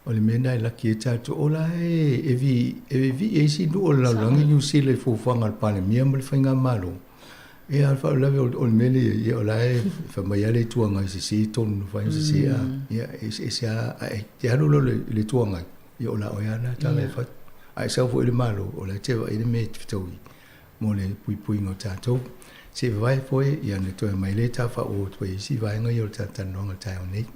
O le mea lena e laki ai tatou, o la e e vivii ai isi nuu o le lalolagi Niu Sila i fuafuaga a le Palemia ma le Faigamalo. Ia a o le faalavelave o le mea lea i ai, o la e fai mai lava le Itu Agai sese tonu na fai, sese a, ia e eseese lava, ae e te alu loa i le Itu Agai, ia o la oe lava lena tala e fai. A e sau foi i le Malo, o la e te vaai i le mea e te fetaui mo le puipuiga o tatou. Se i vavae foe, ia ona toe aumai lea ta faaauau atu ai i isi vaega ia o le talatalanoaga i le taeao nei.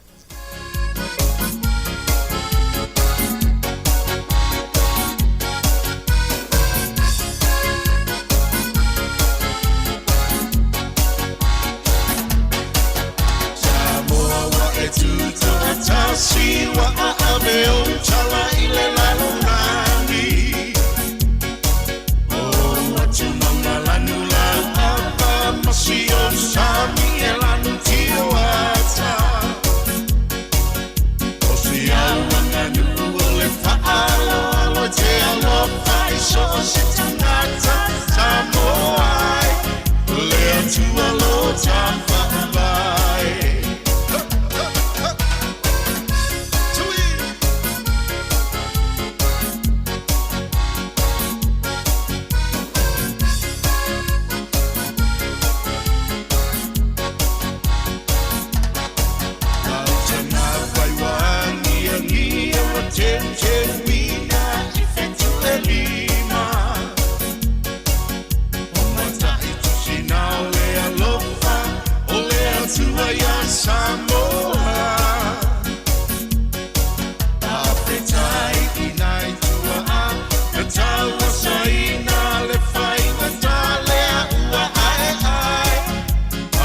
Samoa ua e tutoatasi ua aave ou tala i le lalolagi O atu mauna lanu la apa ma si ou sami e lanu tio ata O si au aganuu o le faaaloalo e te alofa i so o se tagata Samoa ai le Atua lo ta faavae. Atua ia Samoa. Faafetai i nai tuaa na tauasaina le faigata lea ua aeae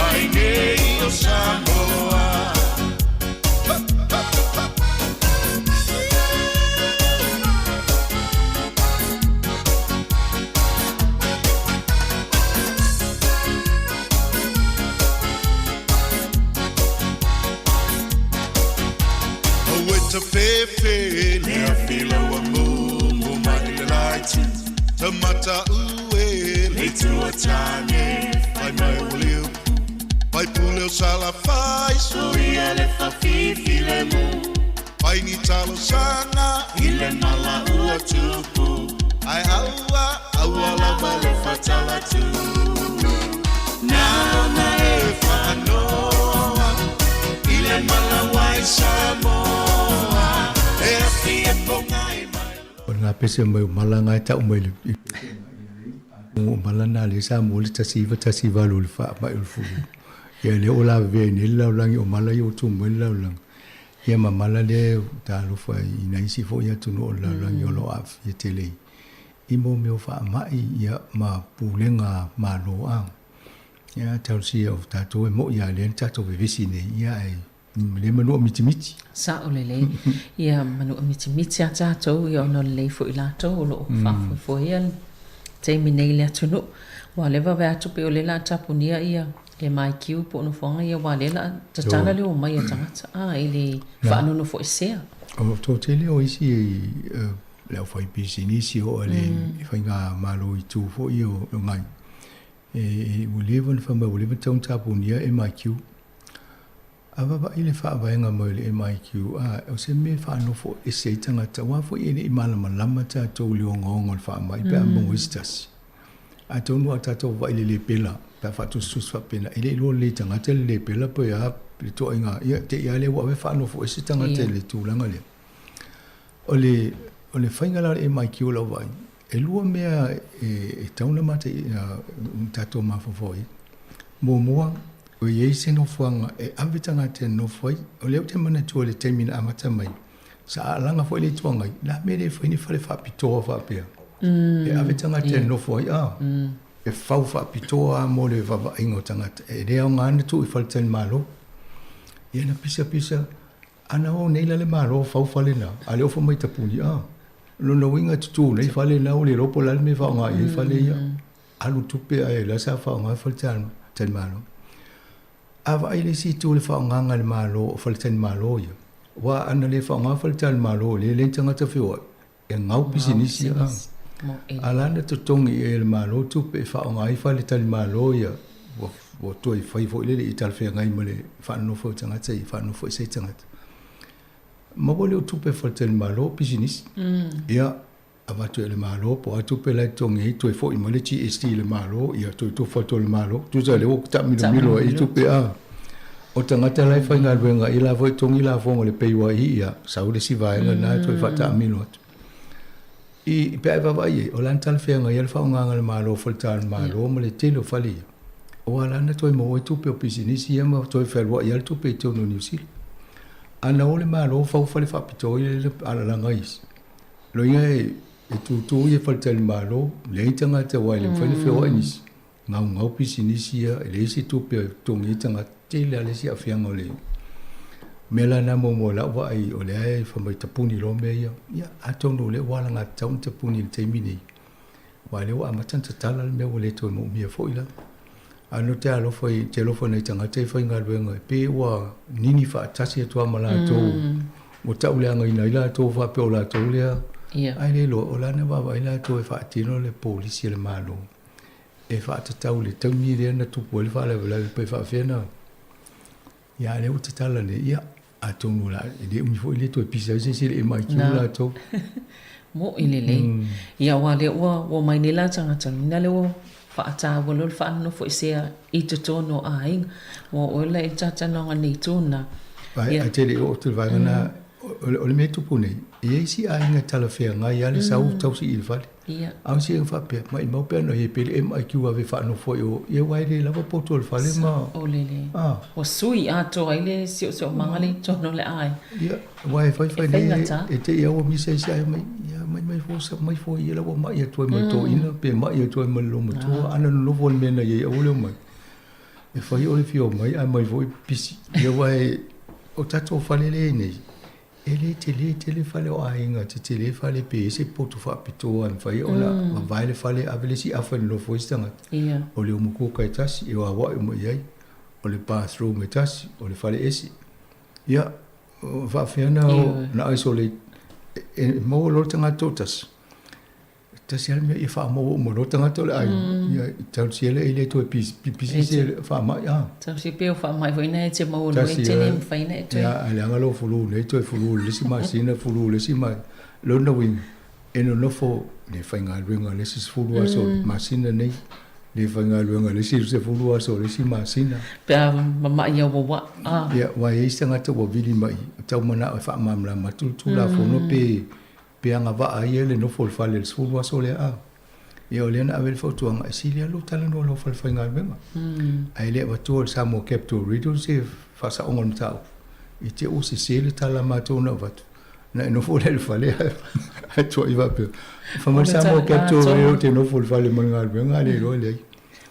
ai nei o Samoa. Aue tafefe le afila ua mumu mai le laitu Tamata ue le tua tane Fai mai o le upu Fai pule o Salafai Soia le fafifi le mu Fai ni talosaga i le mala ua tupu Ae aua, aua lava le fatalatu Nāna e whaanoa i le mala wai Samoa E afi e pongai mai
O le gapese mai o mala na e tau mai le o mala na le sa mo le 1918 o le faamai o le fulu. Ia lea o lavevea nei le lalolagi o mala ia ua tu mai le lalolagi. Ia ma mala lea e talofa i nai isi foi atunuu o le lalolagi o lo o aafia tele i mo mea o faamai ia ma pulega malo a. Ia talosia o tatou e moi a lea na tatou vevesi nei ia ae le manua mitimiti.
Sa'o lelei. Ia manua mitimiti a tatou ia ona o lelei foi latou o lo o faafoefoea le taimi nei i le atunuu. Ua leva vae atu pei o lea la tapunia ia MIQ po o nofoaga ia aua lea la tatala le omai a tagata a i le faanonofoesea.
O toatele o isi le aufaipisinisi oo le faigamalo i itu foi o ngai e ua leva ona fai mai ua leva ona tatau ona tapunia MIQ. A vavaai le faavaega mai o le MIQ, a o se mea e faanofo ese ai tagata aua foi e le i malamalama tatou i le ogaoga o le faamai pe a maua ai se tasi. Atonu a tatou vaai i le lepela pe a faatusitusi faapena, e le iloa lelei e tagata le lepela pe a le ituaiga, ia te i lava lea ua ave faanofo ese tagata i le tulaga lea. O le, o le faiga la o le MIQ o lau vaai, e lua mea e tatau ona tatou mafaufau i ai. Muamua, ua i ai se nofoaga e ave tagata e nonofo ai. O lea ou te manatua i le taimi na amata mai, sa aalaga foi le Itu Agai, o le a mea e le fai ni fale faapitoa faapea e ave tagata e nonofo ai, a, e fau faapitoa lava mo le vaavaaiga o tagata. E le aoga ona tuu i faletalimalo. Ia na pisapisa Ana o nei la le Malo fau fale na, a le ofo mai tapuni, a. Lona uiga tutu nei fale na ua le iloa po o le a le mea e faaaoga i ai fale ia. Alu tupe ae la sa faaaoga faletalimalo. A vaai le isi itu i le faaaogaga e le Malo o faletalimalo ia, aua ana le faaaoga faletalimalo lea e leai ni tagata feoai, e gau pisinisi ia. A la na totogi i ai e le Malo tupe e faaaoga ai faletalimalo ia, ua toe fai foi lele i talafeagai ma le faanonofo o tagata ia, faanonofo ese ai tagata. Maua lea o tupe faletalimalo o pisinisi. Ia, avatu e le Malo, po o a tupe la e totogi ai, toe foi mai le GST i le Malo, ia toe tofu atu e le Malo. Tusa lea ua taamilomilo ai tupe a. O tagata la e faigaluega ia la foi e togi lafoga o le PAYE, ia sau le isi vaega lena e toe faataamilo atu. I, pe a e vaavaai i ai, o le a na talafeagai ai le faaaogaga a le Malo o faletalimalo ma le tele o fale ia, aua o la na toe maua ai tupe o pisinisi ia ma toe fealuai lava le tupe i totonu o Niu Sila. A na o le Malo fau fale faapitoa ia lea na alalaga ai isi, loia e, e tutu ia faletalimalo, leai tagata aua e le mafai ona feoai nisi. Gaugau pisinisi ia, e leai se tupe e totogi ai tagata, tele lava le isi aafiaga o le mea la lena muamua i lau vaai, o lea e fai mai tapuni loa mea ia. Ia, atonu o lea ua alagatatau ona tapuni i le taimi nei, aua o lea ua amata ona tatala le mea ua le toe moomia foi la. Ae ou te alofa i, te alofa i nai tagata ia faigaluega pei ua nini faatasi atu lava ma latou, ua tauleagaina ai latou faapea o latou lea, ae le iloa o la na vaavaai latou e faatino le polisi a le Malo. e faatatau i le taimi lea na tupu ai le faalavelave pe faafefea na ia a lea ua tatala nei ia atonu o le a e le umi foi le toe pisa ai se isi e le MIQ latou.
Mo'i lelei. Ia aua lea ua ua omai nei la tagata lona lea ua faataua loa le faanofoesea i totonu o aiga. Ua oo la i le talatalanoaga nei tuna.
Ia. Ae te le i oo atu i le vaega lena, o le mea e tupu nei, e i ai isi aiga e talafeagai lava le sau tausi i le fale.
Ia.
A o se faapea, maimau pe ana i ai pe le MIQ ave faanofo ai o, ia aua e le lava poto o le fale ma.
O le le. Ua sui atoa ai le siosiomaga le i totonu o le aiga.
Ia, aua e faifai nei e te i ua misa ai se aiga mai, ia mai mai fua sa mai fua ia la ua mai atu ai ma le toeaina pe mai atu ai ma le olomatua, ana nonofo i le mea na i ai aua le omai. E fai o le fia omai ae mai foi pisi. Ia aua e, o tatou fale lea e i ai nei, E le tele tele fale o aiga, tetele fale pe i ai se poto faapitoa e mafai ona vavae le fale ave le isi afa e nonofo ai se tagata. O le umukuka e tasi e o aoai uma i ai, o le bathroom e tasi, o le fale ese. Ia, faapefea na isolate, e maua loa le tagata toatasi, Tasi lava le mea ia faamaua uma loa tagata o le aiga, ia tausia lea e le toe pipisi se faamai.
Tausia pei o faamai foi na e te maua loa e te le mafai ona e toe.
Ia, ae leaga lou flu nei toe flu i le isi masina, flu i le isi masina. Lona uiga, e nonofo le faigaluega i le isi 10 aso o le masina nei, le faigaluega i le isi 10 aso o le isi masina.
Pe a mamai au wawa.
Ia, aua e i ai isi tagata ua vili mai, tau manao e faamalamalama atu le Tulafono pe Pe agavaa ai ia le nofo i le fale i le 10 aso lea a. Ia o lea na ave le fautuaga e sili lava lou talanoa i lau falefaigaluega. Ae le avatua i le Samoa Capital Region se faasaoga o le mataupu. I te i ua sese le tala a matou na avatu, na e nofo lea i le fale ae tuuai faapea, fai mai le Samoa Capital Region ou te nofo i le fale ma le galuega a le iloa e leai.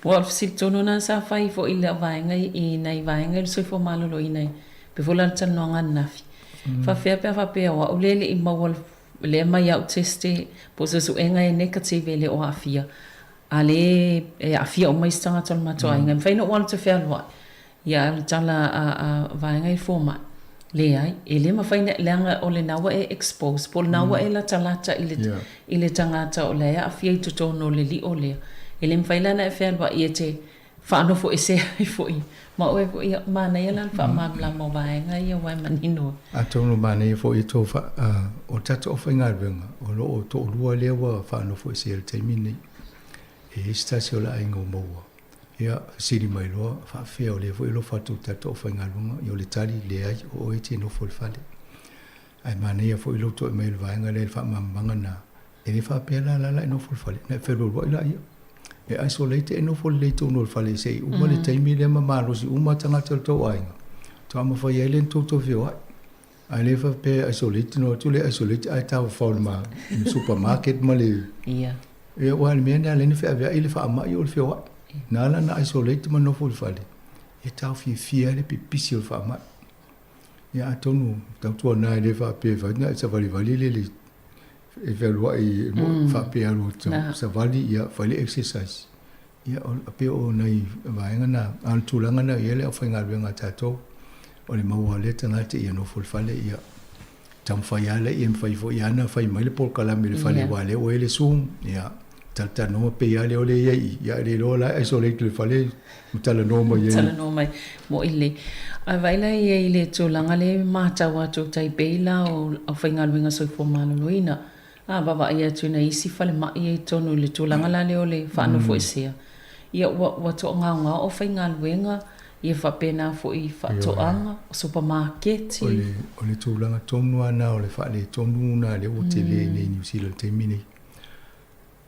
Ua o le fesili tonu lena sa fai foi i lau vaega i nai vaega i le soifua maloloina pei foi la o le talanoaga ananafi. Faafefea pe a faapea o au lea e le i maua lea mai au teste po o se suega e negative e le o aafia, a lea e aafia uma isi tagata o le matou aiga, e mafai ona ou alu ou te fealuai? Ia a o le tala a vaega i fomai, leai, e le mafai ona, leaga o lena ua e expose, po o lena ua e latalata i le, i le tagata o la e aafia i totonu o le lio lea. E le mafai la ona e fealuai e te faanofo ese ai foi ma oe foi. Ia, manaia la le faamalamalama o vaega ia aua e manino
ai. Atonu manaia foi e tou fa, o tatou aufaigaluega o lo o toalua lea ua faanofo ese i le taimi lenei. E i ai se tasi o le aiga ua maua, ia, fesili mai loa, faafefea o lea foi e alofa atu i le tatou aufaigaluega, ia o le tali, leai, o oe e te nofo i le fale. Ae manaia foi lou toe mai o le vaega lea i le faamalamalamaga lena. E le faapea la la la e nofo i le fale, na e felualuai laia. E isolate e nofo lelei i totonu o le fale se i uma le taimi lea ma malosi uma tagata o le tou aiga, faatoa mafai ai lea ona toutou feoai. Ae le faapea e isolate ona o atu lea isolate ae tafafao i le supermarket ma le...
Ia.
Ia aua o le mea lena lea na feaveai le faamai o le feoai. Na ala ona isolate ma nofo i le fale, e taofiofia ai le pipisi o le faamai. Ia atonu tautuana e le faapea e fai na e savalivali le le e fealuai mm. faapea alu savali ia fai le exercise. Ia o pei o nai vaega na a o le tulaga na i ai le aufaigaluega a tatou o le maua o lea tagata ia nofo i le fale ia taumafai lava lea ia mafai foi lava ona fai mai le polokalame i le fale aua lea ua i ai le zoom ia talatalanoa pei lava lea o lea i ai i ia a le iloa la e isolate i le fale ma talanoa mai ai.
Talanoa mai mo i le ae vaai la i ai i le tulaga lea e matau atu tai pei la o aufaigaluega soifua maloloina a vaavaai atu i nai isi falemai ia i totonu i le tulaga la lea o le faanofoesea ia ua ua toagaogao aufaigaluega ia faapena foi i faatoaga, o supamaketi.
O le o le tulaga tonu lava lena o le faaletonu lena lea ua tele i nei i Niu Sila i le taimi lenei.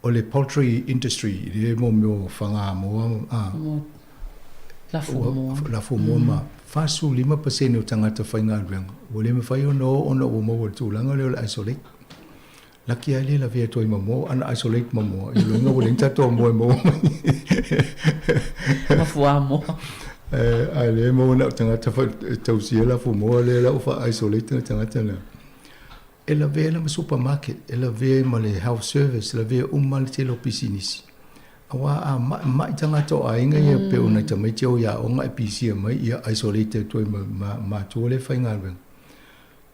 O le poultry industry lea mo mea o fagamoa a.
Lafumoa.
Lafumoa ma 45% o tagata faigaluega ua le mafai ona o ona ua maua i le tulaga lea o le isolate. Laki lava le lavea atu ai ma moa, ana isolate ma moa, ia lona ua leai ni tatou moa e maua mai.
Ma fuamoa.
Ae lea e maua na o tagata e tausia lafumoa lea la ua faa-isolate le tagata lena. E lavea la ma supermarket, e lavea ma le health service, lavea uma le tele o pisinisi. Aua a ma'i tagata o aiga ia pei o nai tamaiti o i aoga e pisia mai, ia isolate atu ai ma matua lea e faigaluega.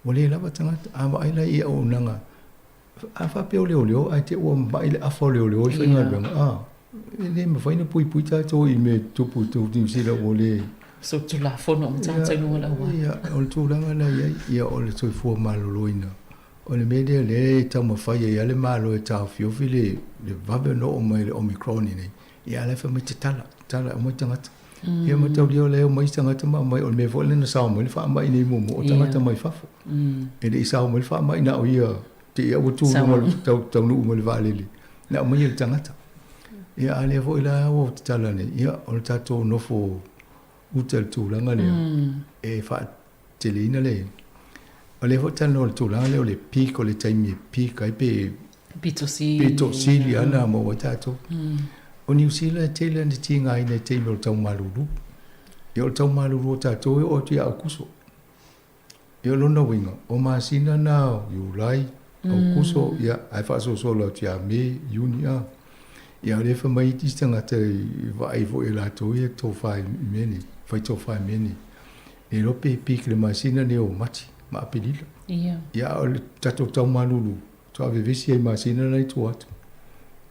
Ua le lava tagata. A vaai la i auaunaga, a faapea o leoleo ae te i ua ma'i le afa o leoleo i faigaluega, a, e le mafai ona puipui tatou i mea e tutupu i Niu Sila ua le...
Solitulafono uma tagata i luga o le auala.
Ia, o le tulaga lena e i ai, ia o le soifua maloloina. O le mea lea o lea e taumafai ai lava le Malo e taofiofi le vave ona oo mai o le Omicron iinei, ia a o la e fai mai tatala, tatala e aumai tagata. Ia mataulia o la e omai isi tagata ma aumai, o le mea foi lea na sao mai le faamai nei muamua, o tagata mai fafo. E le i sao mai le faamai na o ia, te i lava ua tu i luga o le, taunuu mai le vaalele. Na aumaia e le tagata. Ia, a lea foi la ua ou tatala nei, ia, o le tatou nofo uta i le tulaga lea, e faateleina le... O lea foi talanoa i le tulaga lea o le peak, o le taimi e peak ai pe...
Pito sili.
Pito sili lava ona maua ai tatou. O Niu Sila e tele lava ina tigaina i taimi o le tau malulu. Ia o le tau malulu o tatou e oo atu ia Aokuso. Ia o lona uiga, o masina na o Iulai, Aokuso, ia ae faasolosolo atu ia Me, Iuni a. Ia o lea e fai mai isi tagata i vaai foi e latou ia tofa i mea nei, fai tofa i mea nei. Le iloa pe peak i le masina nei o Mati ma Aperila.
Ia.
Ia a o le tatou tau malulu, faatoa vevesi ai i masina na i tua atu.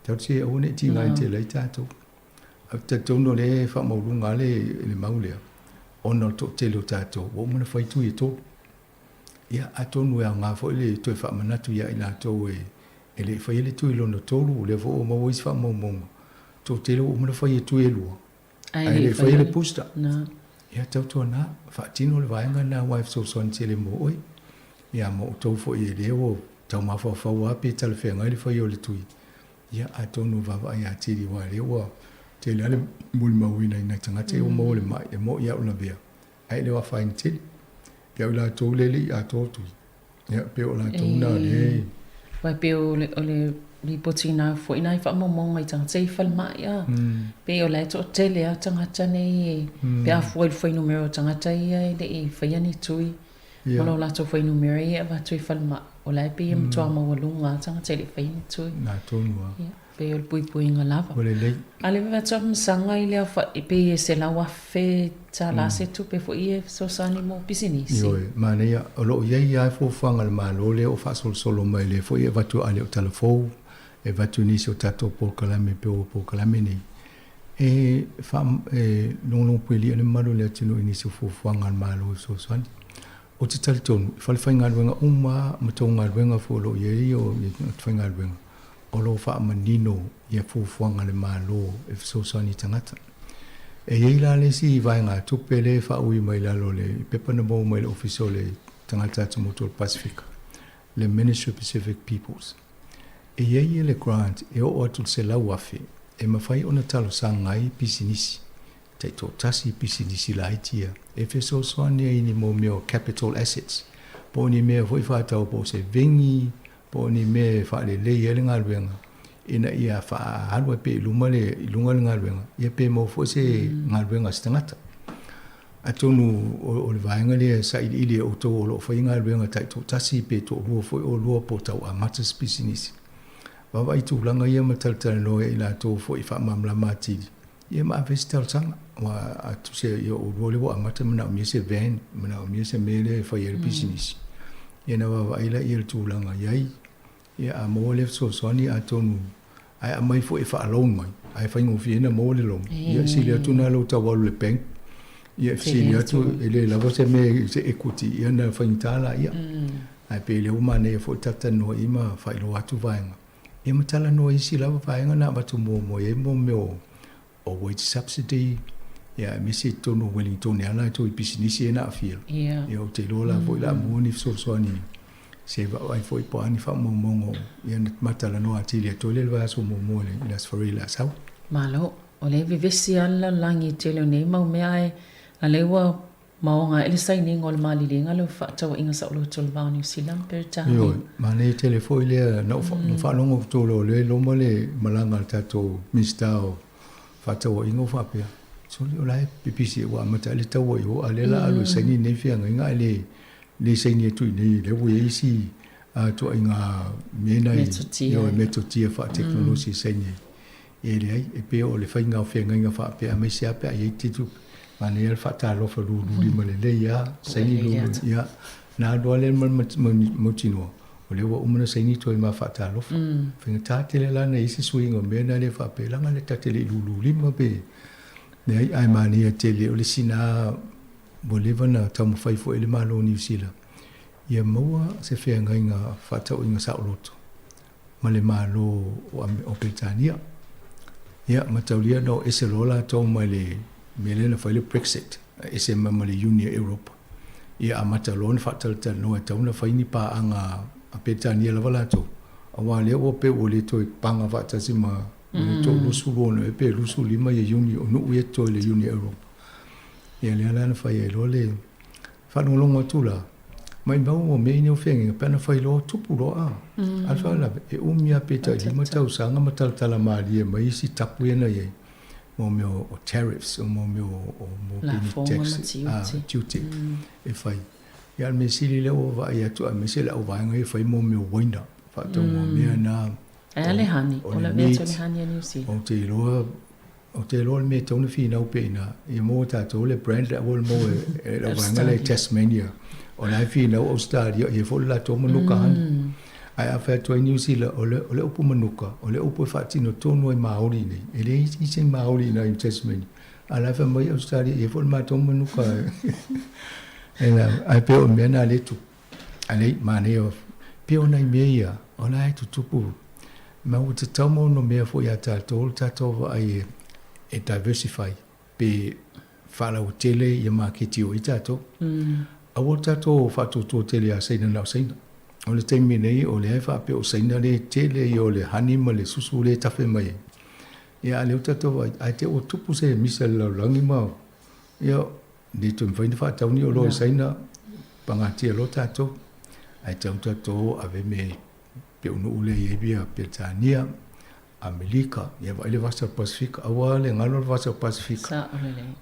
Tatou te aua ne i tigaina tele ai tatou. Ae ou te talitonu o lea e faamaualuga lava le mau lea, ona o le toatele o tatou ua uma ona fai tui e tolu. Ia, atonu e aoga foi le toe faamanatu ia i latou e le i faia le tui lona tolu, o lea foi ua maua isi faamaumauga, toatele ua uma ona fai e tui e lua, ae le i faia le booster. Ia, tautuana, faatino le vaega lena aua e fesoasoani tele mo oe, ia ma outou foi e lea ua tau mafaufau lava pe talafeagai le faia o le tui. Ia, atonu e vaavaai atili aua o lea ua tele lava le molimauina i nai tagata ia ua maua le mai, e moni lava o lavea, ae le o afaina tele. Ia o i latou lea e le i atoa tui, ia, pei o latou na lea e...
Aua e pei o le lipoti na foi nai faamaumauga i tagata i falemai a, pei o la e toatele lava tagata nei pe a fua i le fuainumera o tagata ia e le i faia ni tui. Ma lo latou fuainumera ia e avatu i falemai, o la e pei e matua maualuga lava tagata e le i faia ni tui.
Na tonu lava.
Ia, pei o le puipuiga lava.
Ua lelei.
A le avatu faamasanga i le aofai, pei e $100,000 se tupe foi e fesoasoani mo pisinisi.
Ioe, manaia. O lo o i ai lava fuafuaga a le Malo lea o faasolosolo mai lea foi e avatu a le o talafou, e avatu i nisi o tatou polokalame e pei o polokalame nei. E logologopuelia le mamalu o le atunuu i nisi o fuafuaga a le Malo e fesoasoani. Ou te talitonu, i falefaigaluega uma lava ma tou galuega foi o lo o i ai o faigaluega, o lo o faamanino ia fuafuaga a le Malo e fesoasoani i tagata. E i ai la le isi vaegatupe lea e faaui mai lalo o le pepa na maua mai le Ofisa o le Tagata Atumotu o le Pasefika, le Ministry of Pacific Peoples. E i ai le grant e oo atu i le 100,000 e mafai ona talosaga ai pisinisi taitoatasi, pisinisi laiti ia, e fesoasoani ai i ni mau mea o capital assets, po o ni mea foi faatau po o se vengi, po o ni mea e faalelei ai le galuega ina ia faaalu ai pea i luma le, i luga le galuega, ia pe maua foi se galuega a se tagata. Atonu o le vaega lea e sailiili e outou o lo o faia galuega taitoatasi pe toalua foi oulua po o tau amata se pisinisi. Vaavaai tulaga ia ma talatalanoa ia i latou foi e faamalamalama atili, ia ma ave se talosaga. Aua a tusa ia oulua lea ua amata manaomia se van, manaomia se mea lea e fai ai le pisinisi, ia ona vaavaai laia i le tulaga i ai. Ia a maua lea fesoasoani atonu ae aumai foi e faa-loan mai, ae faigofie ai ona maua le loan. Ia e sili atu na lou tau alu i le bank, ia e fesili atu e le lava se mea se equity ia ona faigata laia. Ae pei o lea ua manaia foi le talatalanoa i i ma faailoa atu vaega. Ia ma talanoa i isi lava vaega na avatu muamua i ai mo mea o o wage subsidy, ia aemaise i totonu o Wellington e ala atu i pisinisi ia na aafia. Ia ou te iloa la foi o le a maua ni fesoasoani se vaai foi po o a ni faamaumauga ia na ma talanoa atili atu ai lea i le vaiaso muamua i le Aso Faraile o le a sau.
Malo, o lea e vevesi lava le lalolagi i le tele o nei mau mea ae a lea ua Maoga ae le sainiga o le maliliega leo fefaatauaiga saoloto o le va o Niu Sila ma Peretania.
Ioe, manaia tele foi lea na ou faalogo atu loa o lea e loma le malaga a le tatou Minisita o Fefaatauaiga ua faapea, sole o la e pipisi ua amata ai le taua i o a o lea o le a alu e saini lenei feagaiga ae le saini atu i inei lea ua i ai isi ituaiga mea na i metotia faatekonolosi e saini ai. E leai, e pei o le faiga o feagaiga faapea aemaise lava pe a i ai titu, manaia le faatalofa lululima lelei lava, saini lulu, ia, na alu lava lea ma le mautinoa, o lea ua uma ona saini toe ma faatalofa. Faigata tele la ona i ai se suiga o mea na le faapea, leaga le ta te le i lululima pe, leai, ae manaia tele, o le isi na ua leva ona taumafai foi e le Malo o Niu Sila, ia maua se feagaiga faatauaiga saoloto. ma le Malo o Peretania. Ia, mataulia na o ese loa latou mai le mea lea na fai le Brexit, ese mai ma le Iuni a Europa. Ia amata loa ona faatalatalanoa e tatau ona fai ni paaga a Peretania lava latou, Aua lea ua pei ua le toe paga faatasi ma le 36 ea pe 25 ia Iuni o nuu ia totoe i le Iuni a Europa. Ia lea la na fai ai loa le faalogologo atu la, maimau ua mea nei o feagaiga pe ana fai loa tupu loa a. A o le faalavelave, e umi lava pe tai 5 tausaga ma talatala malie mai isi tapu ia na i ai, mo mea o tariffs, o mo mea o
ni tax,
tiute e fai. Ia, o le mea sili lea ua vaai atu aemaise le auvaega ia e fai mo mea o uaina, faatauga o mea na.
Ae a le honey? O le meat, o le honey a Niu Sila.
Ou te iloa, ou te iloa le mea e tatau ona finau pea i ina, ia maua e tatou le brand lea aua le maua e le auvaega lea i Tasmania. O la e finau Ausetalia, e i ai foi le latou manuka honey. Ae a fai atu ai Niu Sila, o le, o le upu manuka, o le upu e faatino tonu ai Māori i inei. E leai se Māori i ina i Tasmania. A o la e fai mai Ausetalia, e i ai foi le matou manuka. E la, ae pei o le mea lena lea e tupu. A leai, manaia, pei o nai mea ia, o la e tutupu. Ma ua tatau ma ono mea foi ia tatou le tatou vaai e diversify pe faalauatele ia maketi o i tatou. Aua le tatou faatuatua tele ia Saina na o Saina. O le taimi nei o lea e faapea o Saina lea e tele ia o le honey ma le susu lea e tafe mai ai. Ia a o lea ua tatou vaai, ae te i ua tupu se misa i le lalolagi ma ia le toe mafai ona faatau ni oloa i Saina, pagatia loa tatou. Ae tatau tatou ave me pe o nuu lea i ai ia Peretania, Amelika, ia vaai le vasa o le Pasefika, aua le galo le vasa o le Pasefika.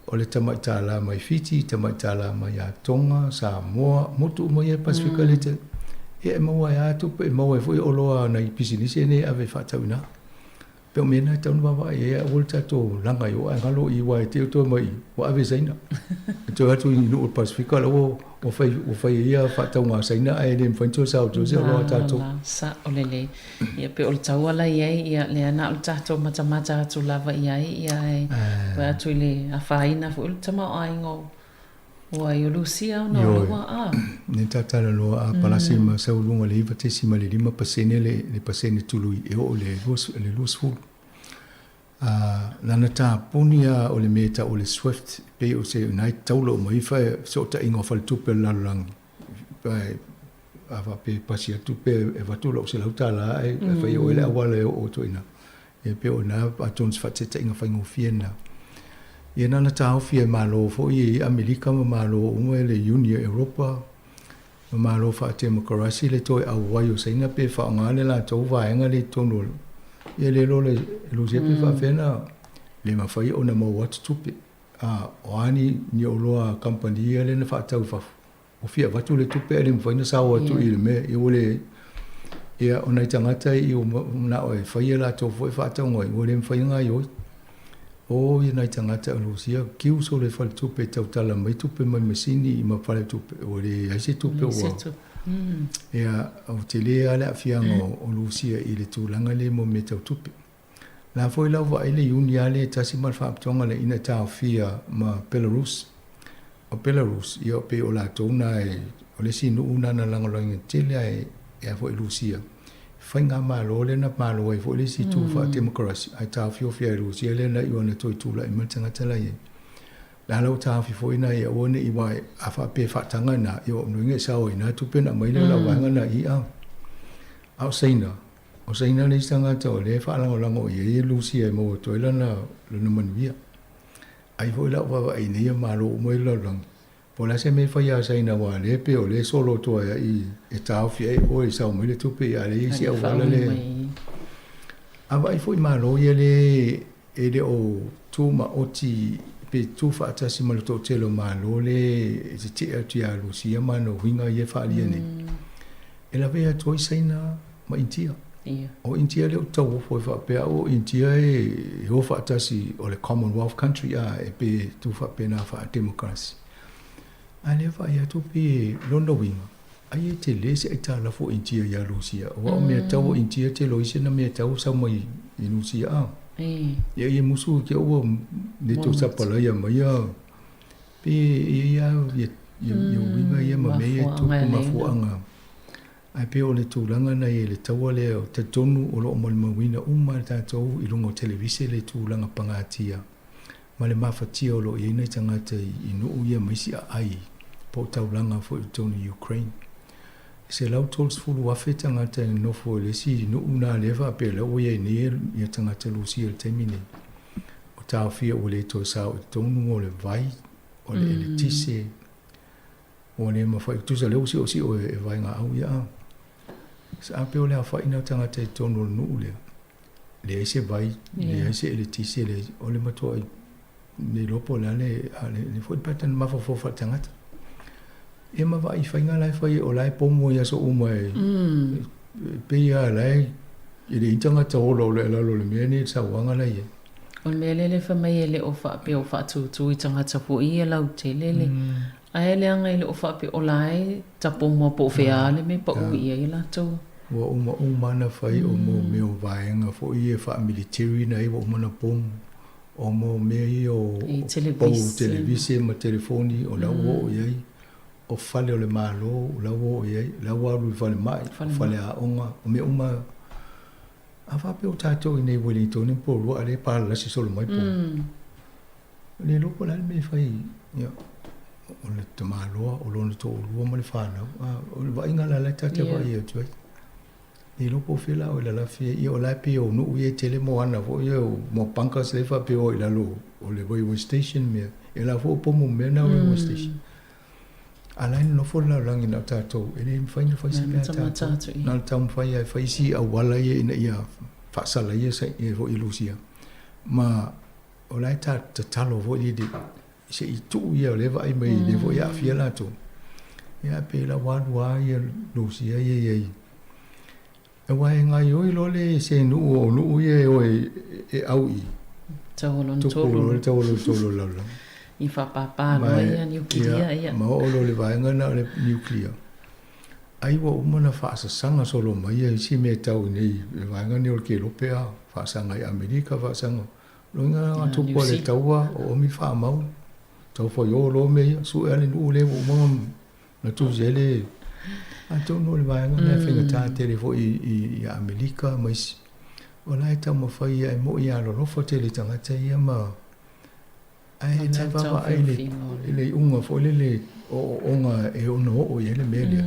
O le tamai tālā mai Fiti, tamai tālā mai ia Tonga, Samoa, motu uma ia Pasefika le te. Ia e maua ai lava tupe, e maua ai foi oloa a nai pisinisi nei e ave e faatau i ina. Pei o mea na e tatau ona vaavaai i ai, aua le tatou laga i o ae galo i aua e te i toe mai ua ave i Saina. E toe atu i nuu o le Pasefika la ua ua fai ua fai e ia faatauga a Saina ae le mafai ona toe sao atu se oloa a tatou.
La, sa'o lelei. Ia pei o le tauala i ai, ia lea na o le tatou matamata atu lava i ai, ia ae toe atu i le afaina foi o le tamaoaiga o Ua i o Lusia ona o le ua a.
Nei talanoa a palasi ma sau luga le 9.5% le pasene tului e oo le 20. A lana tapuni a o le mea e tau o le SWIFT pei o se na e taula uma ai fesootaiga o faletupe o le lalolagi a faapea e pasi atu pe e avatu lau $100 ae fai e oe le auala e oo atu ai i ina. Ia pei o ina atonu se faataitaiga faigofie lena. Ia na ona taofi e Malo foi i Amerika ma Malo uma i le Iuni o Europa ma Malo faatemokarasi le toe auai o Saina pe faaaoga le latou vaega lea i totonu o ia le iloa le Lusia pe faapefea na le mafai ona maua atu tupe. A o a ni ni oloa a kamupani ia lea na faatau i fafo Ua fia avatu le tupe ae le mafai ona sao atu i le mea, ia ua le, ia o nai tagata i ua manao e fai a latou foi faatauga ai, ua le mafai ona gaoioi. O ia nai tagata o Lusia, kiu solo i faletupe e tautala mai tupe mai masini ma faletupe, ua leai se tupe ua. Ia, ua tele lava le aafiaga o Lusia i le tulaga lea mo mea tau tupe. La foi la ua vaai le Iuni lava lea e tasi ma le Faalapotopotoga lea ina taofia ma Belarus. O Belarus, ia pei o latou na e, o le isi nuu na na lagolagoina tele lava e, e a foi Rusia. Faigamalo lea na malo ai foi le isi itu faatemokarasi, ae taofiofi lava e Rusia lea na iu ana toe tulai mai le tagata la i ai. La la ua taofi foi na ia aua ne i aua a faapea e faataga ina, ia ua unuiga e sao ai ina tupe na aumai lea o lau vaega na i a. A o Saina, O Saina le isi tagata o lea e faalagolago i ai e Lusia e maua atu ai lana manuia. Ai foi la ua vaavaai nei ia Malo uma i le lalolagi, po o le a se mea e fai ia Saina aua o lea e pei o lea e solo atu ai e taofi ai oe e sao mai le tupe ia a leai isi auala le A vaai foi Malo ia lea e le o tumaoti pe tuufaatasi ma le toatele o Malo lea e tetee atu ia Lusia ma ana uiga ia e faaalia nei. E lavea atu ai Saina ma Initia. O Initia lea ou te tauofo ai faapea au o Initia e o faatasi o le Commonwealth country a e pe tu faapena faa-democracy. A lea vaai atu pe lona uiga, ai e tele se aitalafu o Initia ia Lusia. Aua o mea tau o Initia tele o isi ana mea tau sau mai i Lusia a. Ia ia musu ke ua le tou sapalaia mai a pe e ia ia ia uiga ia ma mea ia tupu mafuaaga. Ae pei o le tulaga na i le taua lea, e talitonu o lo o molimauina uma e tatou i luga o televise le tulaga pagatia ma le mafatia o lo o i ai nai tagata i nuu ia ma isi aai po o taulaga foi i totonu o Ukraine. 130,000 tagata e nonofo i le isi nuu na lea faapea lea ua i ai nei ia tagata Lusia i le taimi nei. O taofia ua le toe sao i totonu o le vai, o le eletise, ua le mafai, tusa lea ua siosio e vaegaau ia a. Sa pei o le aofaiga o tagata i totonu o le nuu lea, leai se vai, leai se eletise, leai, o le matuai le iloa po o le a le, a le foi pattern mafaufau faaletagata. Ia ma vaai i faiga la e fai o la e pomu ai aso uma e, e pei lava la e e leai ni tagata ola o le lalo o le mea nei le sauaga la e i ai.
O le mea lea le fai mai e le o faapea o faatūtū i tagata foi ia lautele le ae leaga e le o faapea o la e tapomo po o fea le mea e pau i ai latou.
Ua uma uma ona fai o mo mea o vaega foi ia faa-military na ai ua uma ona pomu. O mo mea ia o pou televise ma telefoni o la ua oo i ai, o fale o le Malo o la ua oo i ai, la ua alu i falemai, o faleaoga, o mea uma. A faapea o tatou i inei i Wellington ma Porirua a o lea e palalasi solo mai po. Le iloa po o le a le mea e fai, ia, o le tamaloa, o lona toalua ma le fanau. O le vaaiga la lea ta te vaai atu ai. Le iloa po o fea la o e lalafi ai. Ia o la e pei o nuu ia e tele moana foi ia o mo bunkers lea e faapea o i lalo o le railway station mea. Ia la foi o pomu mea na o railway station. A la e nonofo le lalolagi na o tatou, e le mafai ona fai se mea a tatou. Na o le taumafai lava e fai isi auala ia ina ia faasalaia ia foi i Lusia. Ma o la e ta tatalo foi lele se i tuu ia o lea e vaai mai lea foi e aafia latou. Ia pei la ua alu lava ia Lusia ia i ai. Aua e gaoioi loa le se nuu o nuu ia e o e au i.
Tau o lona tolu. Tupu
loa le tau o lona tolu o le lalolagi.
I faapāpā loa ia niukilia ia.
Ma oo loa i le vaega lena o le niukilia. Ai ua uma ona faasasaga solo mai ia isi mea tau i nei i le vaega lenei o le Kelope a faasaga i Amerika faasaga Loiga na tupu a le taua o omi faamau tau fai o loa mea ia sue a le nuu lea ua uma na tusi ai le atonu o le vaega lea faigata tele foi i Amerika ma isi o la e taumafai ia e moi a lolofa tele tagata ia ma ae la e vaavaai i le iuga foi lele o ooooga e ono oo i ai le mea lea.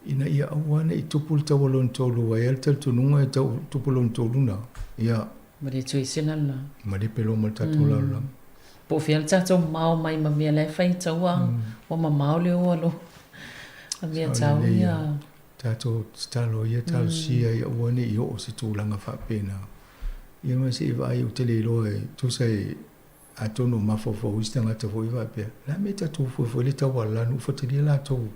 Ina ia aua ne i tupu le taua lona tolu, aua e i ai le talitonuga e tau tupu lona tolu na, ia.
Ma le toe se lalolagi.
Ma le pelo ma le tatou lalolagi.
Po o fea le tatou mamao mai ma mea la e fai i taua, ua mamao le o aloha a mea tau ia.
Tatou tatalo ia, talosia ia aua ne i oo se tulaga faapena. Ia ma se i vaai ou te le iloa e tusa e Atonu o mafaufau isi tagata foi faapea, le a mea e tatou fuefue ai le taua a le la nuu fatalia latou.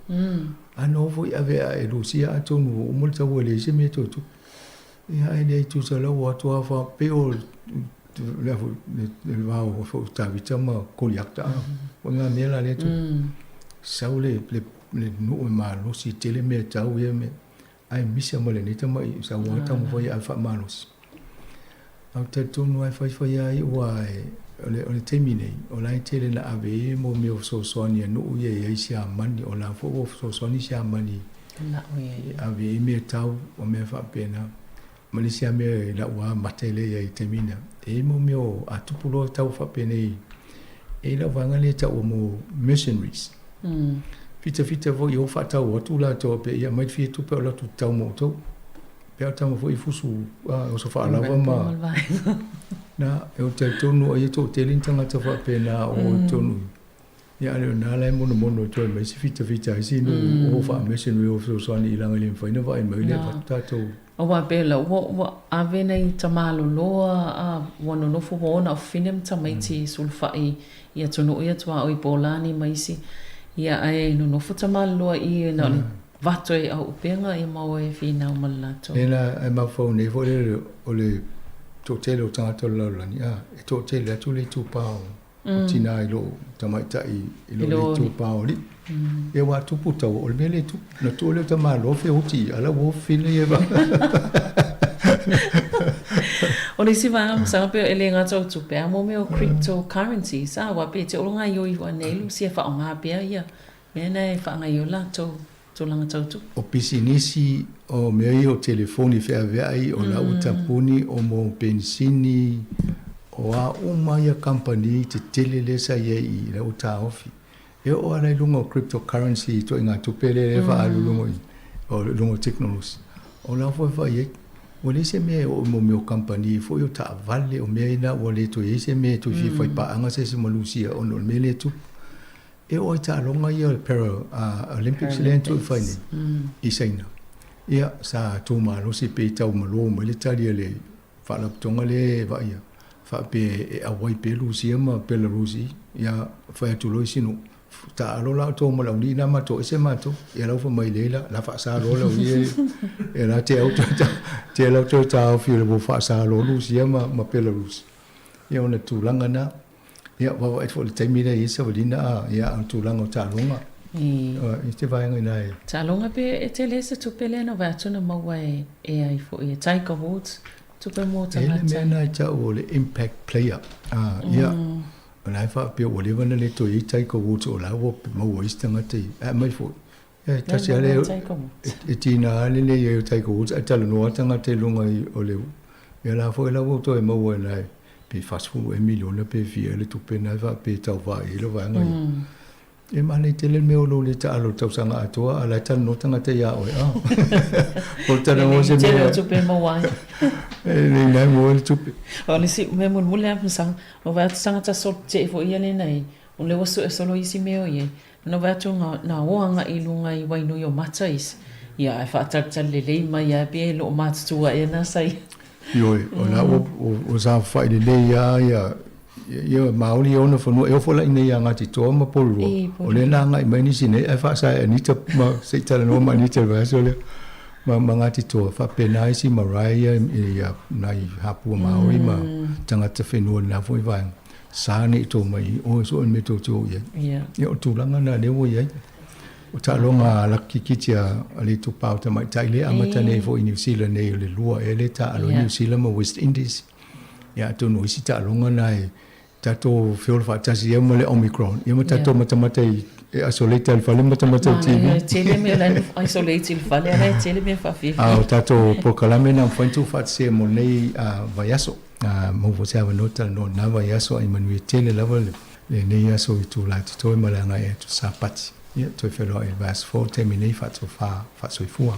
A na o foi ave a e Lusia atonu ua uma le taua e leai se mea e toe tupu. Ia ae leai tusa la ua atu a fa pei o le a foi le va o foi Tavita ma Koliata a. O ngā mea la lea tupu. Sau le le le nuu e malosi tele mea tau ia mea. Ae misa ma lenei tama'i sauaga taumafai e ave faamalosi. Ae ou te talitonu lava e faifai lava iu aua o le o le taimi nei, o la e tele na ave i ai mo mea o fesoasoani a nuu ia i ai Siamani, o la foi ua fesoasoani Siamani e ave i ai mea tau o mea faapena. Ma le isi lava mea i la'u lava mata e le i ai i le taimi lena, e i ai mo mea o a tupu loa tau faapenei, e i ai lau vaega lea e taua mo mercenaries. Fitafita foi i o faatau atu latou faapea, ia aumai le fia tupe o latou tatau mo outou. Pe a tama foi i fusu oso faalava ma na e o talitonu ai e toatele ni tagata faapena o i totonu ia a le o na la e monomono e toe mai se fitafita ai se nuu o faa-missionary o fesoasoani i laga e le mafai ona vaai mai le avatu tatou.
Aua pei la ua ua ave nai tamaloloa a ua nonofo ua ona fafine ma tamaiti sulufai i atunuu ia tuaoi Polani ma isi ia ae nonofo tamaloloa i na o le vato e auupega ia ma o e finau ma le latou.
Lea la e mafaufau nei foi lele o le toatele o tagata o le lalolagi, a, e toatele atu le itupa o tina i lo tamaitai i lo le itupa o alii. Ia aua a tupu taua, o le mea lea e tupu, na tuu lea o tamaloa feoti, a la ua fili e va.
O le isi vaega masalo pei e le gata o tupe, a mo mea o cryptocurrencies, a aua pei e te olo gaoioi ua nei Lusia e faaaoga pea ia mea na e faagaoioi latou tulaga tau tupe.
O pisinisi, o mea ia o telefoni feaveai, o lau tapuni, o mo penisini, o a uma ia kamupani tetele lea sa i ai i lau taofi. E oo lava i luga o cryptocurrency ituaiga tupe lea e faaalu i luga o luga o tekonolosi, o la foi e vaai ai, ua leai se mea e oo i mea o kamupani foi o taavale, o mea ia ua le toe i ai se mea e toe fia faipaaga se isi ma Lusia ona o le mea lea e tupu. E oo lava i taaloga ia o le Paralympics lea na toe fai nei i Saina, ia sa tu malosi pei tau malo mai le tali a le Faalapotopotoga lea e vaaia faapea e auai pea Lusia ma Belarus i ia fai atu loa isi nuu, taalo la outou ma le aualii na ma toese matou. Ia la ua fai mai lea la la faasa loa le aualii ia la te au te lau toe taofi o le ua faasa loa Lusia ma Belarus. Ia ona tulaga na. Ia vaavaai foi i le taimi lea e i ai savaliga a ia a o le tulaga o taaloga. I te vaega ina e.
Taaloga pe e tele se tupe lea na vaai atu na maua e e ai foi e Tiger Woods tupe mo
E le
tagata.
mea na e tau o le impact player. A ia o la e faapea ua leva ona le toe i ai Tiger Woods o la ua maua ai se tagata i ae aumai foi. Ia e tasi lava le e tiga lava le leai ai o Tiger Woods ae talanoa tagata i luga o le ia la foi la ua toe maua e la pe 40 ea miliona pe fia ea le tupe na e faapea e tauva i ai le vaega ia. E manaia tele le mea o lou le taalo i le tausaga atoa a o la e talanoa tagata ia oe a. O le talanoa se mea.
Tele o tupe e maua ai.
E le ina e maua ai le tupe.
O le isi mea mulimuli lava Masanga, ua vaai atu tagata solo tetee foi ia lenei, o lea ua sue solo isi mea o i ai. Na vaai atu na o agai i luga i Wainuiomata isi, ia ae faatalitali lelei mai lava pe e le o matutua ea na sa ia.
Ioe, o la ua saofafai lelei lava ia ia Maoli ia ona fanua, e oo foi la i inei ia Ngāti Toa ma Porirua, o lea na agai mai nisi nei ae faasae e Anita ma se i talanoa ma Anita i le vaiaso lea ma Ngāti Toa, faapena isi marae ia i nai hapua Māori ma tagata whenua i lena foi vaega. Sa nei tou mai i oe so o le mea tou te o i ai. Ia o le tulaga lena lea ua i ai. O taaloga a lakikiti a le itupa o tamaitai lea e amata nei foi i Niu Sila nei o le lua ea lea e taaalo ai Niu Sila ma West Indies. Ia atonu o isi taaloga na e tatou feola faatasi ai ma le Omicron. Ia ma tatou matamata i e isolate i le fale ma matamata i le TV.
E tele mea la e isolate i le fale, a la e tele mea faafiafia.
A o tatou polokalame na mafai ona tuufaatasia mo lenei vaiaso. Maua foi se avanoa talanoa i lena vaiaso ae manuia tele lava lenei aso i itula totoe ma le agai atu Sapati. Ia, toe feiloai i le vaiaso fou i le taimi nei, faatofa, faasoifua.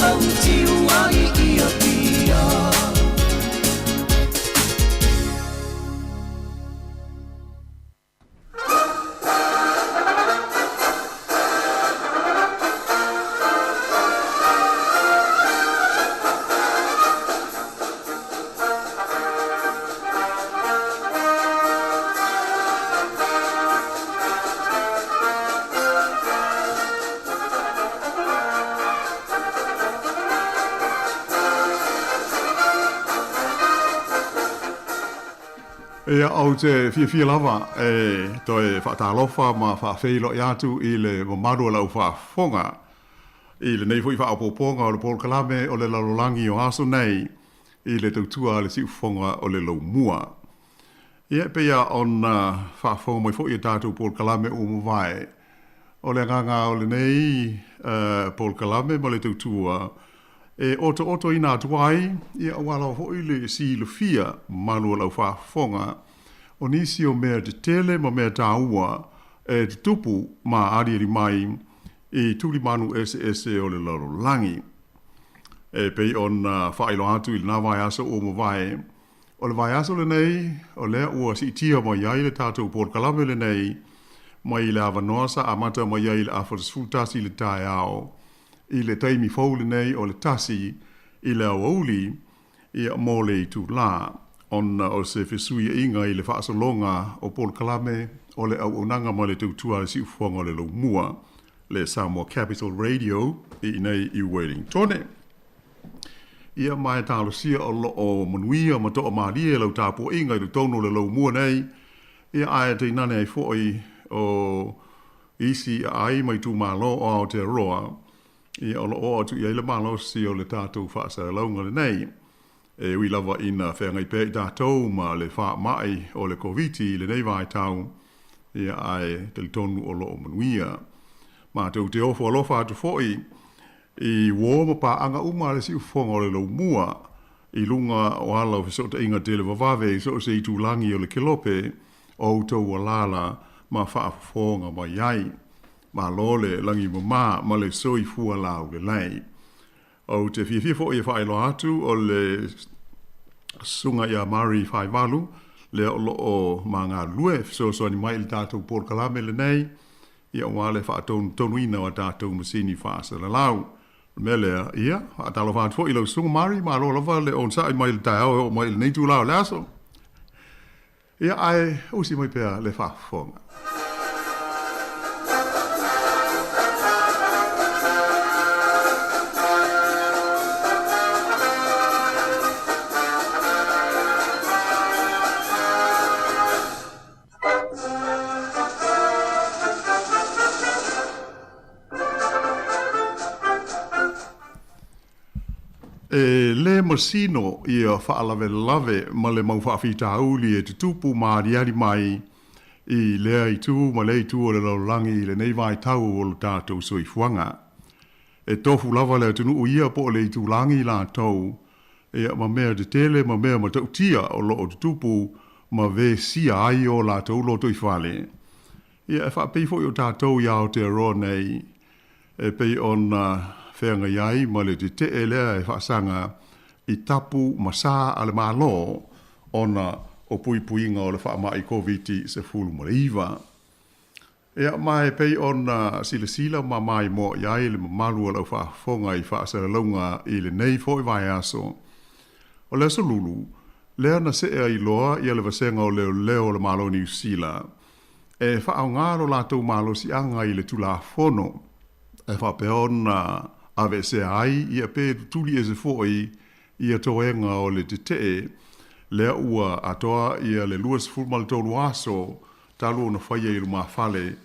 Ou tiu ai i Apia.
Ia, ou te fiafia lava e toe faatalofa ma faafeiloai atu i le mamalu o lau faafofoga i lenei foi faaopoopoga o le polokalame o le lalolagi o aso nei i le tautua a le siufofoga o le laumua. Ia, e pei lava ona faafofoga mai foi i a tatou polokalame ua mavae, o le agaga o lenei polokalame ma le tautua e otootoina atu ai, ia, aua lava foi le silafia mamalu o lau faafofoga, o nisi o mea tetele ma mea taua e tutupu ma aliali mai i tulimanu eseese o le lalolagi. E pei ona faailoa atu i lena vaiaso ua mavae, o le vaiaso lenei o lea ua siitia mai ai le tatou polokalame lenei mai le avanoa sa amata mai ai i le afa 11 i le taeao i le taimi fou lenei o le 1 i le aoauli ia mo le itulā ona o se fesuiaiga i le faasologa o polokalame o le auaunaga ma le tautua a le siufofoga o le laumua, le Samoa Capital Radio i inei i Wellingtone. Ia ma e talosia o lo o manuia ma toamalie lau tapuaiga i totonu o le laumua nei, ia ae tainane ai foi o isi aai ma itumalo o Aotearoa, ia o lo o oo atu i ai le malosi o le tatou faasalalauga lenei. E ui lava ina feagai pea i tatou ma le faamai o le Koviti i lenei vaitau, ia ae talitonu o lo o manuia. Matou te ofo alofa atu foi i uō ma paaga uma a le siufofoga o le laumua i luga o ala o fesootaiga televavave i so o se itulagi o le kelope o outou alaala ma faafofoga mai ai. Malo le lagi mama ma le soifua laulelei. Ou te fiafia foi e faailoa atu o le Susuga ia Murray Faivalu lea o lo o ma galulue e fesoasoani mai i le tatou polokalame lenei, ia aua le faatonutonuina o a tatou masini faasalalau. O le mea lea, ia, faatalofa atu foi i lau Susuga Murray, malo lava le onosai mai i le taeao e oo mai i lenei itula o le aso. Ia, ae usi mai pea le faafofoga. E le masino ia faalavelave ma le mau faafitauli e tutupu ma aliali mai i lea itu ma lea itu o le lalolagi i lenei vaitau o lo tatou soifuaga. E tofu lava le atunuu ia po o le itulagi latou ia ma mea tetele ma mea matautia o lo o tutupu ma vesia ai o latou lotoifale. Ia e faapei foi o tatou i Aotearoa nei e pei ona feagai ai ma le tetee lea e faasaga i tapu ma sa a le Malo ona o puipuiga o le faamai Koviti-19. Ia, ma e pei ona silasila ma maimoa i ai le mamalu o lau faafofoga i faasalalauga i lenei foi vaiaso, o le Aso Lulu lea na see ai loa ia le vasega o leoleo o le Malo o Niu Sila e faaaoga lo latou malosiaga i le Tulafono e faapea ona aveesea ai ia pe tutuli ese foi ia toega o le tetee lea ua atoa ia le 23 aso talu ona faia i lumafale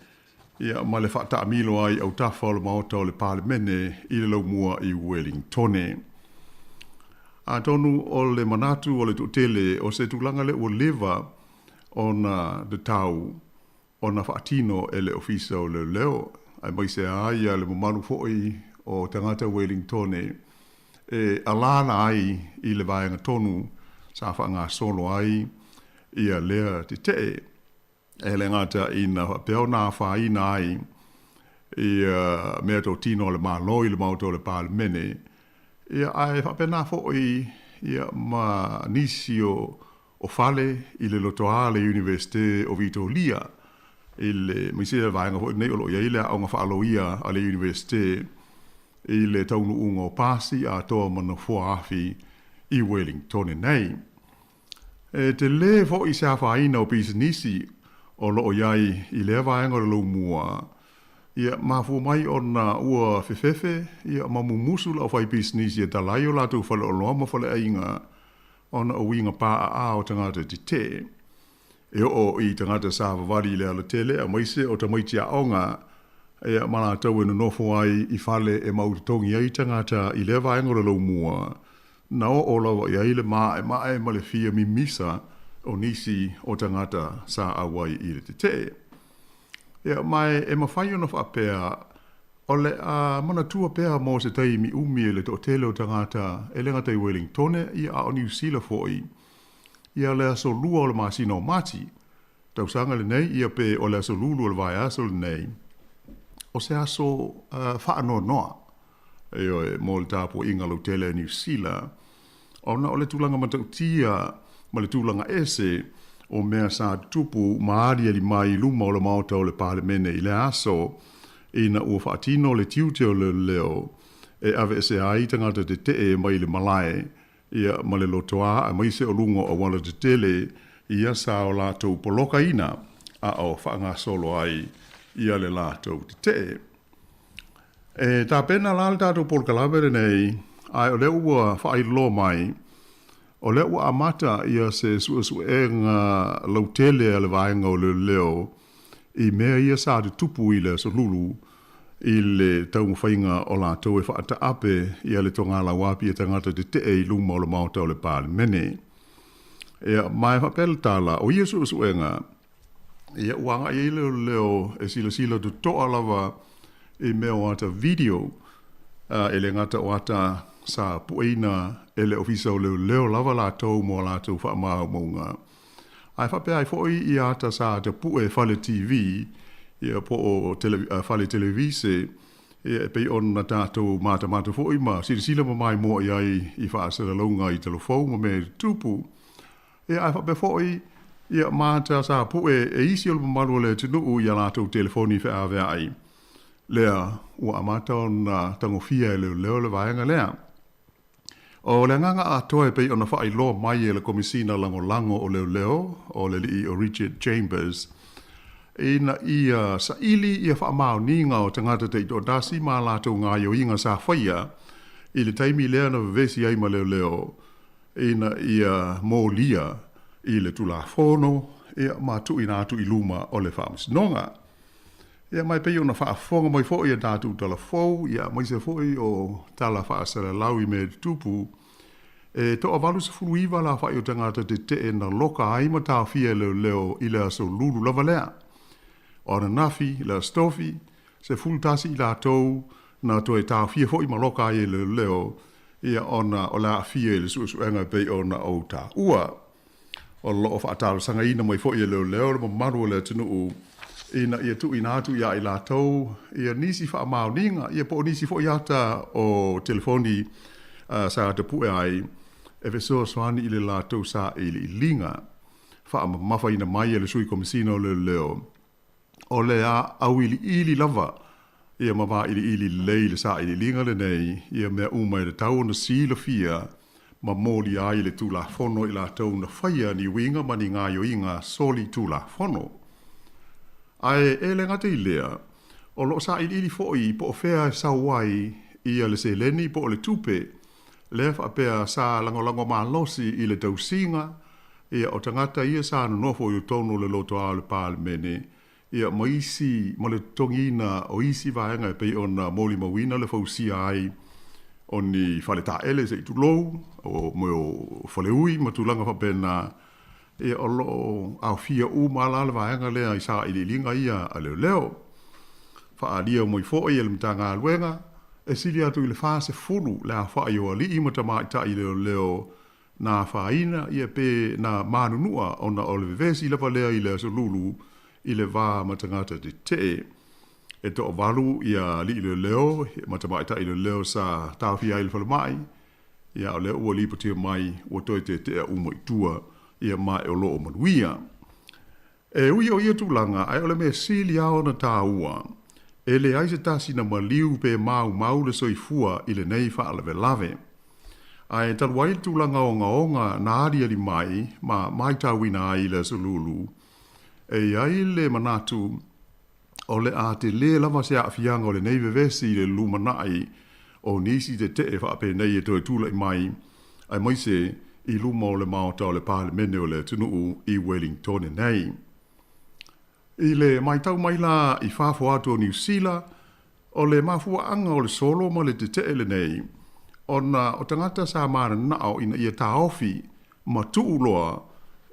ia ma le faataamilo ai autafa o le Maota o le Palemene i le laumua i Wellingtone. Atonu o le manatu o le toatele o se tulaga lea ua leva ona tatau ona faatino e le Ofisa o Leoleo, aemaise lava ia le mamalu foi o tagata Wellingtone e alaala ai i le vaega tonu sa faagasolo ai ia lea tetee. E le gata ina faapea ona afaina ai Ia meatotino a le Malo i le Maota o le Palemene, ia ae faapena foi ia ma nisi o o fale i le lotoā le Iunivesite o Vitolia i le ma isi vaega foi lenei o lo o i ai le aoga faaloia a le Iunivesite i le taunuuga o pasi atoa ma nofoa afi i Welingtone nei. E tele foi se afaina o pisinisi o lo o i ai i lea vaega o le Loumua, ia mafua mai ona ua fefefe ia ma mumusu le aufaipisinisi e tala ai o latou faleoloa ma faleaiga ona o uiga paaa o tagata tetee. E oo i tagata savavali i le alatele aemaise o tamaiti aoga ia ma latou e nonofo ai i fale e mau totogi ai tagata i lea vaega o le Loumua, Na oo lava i ai le maʻemaʻe ma le fia mimisa o nisi o tagata sa auai i le tetee. Ia, ma e mafai ona faapea, o le a manatua pea mo se taimi umi e le toatele o tagata e le gata i Welingtone, ia a o Niu Sila foi, ia le aso 2 o le masina o Mati, tausaga lenei, ia pe o le aso Lulu o le vaiaso lenei, o se aso faanoanoa. Ioe, mo le tapuaiga lautele a Niu Sila, ona o le tulaga matautia ma le tulaga ese o mea sa tutupu ma aliali mai i luma o le Maota o le Palemene i lea aso, ina ua faatino le tiute o leoleo e aveesea ai tagata tetee mai le malae ia ma le lotoā aemaise o luga o auala tetele ia sa o latou polokaina a o faagasolo ai ia le latou tetee. E tapena la le tatou polokalame lenei, ae o lea ua faailoa mai, o lea ua amata ia se suesuega lautele a le vaega o leoleo i mea ia sa tutupu i le Aso Lulu i le taumafaiga o latou e faataape ia le togalauapi a tagata tetee i luma o le Maota o le Palemene. Ia, ma e faapea le tala, o ia suesuega, Ia, ua agai ai le leoleo e silasila totoa lava i mea o ata video, e le gata o ata sa pueina e le Ofisa o Leoleo lava latou mo a latou faamaumauga, ae faapea ai foi i ata sa tapue e fale TV, ia po o tele, fale televise, ia e pei ona tatou matamata foi ma silasila ma maimoa i ai i faasalalauga i talafou ma mea e tutupu. Ia, ae faapea foi, ia, ma ata sa pue e isi o le mamalu o le atunuu i a latou telefoni feaveai, lea ua amata ona tagofia e leoleo le vaega lea. O le agaga atoa e pei ona faailoa mai e le Komesina Lagolago o Leoleo, o le alii o Richard Chambers, ina ia saili ia faamaoniga o tagata taitoatasi ma a latou gaoioiga sa faia i le taimi lea na vevesi ai ma leoleo, ina ia molia i le Tulafono ia ma tuuina atu i luma o le Faamasinoga. Ia ma e pei ona faafofoga mai foi a tatou tala fou, ia aemaise foi o tala faasalalau i mea tutupu, e toa 89 le aofai o tagata tetee na loka ai ma taofia e leoleo i le aso Lulu lava lea. O ananafi, le Aso Tofi, 11 i latou na toe taofia foi ma loka ai e leoleo ia ona o le aafia i le suesuega e pei ona ou taua. O lo o faatalosagaina mai foi e leoleo le mamalu o le atunuu ina ia tuuina atu ia i latou ia nisi faamaoniga ia po o nisi foi ata o telefoni sa tapue ai e fesoasoani i le latou sailiiliga. Faamamafaina mai e le Sui Komesina o Leoleo O le a auiliili lava ia ma vailiili lelei le sailiiliga lenei ia mea uma e tatau ona silafia ma molia ai le Tulafono i latou na faia ni uiga ma ni gaoioiga soli Tulafono. Ae e le gata i lea, o lo o sailiili foi po o fea e sau ai ia le seleni po o le tupe lea faapea sa lagolago malosi i le tausiga Ia, o tagata ia sa nonofo i totonu o le lotoa o le Palemene, ia, ma isi, ma le totogiina o isi vaega e pei ona molimauina le fausia ai o ni fale taele se i tulou, o mea o faleui ma tulaga faapena, ia, o lo o aofia uma la le vaega lea i sailiiliga ia a leoleo. Faaalia mai foi e le Matagaluega, e sili atu i le 40 le aofai o alii ma tamaitai leoleo Na afaina ia pe na manunua ona o le vevesi lava lea i le Aso Lulu i le va ma tagata tetee. E toavalu ia alii leoleo ma tamaitai leoleo sa taofia ai i le falemai, ia o lea ua lipotia mai ua toe tetea uma i tua, ia ma o lo o manuia. E ui o ia tulaga, ae o le mea sili lava ona taua, e leai se tasi na maliu pe maumau le soifua i lenei faalavelave. Ae talu ai le tulaga ogaoga na aliali mai ma matauina ai i le Aso Lulu, e i ai le manatu o le a tele lava se aafiaga o lenei vevesi i le lumanai o nisi tetee faapenei e toe tulai mai, aemaise i luma o le Maota o le Palemene o le atunuu i Welingtone nei. I le matau mai la i fafo atu o Niu Sila, o le mafuaaga o le solo ma le tetee lenei, ona o tagata sa mananao ina ia taofi ma tuu loa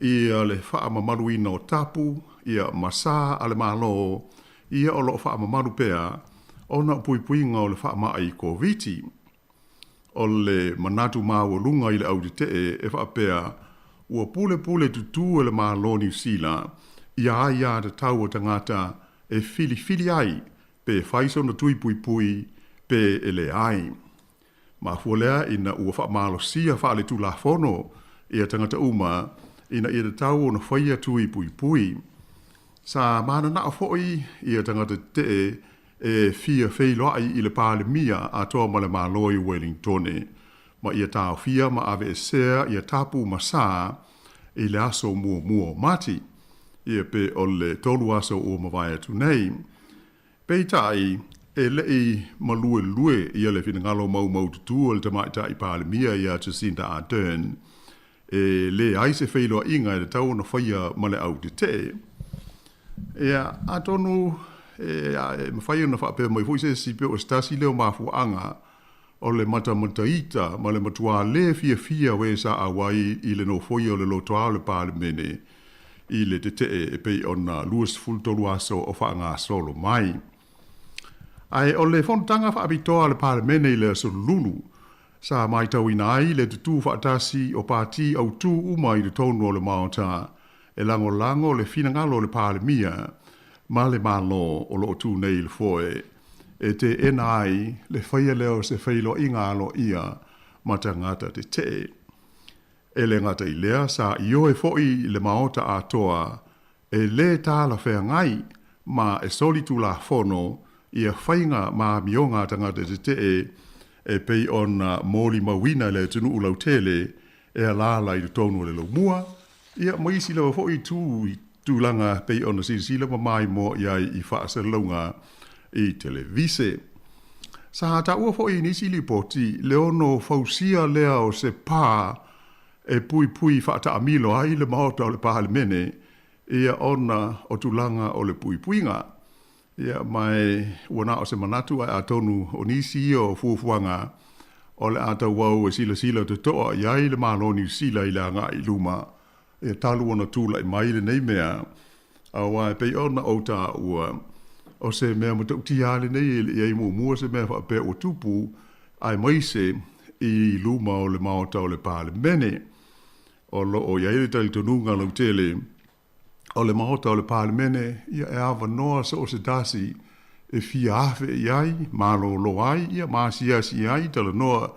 ia le faamamaluina o tapu ia ma sa a le Malo ia o lo o faamamalu pea ona o puipuiga o le faamai Koviti. O le manatu maualuga i le au tetee e faapea ua pulepule tutū e le Malo o Niu Sila ia aiatatau a tagata e filifili ai pe fai sona tui puipui pe e leai. Mafua lea ina ua faamalosia faaletulafono ia tagata uma ina ia tatau ona faia tui puipui. Sa mananao foi ia tagata tetee e fia feiloai i le Palemia atoa ma le Malo i Welingtone ma ia taofia ma aveesea ia tapu ma sa i le aso muamua o Mati, ia pe o le 3 aso ua mavae atu nei. Peitai, e le i maluelue ia le finagalo maumaututu o le Tamaitai Palemia ia Jacinda Ardern, e leai se feiloaiga e tatau ona faia ma le au tetee. Ia, atonu e mafai ona faapea mai foi se isi pe o se tasi lea o mafuaaga o le matamataita ma le matuā le fiafia o e sa auai i le nofoia o le lotoa o le Palemene i le tetee e pei ona 23 aso o faagasolo mai. Ae o le fonotaga faapitoa a le Palemene i le Aso Lulu, sa matauina ai le tutū faatasi o pati autū uma i totonu o le Maota e lagolago le finagalo o le Palemia ma le Malo o lo o tu nei i le foe e teena ai le faia lea o se feiloaiga aloaia ma tagata tetee. E le gata i lea, sa ioe foi le Maota atoa e lē talafeagai ma e solitulafono ia faiga ma amioga a tagata tetee e pei ona molimauina e le atunuu lautele e alaala i totonu o le laumua, ia ma isi lava foi itu i tulaga pei ona silasila ma maimoa i ai i faasalalauga i televise. Sa taua foi i nisi lipoti le ono fausia lea o se pā e puipui faataamilo ai le Maota o le Palemene ia ona o tulaga o le puipuiga. Ia, ma e ua na o se manatu ae atonu o nisi ia o fuafuaga o le a tauau e silasila totoa i ai le Malo o Niu Sila i le agai i luma, ia talu ona tulai mai lenei mea, aua e pei ona ou taua, o se mea matautia lava lenei e le i ai muamua se mea faapea ua tupu, aemaise i luma o le Maota o le Palemene. O lo o i ai le talitonuga lautele o le Maota o le Palemene, ia e avanoa so o se tasi e fia afe i ai, malolo ai, ia ma asiasi ai, talanoa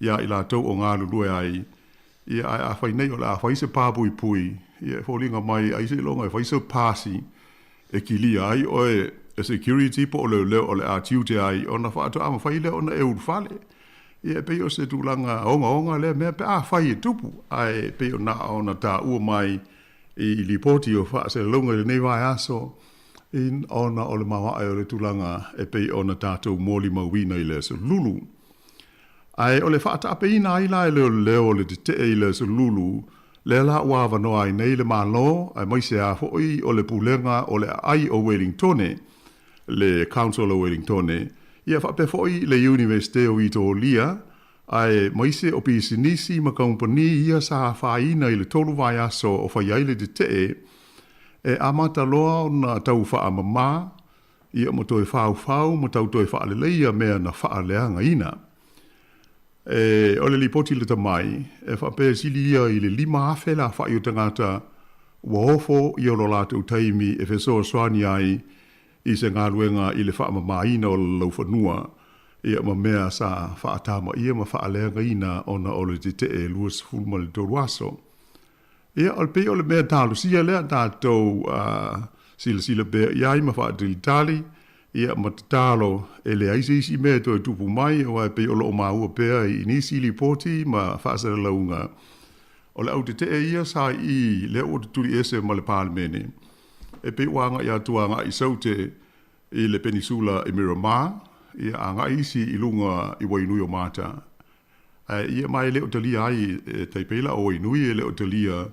iā i latou o galulue ai, ia ae afai nei o le a fai se pāpuipui, ia e foliga mai ai seiloga e fai se pasi e kilia ai oe e security po o leoleo o le a tiute ai ona faatoa mafai lea ona e ulufale. Ia e pei o se tulaga ogaoga lea mea pe afai e tupu, ae pei o na ona taua mai i lipoti o faasalalauga i lenei vaiaso, ona o le maoae o le tulaga e pei ona tatou molimauina i le Aso Lulu. Ae o le faataapeina ai la e leoleo o le tetee i le Aso Lulu, lea la ua avanoa ai nei le Malo, aemaise lava foi o le Pulega o le Aai o Welingtone, le Council o Welingtone, ia faapea foi le Iunivesite o Vitolia, aemaise o pisinisi ma kamupani ia sa afaina i le 3 vaiaso o fai ai le tetee, e amata loa ona tau faamama, ia ma toe faufau ma tau toe faaleleia mea na faaleagaina. E, o le lipoti lata mai, e faapea e sili ia i le 5,000 le aofai o tagata ua ofo i o lo latou taimi e fesoasoani ai i se galuega i le faamamaina o le laufanua, ia ma mea sa faatamaia ma faaleagaina ona o le tetee e 23 aso. Ia, o le pei o le mea talosia lea tatou silasila pea i ai ma faatalitali, ia ma tatalo e leai se isi mea e toe tupu mai, aua e pei o lo o maua pea i nisi lipoti ma faasalalauga o le au tetee ia sa i i lea ua tutuli ese ma le Palemene, e pei ua agai atu agai i Saute i le Penisula i Miramar, ia agai isi i luga i Wainuiomata. Ae ia ma e le o talia ai e tai pei la o Wainui e le o talia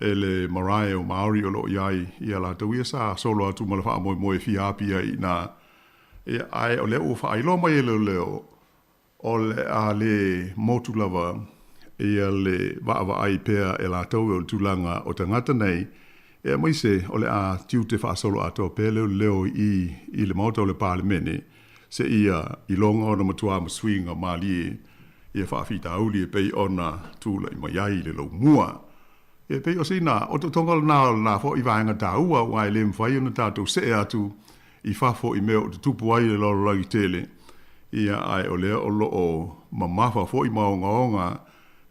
e le marae o Maori o lo o i ai ia latou ia sa solo atu ma le faamoemoe e fia api ai i ina. Ia, ae o lea ua faailoa mai e leoleo o le a le motu lava ia le vaavaai pea e latou o le tulaga o tagata nei, e aemaise o le a tiute faasolo atoa pea leoleo i i le Maota o le Palemene seia iloga ona matuā ma suiga malie ia faafitauli e pei ona tulai mai ai le laumua. E pei o sina otootoga lena o lena foi vaega taua aua e le mafai ona tatou see atu i fafo i mea o tutupu ai le lalolagi tele, ia ae o lea o lo o mamafa foi ma ogaoga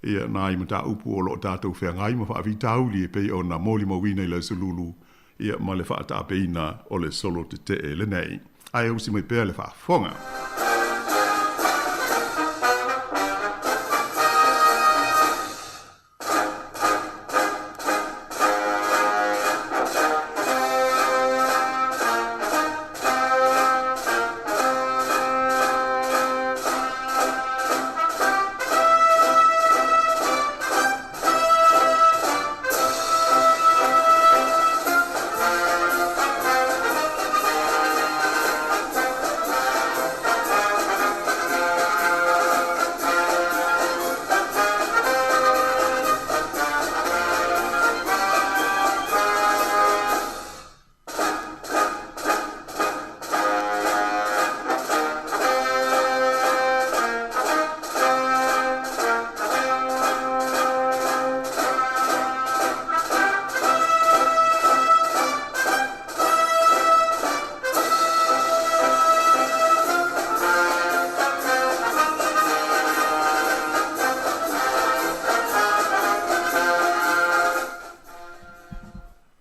ia nai mataupu o lo o tatou feagai ma faafitauli e pei ona molimauina i le Aso Lulu ia ma le faataapeina o le solo tetee lenei. Ae usi mai pea le faafofoga.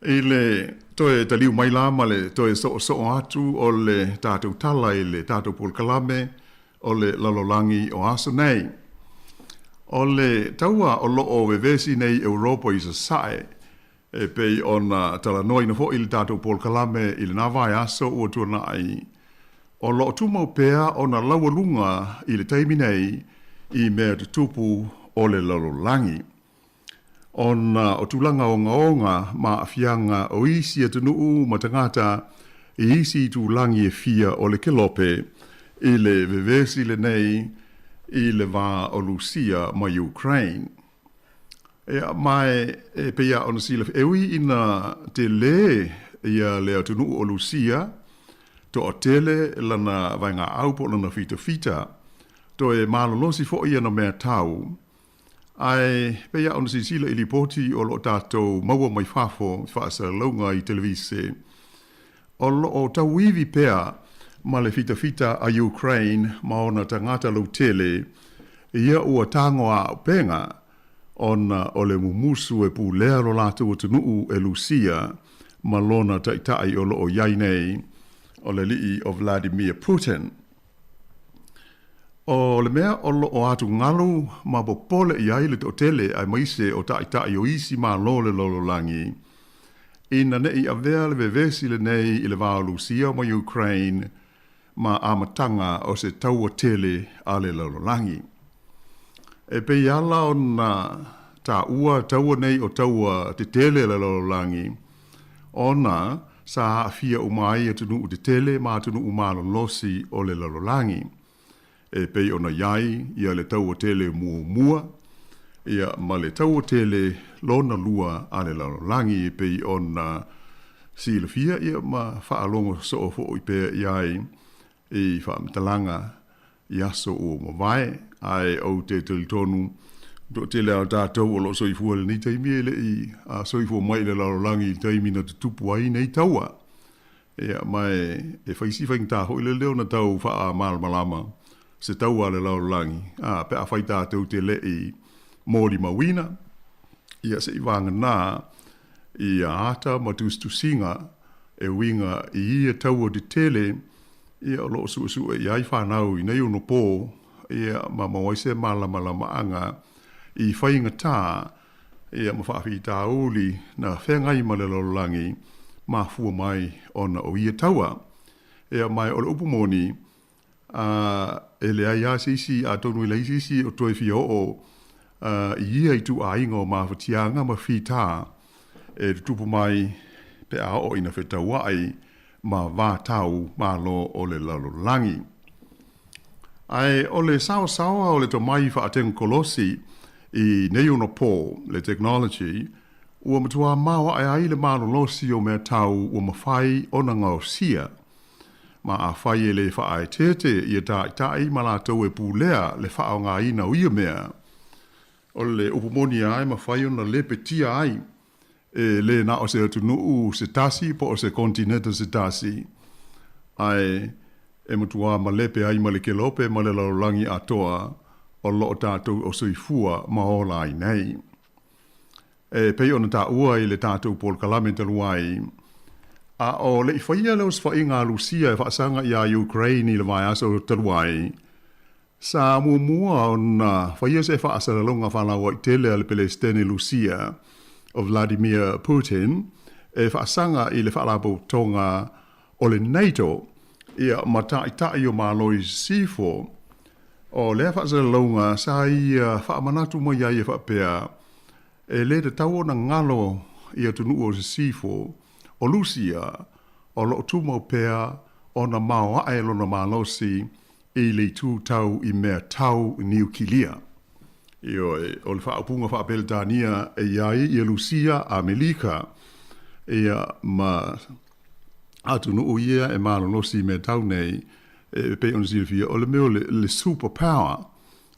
I le toe taliu mai la ma le toe soosoo atu o le tatou tala i le tatou polokalame o le lalolagi o aso nei. O le taua o lo o vevesi nei Europa i Sasae, e pei ona talanoaina foi i le tatou polokalame i lena vaiaso ua tuanai, o lo o tumau pea ona laualuga i le taimi nei i mea tutupu o le lalolagi. Ona o tulaga ogaoga ma aafiaga o isi atunuu ma tagata i isi itulagi e fia o le kelope i le vevesi lenei i le va o Lusia ma Ukraine. Ia, ma e pei lava ona silafia, e ui ina tele ia le atunuu o Lusia, toatele lana vaegaau po o lana fitafita, toe malolosi foi ana meatau, Ae pei lava ona silasila i lipoti o lo o tatou maua mai fafo i faasalalauga i televise, o lo o tauivi pea ma le fitafita a Ukraine ma ona tagata lautele, ia ua tago aaupega ona o le mumusu e pulea lo latou atunuu e Lusia ma lona taitai o lo o i ai nei, o le alii o Vladimir Putin. O le mea o lo o atugalu ma popole i ai le toatele aemaise o taitai o isi Malo o le lalolagi, ina ne i avea le vevesi lenei i le va o Lusia ma Ukraine ma amataga o se taua tele a le lalolagi. E pei ala ona taua taua nei o taua tetele a le lalolagi ona sa aafia uma ai atunuu tetele ma atunuu malolosi o le lalolagi, e pei ona i ai ia le Taua Tele Muamua ia ma le Taua Tele Lona Lua a le Lalolagi, e pei ona silafia ia ma faalogo soo foi pea i ai i faamatalaga i aso ua mavae, ae ou te talitonu, toatele lava o tatou o lo o soifua i lenei taimi e le i soifua mai i le lalolagi i le taimi na tutupu ai nei taua. Ia, ma e fai si faigata foi lele ona tau faamalamalama se taua a le lalolagi, a, pe afai tatou te le i molimauina, ia se i vagana ia ata ma tusitusiga e uiga i ia taua tetele, ia o lo o suesue i ai fanau i nei ono po, ia ma maua ai se malamalamaaga i faigata ia ma faafitauli na feagai ma le lalolagi mafua mai ona o ia taua. Ia ma o le upu moni, a e leai lava se isi, atonu e leai se isi o toe fia oo i ia ituaiga o mafatiaga ma fita e tutupu mai pe a oo ina fetauai ma vatau malo o le lalolagi. Ae o le saosaoa o le tomai faatekonolosi i nei ona po, le technology, ua matuā maoae ai le malolosi o mea tau ua mafai ona gaosia. Ma afai e le faaeteete ia taitai ma latou e pulea le faaaogaina o ia mea, o le upu moni lava e mafai ona lepetia ai e le na o se atunuu se tasi po o se konetineta se tasi, ae e matuā malepe ai ma le kelope ma le lalolagi atoa o lo o tatou o soifua ma ola ai nei. E pei ona taua i le tatou polokalame talu ai, a o le i faia le osofaiga a Lusia e faasaga iā Ukraine i le vaiaso talu ai, sa muamua ona faia se faasalalauga faalauaitele a le Pelesitene Lusia o Vladimir Putin e faasaga i le Faalapotopotoga o le NATO ia ma Taitai o Malo i Sisifo. O lea faasalalauga sa ia faamanatu mai ai e faapea, E le tatau ona galo i atunuu o Sisifo, o Lusia, o lo o tumau pea ona maoae lona malosi i le itu tau i mea tau niukilia. Ioe, o le faaupuga faa-Peretania e i ai ia Lusia, Amelika, ia ma atunuu ia e malolosi i mea tau nei, e pei ona silafia, o le mea o le super power,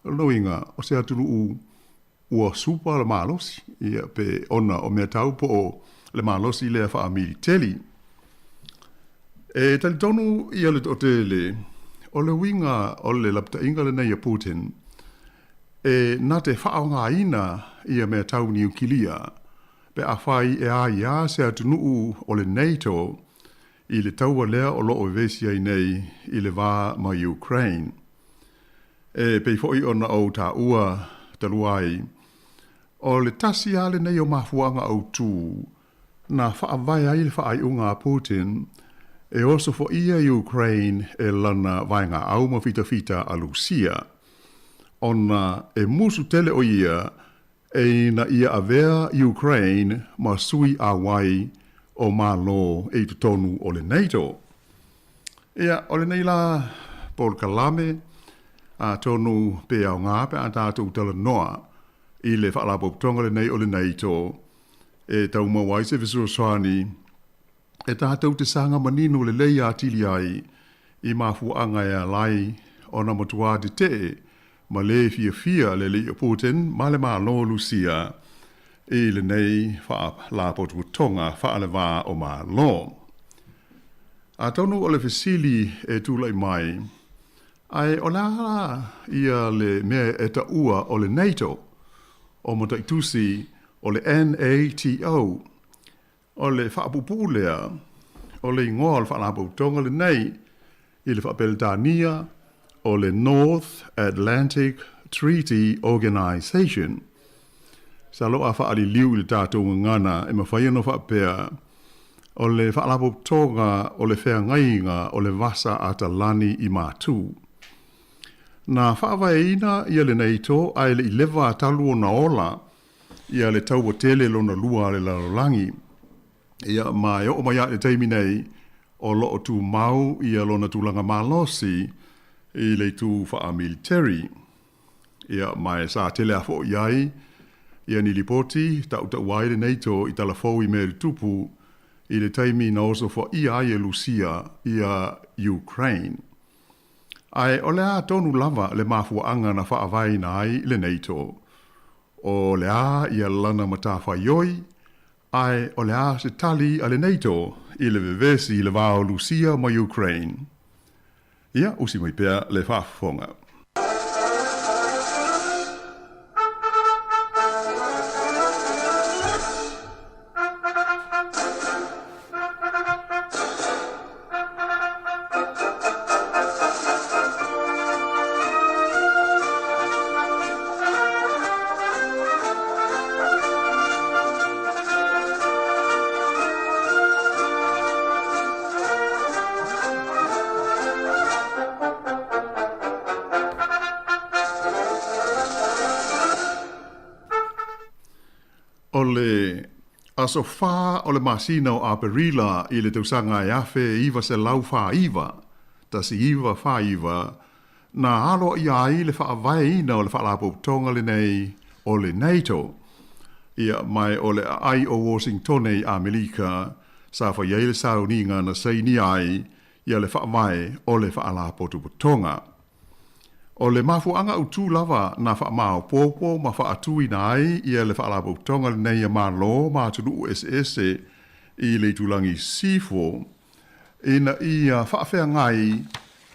o lona uiga, o se atunuu ua super le malosi, ia, pe ona o mea tau po o le malosi lea faamiliteli. E talitonu ia le toatele, o le uiga o le lapataiga lenei a Putin, e na te faaaogaina ia mea tau niukilia, pe afai e aiā se atunuu o le NATO i le taua lea o lo o vevesi ai nei i le va ma Ukraine. E pei foi ona ou taua talu ai, o le tasi lava lenei o mafuaaga autu na faavae ai le faaiuga a Putin e osofaia Ukraine e lana vaegaau ma fitafita a Lusia, ona e musu tele o ia ina ia avea Ukraine ma sui ʻauai o Malo i totonu o le NATO. Ia, o lenei la polokalame, atonu pe aoga pe a tatou talanoa i le faalapotopotoga lenei o le NATO e tau maua ai se fesoasoani e tatou te saga manino lelei atili ai i mafuaaga e ala ai ona matuā tetee ma lē fiafia le alii o Putin ma le Malo o Lusia i lenei faalapotopotoga faalevā o Malo. Atonu o le fesili e tulai mai, ae o le a la ia le mea e taua o le NATO, o mataitusi o le NATO, O le faapuupuu lea o le igoa o le Faalapotopotoga lenei i le faa-Peretania o le North Atlantic Treaty Organization. Masalo a faaliliu i le tatou gagana e mafai ona faapea, o le Faalapotopotoga o le Feagaiga o le Vasa Atalani i Matu. Na faavaeina ia le NATO ae le i leva talu ona ola ia le taua tele lona lua a le lalolagi. Ia, ma e oo mai lava i le taimi nei, o lo o tumau ia lona tulaga malosi i le itu faamiliteri. Ia, ma e sa tele lava foi i ai ia ni lipoti tautaua ai le NATO i tala fou i mea i tutupu i le taimi na osofaia ai e Lusia ia Ukraine. Ae o le a tonu lava le mafuaaga na faavaeina ai le NATO? O le a ia lana matafaioi? Ae o le a se tali a le NATO i le vevesi i le va o Lusia ma Ukraine? Ia, usi mai pea le faafofoga. O le aso 4 o le masina o Aperila i le tausaga e 1949, 1949, na aloaia ai le faavaeina o le Faalapotopotoga lenei o le NATO. Ia, ma o le aai o Washingtone i Amerika sa fai ai le sauniga na sainia ai ia le faavae o le Faalapotopotoga. O le mafuaaga autū lava na faamaopoopo ma faatuina ai ia le Faalapotopotoga lenei a Malo ma atunuu eseese i le itulagi Sisifo, ina ia faafeagai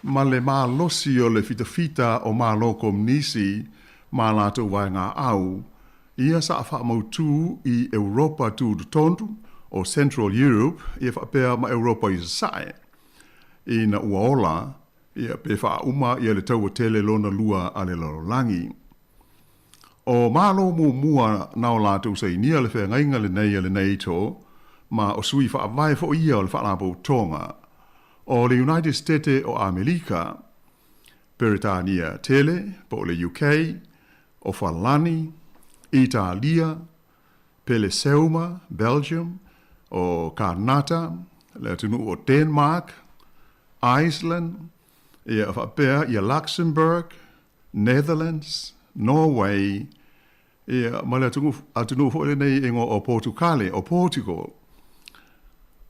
ma le malosi o le fitafita o Malo Komunisi ma latou vaegaau, ia sa faamautū i Europa Tutotonu, o Central Europe, ia faapea ma Europa i Sasae, ina ua ola, ia pe faauma ia le Taua Tele Lona Lua a le Lalolagi. O Malo muamua na o latou sainia le feagaiga lenei a le NATO, ma o sui faavae foi ia o le Faalapotopotoga o le United Stete o Amerika, Peretania Tele po o le UK, o Falani, Italia, Peleseuma, Belgium, o Kanata, le atunuu o Denmark, Iceland, ia faapea ia Luxembourg, Netherlands, Norway, ia ma le atunuu, atunuu foi lenei e igoa o Potukale, o Portugal.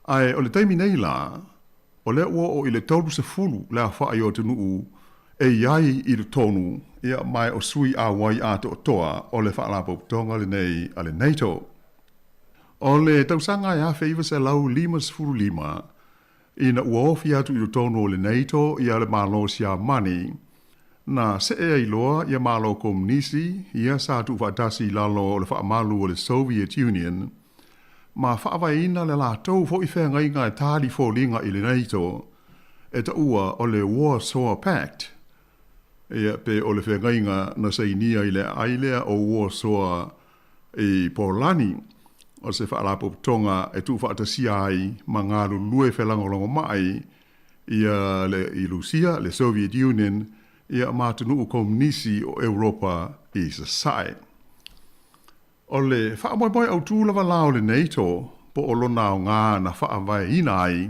Ae o le taimi nei la, o lea ua oo i le 30 le aofai o atunuu e i ai i totonu, ia ma o sui auai atoatoa o le Faalapotopotoga lenei a le NATO. O le tausaga e 1955, Ina ua ofi atu i totonu o le NATO ia le Malo o Siamani, na see ai loa ia Malo Komunisi ia sa tuufaatasi i lalo o le faamalu o le Soviet Union, ma faavaeina le latou foi feagaiga e tali foliga i le NATO e taua o le Warsaw Pact, ia pe o le feagaiga na sainia i le aai lea o Warsaw i Polani, o se faalapotopotoga e tuufaatasia ai ma galulue felagolagomai ia le i Lusia, le Soviet Union, ia ma atunuu komunisi o Europa i Sasae. O le faamoemoe autū lava la o le NATO po o lona aoga na faavaeina ai,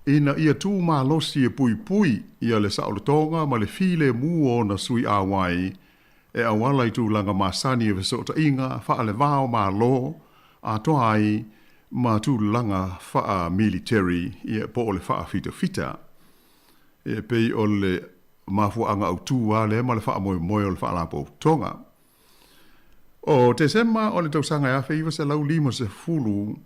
ina ia tū malosi e puipui ia le saolotoga ma le filemu o ona sui auai e auala i tulaga masani o fesootaiga faalevao Malo atoa ai ma tulaga faa-military ia po o le faafitafita. E pei o le mafuaaga autū lava lea ma le faamoemoe o le Faalapotopotoga. O Tesema o le tausaga e 1950,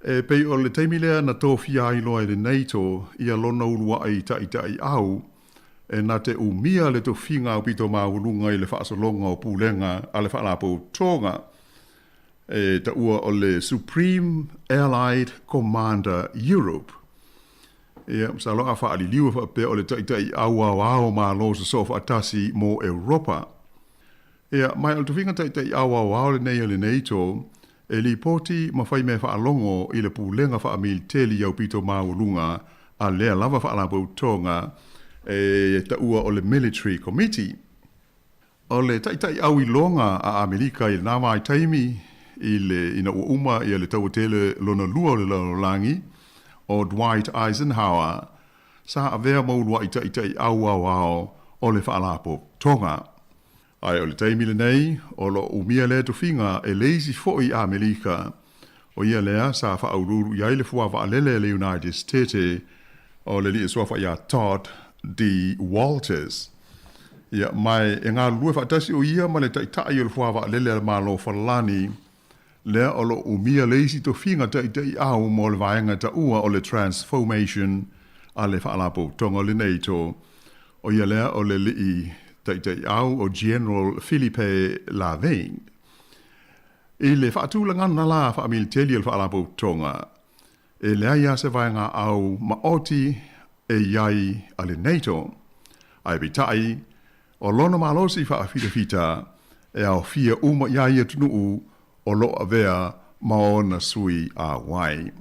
e pei o le taimi lea na tofia ai loa e le NATO ia lona uluai taitaiau e na te umia le tofiga aupito maualuga i le faasologa o pulega a le Faalapotopotoga e taua o le Supreme Allied Commander Europe. Ia, masalo a faaliliu e faapea o le taitai auaoao Malo sosoo faatasi mo Europa. Ia, ma o le tofiga taitai auaoao lenei a le NATO e lipoti ma fai mea faalogo i le pulega faamiliteli aupito maualuga a lea lava Faalapotopotoga e taua o le Military Committee. O le taitai auiloga a Amerika i lena vaitaimi i le ina ua uma ia le Taua Tele Lona Lua o le Lalolagi, o Dwight Eisenhower, sa avea ma uluai taitai auaoao o le Faalapotopotoga. Ae o le taimi lenei, o lo o umia lea tofiga e le isi foi Amerika, o ia lea sa faauluulu i ai le fua vaalele a le United Stete o le alii suafa ia Todd D. Walters. Ia, ma e galulue faatasi o ia ma le taitai o le fua vaalele a le Malo o Falani, lea o lo o umia le isi tofiga taʻitaʻiʻau mo le vaega taua o le Transformation a le Faalapotopotoga o le NATO, ʻo ia lea o le Alii Taʻitaʻiʻau o General Philippe Lavigne. I le faatulagaga la faamiliteli o le Faalapotopotoga, e leai lava se vaegaʻau maoti e i ai a le NATO. Ae peitai, o lona malosi faafitafita e aofia uma i ai atunuu o lo o avea ma ona sui ʻauai.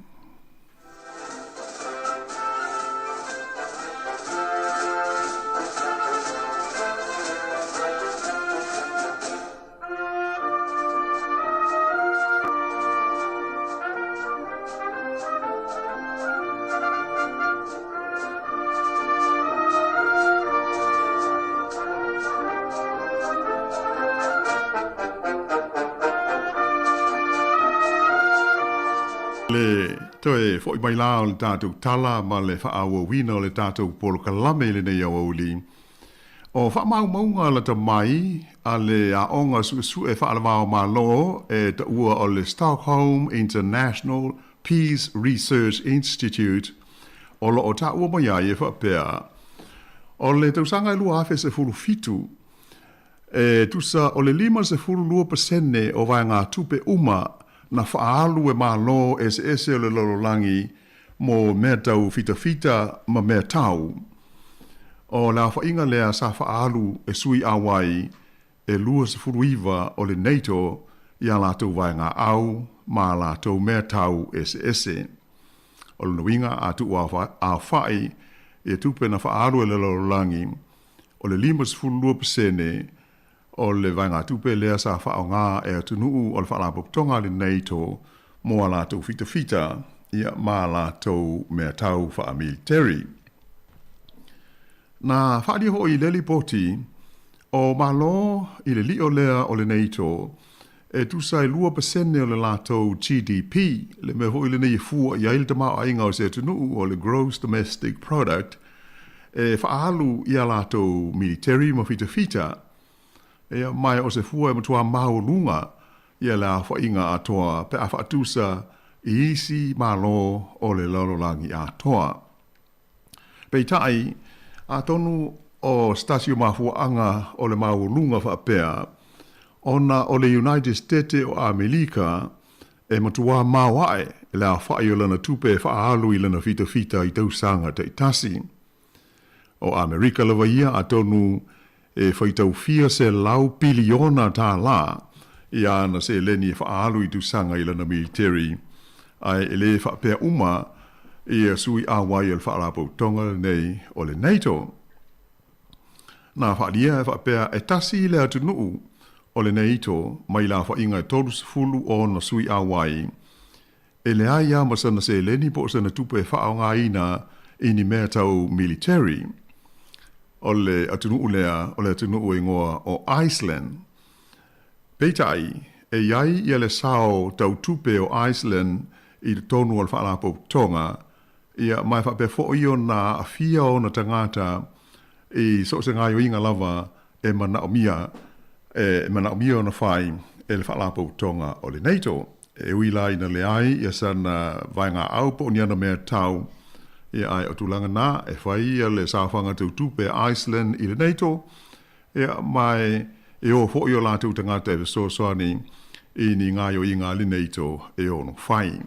Le toe foʻi mai la o le tatou tala ma le faaauauina o le tatou polokalame i lenei aoauli. O faamaumauga lata mai a le Aoga Suesue Faalevao Malo e taua o le Stockholm International Peace Research Institute o lo o taua mai ai e faapea, o le tausaga e 2017, e tusa o le 52% o vaegatupe uma na faaalu e Malo eseese o le lalolagi mo mea tau fitafita ma mea tau. O le aofaiga lea sa faaalu e sui ʻauai e 29 o le NATO i a latou vaegaʻau ma a latou mea tau eseese. O lona uiga, a tuu aofaʻi ia tupe na faaalu e le lalolagi, o le 52% o le vaegatupe lea sa faaaoga e atunuu o le Faalapotopotoga a le NATO mo a latou fitafita ia ma a latou mea tau faamiliteri. Na faaalia foi i lea lipoti, o Malo i le lio lea o le NATO e tusa e 2% o le latou GDP, le mea foi lenei e fua i ai le tamaoaiga o se atunuu o le Gross Domestic Product, e faaalu i a latou militeri ma fitafita, ia, ma o se fua e matua maualuga ia le aofaiga atoa pe a faatusa i isi Malo o le lalolagi atoa. Peitai, atonu o se tasi o mafuaaga o le maualuga faapea, ona o le United Stete o Amelika e matuā maoae le aofai o lana tupe e faaalu i lana fitafita i tausaga taitasi. O Amerika lava ia atonu e faitau fia selau piliona tālā i āna seleni e faaalu i tausaga i lana militeri, ae e lē faapea uma ia sui ʻauai o le Faalapotopotoga lenei o le NATO. Na faaalia e faapea e tasi le atunuu o le NATO mai le aofaiga e 30 o ona sui ʻauai, e leai lava ma sana seleni po o sana tupe e faaaogaina i ni mea tau military. O le atunuu lea o le atunuu e igoa o Iceland. Peitai, e i ai ia le sao tau tupe o Iceland i totonu o le Faalapotopotoga, ia, ma e faapea foi ona aafia ona tagata i so o se gaoioiga lava e manaomia, e manaomia ona fai e le Faalapotopotoga o le NATO. E ui la ina leai ia sana vaegaʻau po o ni ana mea tau, ia, ae o tulaga na, e fai ia le saofaga tau tupe a Iceland i le NATO, ia, ma e o foi o latou tagata e fesoasoani i ni gaoioiga a le NATO e ono fai.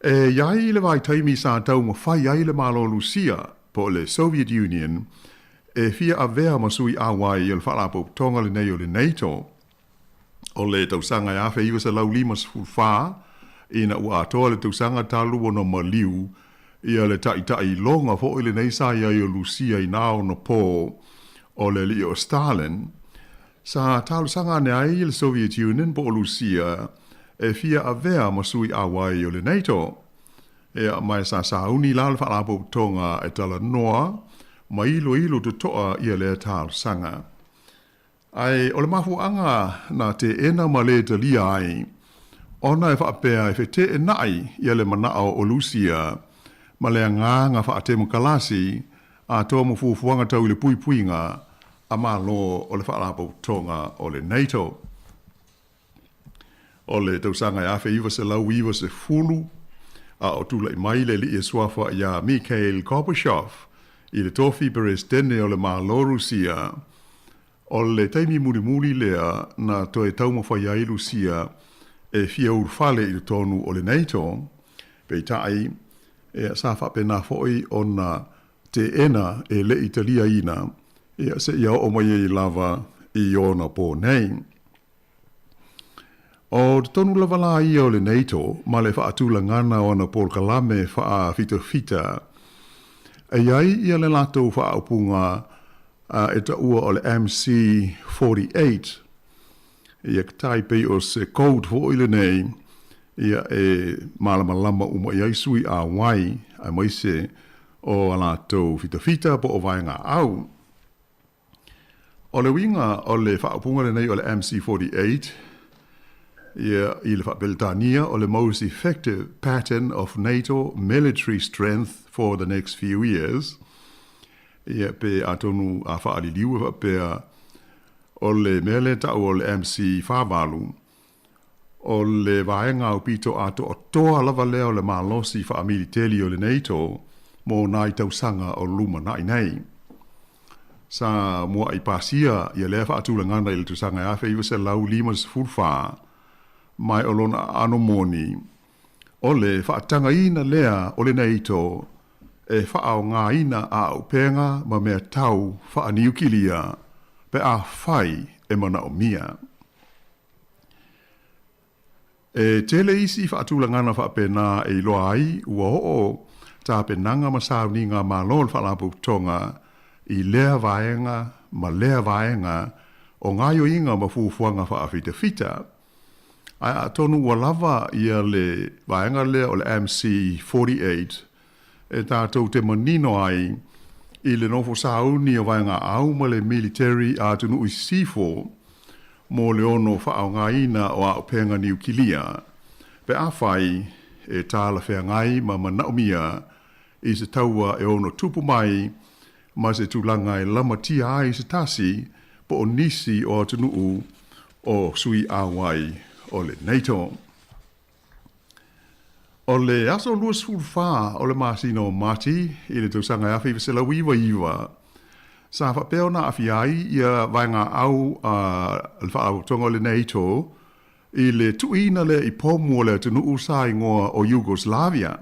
E i ai le vaitaimi sa taumafai ai le Malo Lusia, po o le Soviet Union, e fia avea ma sui ʻauai o le Faalapotopotoga lenei o le NATO. O le tausaga e 1954, ina ua atoa le tausaga talu ona maliu ia le taʻitaʻi iloga foi lenei sa i ai o Lusia i nā ona pō o le alii o Stalin, Sa talosaga ane ai le Soviet Union po o Lusia e fia avea ma sui ʻauai o le NATO. Ea, ma e sa sauni la le Faalapotopotoga e talanoa ma iloilo totoa ia lea talosaga. Ae o le mafuaaga na teena ma le talia ai, ona e faapea e feteenai ia le manao o Lusia ma le agaga faatemokalasi atoa ma fuafuaga tau i le puipuiga a Malo o le Faalapotopotoga o le NATO. o le tausaga e 1990, a o tulai mai le alii e suafa iā Mikhail Gorbachev i le tofi Peresetene o le Malo Rusia. O le taimi mulimuli lea na toe taumafai ai Rusia e fia ulufale i totonu o le NATO, peitai, ia, sa faapena foi ona teena e le i taliaina, ia, seia oo mai ai lava i ona po nei. O totonu lava la ia o le NATO ma le faatulagana o ana polokalame faafitafita, e i ai ia le latou faaupuga e taua o le MC-48, ia tai pei o se code foi lenei ia e malamalama uma i ai sui auai aemaise o a latou fitafita po o vaega au. O le uiga o le faaupuga lenei o le MC-48, ia, i le faa-Peretania o le Most Effective Pattern of NATO Military Strength for the Next Few Years, ia, pe atonu a faaliliu e faapea o le mea lea e tau o le MC-48, o le vaega aupito atoatoa lava lea o le malosi faamiliteli o le NATO mo nai tausaga o lumanai nei. Sa mua'i pasia ia lea faatulagana i le tausaga e 1954, ma o lona aano moni, o le faatagaina lea o le NATO e faaaogaina aaupega ma mea tau faaniukilia pe afai e manaomia. E tele isi faatulagana faapena e iloa ai ua oo tapenaga ma sauniga a Malo o le Faalapotopotoga i lea vaega ma lea vaega o gaoioiga ma fuafuaga faafitafita. Ae atonu ua lava ia le vaega lea o le MC-48 e tatou te manino ai i le nofo sauni o vaegaau ma le militeri a atunuu i sisifo mo le ono faaaogaina o auupega niukilia pe afai e talafeagai ma manaomia i se taua e ono tupu mai ma se tulaga e lamatia ai se tasi po o nisi o atunuu o sui auai o le NATO. O le aso 24 o le masina o Mati i le tausaga e 1999, sa faapea ona aafia ai ia vaegaau a le Faalapotopotoga o le NATO i le tuuina lea i pomu o le atunuu sa igoa o Yugoslavia.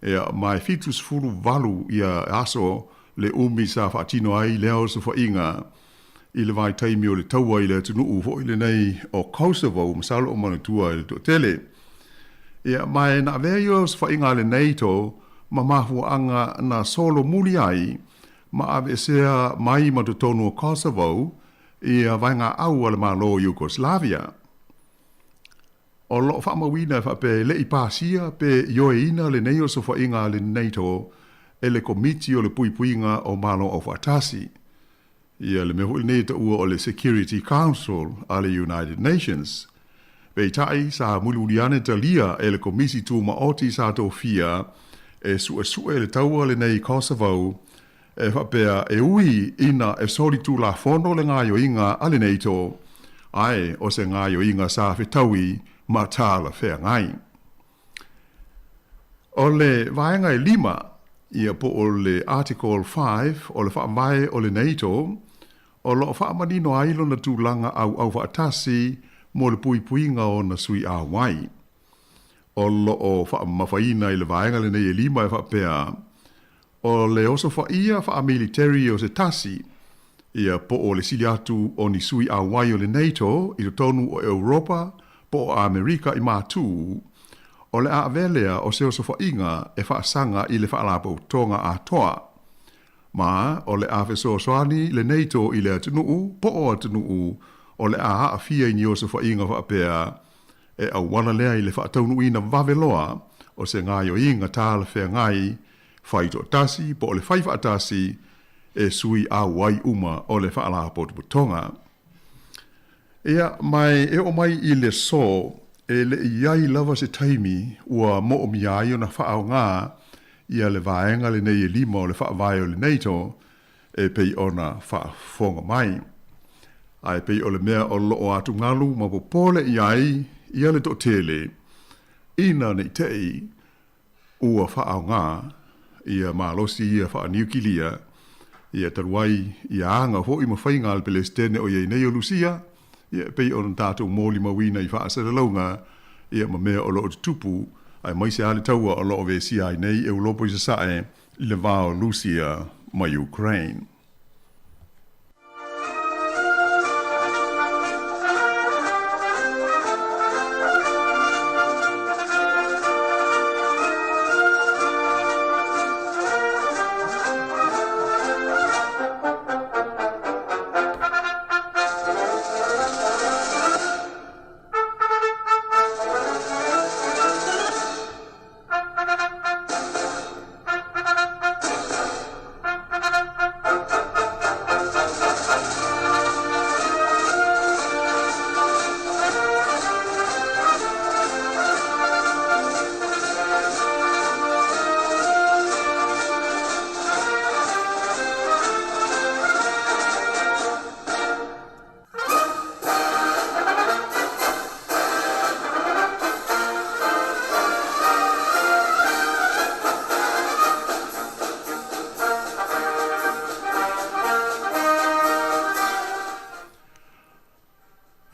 Ia, ma e 78 ia aso le umi sa faatino ai lea osofaiga i le vaitaimi o le taua i le atunuu foi lenei o Kosovo, masalo o manatua e le toatele. Ia, ma e na avea ia osofaiga a le NATO ma mafuaaga na solomuli ai ma aveesea mai ma totonu o Kosovo ia vaegaau a le Malo o Yugoslavia. O lo o faamauina e faapea e le i pasia pe ioeina lenei osofaiga a le NATO e le Komiti o le Puipuiga o Malo Aufaatasi. Ia le mea foi lenei e taua o le Security Council a le United Nations. Peitai, sa mulimuli ane talia e le Komisi Tumaoti sa tofia e suesue le taua lenei i Kosovo e faapea e ui ina e solitulafono le gaoioiga a le NATO, ae o se gaoioiga sa fetaui ma talafeagai. O le vaega e 5, ia po o le Article 5 o le Faavae o le NATO, o lo o faamanino ai lona tulaga auau faatasi mo le puipuiga o ona sui auai. O lo o faamamafaina i le vaega lenei e 5 e faapea, O le osofaia faamiliteri o se tasi, ia po o le sili atu o ni sui auai o le NATO i totonu o Europa po o Amerika i Matū, o le a avea lea o se osofaiga e faasaga i le Faalapotopotoga atoa. Ma o le a fesoasoani le NATO i le atunuu po o atunuu o le a aafia i ni osofaiga faapea e auala lea i le faataunuuina vave loa o se gaoioiga talafeagai fai toatasi po o le fai faatasi e sui auai uma o le Faalapotopotoga. Ia, ma e oo mai i le aso, e le i i ai lava se taimi ua moomia ai ona faaaoga ia le vaega lenei e 5 o le Faavae o le NATO e pei ona faafofoga mai. Ae pei o le mea o lo o atugalu ma popole i ai ia le toatele ina ne i te i ua faaaoga ia malosi ia faaniukilia, ia talu ai ia aga foi ma faiga a le Peresetene o i ai nei o Lusia, ia e pei ona tatou molimauina i faasalalauga ia ma mea o lo o tutupu, aemaise lava le taua o lo o vesia ai nei Eulopa i Sasae i le va o Lusia ma Ukraine.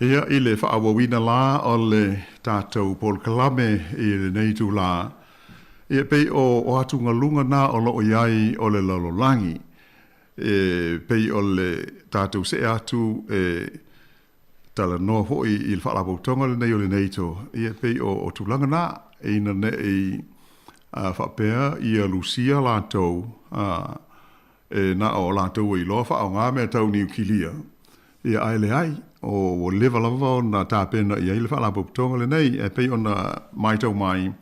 Ia, i le faaauauina la o le tatou polokalame i lenei itulā, ia pei o, o atugaluga na o lo o i ai o le lalolagi. E pei o le tatou see atu e talanoa foi i le Faalapotopotoga lenei o le NATO, ia e pei o tulaga na, ina ne i faapea ia Lusia latou e na o latou e iloa faaaoga mea tau niukilia, ia ae leai, o ua leva lava ona tapena i ai le Faalapotopotoga lenei, e pei ona matau mai,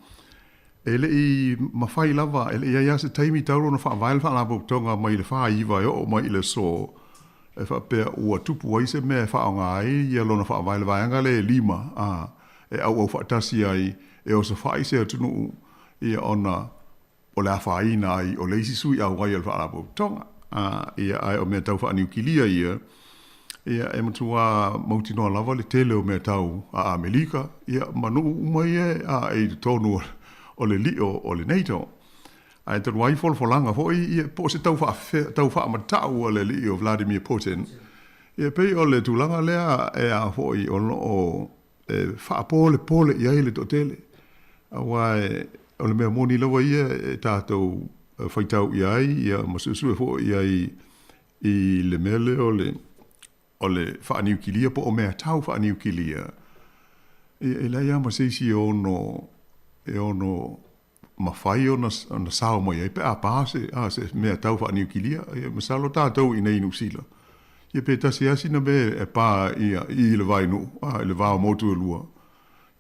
E le i mafai lava, e le i i ai lava se taimi talu ona faavae le Faalapotopotoga mai le 49 e oo mai i le aso e faapea ua tupu ai se mea e faaaoga ai ia lona faavae le vaega lea e lima, a, e auau faatasi ai e osofai se atunuu ia ona o le afaina ai o le isi sui auai o le Faalapotopotoga. A, ia, ae o mea tau faaniukilia ia, Ia, e matua mautinoa lava le tele o mea tau a Amelika, ia, ma nuu uma ia a e i totonu o le lio o le NATO. Ae talu ai folafolaga foi, ia, po o se tau faafefea, tau faamatau a le alii o Vladimir Putin, ia, pei o le tulaga lea e a foi o lo o e faapolepole i ai le toatele, aua o le mea moni lava ia e tatou faitau i ai, ia, ma suesue foi i ai I le mea lea o le, o le faaniukilia po o mea tau faaniukilia, ia, e leai lava ma se isi e ono, e ono mafai ona, ona sao mai ai pe a pā se, a, se mea tau faaniukilia. Ia, masalo tatou i inei i Niu Sila, ia pe tasi lava sina mea e pā ia, i le vaenuu, a, i le va o motu e lua,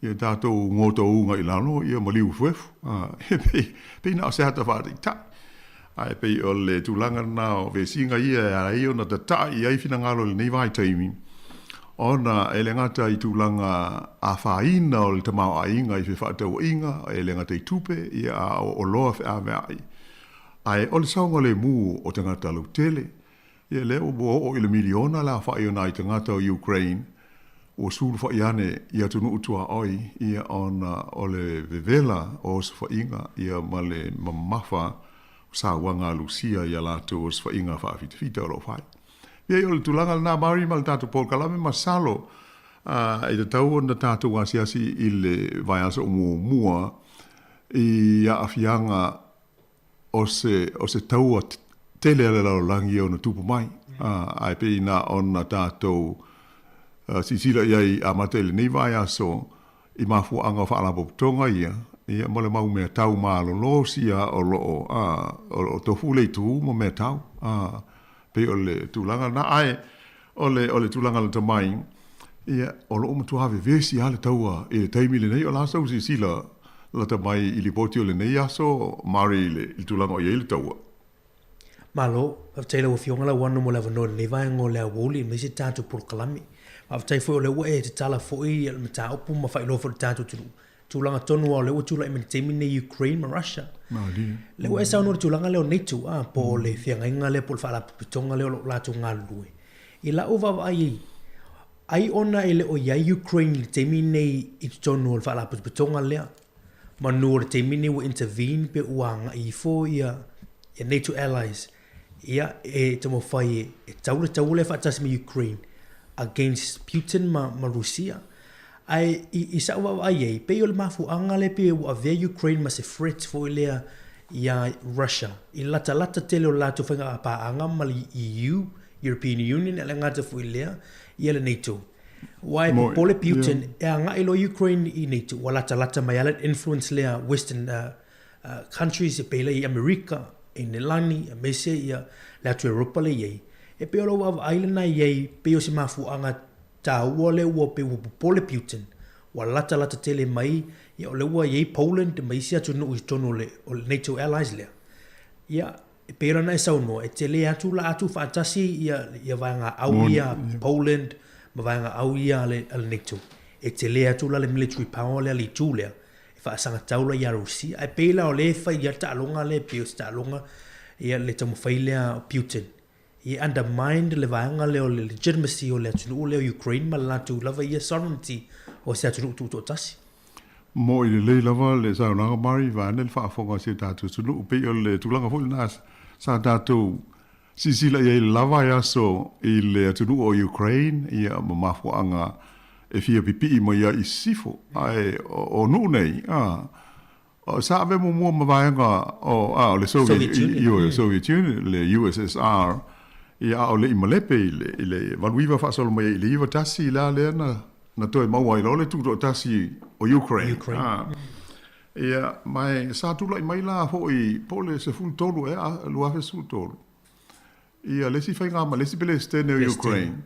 ia tatou gotouga i lalo, ia ma liuefuefu, a, e pei, pei na o se ata faataitai. Ae pei o le tulaga lena o vesiga ia e ala ai ona tata'i i ai finagalo i lenei vaitaimi, ona e le gata i tulaga afaina o le tamaoaiga i fefaatauaiga, e le gata i tupe, ia a o oloa feaveai, ae o le saogalemu o tagata lautele. Ia lea ua oo i le miliona le afa'i o nai tagata o Ukraine ua sulufai ane i atunuu tuaoi ia ona o le vevela o osofaiga ia ma le mamafa o sauaga a Lusia i a latou osofaiga faafitafita o lo o fai. Ia o le tulaga lena Mari ma le tatou polokalame masalo e tatau ona tatou asiasi i le vaiaso o muamua i aafiaga o se, o se taua tele a le lalolagi e ono tupu mai, ae pei na ona tatou silasila i ai amata i lenei vaiaso i mafuaaga o faalapotopotoga ia, ia ma le mau mea tau malolo sia o lo o, o lo o tofu le itu ma mea tau, pei o le tulaga lena. Ae o le, o le tulaga lata mai, ia, o lo o matua vevesi lava le taua i le taimi lenei. O le a sau silasila lata mai i lipoti o lenei aso, Mari, i le, i le tulaga o i ai le taua?
Malo, faafetai i lau Afioga Lauano mo le avanoa i lenei vaega o le aoauli aemaise tatou polokalame. Faafetai foi o lea ua e tatala foi le mataupu ma faailoa foi i le tatou atunuu tulaga tonu lava o lea ua tulai mai i le taimi lenei Ukraine ma Russia.
Malie.
Lea ua e saunoa i le tulaga lea o NATO, a, po o le feagaiga lea po o le faalapotopotoga lea o lo o latou galulue. I lau vaavaai i ai, Ai ona e le o i ai Ukraine i le taimi nei i totonu o le Faalapotopotoga lea, manu o le taimi nei ua intervene pe ua agai ifo ia ia NATO allies ia e taumafai e e tau le taua lea faatasi ma Ukraine against Putin ma ma Rusia. Ae i i sa'u vaavaai i ai, pei o le mafuaaga lea pei ua avea Ukraine ma se threat foi lea iā Russia i le latalata tele o le latou faigapaaga ma le EU, European Union, a le gata foi i lea, ia le NATO. Aua e popole Putin e agai loa Ukraine i NATO, ua latalata mai lava le influence lea Western countries e pei la i Amerika, Enelani, aemaise ia le atu Europa lea e i ai. E pei o lou vaavaai lena i ai, pei o se mafuaaga taua lea ua pei ua popole Putin, ua latalata tele mai, ia o lea ua i ai Poland ma isi atunuu i totonu o le, o le NATO allies lea. Ia, e pei ona e saunoa, e tele atu la a tuufaatasi ia, ia vaega au ia Poland ma vaega au ia a le, a le NATO. E tele atu la le military power lea a le itu lea, e faasagatau la iā Rusia. Ae pei la o lea e fai i ai le taaloga lea, e pei o se taaloga, ia le taumafai lea o Putin e undermine le vaega lea o le legitimacy o le atunuu lea o Ukraine ma le latou lava ia sovereignty o se atunuu tutoatasi.
Mo'i lelei lava le saunoaga Mari vaeane le faafofoga a si o tatou atunuu. Pei o le tulaga foi lena sa tatou silasila i ai i le lava e aso i le atunuu o Ukraine ia ma mafuaaga e fia pipii mai ai i sisifo. Ae o nuu nei, a, Sa ave muamua ma vaega o, a, o le Soviet, Soviet Union, ioe, Soviet Union, le USSR, ia a o le i malepe i le, i le 89 faasolo mai ai i le 91 la lea na, na toe maua ai loa le tutoatasi o Ukraine. Ukraine. A, ia, ma e sa tulai mai la foi po o le 13 ea, 2013, Ia, le isi faiga ma le isi Peresetene o Ukraine.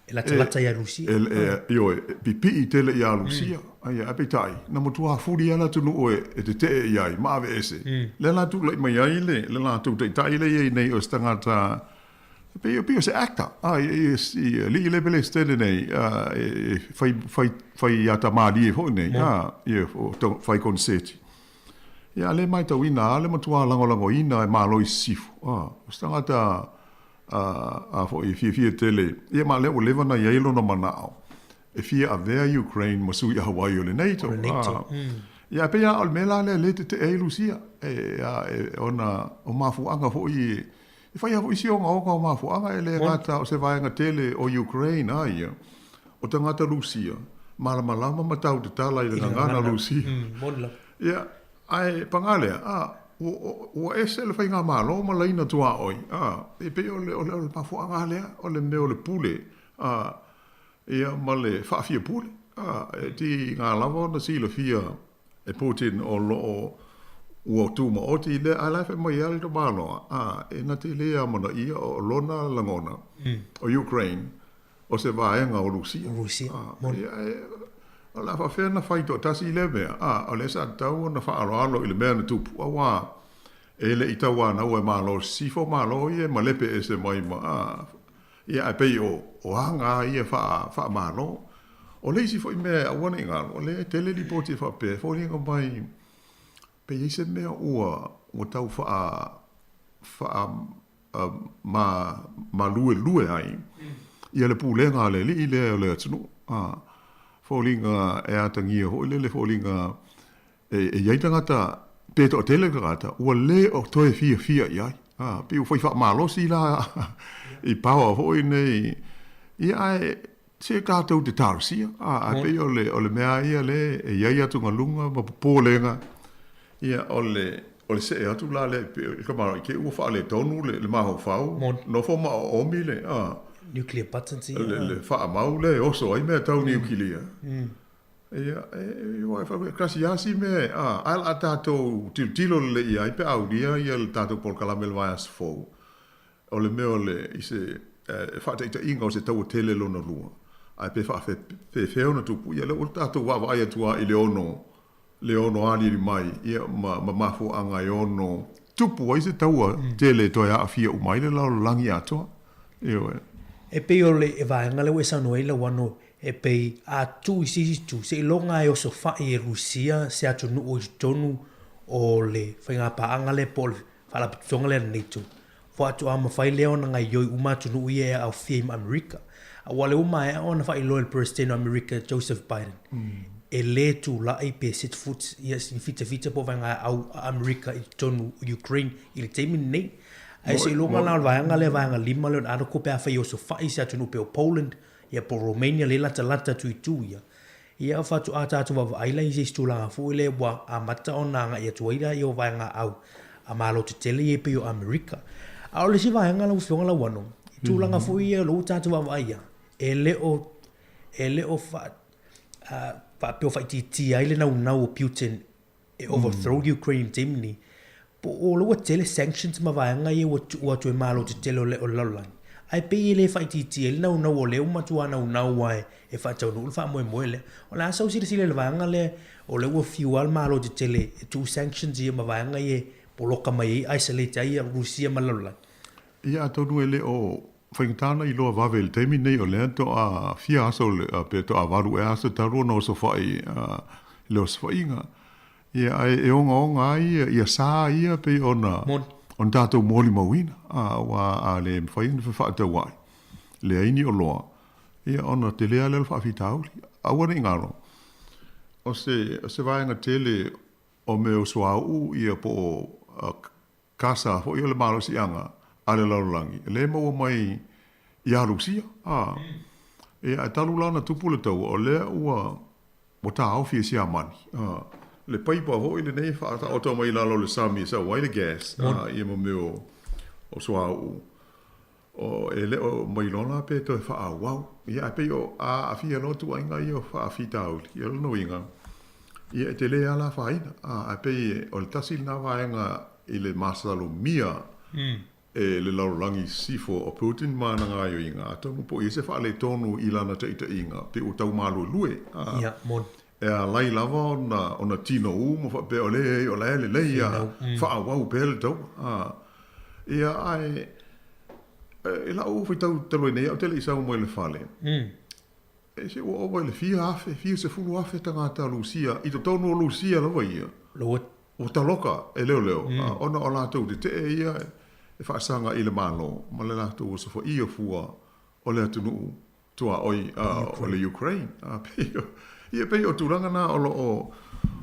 E latalata iā Rusia. E,
e, ioe, e pipii tele iā Rusia. Ia, ae peitai, na matua fuli lava le atunuu e, e tetee i ai, ma aveese. Lea la tulai mai ai le, le latou taitai lea e i ai nei o se tagata, e pei, e pei o se actor, a, i, i, i alii le Peresetene nei, a, e, e fai, fai, fai ata malie foi nei, a, ia, o, fai koneseti. Ia, a le maitauina a le matua lagolagoina e Malo i Sisifo, a, o se tagata a, a foi e fiafia tele, ia ma lea ua leva ona i ai lona manao e fia avea Ukraine ma sui Hawaii o le NATO. O le
NATO. A,
Ia, e pei lava o le mea la lea lea e tetee ai Rusia, e, a, e, ona o mafuaaga foi e, e fai lava foi si ogaoga o mafuaaga, e le gata o se vaega tele o Ukraine, a ia, o tagata Rusia, malamalama ma tau tatala i le gagana Rusia. Ia, ae pagā lea, a, ua, ua ese le faigamalo ma laina tuaoi, a, e pei o le, o le, o le mafuaaga lea, o le mea o le pule, a, ia, ma le faafia pule, a, e tiga lava ona silafia e Putin o lo o ua tumaoti lea, ae la e fai mai lava le tamaloa, a, e na te le amanaia o lona lagona o Ukraine o se vaega o Rusia.
O Rusia.
A, ia, e, o le a faafefea ona fai toatasi lea mea, a, o lea sa tatau ona faaaloalo i le mea na tupu, auā e le i tauanaua e Malo Sisifo Malo ia e malepe ese mai ma, a, ia, ae pei o, o aga ia faa, faa-Malo. O le isi foi mea e aua ne i galo, o lea e tele lipoti e faapea, e foliga mai pe i ai se mea ua, ua tau faa, faa ma, ma luelue ai ia le pulega a le alii lea o le atunuu. A, foliga e atagia foi lele foliga e, e i ai tagata, pe toatele tagata, ua le o toe fiafia i ai. A, pei ua fai faamalosi la i power foi nei. Ia ae se tatou te talosia, a, ae pei o le, o le mea ia le e i ai atugaluga ma popolega, ia o le, o le see atu la lea i ka malo i te ua faaletonu le, le mafaufau, nofo ma oomi le, a,
Nuclear buttons
ia. Le, le faamau lea e oso ai mea tau niukilia. Ia, e, e, e, e, kasi lava si mea, a, ae o le a tatou tilotilo lelei i ai pe a aulia ia le tatou polokalame i le vaiaso fou. O le mea o le, i se faataitaiga o se taua tele lona lua, ae pe faafefea ona tupu, ia lea ua tatou vaavaai atu lava i le ono, le ono aliali mai, ia, ma, ma mafuaaga e ono tupu ai se taua tele e toe aafia uma ai le lalolagi atoa. Ioe.
E pei o le vaega lea ua e saunoa ai Lauano, e pei a tuu i se isi itu, seiloga e osofai e Rusia se atunuu i totonu o le faigapaaga lea po o le Faalapotopotoga lea a le NATO. Faatoa mafai lea ona gaoioi uma atunuu ia e aofia ai ma Amerika. Aua o lea ua maea ona faailoa e le Peresetene o Amerika Joseph Biden, e lē tulai pe set foot ia sina fitafita po o vaegaau a Amerika i totonu o Ukraine i le taimi lenei. Ae seiloga la o le vaega lea vaega lima lea o le article pe afai e osofai se atunuu pei o Poland ia po o Romania lea e latalata atu i itu ia, Ia faatoa tatou vaavaai la i se isi tulaga foi lea ua amata ona agai atu ai la ia o vaegaau a Malo tetele ia e pei o Amerika. A o le isi vaega lau Afioga Lauano, i tulaga foi ia o lea ua tatou vaavaai ai, e le o, e le o faapea o faaitiitia ai le naunau o Putin e overthrow Ukraine i le taimi lenei, po o lea ua tele sanctions ma vaega ia ua tuu atu e Malo tetele o le lalolagi, ae pei e le faaitiitia ai le naunau o lea ua matua naunau lava e faataunuu le faamoemoe lea. O le a sau silasila i le vaega lea o lea ua fiu lava le Malo tetele e tuu sanctions ia ma vaega ia e poloka mai ai, isolate ai Rusia ma le lalolagi.
Ia atonu e le o faigata ona iloa vave i le taimi lenei o lea toa fia aso pe toa valu ea aso talu ona osofai i le osofaiga. Ia ae e ogaoga ai ia sa ia pei ona ona tatou molimauina, aua a le mafai ona fefaatauai, leai ni oloa, ia ona tele lava lea o le faafitauli. Aua ne i galo, o se o se vaega tele o mea o suauu ia po o Kasa foi o le malosiaga a le lalolagi, lea e maua mai iā Rusia, a. Ia, ae talu la ona tupu le taua, o lea ua, ua taofi e Siamani, a, le paipa foi lenei e faataoto mai i lalo o le sami e sau ai le gas, a, ia ma mea o, o suauu, o, e le o mailoa la pe toe faaauau. Ia, ae pei o, a aafia loa tuuaiga ia o faafitauli, ia o lona uiga, Ia, e tele lava le afaina, ae pei o le tasi lena vaega i le masalomia e le lalolagi sisifo o Putin ma ana gaoioiga, atonu po o i ai se faaletonu i lana taitaiga, pei ua tau maluelue,
Ia, moni.
E alai lava ona tinou ma faapea o lea o la e lelei a faaauau pea le taua. Ia, ae i la'u faitau talu ai nei au te le i sau mai le fale, E se ua ova i le fia afe, fia sefulu afe tagata Lusia, i totonu o Lusia lava ia. Ua taloka e leoleo, ona o latou tetee ia e faasaga i le Malo ma le latou osofaia fua o le atunuu tuaoi o le Ukraine. Ia pei o tulaga na o lo o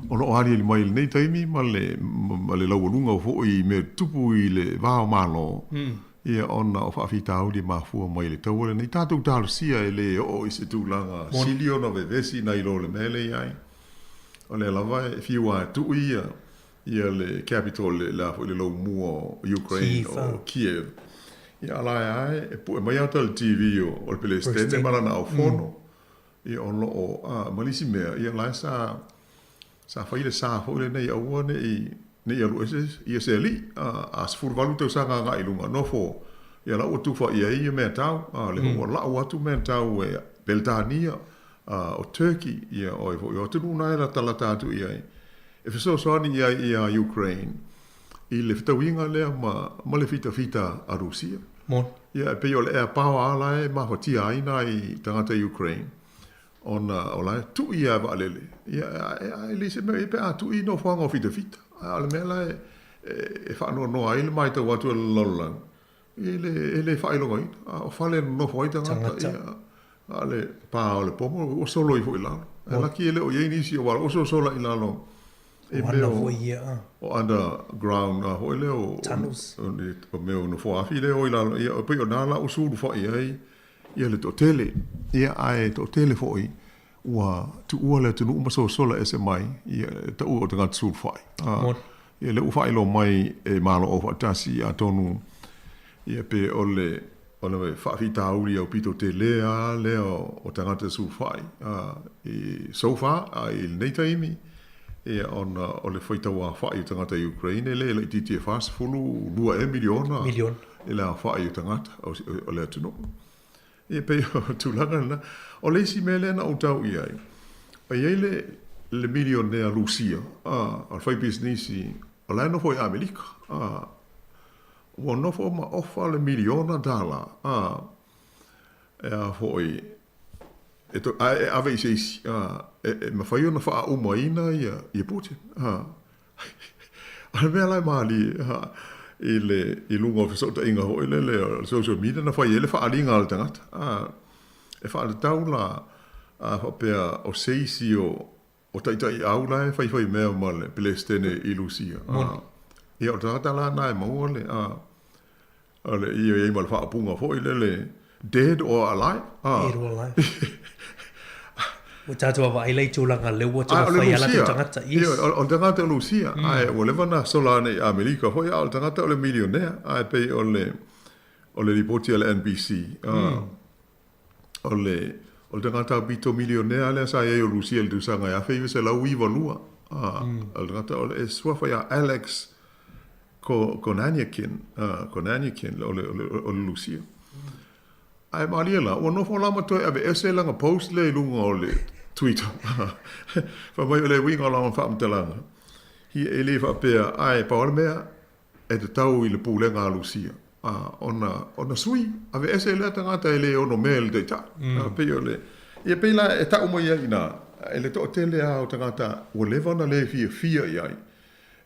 o lo o aliali mai i lenei taimi ma le ma le laualuga foi i mea tutupu i le va o Malo. Ia, ona o faafitauli e mafua mai i le taua lenei, tatou talosia e le oo i se tulaga sili ona vevesi nai lo le mea lea e i ai. O lea lava e fiu lava e tuu ia, ia le capital, le a foi le laumua o Ukraine, o Kiev. Ia, a la e lava e pue mai ata le TV o le Peresetene ma lana aufono. Ia, o lo o, a, ma le isi mea, ia, la e sa, Sa fai le sa foi lenei aua ne i, ne i alu ese ia se alii, a, a 18 tausaga agai i luga, nofo, ia la ua tufa i ai ia meatau, a, lea foi ua lau atu meatau e Peretania, a, o Turkey, ia o ai foi, o atunuu na e latalata atu i ai, e fesoasoani i ai ia Ukraine i le fetauiga lea ma, ma le fitafita a Rusia.
Moni.
Ia, e pei o le air power lava la e mafatia ai nai tagata Ukraine, Ona o la e tui lava e vaalele, ia, e leai se mea, pe a tui i nofoaga o fitafita. A o le mea la e faanoanoa ai le matau atu e le lalolagi, e le, e le faailogaina. A o fale e nonofo ai tagata, ia, a o le pa o le pomo ua solo ifo i lalo. Ae laki e le o i ai nisi o ua ososola i lalo i mea o, o underground a foi lea o,
Tunnels.
o, o mea o nofoafi lea o i lalo, ia, pei o nā la ua sulufai ai Ia le toatele, ia ae toatele foi ua tuua le atunuu ma sosola ese mai, ia e taua o tagata sulufai. A, ia lea ua faailoa mai e Malo Aufaatasi atonu ia pe o le o le faafitauli aupito tele lava lea o tagata sulufai a, i so far a i lenei taimi, ia ona o le faitau aofai o tagata Ukraine e le laitiiti e 42 ea miliona i le aofai o tagata o le atunuu. Ia pei o tulaga lena. O le isi mea lea na ou tau i ai, e i ai le, le milionea Lusia, a, o le faipisinisi, o la e nofo i Amerika, a, ua nofo ma ofa le miliona tala, a, e a foi, e to, a e ave i se isi, a, e, e mafai ona faaumaina ia, ia Putin, a. O le mea la e malie i le i luga o fesootaiga foi lele o le social media na fai ai le faaaliga a le tagata. E faatatau la a faapea o se isi o o taitaiau la e faifai mea ma le Peresetene i Lusia.
Moni.
Ia o le tagata la lena e maua le a o le ia i ai ma le faaupuga foi lele dead or alive.
Dead or alive. Ua tatou vaavaai la i tulaga lea ua taumafai a latou tagata.
Yes. Ioe, o le tagata o Lusia, ae ua leva ona sola ane i Amerika foi, a o le tagata o le milionea, ae pei o le o le lipoti a le NBC, o le o le tagata aupito milionea lea sa i ai o Lusia i le tausaga e 1992, o le tagata o le suafa ia Alex Konanykhin, Konanykhin, o le Lusia. Ae malie la, ua nofo la ma toe aveese lana post lea i luga o le Twitter. Fai mai o le uiga o lana faamatalaga, ia e le faapea, ae pau lava le mea, e tatau i le pulega a Lusia ona, ona sui, aveese lea tagata e le ono mea i le taitai. Pei o le, ia pei la e tau mai ai i ina, e le toatele lava o tagata ua leva ona le fiafia i ai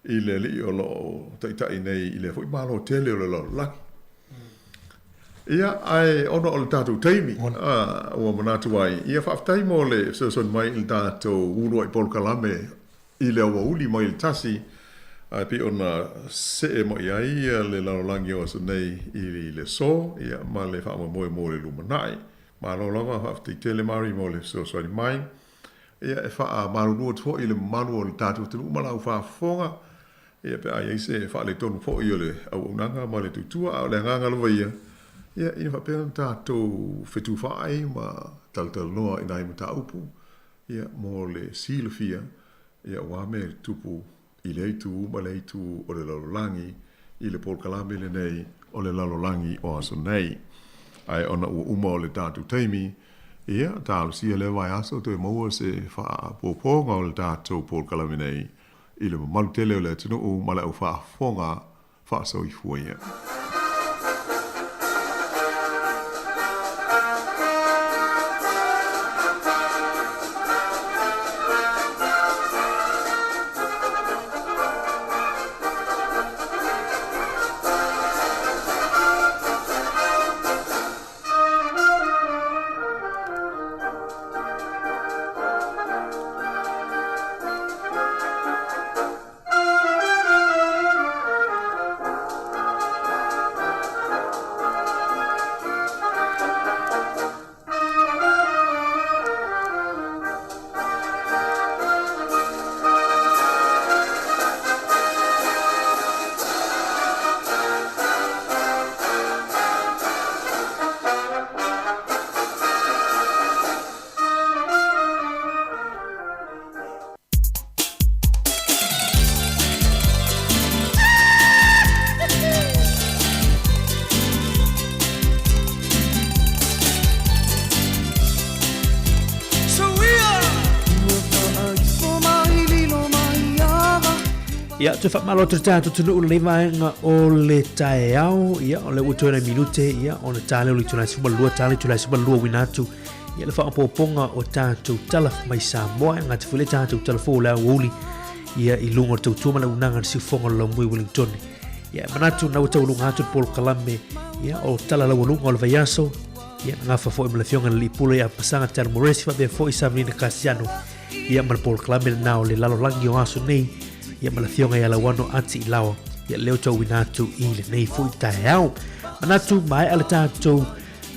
i le alii o lo o taitai nei i lea foi Malo tele o le lalolagi. Ia, ae ona o le tatou taimi, ua manatu ai, ia faafetai mo le fesoasoani mai i le tatou uluai polokalame i le aoauli mai le 1, ae pei ona see mai ai le lalolagi o aso nei i le aso, ia, ma le faamoemoe mo le lumanai. Malo lava, faafetai tele Mari mo le fesoasoani mai. Ia, e faamalulu atu foi i le mamalu o le tatou atunuu ma lau faafofoga, ia, pe a i ai se faaletonu foi o le auaunaga ma le tautua, a o le agaga lava ia, ia, ina faapea ona tatou fetufaai ma talatalanoa i nai mataupu, ia, mo le silafia, ia, aua mea e tutupu i lea itu ma lea itu o le lalolagi i le polokalame lenei o le lalolagi o aso nei. Ae ona ua uma o le tatou taimi, ia, talosia lea vaiaso toe maua se faaopoopoga o le tatou polokalame nei i le mamalu tele o le atunuu ma le au faafofoga faasoifua ia.
Ia, toe faamalo atu le tatou atunuu i lenei vaega o le taeao. Ia, o lea ua toe nai minute, ia, ona ta lea o le itula e 12, ta le itula e 12 uina atu. Ia, le faaopoopoga o tatou tala mai Samoa, e gata foi le tatou tala fou o le aoauli, ia, i luga o le tautua ma le auaunaga a le siufofoga o le laumui Wellington. Ia, e manatu na ua taualuga atu le polokalame, ia, o tala laualuga o le vaiaso, ia, na gafa foi ma le afioga i le Alii Pule ia Pasaga Tano Moresi, faapea foi Savelina Kasiano, ia, ma le polokalame lena o le lalolagi o aso nei, ia, ma le afioga ia Lauano Ati Ilaoa, ia, lea ua tauina atu i lenei foi taeao. Manatu, maea le tatou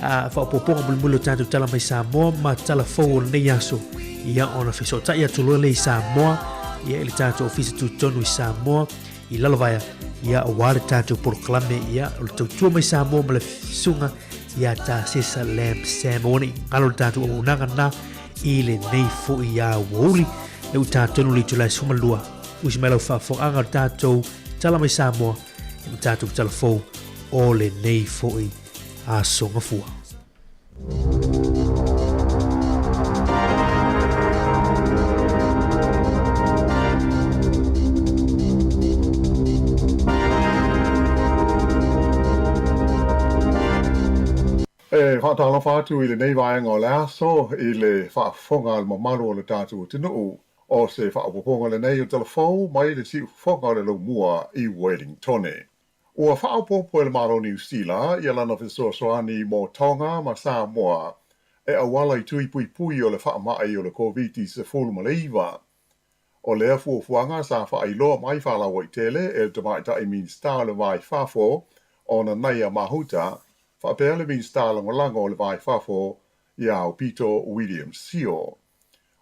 a faaopoopoga mulimuli o tatou tala mai Samoa ma tala fou o lenei aso, ia ona fesootai atu loa lea i Samoa, ia i le tatou ofisa tutotonu i Samoa i Lalovaea, ia aua le tatou polokalame, ia o le tautua mai Samoa ma le susuga ia Tasesa Lam Sam. Aua ne i galo le tatou auaunaga na i lenei foi aoauli le ua tatonu le itula e 12. Usi mai lau faafofogaaga o le tatou tala mai Samoa i ma tatou tala fou o lenei foi aso Gafua.
E faatalofa atu i lenei vaega o le aso i le faafofoga a le mamalu o le tatou atunuu. O se faaopoopoga lenei o Talafou mai le siufofoga o le Laumua i Wellingtone. Ua faaopoopo e le Malo o Niu Sila ia lana fesoasoani mo Tonga ma Samoa e auala i tui puipui o le faamai o le Koviti-19. O lea fuafuaga sa faailoa mai faalauaitele e le Tamaitai Minisita o le Va i Fafo o Nanaia Mahuta faapea le Minisita Lagolago o le Va i Fafo ia Aupito William Sio.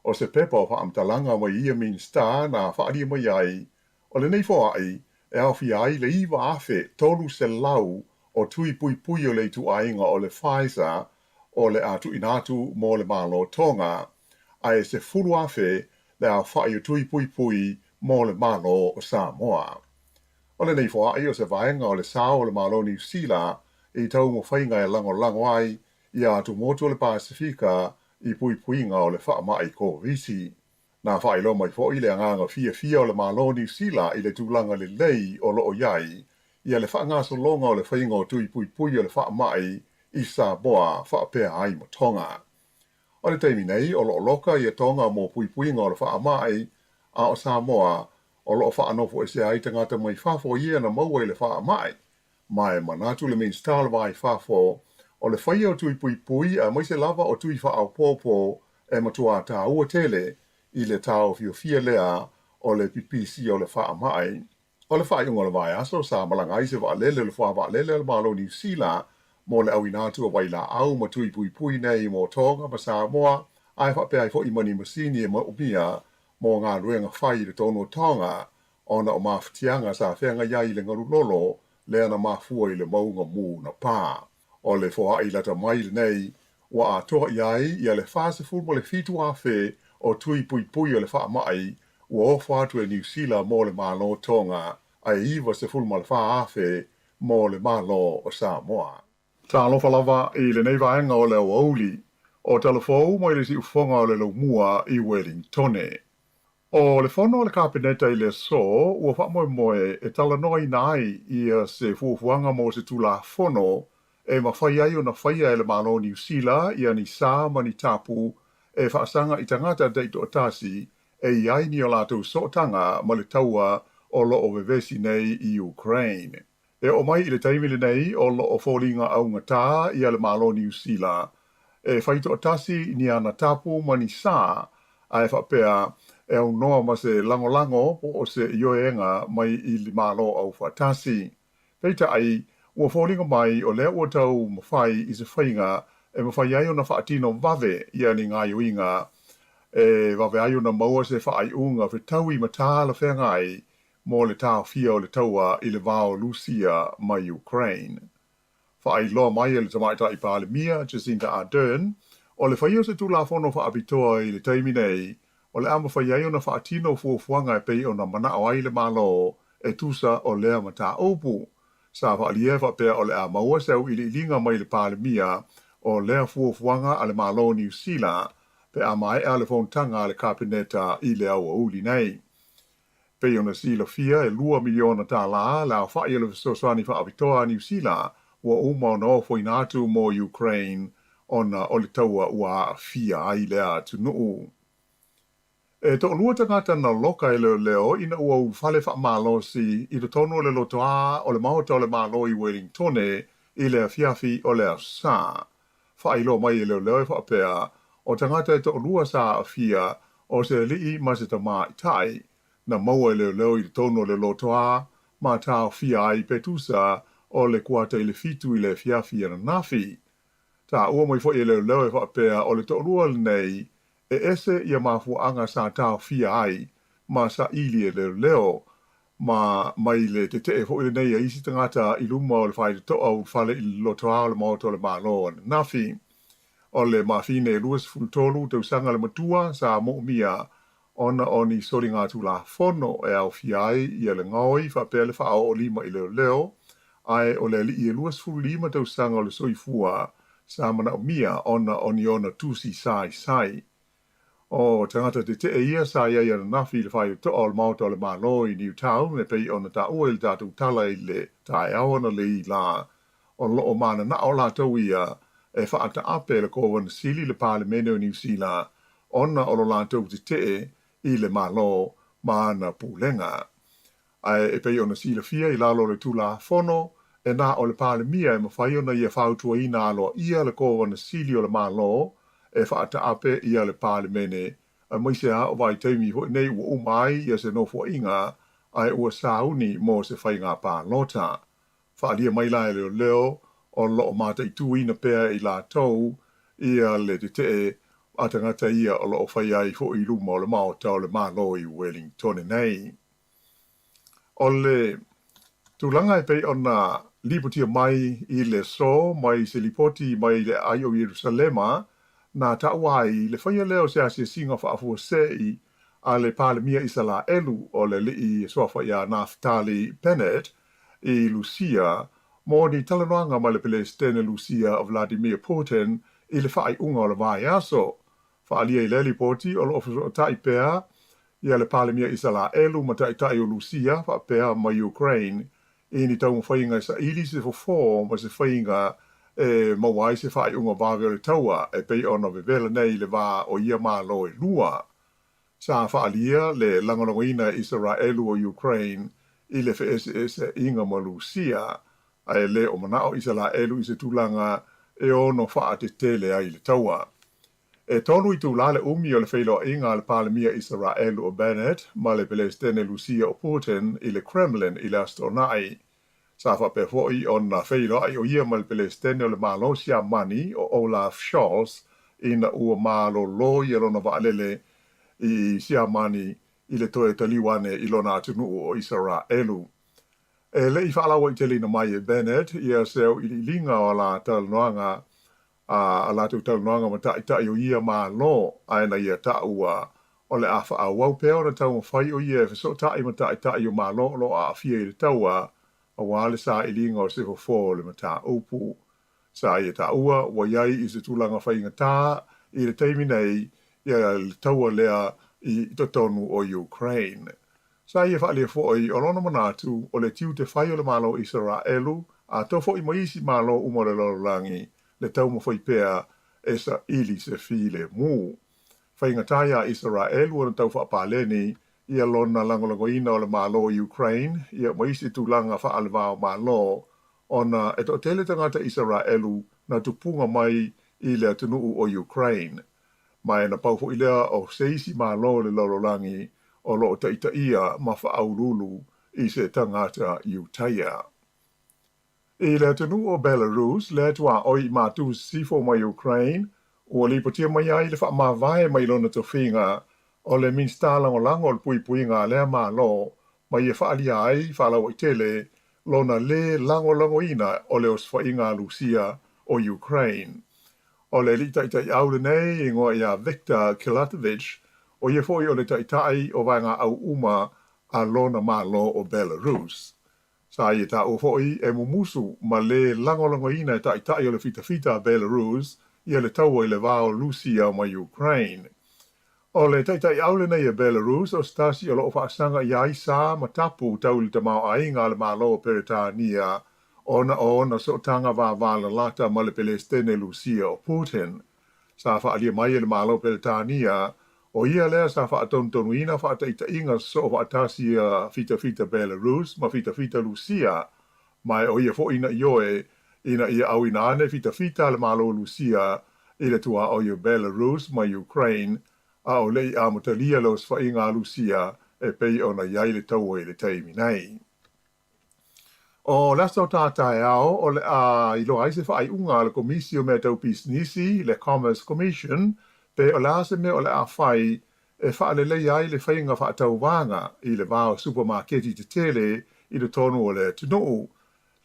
O se pepa o faamatalaga mai ia Minisita na faaalia mai ai, o lenei foai e aofia ai le 9,300 o tui puipui o le ituaiga o le Pfizer o le a tuuina atu mo le Malo Tonga, ae 10,000 le aofai o tui puipui mo le Malo o Samoa. O lenei foai o se vaega o le sao o le Malo Niu Sila i taumafaiga e lagolago ai ia atumotu o le Pasefika i puipuiga o le faamai Koviti. Na faailoa mai foi le agaga fiafia o le Malo o Niu Sila i le tulaga lelei o lo o i ai ia le faagasologa o le faiga o tui puipui o le faamai i Samoa faapea ai ma Tonga. O le taimi nei, o lo o loka ia Tonga mo puipuiga o le faamai, a o Samoa, o lo o faanofoesea ai tagata mai fafo ia na maua i le faamai. Ma e manatu le Minisita o le Va i Fafo, o le faia o tui puipui aemaise lava o tui faaopoopo e matuā tāua tele i le taofiofia lea o le pipisi o le faamai. O le faaiuga o le vaiaso, sa malaga ai se vaalele o le Foa-vaalele a le Malo o Niu Sila mo le auina atu o vailaau ma tui puipui nei mo Tonga ma Samoa, ae faapea ai foi ma ni masini e maumia mo galuega fai i totonu o Tonga ona o mafatiaga sa feagai ai i le galu lolo lea na mafua i le mauga mū na pā. O le foai lata mai lenei, ua atoa i ai ia le 47,000 o tui puipui o le faamai ua ofo atu e Niu Sila mo le Malo Tonga, ae 94,000 mo le Malo o Samoa. Talofa lava i lenei vaega o le aoauli o Talafou mai le siufofoga o le Laumua i Welingtone. O le fono a le Kapeneta i le aso ua faamoemoe e talanoaina ai ia se fuafuaga mo se Tulafono e mafai ai ona faia e le Malo o Niu Sila ia ni sa ma ni tapu e faasaga i tagata taitoatasi e i ai ni o latou sootaga ma le taua o lo o vevesi nei i Ukraine. E oo mai i le taimi lenei o lo o foliga augatā ia le Malo o Niu Sila e fai toatasi ni ana tapu ma ni sa, ae faapea e aunoa ma se lagolago po o se ioega mai i le Malo Aufaatasi. Peitai, ua foliga mai o lea ua tau mafai i se faiga e mafai ai ona faatino vave ia ni gaioiga e vave ai ona maua se faaiuga fetaui ma talafeagai mo le taofia o le taua i le va o Lusia ma Ukraine. Faailoa mai e le Tamaitai Palemia, Jacinda Ardern, o le faia o se Tulafono faapitoa i le taimi nei, o le a mafai ai ona faatino fuafuaga e pei ona manao ai le Malo e tusa o lea mataupu. Sa faaalia e faapea o le a maua se auiliiliga mai le Palemia o lea fuafuaga a le Malo o Niu Sila pe a maea le fonotaga a le Kapeneta i le aoauli nei. Pei ona silafia, e $2 miliona le aofai o le fesoasoani faapitoa a Niu Sila ua uma ona ofoina atu mo Ukraine ona o le taua ua aafia ai lea atunuu. E toalua tagata na loka e leoleo ina ua ulufale faamalosi i totonu o le lotoā o le Maota o le Malo i Welingtone i le afiafi o le Aso Sa. Faailoa mai e leoleo e faapea, o tagata e toalua sa aafia, o se alii ma se tamaitai, na maua e leoleo i totonu o le lotoā ma taofia ai pe tusa o le 6:45 i le afiafi ananafi. Taua mai foi e leoleo e faapea o le toalua lenei e ese ia mafuaaga sa taofia ai ma saili e leoleo ma mai le tetee foi lenei a isi tagata i luma o le faitotoa ulufale i le lotoā o le Maota o le Malo ananafi. O le mafine e 23 tausaga le matua sa moomia ona o ni soligatulafono e aofia ai ia le gaoi faapea le faaoo lima i leoleo, ae o le alii e 25 tausaga o le soifua sa manaomia ona o ni ona tusi saisai. O tagata tetee ia sa i ai ananafi i le faitotoa o le Maota o le Malo i Newtown e pei ona taua i le tatou tala i le taeao analeila lā, o lo o mananao latou ia e faataape le Kovana Sili le Palemene o Niu Sila ona o lo latou tetee i le Malo ma ana pulega. Ae e pei ona silafia i lalo o le Tulafono, e na o le Palemia e mafai ona ia fautuaina aloaia le Kovana Sili o le Malo. e faataape ia le Palemene, aemaise lava o vaitaimi foi nei ua uma ai ia se nofoaiga ae ua sauni mo se faiga palota. Faaalia mai la e leoleo o lo o mataituina pea e i latou ia le tetee a tagata ia o lo o fai ai foi i luma o le Maota o le Malo i Welingtone nei. O le tulaga e pei ona lipotia mai i le aso mai se lipoti mai le aai o Ierusalema, na taua ai le faia lea o se asiasiga faafuasei a le Palemia Isalaelu o le alii suafa ia Naftali Bennett i Lusia mo ni talanoaga ma le Peresetene Lusia o Vladimir Putin i le faaiuga o le vaiaso. Faaalia i lea lipoti o lo o fesootai pea ia le Palemia Isalaelu ma Taitai o Lusia faapea ma Ukraine i ni taumafaiga e saili se fofo ma se faiga e maua ai se faaiuga vave o le taua e pei ona vevela nei le va o ia Malo e lua. Sa faaalia le lagolagoina e Isaraelu o Ukraine i le feeseeseaiga ma Lusia, ae le o manao Isalaelu i se tulaga e ono faatetele ai le taua. E tolu itulā le umi o le feiloaiga a le Palemia Isaraelu o Bennett ma le Pelesitene Lusia o Putin i le Kremlin i le Aso Toonai. Sa faapea foi ona feiloai o ia ma le Pelesitene o le Malo Siamani o Olaf Scholz ina ua malolo ia lona vaalele i Siamani i le toe taliu ane i lona atunuu o Isaraelu. E le i faalauaiteleina mai e Bennett ia se auiliiliga o la talanoaga a a latou talanoaga ma taitai o ia Malo, ae na ia taua, o le a faaauau pea ona taumafai o ia e fesootai ma taitai o Malo o lo o aafia i le taua, aua le sailiga o se fofo o le mataupu. Sa ia taua ua i ai i se tulaga faigata i le taimi nei ia le taua lea i totonu o Ukraine. Sa ia faaalia foi o lona manatu o le tiute fai o le Malo o Isaraelu atoa foi ma isi Malo uma o le lalolagi le taumafai pea e saili se filemu. Faigata iā Isaraelu ona tau faapaleni ia lona lagolagoina o le Malo o Ukraine ia ma isi tulaga faalevao Malo ona e toatele tagata Isaraelu na tupuga mai i le atunuu o Ukraine. Ma e na pau foi lea o se isi Malo o le lalolagi o lo o taitaia ma faauluulu i se tagata Iutaia. I le atunuu o Belarus, lea tuaoi i matu sisifo mai Ukraine, ua lipotia mai ai le faamavae mai lona tofiga o le Minisita Lagolago o le Puipuiga a lea Malo ma ia faaalia ai faalauaitele lona lē lagolagoina o le osofaiga a Lusia o Ukraine. O le alii taitaiau lenei e igoa ia Viktor Kilatovich, o ia foi o le taitai o vaegaau uma a lona Malo o Belarus. Sa ia taua foi e mumusu ma lē lagolagoina e taitai o le fitafita a Belarus ia le taua i le va o Lusia ma Ukraine. O le taitaiau lenei e Belarus o se tasi o lo o faasaga i ai sa ma tapu tau i le tamaoaiga a le Malo o Peretania ona o ona sootaga vavalalata ma le Pelesitene Lusia o Putin. Sa faaalia mai e le Malo o Peretania o ia lea sa faatonutonuina faataitaiga sosoo faatasi a fitafita Belarus ma fitafita Lusia, ma e o ia foi na ioe ina ia auina ane fitafita a le Malo o Lusia i le tuaoi o Belarus ma Ukraine, a o le i amatalia le osofaiga a Lusia e pei ona i ai le taua i le taimi nei. O le aso tātaeao o le a iloa ai se faaiuga a le Komisi o Mea Tau Pisinisi, le Commerce Commission, pe o le a se mea o le a fai e faaleleia ai le faiga faatauvaga i le va o supamaketi tetele i totonu o le atunuu.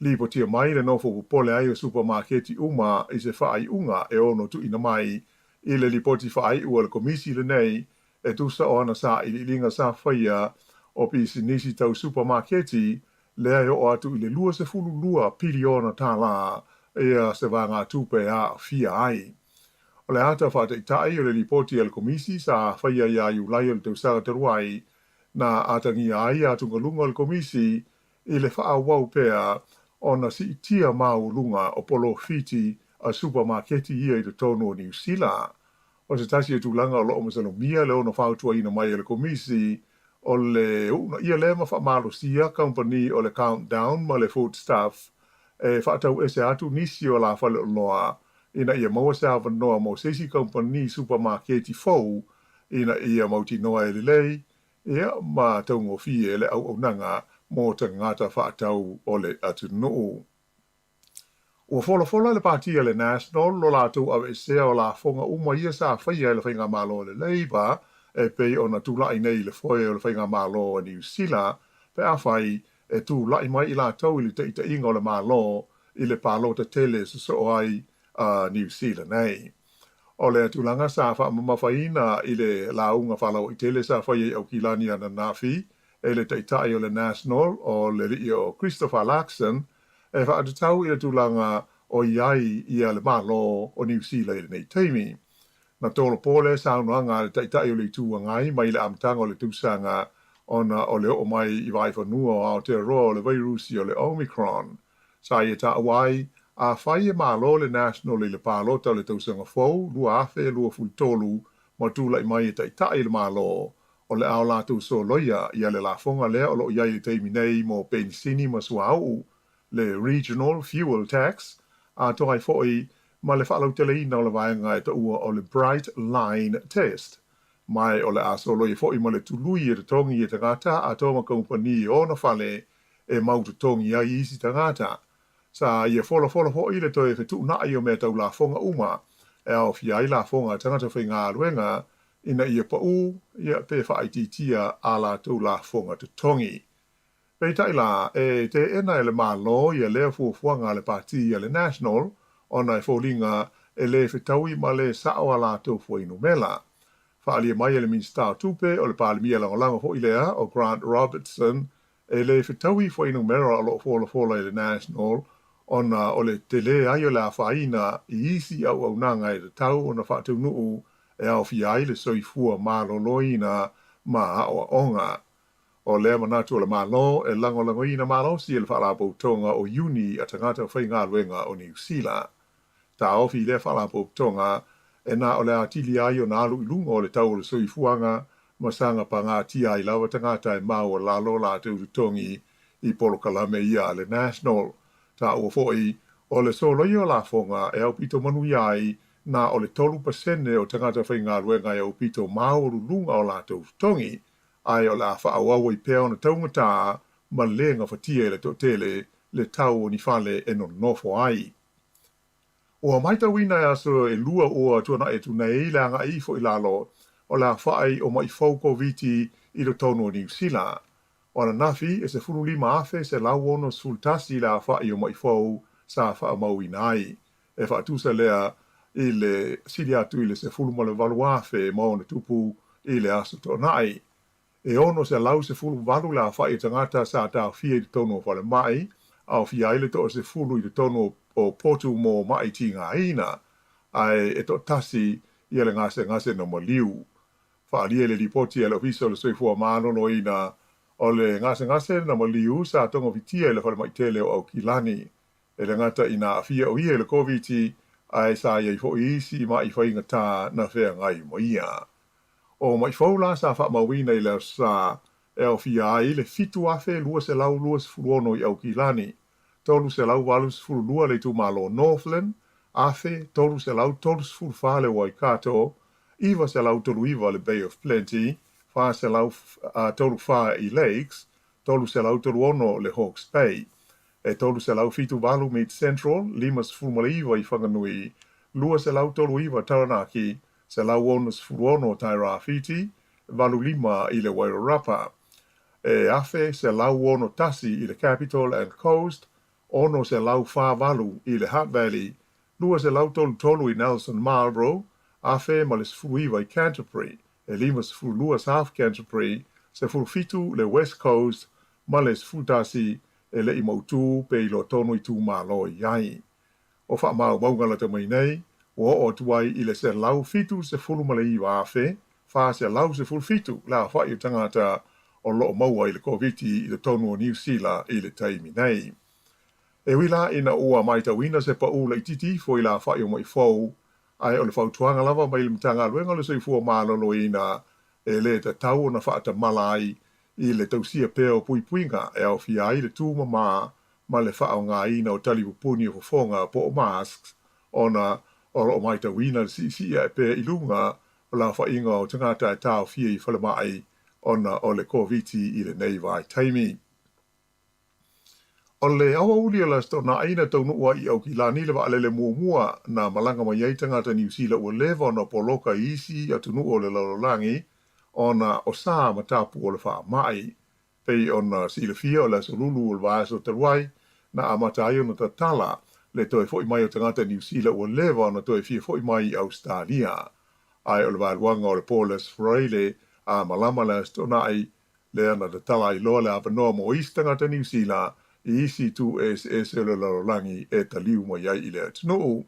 Lipotia mai le nofo popole ai o supamaketi uma i se faaiuga e ono tuuina mai i le lipoti faaiu a le Komisi lenei E tusa o ana sailiiliga sa faia o pisinisi tau supamaketi, lea e oo atu i le $22 piliona ia se vaegatupe e aafia ai. O le ata faataitai o le lipoti a le Komisi sa faia iā Iulai o le tausaga talu ai, na atagia ai atugaluga o le Komisi i le faaauau pea ona siitia maualuga o polofiti a supamaketi ia i totonu o Niu Sila. O se tasi o tulaga o lo o masalomia le ono fautuaina mai e le Komisi, o le uunaia lea ma faamalosia kamupani o le Countdown ma le Foodstuff e faatau ese atu nisi o la faleoloa ina ia maua se avanoa mo se isi kamupani supamaketi fou ina ia mautinoa e lelei ia ma taugofie le auaunaga mo tagata faatau o le atunuu. Ua folafola e le Pati a le National lo latou aveesea o lafoga uma ia sa faia e le Faigamalo a le Labour e pei ona tulai nei i le foe o le Faigamalo a Niu Sila pe afai e tulai mai i latou i le taitaiga o le Malo i le palota tele e sosoo ai a Niu Sila nei. O le tulaga sa faamamafaina i le lauga faalauaitele sa faia i Aukilani ananafi e le Taitai o le National o le alii o Christopher Luxon e faatatau i le tulaga o i ai ia le Malo o Niu Sila i lenei taimi. Na tolopo lea saunoaga a le Taitai o le Itu Agai mai le amataga o le tausaga ona o le oo mai i vaefanua o Aotearoa o le vairusi o le Omicron. Sa ia taua ai, afai e malo le National i le palota o le tausaga fou 2023 ma tulai mai e taitai le Malo, o le a o latou soloia ia le lafoga lea o lo o i ai i le taimi nei mo penisini ma suauu, le Regional Fuel Tax, atoa ai foi ma le faalauteleina o le vaega e taua o le Bright Line Test. Ma o le a soloia foi ma le tului e totogi e tagata atoa ma kamupani e ona fale e mau totogi ai isi tagata. Sa ia folafola foi le toe fetuunai o mea tau lafoga uma e aofia ai lafoga a tagata faigaluega ina ia paū ia pe faaitiitia a latou lafoga totogi. Peitai la, e teena e le Malo ia lea fuafuaga a le Pati a le National ona e foliga e le fetaui ma le sao a latou fuainumela. Faaalia mai e le Minisita o Tupe o le Palemia Lagolago foi lea o Grant Robertson e le fetaui fuainumera o lo o folafola e le National ona o le tele ai o le afaina i isi auaunaga e tatau ona faataunuu e aofia ai le soifua maloloina ma aoaoga. O lea manatu o le Malo e lagolagoina malosi e le Faalapotopotoga o Iuni a Tagata Faigaluega o Niu Sila. Taofi i lea Faalapotopotoga e na o le atili ai ona alu i luga o le tau o le soifuaga ma saga pagatia ai lava tagata e maualalo latou totogi i polokalame ia a le National. Taua foi o le soloia o lafoga e aupito manuia ai na o le 3% o tagata faigaluega e aupito maualuluga o latou totogi, ae o le a faaauau ai pea ona taugata ma le gafatia e le toatele le tau o ni fale e nonofo ai. Ua matauina e aso e lua ua tuanai atu nei le agai ifo i lalo o le aofai o maʻi fou Koviti i totonu o Niu Sila. O ananafi e 15,161 le aofai o maʻi fou sa faamauina ai. E faatusa lea i le sili atu i le 18,000 ma ono tupu i le Aso Toonai. E 618 le aofai o tagata sa taofia i totonu o falemai, aofia ai le 10 i totonu o potu mo maʻi tigaina, ae e toatasi ia le gasegase na maliu. Faaalia i le lipoti a le Ofisa o le Soifua Maloloina o le gasegase na maliu sa togafitia i le falemai tele o Aukilani. E le gata ina aafia o ia i le Koviti, ae sa i ai foi isi maʻi faigata na feagai ma ia. O maʻi fou la sa faamauina i le Aso Sa e aofia ai le 7,226 i Aukilani, 382 le itumalo Northland, 1,334 le Waikato, 939 le Bay of Plenty, 434 i Lakes, 336 le Hawke's Bay, e 378 Mid Central, 59 i Whanganui, 239 Taranaki, 166 Tairāwhiti, 85 i le Wairarapa, e 1,161 i le Capital and Coast, 648 i le Hutt Valley, 233 i Nelson Marlborough, 1,019 i Canterbury, e 52 South Canterbury, 17 le West Coast ma le 11 e le i mautū pe iloa tonu itumalo e i ai. O faamaumauga lata mai nei, ua oo atu ai i le 179,417 le aofai o tagata o lo o maua i le Koviti i totonu o Niu Sila i le taimi nei. E ui la ina ua matauina se paū laitiiti ifo i le aofai o maʻi fou, ae o le fautuaga lava mai le Matagaluega o le Soifua Maloloina e le tatau ona faatamala ai i le tausia pea o puipuiga e aofia ai le tumama ma le faaaogaina o talipupuni o fofoga po o masks ona O lo o matauina le siisii ae pea i luga o le aofaiga o tagata e taofia i falemai ona o le Koviti i lenei vaitaimi. O le aoauli o le Aso Toonai na taunuu ai i Aukilani le vaalele muamua na malaga mai ai tagata Niu Sila ua leva ona poloka i isi atunuu o le lalolagi ona o sa ma tapu o le faamai. Pei ona silafia o le Aso Lulu o le vaiaso talu ai, na amata ai ona tatala le toe foi mai o tagata Niu Sila ua leva ona toe fia foi mai i Ausetalia. Ae o le vaeluaga o le po o le Aso Faraile a malama le Aso Toonai, lea na tatala ai loa le avanoa mo isi tagata Niu Sila i isi itu eseese o le lalolagi e taliu mai ai i le atunuu.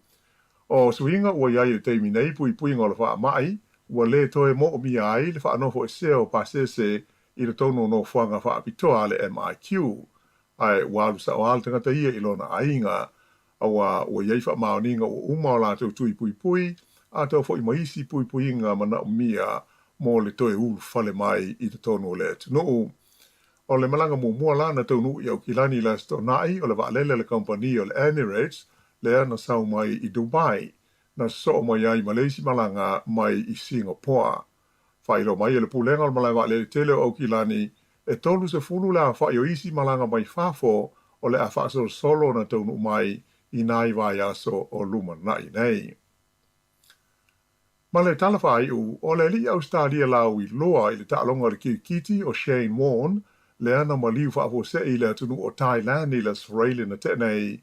O suiga ua i ai i le taimi nei puipuiga o le faamai, ua le toe moomia ai le faanofoesea o pasese i totonu o nofoaga faapitoa a le MIQ, ae ua alu sao lava le tagata ia i lona aiga, auā ua i ai faamaoniga ua uma o latou tui puipui, atoa foi ma isi puipuiga manaomia mo le toe ulufale mai i totonu o le atunuu. O le malaga muamua la na taunuu i Aukilani i le Aso Toonai o le vaalele a le kamupani o le Emirates lea na sau mai i Dubai, na sosoo mai ai ma le isi malaga mai i Singapoa. Faailoa mai e le Pulega o le Malae Vaalele Tele o Aukilani, e 30 le aofai o isi malaga mai fafo o le a faasolosolo ona taunuu mai i nai vaiaso o lumanai nei. Ma le tala faaiu, o le alii Ausetalia lauiloa i le taaloga o le kirikiti o Shane Warne, lea na maliu faafuasei i le atunuu o Thailand i le Aso Faraile na tea nei,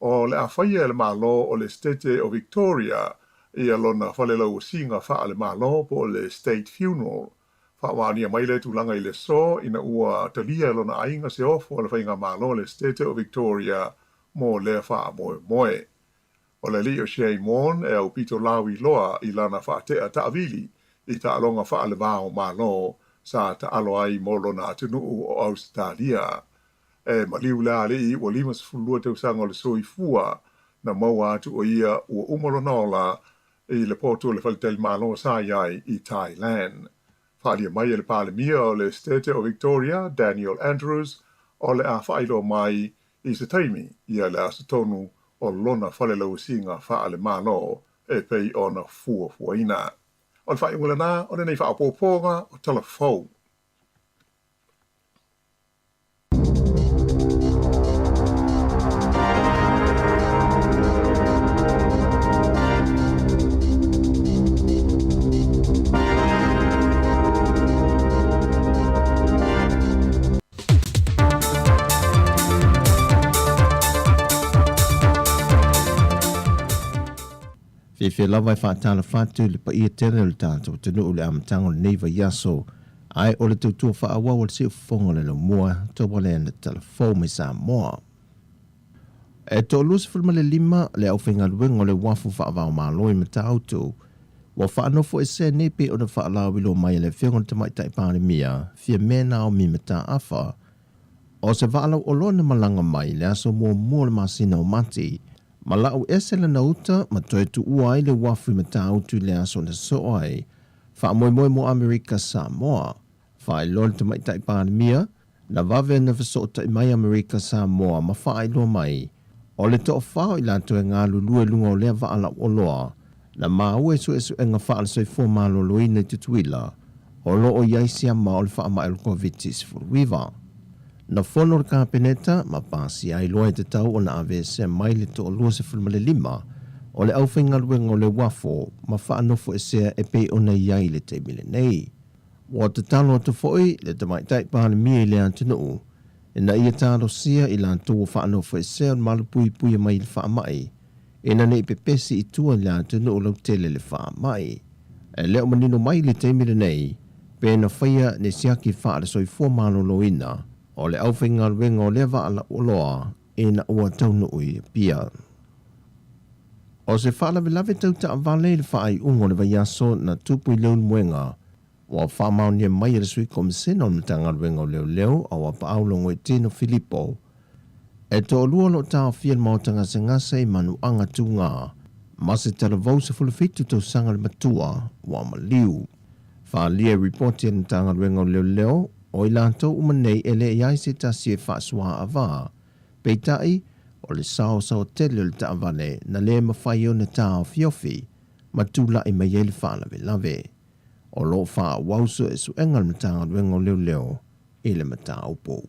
O le a faia e le Malo o le Setete o Victoria ia lona falelauasiga faale-Malo po o le State Funeral. Faamaonia mai lea tulaga i le aso ina ua talia e lona aiga se ofo a le Faigamalo a le Setete o Victoria mo lea faamoemoe. O le alii o Shane Warne e aupito lauiloa i lana faatea taavili i taaloga faale-va o Malo sa taalo ai mo lona atunuu o Ausetalia. E maliu le alii ua 52 tausaga o le soifua, na maua atu o ia ua uma lona ola i le potu o le faletalimalo sa i ai i Thailand. Faaalia mai e le Palemia o le Setete o Victoria, Daniel Andrews, o le a faailoa mai i se taimi ia le aso tonu o lona falelauasiga faale-Malo e pei ona fuafuaina. O le faaiuga lena o lenei faaopoopoga o Tala Fou.
Fiafia lava e faatalofa atu i le paia tele o le tatou atunuu i le amataga o lenei vaiaso, ae o le tautua faaauau a le siufofoga o le laumua, Taualeana Talafou mai Samoa. E 25 le aufaigaluega o le uafu faava-o-Malo i Matautu ua faanofoesea nei pei ona faalauiloa mai e le Afioga i le Tamaitai Palemia, Fiame Naomi Mataafa. O se vaa lauoloa na malaga mai i le aso muamua o le masina o Mati, ma lau ese lana uta ma toe tuua ai le uafu i Matautu i le aso na sosoo ai. Faamoemoe mo Amerika Samoa. Faailoa le Tamaitai Palemia, na vave ona fesootai mai Amerika Samoa ma faailoa mai, o le toafa o i latou e galulue i luga o lea vaa lauoloa, na maua i suesuega faale-soifua maloloina i Tutuila, o lo o i ai siama o le faamai o le Koviti-19. Na fono le Kapeneta ma pasia ai loa e tatau ona aveesea mai le 25 o le aufaigaluega o le uafo ma faanofoesea e pei ona i ai i le taimi lenei. Ua tatalo atu foi le Tamaitai Palemia i le atunuu ina ia talosia i latou ua faanofoesea o le malupuipuia mai i le faamai ina ne i pepesi i tua i le atunuu lautele le faamai. E le o manino mai i le taimi lenei pe na faia ni siaki faale-soifua maloloina o le aufaigaluega o lea vaa lauoloa ina ua taunuu i Apia. O se faalavelave tau taavale i le faaiuga o le vaiaso na tupu i Leulumoega, ua faamaonia mai e le Sui Komisena o le Matagaluega o Leoleo Auapaau Logoitino Filipo, e toalua o lo o taofia i le maota gasegase i Manuaga Tuga ma se talavou 17 tausaga le matua ua maliu. Faaalia i ripoti a le Matagaluega o Leoleo, o i latou uma nei e le i ai se tasi e faasuaava. Peitai, O le saosaoa tele o le taavale na le mafai ona taofiofi ma tula'i mai ai le faalavelave. O lo o faaauau suesuega a le Matagaluega o Leoleo i le mataupu.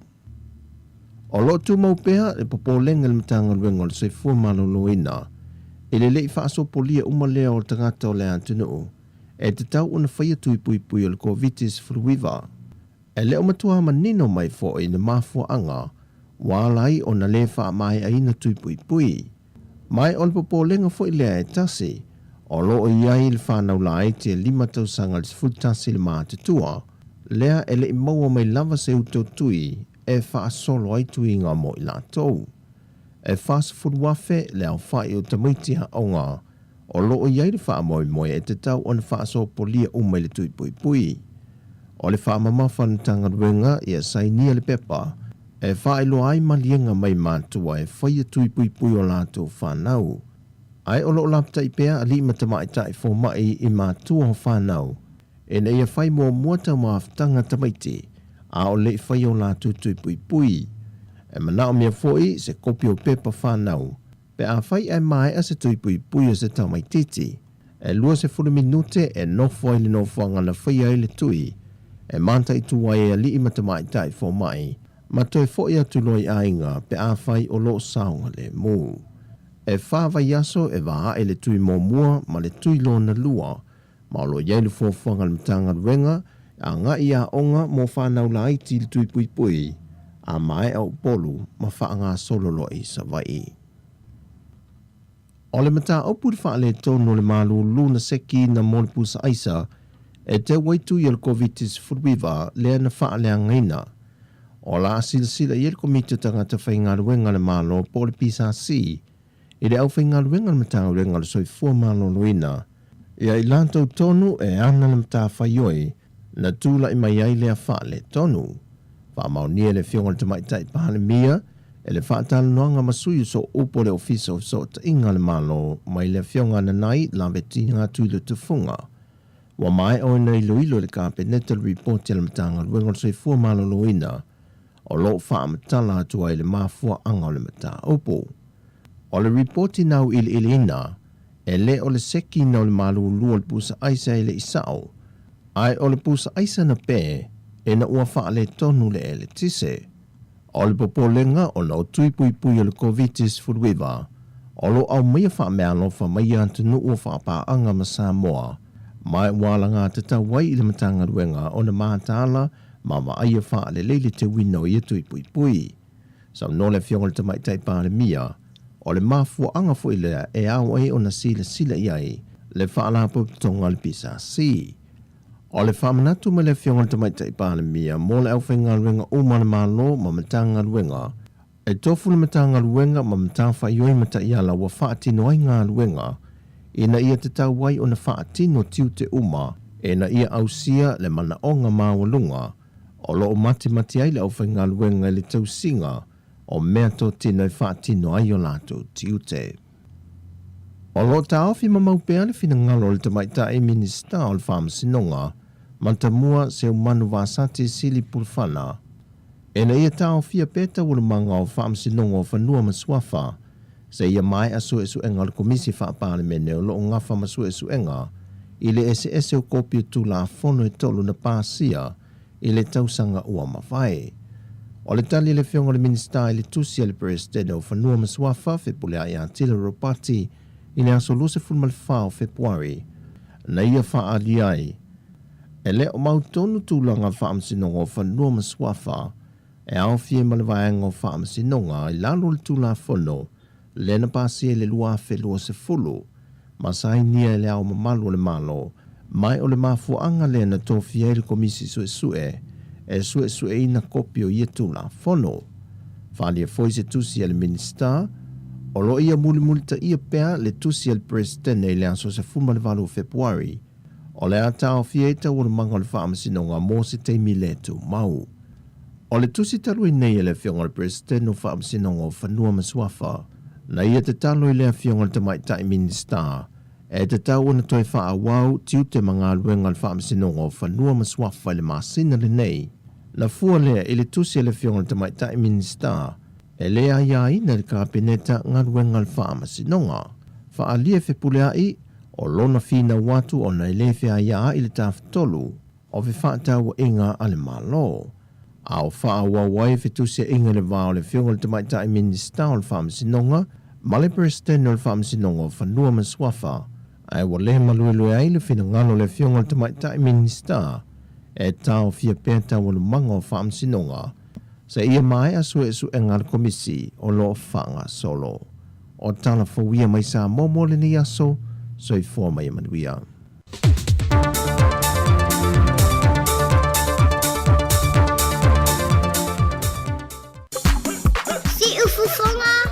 O lo o tumau pea le popolega i le Matagaluega o le Soifua Maloloina i le le i faasopolia uma lea o tagata o le atunuu e tatau ona faia tui puipui o le Koviti-19. E le o matua manino mai foi le mafuaaga ua ala ai ona le faamaeaina tui puipui. Ma o le popolega foi lea e tasi, o lo o i ai le fanau laiti e 5 tausaga i le 11 le matutua, lea e le i maua mai lava se uto tui e faasolo ai tuiga mo i latou. E 40,000 le aofai o tamaiti aoga o lo o i ai le faamoemoe e tatau ona faasopolia uma i le tui puipui. O le faamamafa a le Matagaluega ia sainia le pepa e faailoa ai maliega mai matua e faia tui puipui o latou fanau. Ae o lo o lapatai pea alii ma tamaitai fomai i matua o fanau ina ia fai muamua taumafataga tamaiti a o le i faia o latou tui puipui. E manaomia foi se kopi o pepa fanau Pe afai ae maea se tui puipui o se tamaitiiti, e 20 minute e nofo ai le nofoaga na faia ai le tui, e mataitu ai e alii ma tamaitai fomai, ma toe foi atu loa i aiga pe afai o lo o saogalemu. E fa vaiaso e va ae le tui muamua ma le tui lona lua, ma o lo o i ai le fuafuaga a le Matagaluega e agai i aoga mo fanau laiti i le tui puipui, a maea Upolu ma faagasolo loa i Savaii. O le mataupu i le faaletonu o le malulu na sekiina mo le pusa aisa e teu ai tui o le Koviti-19 lea na faaleagaina. O le a silasila i ai le Komiti o Tagata Faigaluega a le Malo po o le PSC i le aufaigaluega a le Matagaluega o le Soifua Maloloina, ia i latou tonu e ana le matafaioi na tulai mai ai lea faaletonu. Faamaonia e le Afioga i le Tamaitai Palemia e le faatalanoaga ma sui o sooupu o le Ofisa o Fesootaiga a le Malo mai le Afioga Nanai Laveti Tuiletufuga. Ua maea ona iloilo e le Kapeneta le Ripoti a le Matagaluega o le Soifua Maloloina o lo o faamatala atu ai le mafuaaga o le mataupu. O le ripoti na auiliiliina, e le o le sekiina o le malulu o le pusa aisa e le i sao, ae o le pusa aisa na pē ina ua faaletonu le eletise. O le popolega ona o tui puipui o le Koviti-19 o lo o aumaia faameaalofa mai atunuu o faapaaga ma Samoa, ma ua alagatatau ai i le Matagaluega ona mataala ma vaaia faalelei le teuina o ia tui puipui. Saunoa le Afioga i le Tamaitai Palemia, o le mafuaaga foi lea e ao ai ona silasila i ai le Faalapotopotoga a le PSC. O le faamanatu mai le Afioga i le Tamaitai Palemia mo le aufaigaluega uma a le Malo ma Matagaluega, e tofu le Matagaluega ma matafaioi ma taiala ua faatino ai galuega ina ia tatau ai ona faatino tiute uma ina ia ausia le manaoga maualuga o lo o matimati ai le aufaigaluega i le tausiga o meatotino e faatino ai o latou tiute. O lo o taofi mamau pea le finagalo o le Tamaitai Minisita o le Faamasinoga, Matamua Seumanu Vasati Sili Pulufana, ina ia taofia pea taualumaga o Faamasinoga o Fanua ma Suafa seia maea suesuega a le Komisi Faa-Palemene o lo o gafa ma suesuega i le eseese o kopi o Tulafono e tolu na pasia i le tausaga ua mavae. O le tali a le Afioga i le Minisita i le tusi a le Peresetene o Fanua ma Suafa, Fepuleai Atila Ropati i le aso 24 o Fepuari, na ia faaali ai, e le o mautonu tulaga Faamasinoga o Fanua ma Suafa e aofia ma le vaega o Faamasinoga i lalo o le Tulafono lea na pasia i le 2020 ma sainia e Le Ao Mamalu o le Malo, ma o le mafuaaga lea na tofia ai le Komisi Suesue e suesueina kopi o ia Tulafono. Faaalia foi se tusi a le Minisita, o lo o ia mulimulitaia pea le tusi a le Peresetene i le aso 18 o Fepuari, o le a taofia ai taualumaga o le Faamasinoga mo se taimi le tumau. O le tusi talu ai nei a le Afioga i le Peresetene o Faamasinoga o Fanua ma Suafa, na ia tatalo i le Afioga i le Tamaitai Minisita e tatau ona toe faaauau tiute ma galuega a le Faamasinoga o Fanua ma Suafa i le masina lenei. Na fua lea i le tusi a le Afioga i le Tamaitai Minisita. E le aiaina e le Kapeneta galuega a le Faamasinoga. Faaalia Fepuleai, o lona finau atu ona e le feaiaai le Tafatolu o Fefaatauaiga a le Malo, a o faaauau ai fetusiaiga i le va o le Afioga i le Tamaitai Minisita o le Faamasinoga ma le Peresetene o le Faamasinoga o Fanua ma Suafa, ae ua le maluelue ai le finagalo o le Afioga i le Tamaitai Minisita e taofia pea taualumaga o faamasinoga seia maea suesuega a le Komisi o lo o faagasolo. O tala fou ia mai Samoa mo lenei aso. Soifua ma ia manuia.
Siufofoga.